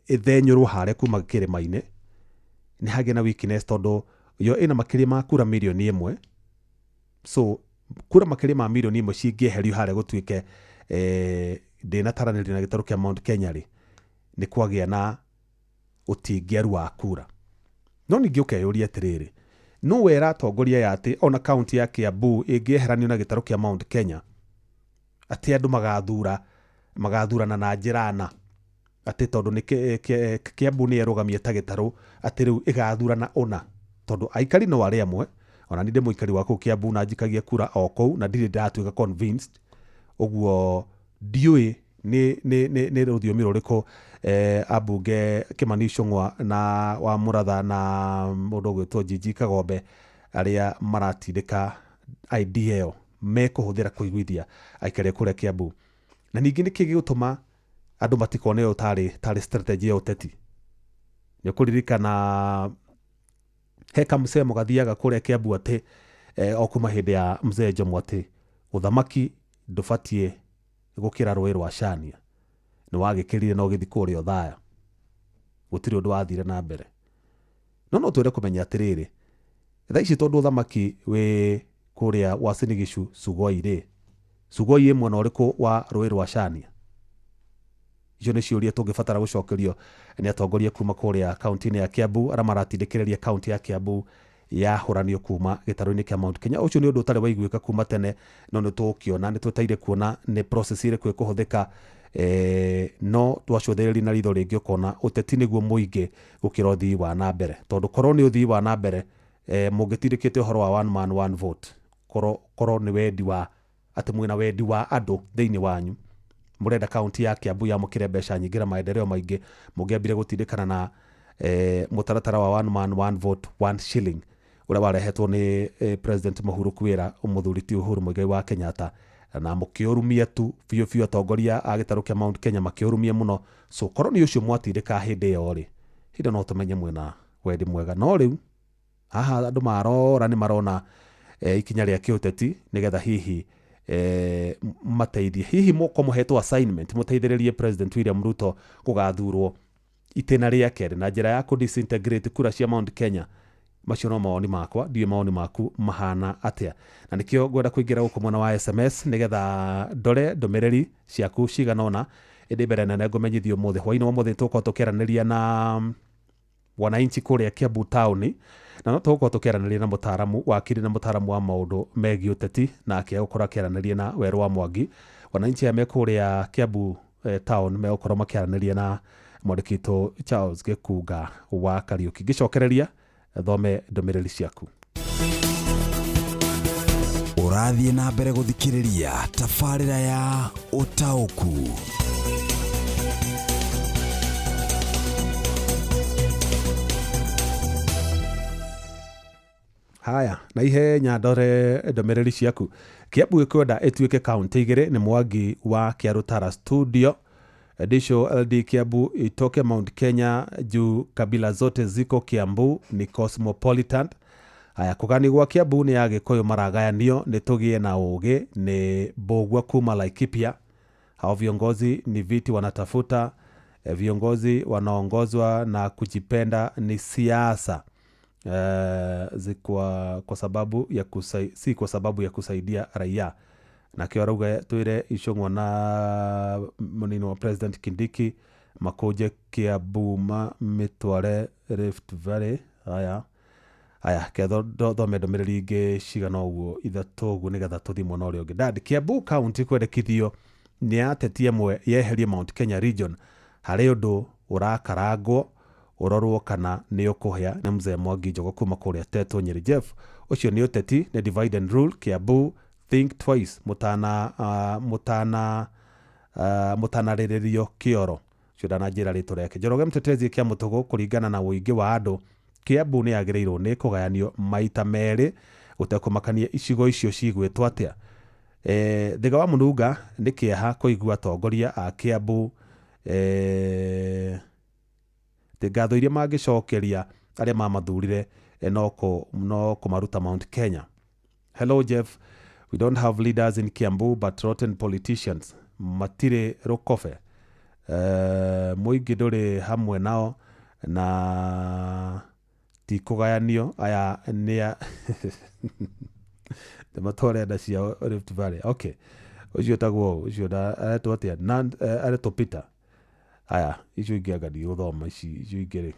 ĩthenyũrwo harĩa kuma kĩrĩma-inĩ, nĩ hagĩa na weakness tondũ yo ĩna makĩria ma kura mirioni 1. So kura makĩria ma mirioni 1 cingĩeherio harĩa gũtuĩke ndĩnataranĩrio na gĩtarũ kĩa Mount Kenya rĩ, nĩ kwagĩa na ũtingiaru wa kura. No ningĩ ũkeyũria atĩrĩrĩ, no wera atongoria ya atĩ ona kaunti ya Kiambu ĩngĩeheranio na gĩtarũ kĩa Mount Kenya atĩ andũ magathurana na njĩra na atĩ tondũ nĩ Kiambu nĩ erũgamie ta gĩtarũ atĩ rĩu ĩgathurana ũna, tondũ aikari no arĩa amwe. Ona niĩ ndĩ mũikari wa kũu Kiambu na njikagia kura o kũu na ndirĩ ndatuĩka convinced. Ũguo ndiũĩ nĩ rũthiomi rũrĩkũ ambunge Kimani Ichung'wa na wa Mũratha na mũndũ ũgwĩtwo Gigi Kagombe arĩa maratindĩka idea ĩyo mekũhũthĩra kũiguithia aikari a kũrĩa Kiambu. Na ningĩ nĩkĩ gĩgũtũma andũ matikone ũyũ tarĩ strategy ya ũteti? Nĩ ũkũririkana he kamũcemo gathiaga kũrĩa Kiambu atĩ o kuma hĩndĩ ya Mzee Jomo atĩ ũthamaki ndũbatiĩ gũkĩra rũĩ rwa Cania. Nĩ wagĩkĩrire na ũgĩthiĩ kũrĩa Othaya, gũtirĩ ũndũ wathire na mbere. No twende kũmenya atĩrĩrĩ, thaa ici tondũ ũthamaki wĩ kũrĩa Uasin Gishu Sugoi rĩ, Sugoi ĩ mwena ũrĩkũ wa rũĩ rwa Cania? Icio nĩ ciũria tũngĩbatara gũcokerio nĩ atongoria kuma kũrĩa kaunti-inĩ ya Kiambu arĩa maratindĩkĩrĩria kaunti ya Kiambu yahũranio kuma gĩtarũ-inĩ kĩa Mount Kenya. Ũcio nĩ ũndũ ũtarĩ waiguĩka kuma tene, no nĩ tũgũkĩona, nĩ twĩtaire kuona nĩ process ĩrĩkũ ĩkũhũthĩka, no twacũthĩrĩria na ritho rĩngĩ ũkona ũteti nĩguo mũingĩ gũkĩra ũthii wa na mbere. Tondũ korwo nĩ ũthii wa na mbere, mũngĩtindĩkĩte ũhoro wa one man one vote, korwo nĩ wendi wa atĩ mwĩna wendi wa andũ thĩinĩ wanyu, mũrenda kaunti ya Kiambu yamũkĩre mbeca nyingĩ na maendeleo maingĩ, mũngĩambire gũtindĩkana na mũtaratara wa one man one vote one shilling ũrĩa warehetwo nĩ President Uhuru kwĩra mũthuri ti Uhuru Muigai wa Kenyatta, na mũkĩũrumia tu biũ biũ atongoria a gĩtarũ kĩa Mount Kenya makĩũrumia mũno. So korwo nĩ ũcio mwatindĩka hĩndĩ ĩyo rĩ, hĩndĩ no tũmenye mwĩna wendi mwega. No rĩu haha andũ marora nĩ marona ikinya rĩa kĩũteti nĩgetha hihi Mateithie hihi mũko mũhetwo assignment mũteithĩrĩrie President William Ruto gũgathurwo itĩna rĩa kerĩ na njĩra ya kũ-disintegrate kura cia Mount Kenya. Macio no mawoni makwa, ndiũĩ mawoni maku mahana atĩa, na nĩkĩo ngwenda kũingĩra gũkũ mwena wa SMS nĩgetha ndore ndũmĩrĩri ciaku cigana ũna. Ĩndĩ mbere nene ngũmenyithio ũmũthĩ hwaĩ-inĩ wa ũmũthĩ tũgũkorwo tũkĩaranĩria na wananchi kũrĩa Kiambu taũni, na no tũgũkorwo tũkĩaranĩria na mũtaaramu wakiri na mũtaaramu wa maũndũ megiĩ ũteti, nake egũkorwo akĩaranĩria na Werũ wa Mwangi. Wananchi aya me kũrĩa Kiambu town megũkorwo makĩaranĩria na mwandĩki witũ Charles Gĩkunga wa Kariũki. Ngĩcokereria thome ndũmĩrĩri ciaku. Ũrathiĩ na mbere gũthikĩrĩria tabarĩra ya ũtaũku. Haya, na ihenya ndore ndũmĩrĩri ciaku. Kiambu ĩkwenda ĩtuĩke kaunti igĩrĩ nĩ Mwangi wa Kĩarũtara studio. Edisho LD Kiambu itoke Mount Kenya juu kabila zote ziko Kiambu ni cosmopolitan. Haya, kũgani gwa Kiambu nĩ Agĩkũyũ maragayanio nĩ tũgĩe na ũgĩ nĩ Mbũgua kuma Laikipia. Hao viongozi ni viti wanatafuta, viongozi wanaongozwa na kujipenda ni siasa. Zikwa, kwa sababu ya si kwa sababu ya kusaidia raia. Nakĩo arauga twĩre Icũng'wa na mũnini wa President Kindiki makũnje Kiambu mamĩtware Rift Valley. Haya aya, ke thome ndũmĩrĩri ingĩ cigana ũguo ithatũ ũguo nĩgetha tũthiĩ mwena ũrĩa ũngĩ. Dad, Kiambu County kwendekithio nĩ ateti amwe yeherie Mount Kenya region harĩ ũndũ ũrakarangwo ũrorwo kana nĩ ũkũhĩa nĩ mzee Mwangi Njogo kuma kũrĩa Tetũ Nyeri. Jeff, ũcio nĩ ũteti, nĩ divide and rule. Kiambu think twice mũtana mũtana mũtanarĩrĩrio kĩoro ũcio ndananjĩra rĩtwa rĩake. Njoroge Mtetezi kĩa Mũtũgũ, kũringana na ũingĩ wa andũ Kiambu nĩ yagĩrĩirwo nĩ kũgayanio maita merĩ gũtekũmakania icigo icio cigwĩtwo atĩa. Thiga wa Mũnunga nĩ kĩeha kũigua atongoria a Kiambu ngatho iria mangĩcokeria arĩa mamathurire no kũmaruta Mount Kenya. Hello Jeff, we don't have leaders in Kiambu but rotten politicians matirĩ rũkobe. Mũingĩ ndũrĩ hamwe nao na ti kũgayanio aya nĩ matware nda ciao Rift Valley. Okay, ũcio ũtagwo ũcio aretwo atĩa? Aretwo Peter. Aya, icio ingĩ anga ndigũthoma ici, icio ingĩ rĩ,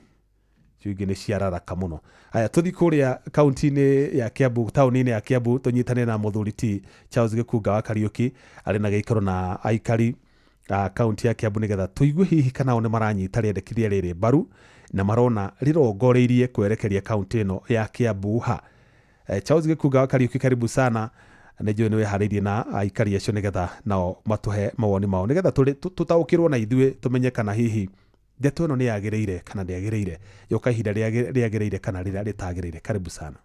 icio ingĩ nĩ ciararaka mũno. Aya, tũthiĩ kũrĩa kaunti-inĩ ya Kiambu, taũni-inĩ ya Kiambu, tũnyitane na mũthuri ti Charles Gĩkunga wa Kariũki arĩ na gĩikaro na aikari a kaunti ya Kiambu nĩgetha tũigue hihi kana o nĩ maranyita rĩendekithia rĩrĩ mbaru na marona rĩrongoreirie kwerekeria kaunti ĩno ya Kiambu ha. Charles Gĩkunga wa Kariũki, karibu sana. Nĩ njũĩ nĩ wĩharĩirie na aikari acio nĩgetha nao matũhe mawoni mao nĩgetha tũtaũkĩrwo na ithuĩ tũmenye kana hihi ndeto ĩno nĩ yagĩrĩire kana ndĩagĩrĩire, yoka ihinda rĩagĩrĩire kana rĩrĩa rĩtagĩrĩire. Karibu sana.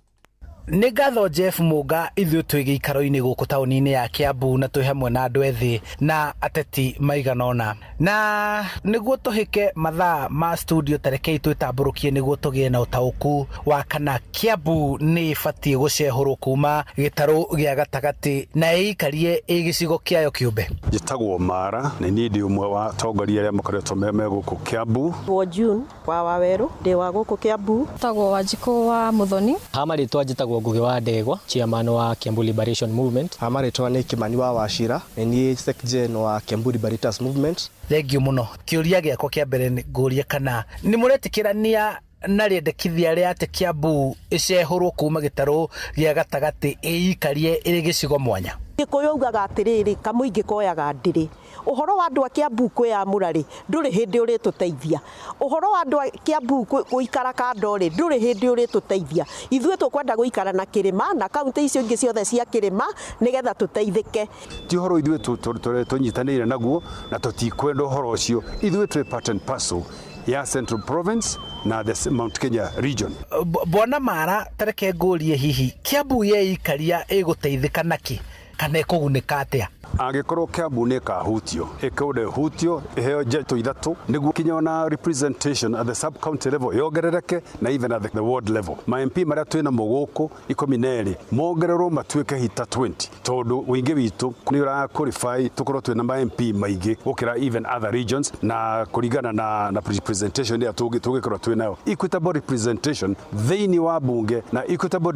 Nĩ ngatho Jeff Mũnga. Ithuĩ twĩ gĩikaro-inĩ gũkũ taũni-inĩ ya Kiambu na twĩ hamwe na andũ ethĩ na ateti maigana ũna, na nĩguo tũhĩke mathaa ma studio tarekei twĩtambũrũkie nĩguo tũgĩe na ũtaũku wa kana Kiambu nĩ ĩbatiĩ gũcehũrwo kuma gĩtarũ gĩa gatagatĩ na ĩikarie ĩ gĩcigo kĩayo kĩũmbe. Njĩtagwo Mara, nĩ niĩ ndĩ ũmwe wa atongoria arĩa makoretwo me gũkũ Kiambu. Wo June wa Wawerũ, ndĩ wa gũkũ Kiambu. Tagwo Wanjikũ wa Muthoni. Ha marĩtwa njĩtagwo Ngugi wa Ndegwa, chairman wa Kiambu Liberation Movement. Ha marĩtwa nĩ Kimani wa Wachira, nĩ niĩ Secgen wa Kiambu Liberators Movement. Thengiũ mũno. Kĩũria gĩakwa kĩa mbere nĩ ngũria kana nĩ mũretĩkĩrania na rĩendekithia rĩa atĩ Kiambu ĩcehũrwo kuma gĩtarũ gĩa gatagatĩ ĩikarie ĩrĩ gĩcigo mwanya? Gĩkũyũ augaga atĩrĩrĩ, kamũingĩ koyaga ndĩrĩ. Ũhoro wa andũ a Kiambu kwĩyamũra rĩ, ndũrĩ hĩndĩ ũrĩtũteithia. Ũhoro wa andũ a Kiambu gũikara kando rĩ, ndũrĩ hĩndĩ ũrĩtũteithia. Ithuĩ tũkwenda gũikara na kĩrĩma na kaunti icio ingĩ ciothe cia kĩrĩma nĩgetha tũteithĩke. Ti ũhoro ithuĩ tũnyitanĩire naguo na tũtikwenda ũhoro ũcio. Ithuĩ twĩ part and parcel ya Central Province na the Mount Kenya region. Bwana Mara, tareke ngũrie hihi Kiambu yeikaria ĩgũteithĩka nakĩ? Kana ĩkũgunĩka atĩa? Angĩkorwo Kiambu nĩ ĩkahutio, ĩkũnde hutio ĩheo njeto 3 nĩguo kinya ona representation at the sub county level yongerereke na even at the ward level. Ma MP marĩa twĩna gũkũ 12 mongererwo matuĩke hita 20, tondũ ũingĩ witũ nĩ ũra qualify tũkorwo twĩna ma MP maingĩ gũkĩra even other regions, na kũringana na representation ĩrĩa tũngĩkorwo twĩ nayo, equitable representation thĩinĩ wa bunge na equitable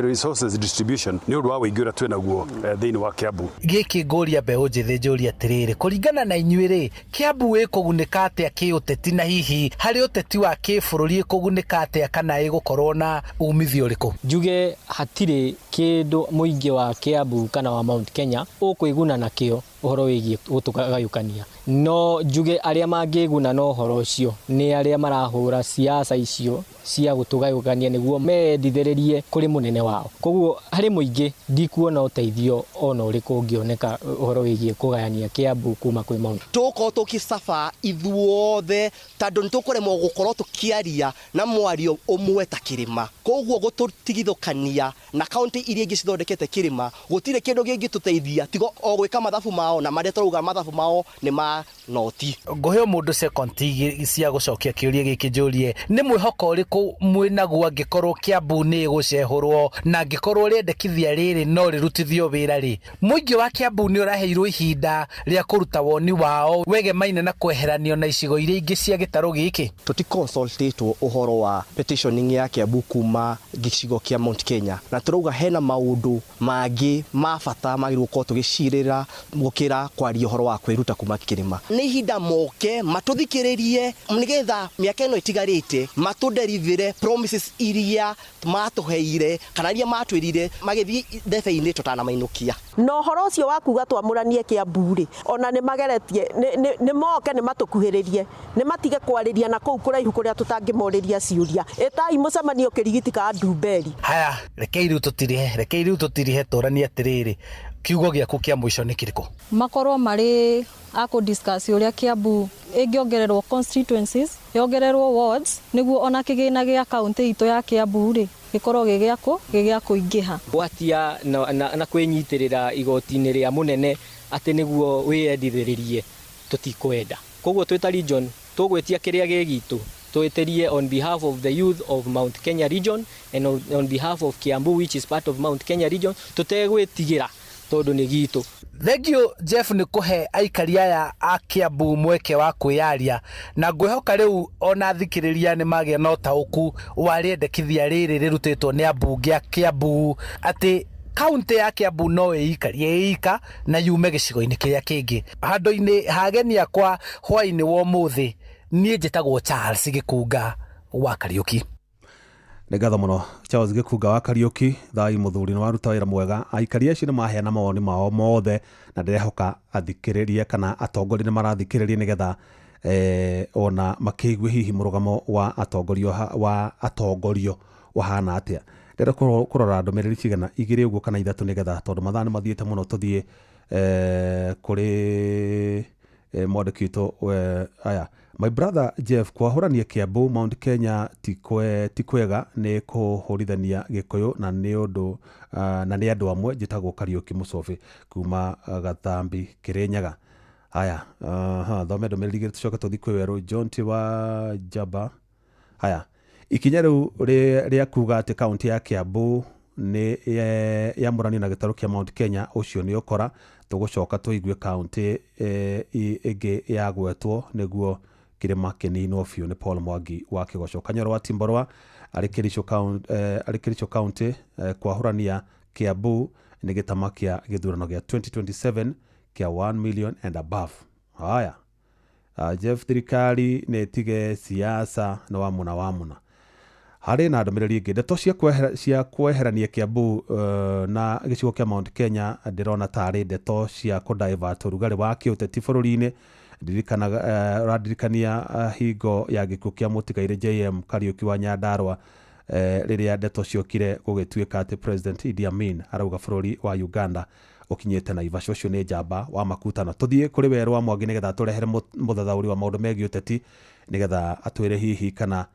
resources distribution nĩ ũndũ wa ũingĩ ũrĩa twĩ naguo thĩinĩ wa Kiambu. Gĩkĩ ngũria mbeũ njĩthĩ njũria atĩrĩrĩ, kũringana na inyuĩ rĩ, Kiambu ĩkũgunĩka atĩa kĩũteti, na hihi harĩ ũteti wa kĩbũrũri ĩkũgunĩka atĩa, kana ĩgũkorwo na umithio ũrĩkũ? Njuge hatirĩ kĩndũ mũingĩ wa Kiambu kana wa Mount Kenya ũkwĩguna nakĩo ũhoro wĩgiĩ gũtũgayũkania. No njuge arĩa mangĩguna na ũhoro ũcio nĩ arĩa marahũra siasa icio cia gũtũgayũkania nĩguo meyendithĩrĩrie kũrĩ mũnene wao. Koguo harĩ mũingĩ ndikuona ũteithio ona ũrĩkũ ũngĩoneka ũhoro wĩgiĩ kũgayania Kiambu kuma kwĩ Mount. Tũgũkorwo tũkĩcaba ithuothe tondũ nĩtũkũremwo gũkorwo tũkĩaria na mwario ũmwe ta kĩrĩma. Koguo gũtũtigithũkania na kaunti iria ingĩ cithondekete kĩrĩma gũtirĩ kĩndũ kĩngĩtũteithia tigo o gwĩka mathabu mao, na marĩa tũrauga mathabu mao nĩ ma noti. Ngũhe mũndũ second cia gũcokia kĩũria gĩkĩ njũrie, nĩ mwĩhoko ũrĩkũ mwĩnaguo angĩkorwo Kiambu nĩ ĩgũcehũrwo, na angĩkorwo rĩendekithia rĩrĩ no rĩrutithio wĩra rĩ, mũingĩ wa Kiambu nĩ ũraheirwo ihinda rĩa kũruta woni wao wegemaine na kweheranio na icigo iria ingĩ cia gĩtarũ gĩkĩ? Tũti consultatwo ũhoro wa petitioning ya Kiambu kuma gĩcigo kĩa Mount Kenya, na tũrauga hena maũndũ mangĩ ma bata magĩrĩirwo gũkorwo tũgĩcirĩra gũkĩra kwaria ũhoro wa kwĩruta kuma kĩrĩma. Nĩ ihinda moke matũthikĩrĩrie nĩgetha mĩaka ĩno ĩtigarĩte matũderivĩre promises iria matũheire kana iria matwĩrire magĩthiĩ ndebe-inĩ tũtanamainũkia. Na ũhoro ũcio wa kuga twamũranie Kiambu rĩ, ona nĩ mageretie nĩ moke nĩ matũkuhĩrĩrie, nĩ matige kwarĩria na kũu kũraihu kũrĩa tũtangĩmorĩria ciũria. Ĩtai mũcemanio kĩrigiti ka Ndumberi. Haya, rekei rĩu tũtirihe, tũranie atĩrĩrĩ, kiugo gĩaku kĩa mũico nĩ kĩrĩkũ? Makorwo marĩ a kũ discuss ũrĩa Kiambu ĩngĩongererwo constituencies, yongererwo wards, nĩguo ona kĩgĩna gĩa kaunti itũ ya Kiambu rĩ gĩkorwo gĩgĩa kũingĩha. Gwatia na kwĩnyitĩrĩra igoti-inĩ rĩa mũnene atĩ nĩguo wĩyendithĩrĩrie tũtikwenda. Koguo twĩ ta region tũgwĩtia kĩrĩa gĩ gitũ, twĩtĩrie on behalf of the youth of Mount Kenya region and on behalf of Kiambu which is part of Mount Kenya region, tũtegwĩtigĩra tondũ nĩ gitũ. Thengiũ Jeff nĩ kũhe aikari aya a Kiambu mweke wa kwĩyaria, na ngwĩhoka rĩu ona thikĩrĩria nĩ magĩa na ũtaũku wa rĩendekithia rĩrĩ rĩrutĩtwo nĩ ambunge a Kiambu atĩ kaunti ya Kiambu no ĩikarie ĩika na yume gĩcigo-inĩ kĩrĩa kĩngĩ. Handũ-inĩ ha ageni akwa hwaĩ-inĩ wa ũmũthĩ, niĩ njĩtagwo Charles Gĩkunga wa Kariũki. Nĩ ngatho mũno Charles Gĩkunga wa Kariũki. Thai mũthuri nĩ waruta wĩra mwega. Aikari acio nĩ maheana mawoni mao mothe, na ndĩrehoka athikĩrĩria kana atongoria nĩ marathikĩrĩria nĩgetha ona makĩigue hihi mũrũgamo wa atongorio ũhana atĩa. Ndĩrenda kũrora ndũmĩrĩri cigana 2 ũguo kana 3 nĩgetha tondũ mathaa nĩ mathiĩte mũno tũthiĩ kũrĩ mwandĩki witũ. Aya, my brother Jeff, kwahũrania Kiambu Mount Kenya ti kwega, nĩ kũhũrithania Gĩkũyũ na nĩ ũndũ na nĩ andũ amwe. Njĩtagwo Kariũki Mũcobi kuma Gathambi Kĩrĩnyaga. Haya, thome ndũmĩrĩri igĩrĩ tũcoke tũthiĩ kwĩ Werũ John T wa Jaba. Haya, ikinya rĩu rĩa kuga atĩ kaunti ya Kiambu nĩ yamũranio na gĩtarũ kĩa Mount Kenya ũcio nĩ ũkora. Tũgũcoka tũigue kaunti ĩngĩ yagwetwo nĩguo kĩrĩma kĩninwo biũ nĩ Paul Mwangi wa Kĩgoco. Kanyoro wa Timborwa arĩ Kericho County, kwahũrania Kiambu nĩ gĩtama kĩa gĩthurano gĩa 2027 kĩa 1 million and above. Haya, Jeff, thirikari nĩ ĩtige siasa nĩ wa mũna. Harĩ na ndũmĩrĩri ĩngĩ, ndeto cia kweherania Kiambu na gĩcigo kĩa Mount Kenya ndĩrona tarĩ ndeto cia kũ-divert ũrugarĩ wa kĩũteti bũrũri-inĩ. Ũrandirikania hingo ya gĩkuũ kĩa mũtigairĩ JM Kariũki wa Nyandarua, rĩrĩa ndeto ciokire gũgĩtuĩka atĩ President Idi Amin arauga bũrũri wa Uganda ũkinyĩte Naivasha. Ũcio nĩ njamba wa makutano. Tũthiĩ kũrĩ Werũ wa Mwangi nĩgetha tũrehere mũthathaũri wa maũndũ megiĩ ũteti nĩgetha atwĩre hihi kana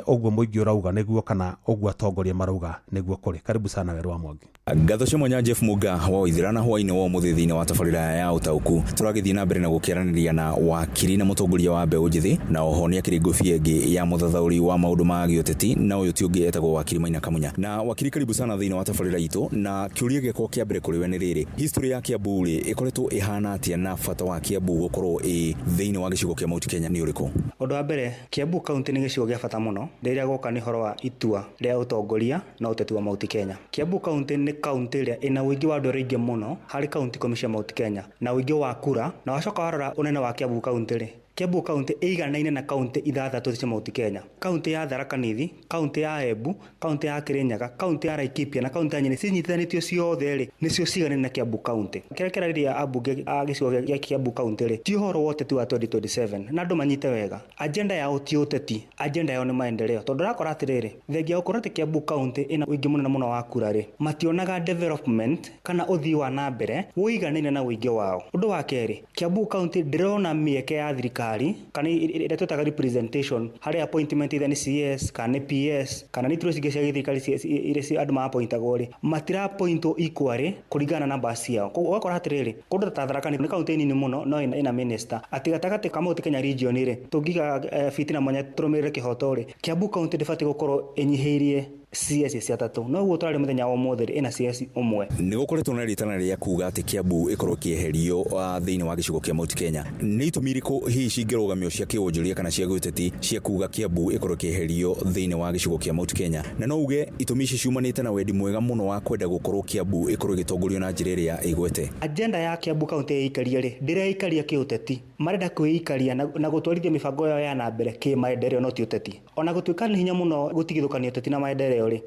ũguo mũingĩ ũrauga nĩguo kana ũguo atongoria marauga nĩguo kũrĩ. Karibu sana Werũ wa Mwangi. Ngatho cia mwanya Jeff Muga wa Waithira na hwainĩ wa ũmũthĩ thĩinĩ wa tabarĩra ya ũtaũku tũragĩthiĩ na mbere na gũkĩaranĩria na wakiri na mũtongoria wa mbeũ njĩthĩ, na oho nĩ akĩrĩ ngũbia ĩngĩ ya mũthathaũri wa maũndũ ma gĩũteti, na ũyũ ti ũngĩ etagwo wakiri Maina Kamunya. Na wakiri, karibu sana thĩinĩ wa tabarĩra itũ, na kĩũria gĩakwa kĩa mbere kũrĩ we nĩ rĩrĩ: history ya Kiambu rĩ, ĩkoretwo ĩhana atĩa, na bata wa Kiambu gũkorwo ĩ thĩinĩ wa gĩcigo kĩa Mount Kenya nĩ ũrĩkũ? Ũndũ wa mbere, Kiambu County nĩ gĩcigo gĩa bata mũno rĩrĩa gwoka nĩ ũhoro wa itua rĩa ũtongoria na ũteti wa Mount Kenya. Kiambu County nĩ kaunti ĩrĩa ĩna ũingĩ wa andũ arĩa aingĩ mũno harĩ kaunti 10 cia Mount Kenya na ũingĩ wa kura. Na wacoka warora ũnene wa Kiambu County rĩ, Kiambu County ĩiganaine na kaunti 6 cia Mount Kenya: kaunti ya Tharaka Nithi, kaunti ya Embu, kaunti ya Kirinyaga, kaunti ya Laikipia na kaunti ya Nyeri. Cinyitithanĩtio ciothe rĩ, nĩcio ciganaine na Kiambu County. Kĩrĩa kĩrarĩria ambunge a gĩcigo gĩa Kiambu County rĩ, ti ũhoro wa ũteti wa 2027, na andũ manyite wega, agenda yao ti ũteti, agenda yao nĩ maendeleo. Tondũ ũrakora atĩrĩrĩ, thengia gũkorwo atĩ Kiambu County ĩna ũingĩ mũnene mũno wa kura rĩ, mationaga development kana ũthii wa na mbere ũiganaine na ũingĩ wao. Ũndũ wa kerĩ, Kiambu County ndĩrona mĩeke ya thirikari kana ĩrĩa twĩtaga representation harĩ appointment, either nĩ CS kana nĩ PS kana nĩ iturwa cingĩ cia gĩthirikari iria andũ ma-appointagwo rĩ, matira-appointwo equally kũringana na namba ciao. Koguo ũgakora atĩrĩrĩ, kũndũ ta Tharaka Nithi nĩ kaunti nini mũno no ĩna minister, atĩ gatagatĩ ka Mount Kenya region rĩ, tũngiuga fitina mwanya tũrũmĩrĩre kĩhoto rĩ, Kiambu County ndĩbatiĩ gũkorwo ĩnyihĩirie CS cia 3, no ũguo tũrarĩ mũthenya wa ũmũthĩ rĩ, ĩna CS 1. Nĩ gũkoretwo na rĩtana rĩa kuga atĩ Kiambu ĩkorwo ĩkĩeherio thĩinĩ wa gĩcigo kĩa Mount Kenya. Nĩ itũmi irĩkũ hihi cingĩrũgamio cia kĩwonjoria kana cia gĩũteti cia kuga Kiambu ĩkorwo ĩkĩeherio thĩinĩ wa gĩcigo kĩa Mount Kenya? Na no uge itũmi ici ciumanĩte na wendi mwega mũno wa kwenda gũkorwo Kiambu ĩkorwo ĩgĩtongorio na njĩra ĩrĩa ĩgwete? Agenda ya Kiambu County ĩikaria rĩ, ndĩreikaria kĩũteti, marenda kwĩikaria na gũtwarithia mĩbango yao ya na mbere kĩmaendeleo, no ti ũteti. Ona gũtuĩka nĩ hinya mũno gũtigithũkania ũteti na maendeleo rĩ,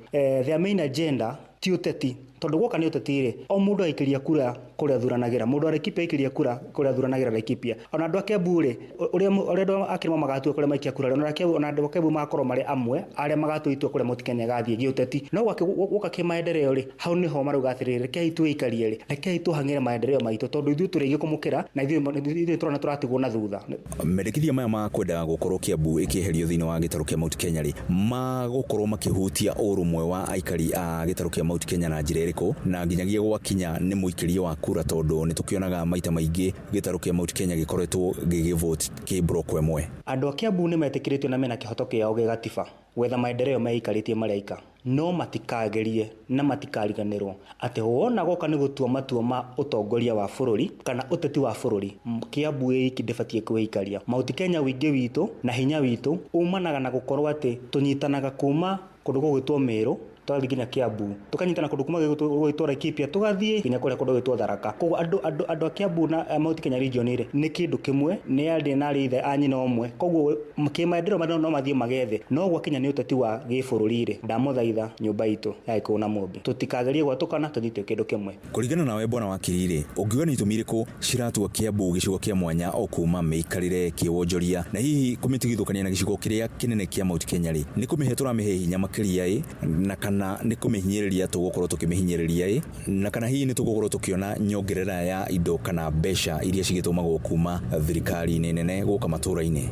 their main agenda ti ũteti, tondũ gwoka nĩ ũteti rĩ, o mũndũ aikĩria kura kũrĩa athuranagĩra. Mũndũ wa Laikipia aikĩria kura kũrĩa athuranagĩra Laikipia. Ona andũ a Kiambu rĩ, ũrĩa andũ a Kĩrĩma magatua kũrĩa maikia kura, ona andũ a Kiambu magakorwo marĩ amwe arĩa magatua itua kũrĩa Mount Kenya ĩgathiĩ gĩũteti. No gwoka kĩmaendeleo rĩ, hau nĩho marauga atĩrĩrĩ, rekei twĩikarie rĩ, rekei tũhang'ĩre maendeleo maitũ, tondũ ithuĩ tũrĩ aingĩ kũmũkĩra na ithuĩ tũrona tũratigwo na thutha. Mendekithia maya ma kwenda gũkorwo Kiambu ĩkĩeherio thĩinĩ wa gĩtarũ kĩa Mount Kenya rĩ, magũkorwo makĩhutia ũrũmwe wa aikari a gĩtarũ kĩa Mount Kenya na njĩra ĩrĩkũ, na nginyagia gwakinya nĩ mũikĩria wa kura? Tondũ nĩ tũkĩonaga maita maingĩ gĩtarũ kĩa Mount Kenya gĩkoretwo gĩgĩvote kĩ block ĩmwe. Andũ a Kiambu nĩ metĩkĩrĩtio na mena kĩhoto kĩao gĩa gatiba gwetha maendeleo meikarĩtie marĩ aika, no matikagerie na matikariganĩrwo atĩ wona goka nĩ gũtua matua ma ũtongoria wa bũrũri kana ũteti wa bũrũri, Kiambu ĩiki ndĩbatiĩ kwĩikaria. Mount Kenya ũingĩ witũ na hinya witũ umanaga na gũkorwo atĩ tũnyitanaga kuma kũndũ gũgwĩtwo Meru tũgathiĩ nginya Kiambu, tukanyitana kũndũ kuma gũgwĩtwo Laikipia tũgathiĩ nginya kũrĩa kũndũ gũgwĩtwo Tharaka. Koguo andũ a Kiambu na Mount Kenya region rĩ, nĩ kĩndũ kĩmwe, nĩ arĩ na arĩ ithe a nyina ũmwe. Koguo kĩmaendeleo no mathiĩ magethe, no gwakinya nĩ ũteti wa gĩbũrũri rĩ, ndamũthaitha nyũmba itũ ya Gĩkũyũ na Mũmbi tũtikagerie gwatũkana, tũnyite kĩndũ kĩmwe. Kũringana nawe bwana wakiri rĩ, ũngiuga nĩ itũmi irĩkũ ciratua Kiambu gĩcigo kĩa mwanya o kuma mĩikarĩre kĩwonjoria, na hihi kũmĩtigithũkania na gĩcigo kĩrĩa kĩnene kĩa Mount Kenya rĩ, nĩ kũmĩhe tũramĩhe hinya makĩria ĩ, na kana nĩ kũmĩhinyĩrĩria tũgũkorwo tũkĩmĩhinyĩrĩria ĩ, na kana hihi nĩ tũgũkorwo tũkĩona nyongerera ya indo kana mbeca iria cigĩtũmagwo kuma thirikari-inĩ nene gũka matũra-inĩ?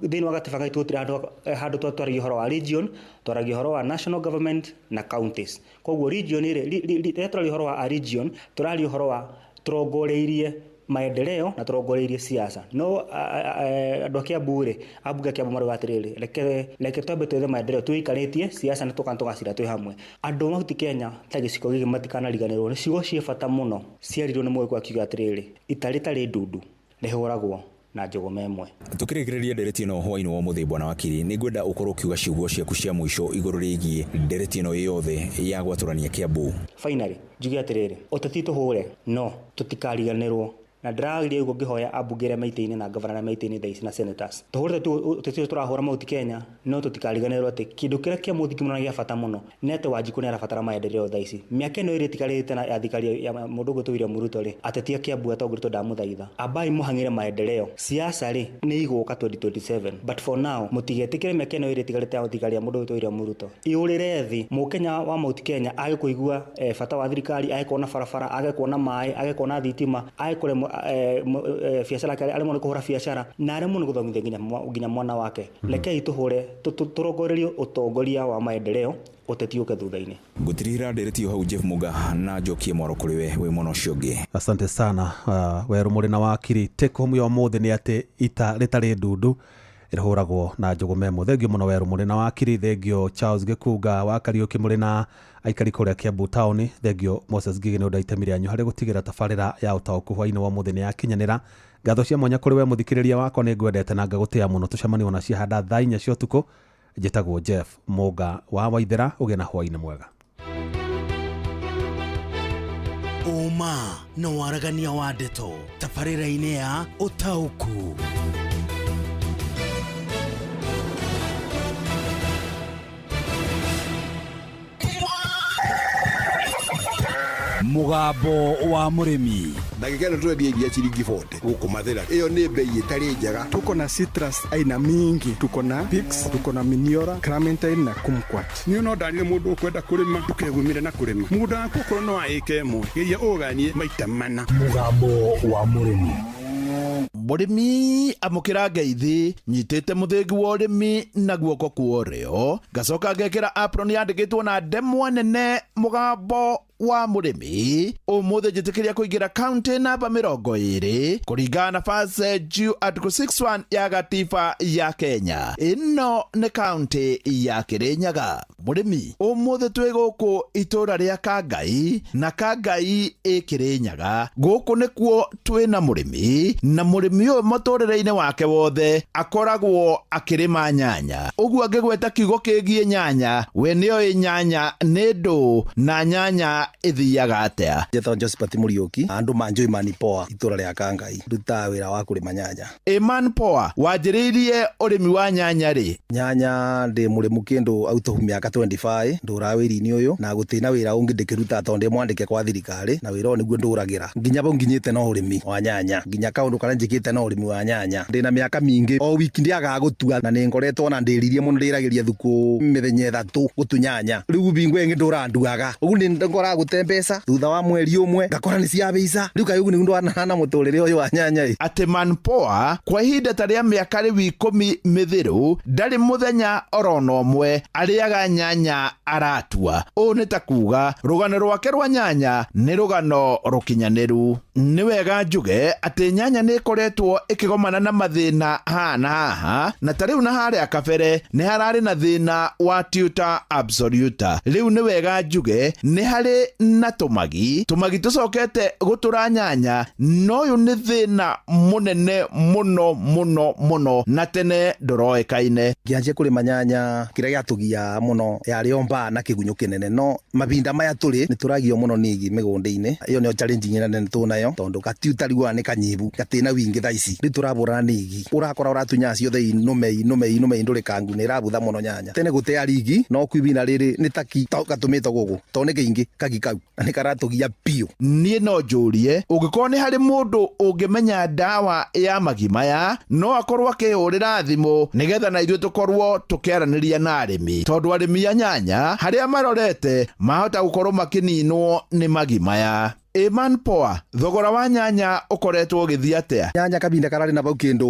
Thĩinĩ wa gatiba gaitũ gũtirĩ handũ twaragia ũhoro wa region, twaragia ũhoro wa national government na counties. Koguo region rĩ, rĩrĩa tũraria ũhoro wa region, tũraria ũhoro wa tũrongoreirie maendeleo na tũrongoreirie siasa. No andũ a Kiambu rĩ, ambunge a Kiambu marauga atĩrĩrĩ, reke twambe twethe maendeleo twĩikarĩtie siasa, na tũkana tũgacira twĩ hamwe. Andũ a Mount Kenya ta gĩcigo gĩkĩ matikanariganĩrwo nĩ ciugo ciĩ bata mũno ciaririo nĩ Mũgĩkũyũ akiuga atĩrĩrĩ, ita rĩtarĩ ndundu rĩhũragwo na njũgũma ĩmwe. Tukĩrĩkĩrĩria ndereti ĩno hwainĩ wa ũmũthĩ, bwana wakiri, nĩ ngwenda ũkorwo ũkiuga ciugo ciaku cia mũico igũrũ rĩgiĩ ndereti ĩno yothe ya gwatũrania Kiambu. Finally, njuge atĩrĩrĩ, ũteti tũhũre, no tũtikariganĩrwo, na ndĩrageria ũguo ngĩhoya ambunge arĩa maitĩ-inĩ na ngavana arĩa maitĩ-inĩ thaa ici na senators, tũhũrĩte ũteti ũcio tũrahũra Mount Kenya, no tũtikariganĩrwo atĩ kĩndũ kĩrĩa kĩa mũthingi mũno na gĩa bata mũno nĩ atĩ Wanjikũ nĩ arabatara maendeleo thaa ici. Mĩaka ĩno ĩrĩ ĩtigarĩte na ya thirikari ya mũndũ ũgwĩtwo William Ruto rĩ, ateti a Kiambu atongoria ndamũthaitha, ambai mũhang'ĩre maendeleo. Siasa rĩ nĩ igũka 2027, but for now mũtigetĩkĩre mĩaka ĩno ĩrĩ ĩtigarĩte ya thirikari ya mũndũ ũgwĩtwo William Ruto ĩũrĩre thĩ. Mũkenya wa Mount Kenya age kũigua bata wa thirikari, age kuona barabara, age kuona maĩ, age kuona thitima, age kũremwo biacara yake, aremwo nĩ kũhũra biacara na aremwo nĩ gũthomithia nginya mwana wake. Rekei tũhũre tũrongorerie ũtongoria wa maendeleo, ũteti ũke thutha-inĩ. Ngũtirihĩra nderetio hau Jeff Muga na njokie mwaro kũrĩ we wĩ mwena ũcio ũngĩ. Asante sana Weru mũrĩ na wakiri. Take home ya ũmũthĩ nĩ atĩ ita rĩtarĩ ndundu ĩrĩhũragwo na njũgũma ĩmwe. Thengio mũno Weru mũrĩ na wakiri, thengio Charles Gĩkunga wa Kariũki mũrĩ na aikari kũrĩa Kiambu town, thengio Moses Ngigĩ nĩ ũndũ wa itemi rĩanyu harĩ gũtigĩra tabarĩra ya ũtaũku hwainĩ wa ũmũthĩ nĩ yakinyanĩra. Ngatho cia mwanya kũrĩ we mũthikĩrĩria wakwa, nĩ ngwendete na ngagũtĩa mũno. Tũcemanie ona ciahanda thaa 4 cia ũtukũ. Njĩtagwo Jeff Mũnga wa Waithera, ũgĩe na hwainĩ mwega. Ũma na waragania wa ndeto tabarĩra-inĩ ya ũtaũku. Mũgambo wa mũrĩmi. Ndagĩka ĩno tũrendia iria ciringi 40 gũkũ Mathĩra. Ĩyo nĩ bei ĩtarĩ njega. Tuko na citrus aina mingi, tuko na Pix, tuko na Miniora, Clementine na Kumquat. Niĩ no ndarire mũndũ ũkwenda kũrĩma ndũkegumire na kũrĩma. Mũgũnda waku okorwo no wa ĩka ĩmwe, geria ũganie maita mana. Mũgambo wa mũrĩmi. Mũrĩmi amũkĩra ngeithi, nyitĩte mũthĩgi wa ũrĩmi na guoko kwa ũrĩo, ngacoka ngekĩra apron yandĩkĩtwo na ndemwa nene mũgambo wa mũrĩmi. Ũmũthĩ njĩtĩkĩria kũingĩra kaunti namba 20 kũringana na First Due Article 61 ya gatiba ya Kenya. Ĩno nĩ kaunti ya Kĩrĩnyaga. Mũrĩmi, ũmũthĩ twĩ gũkũ itũra rĩa Kangai na Kangai ĩ Kĩrĩnyaga. Gũkũ nĩkuo twĩna mũrĩmi, na mũrĩmi ũyũ mũtũrĩre-inĩ wake wothe akoragwo akĩrĩma nyanya. Ũguo angĩgweta kiugo kĩgiĩ nyanya, we nĩoĩ nyanya nĩ ndũ na nyanya ĩthiaga atĩa. Njĩtagwo Josephat Mũriũki, andũ manjũĩ Mani Poa, itũra rĩa Kangai. Ndutaga wĩra wa kũrĩma nyanya. Ĩman Poa, wanjĩrĩirie ũrĩmi wa nyanya rĩ? Nyanya ndĩ mũrĩmu kĩndũ out of mĩaka 25, ndũraga wĩra-inĩ ũyũ na gũtirĩ wĩra ũngĩ ndĩkĩrutaga tondũ ndĩ mwandĩke kwa thirikari, na wĩra ũyũ nĩguo ndũragĩra. Nginya bau nginyĩte no ũrĩmi wa nyanya, nginya kaũndũ karĩa njĩkĩte no ũrĩmi wa nyanya. Ndĩna mĩaka mĩingĩ, o wiki ndiagaga gũtua, na nĩ ngoretwo na ndĩririe mũno, ndĩragĩria thukũ mĩthenya 3 gũtu nyanya. Rĩu bingo ĩngĩ ndũranduaga ũguo nĩ ngoraga gũte mbeca, thutha wa mweri ũmwe ngakora nĩ cia mbeca. Rĩu kaĩ ũguo nĩguo ndwanana mũtũrĩre ũyũ wa nyanya ĩ. Atĩ Man Poa kwa ihinda ta rĩa mĩaka rĩu 10 mĩthiru ndarĩ mũthenya orona ũmwe arĩaga nyanya aratua. Ũũ nĩ ta kuga rũgano rwake rwa nyanya nĩ rũgano rũkinyanĩru. Nĩ wega njuge atĩ nyanya nĩ ĩkoretwo ĩkĩgomana na mathĩna haha na haha, na ta rĩu na harĩa kabere nĩ hararĩ na thĩna wa tuta absoluta. Rĩu nĩ wega njuge nĩ harĩ na tũmagi tũcokete gũtũra nyanya, no ũyũ nĩ thĩna mũnene mũno mũno mũno na tene ndũroĩkaine. Ngĩanjia kũrĩma nyanya kĩrĩa gĩatũgia mũno yarĩ o mbaa na kĩgunyũ kĩnene, no mahinda maya tũrĩ nĩ tũragio mũno nĩ igi mĩgũnda-inĩ. Ĩyo nĩyo challenge ĩrĩa nene tũnayo, tondũ gatiuta rĩu nĩ kanyibu, gatĩna wingĩ thaa ici. Rĩu tũrabũrana nĩ igi, ũrakora ũratunya ciothe inũme inũme inũme ndũrĩ kangu, nĩ ĩrabutha mũno nyanya. Tene gũtearĩ igi, no kwibina rĩrĩ nĩ taki gatũmĩtwo gũkũ tondũ nĩ kĩingĩ kagi kau na nĩ karatũgia biũ. Niĩ no njũrie, ũngĩkorwo nĩ harĩ mũndũ ũngĩmenya ndawa ya magi maya, no akorwo akĩhũrĩra thimũ nĩgetha na ithuĩ tũkorwo tũkĩaranĩria na arĩmi, tondũ arĩmi a nyanya harĩa marorete mahota gũkorwo makĩninwo nĩ magi maya. Ĩman Poa, thogora wa nyanya ũkoretwo ũgĩthiĩ atĩa? Nyanya kabinda kararĩ na bau kĩndũ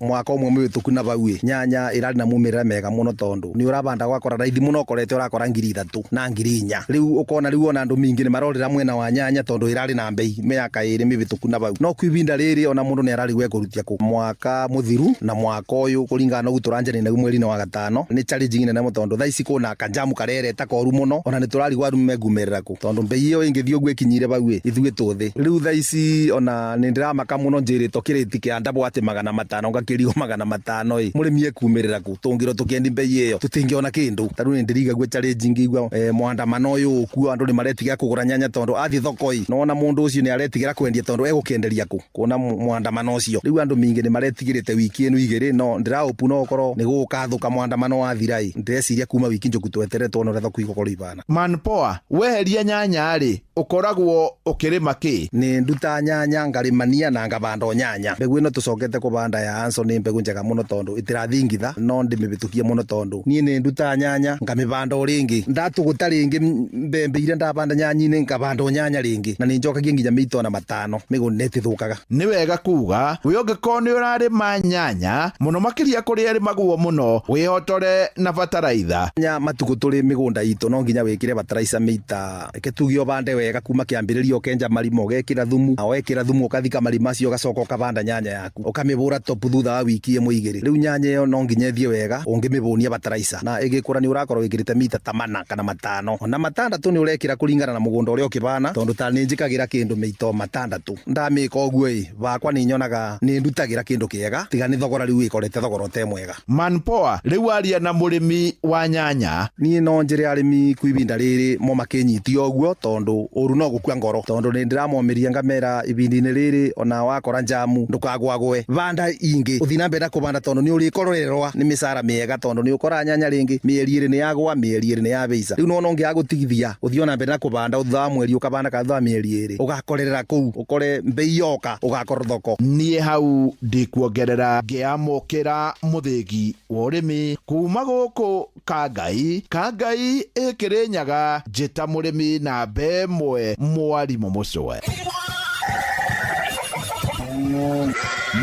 mwaka ũmwe mũhĩtũku na bau ĩ, nyanya ĩrarĩ na mumĩrĩra mega mũno tondũ nĩ ũrabanda gwakora raithi mũno, ũkorete ũrakora 3,000 na 4,000. Rĩu ũkona rĩu ona andũ mingĩ nĩ marorĩra mwena wa nyanya tondũ ĩrarĩ na mbei mĩaka 2 mĩhĩtũku na bau. No kwibinda rĩrĩ ona mũndũ nĩ ararigwo ekũrutia kũ. Mwaka mũthiru na mwaka ũyũ kũringana na ũguo tũranjania nagu mweri-inĩ wa gatano nĩ challenge nene mũno tondũ thaa ici kwĩna kanjamu karereta koru mũno, ona nĩ tũrarigwo arũme mekuumĩrĩra kũ tondũ mbei ĩyo ĩngĩthiĩ ũguo ĩkinyire bau ĩ, ithuĩ tũthĩ. Rĩu thaa ici ona nĩ ndĩramaka mũno njĩrĩtwo kĩrĩti kĩa ndabwo atĩ 500 ngakĩrigwo 500 ĩ, mũrĩmi ekumĩrĩra kũ? Tũngĩrwo tũkĩendi mbei ĩyo tũtingĩona kĩndũ. Ta rĩu nĩ ndĩrigagua challenge ngĩigua mwandamano ũyũ ũkuo andũ nĩ maretigĩra kũgũra nyanya tondũ athiĩ thoko ĩ, nona mũndũ ũcio nĩ aretigĩra kwendia tondũ egũkĩenderia kũ kuona mwandamano ũcio. Rĩu andũ mingĩ nĩ maretigĩrĩte wiki ĩno 2, no ndĩraũpu no ũkorwo nĩ gũgũkathũka mwandamano wathira ĩ, ndĩreciria kuma wiki njũku tweterere tuone ũrĩa thoko igũkorwo ibana. Man Poa, weheria nyanya rĩ, ũkoragwo Ũkĩrĩma kĩ? Nĩ nduta nyanya, ngarĩmania na ngabanda o nyanya. Mbegũ ĩno tũcokete kũbanda ya Anso nĩ mbegũ njega mũno tondũ ĩtĩrathingitha, no ndĩmĩbĩtũkie mũno tondũ niĩ nĩ nduta nyanya ngamĩbanda o rĩngĩ, ndatũgũta rĩngĩ mbembe iria ndabanda nyanya-inĩ ngabanda o nyanya rĩngĩ, na nĩ njokagia nginya mĩito na matano mĩgũnda ĩtĩthũkaga. Nĩ wega kuga we ũngĩkorwo nĩ ũrarĩma nyanya mũno makĩria kũrĩa ĩrĩmagwo mũno, wĩhotore na bataraitha. Nya matukũ tũrĩ mĩgũnda itũ no nginya wĩkĩre bataraitha mĩita, reke tuge ũbande wega kuma kĩambĩrĩria, ũkenja marima, ũgekĩra thumu, na wekĩra thumu ũkathika marima macio, ũgacoka ũkabanda nyanya yaku, ũkamĩbũra top thutha wa wiki ĩmwe igĩrĩ. Rĩu nyanya ĩyo no nginya ĩthiĩ wega ũngĩmĩbũnia bataraitha, na ĩgĩkũra nĩ ũrakorwo wĩkĩrĩte mita ta mana kana matano ona matandatũ nĩ ũrekĩra kũringana na mũgũnda ũrĩa ũkĩbana, tondũ ta nĩ njĩkagĩra kĩndũ mĩito matandatũ. Ndamĩka ũguo ĩ, bakwa nĩ nyonaga nĩ ndutagĩra kĩndũ kĩega, tiga nĩ thogora rĩu ĩkorete thogora ũte mwega. Manpoa rĩu aria na mũrĩmi wa nyanya. Niĩ no njĩre arĩmi kwa ibinda rĩrĩ mo makĩnyitie ũguo, tondũ ũru no gũkua ngoro, tondũ nĩ ndĩramomĩria ngamera ibindi-inĩ rĩrĩ ona wakora njamu ndũkagwagwe, banda ingĩ ũthiĩ na mbere na kũbanda, tondũ nĩ ũrĩkorererwa nĩ mĩcara mĩega, tondũ nĩ ũkora nyanya rĩngĩ mĩeri ĩrĩ nĩ yagwa, mĩeri ĩrĩ nĩ yabeica. Rĩu nĩwona ũngĩaga gũtigithia ũthiĩ ona mbere na kũbanda, thutha wa mweri ũkabanda kana thutha wa mĩeri ĩrĩ ũgakorerera kũu, ũkore mbei yoka ũgakorwo thoko. Niĩ hau ndikuongerera ngĩamũkĩra mũthĩgi wa ũrĩmi kuma gũkũ Kangai. Kangai ĩkĩrĩ Nyaga, njĩta mũrĩmi namba ĩmwe mwarimũ mũcwe.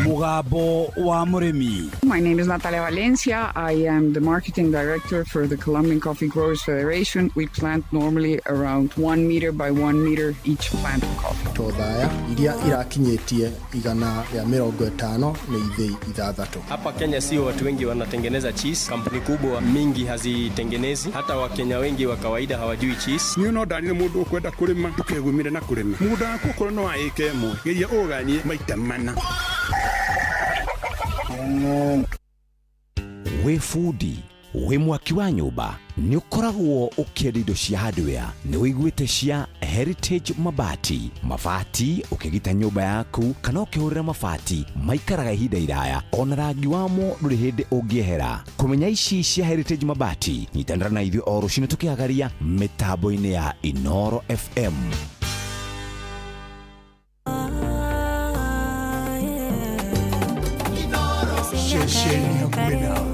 Mugambo wa mũrĩmi. My name is Natalia Valencia. I am the marketing director for the Colombian Coffee Growers Federation. We plant normally around 1 meter by 1 meter each plant of coffee. Tothaya iria irakinyĩtie 150 nĩ ithĩi 6. Hapa Kenya sio watu wengi wanatengeneza cheese. Kampuni kubwa mingi hazitengenezi. Hata Wakenya wengi wa kawaida hawajui cheese. Niĩ no ndarire mũndũ ũkwenda kũrĩma ndũkegumire na kũrĩma. Mũgũnda waku okorwo no wa ĩka ĩmwe, geria ũganie maita mana. Wĩ bundi, wĩ mwaki wa nyũmba, nĩ ũkoragwo ũkĩenda indo cia hardware, nĩ ũiguĩte cia Heritage Mabati. Mabati ũkĩgita nyũmba yaku kana ũkĩhũrĩra mabati maikaraga ihinda iraya, ona rangi wamo ndũrĩ hĩndĩ ũngĩehera. Kũmenya ici cia Heritage Mabati, nyitanĩra na ithuĩ o rũcinĩ tũkĩhagaria mĩtambo-inĩ ya Inoro FM. Ceceni hakuhĩ nawe.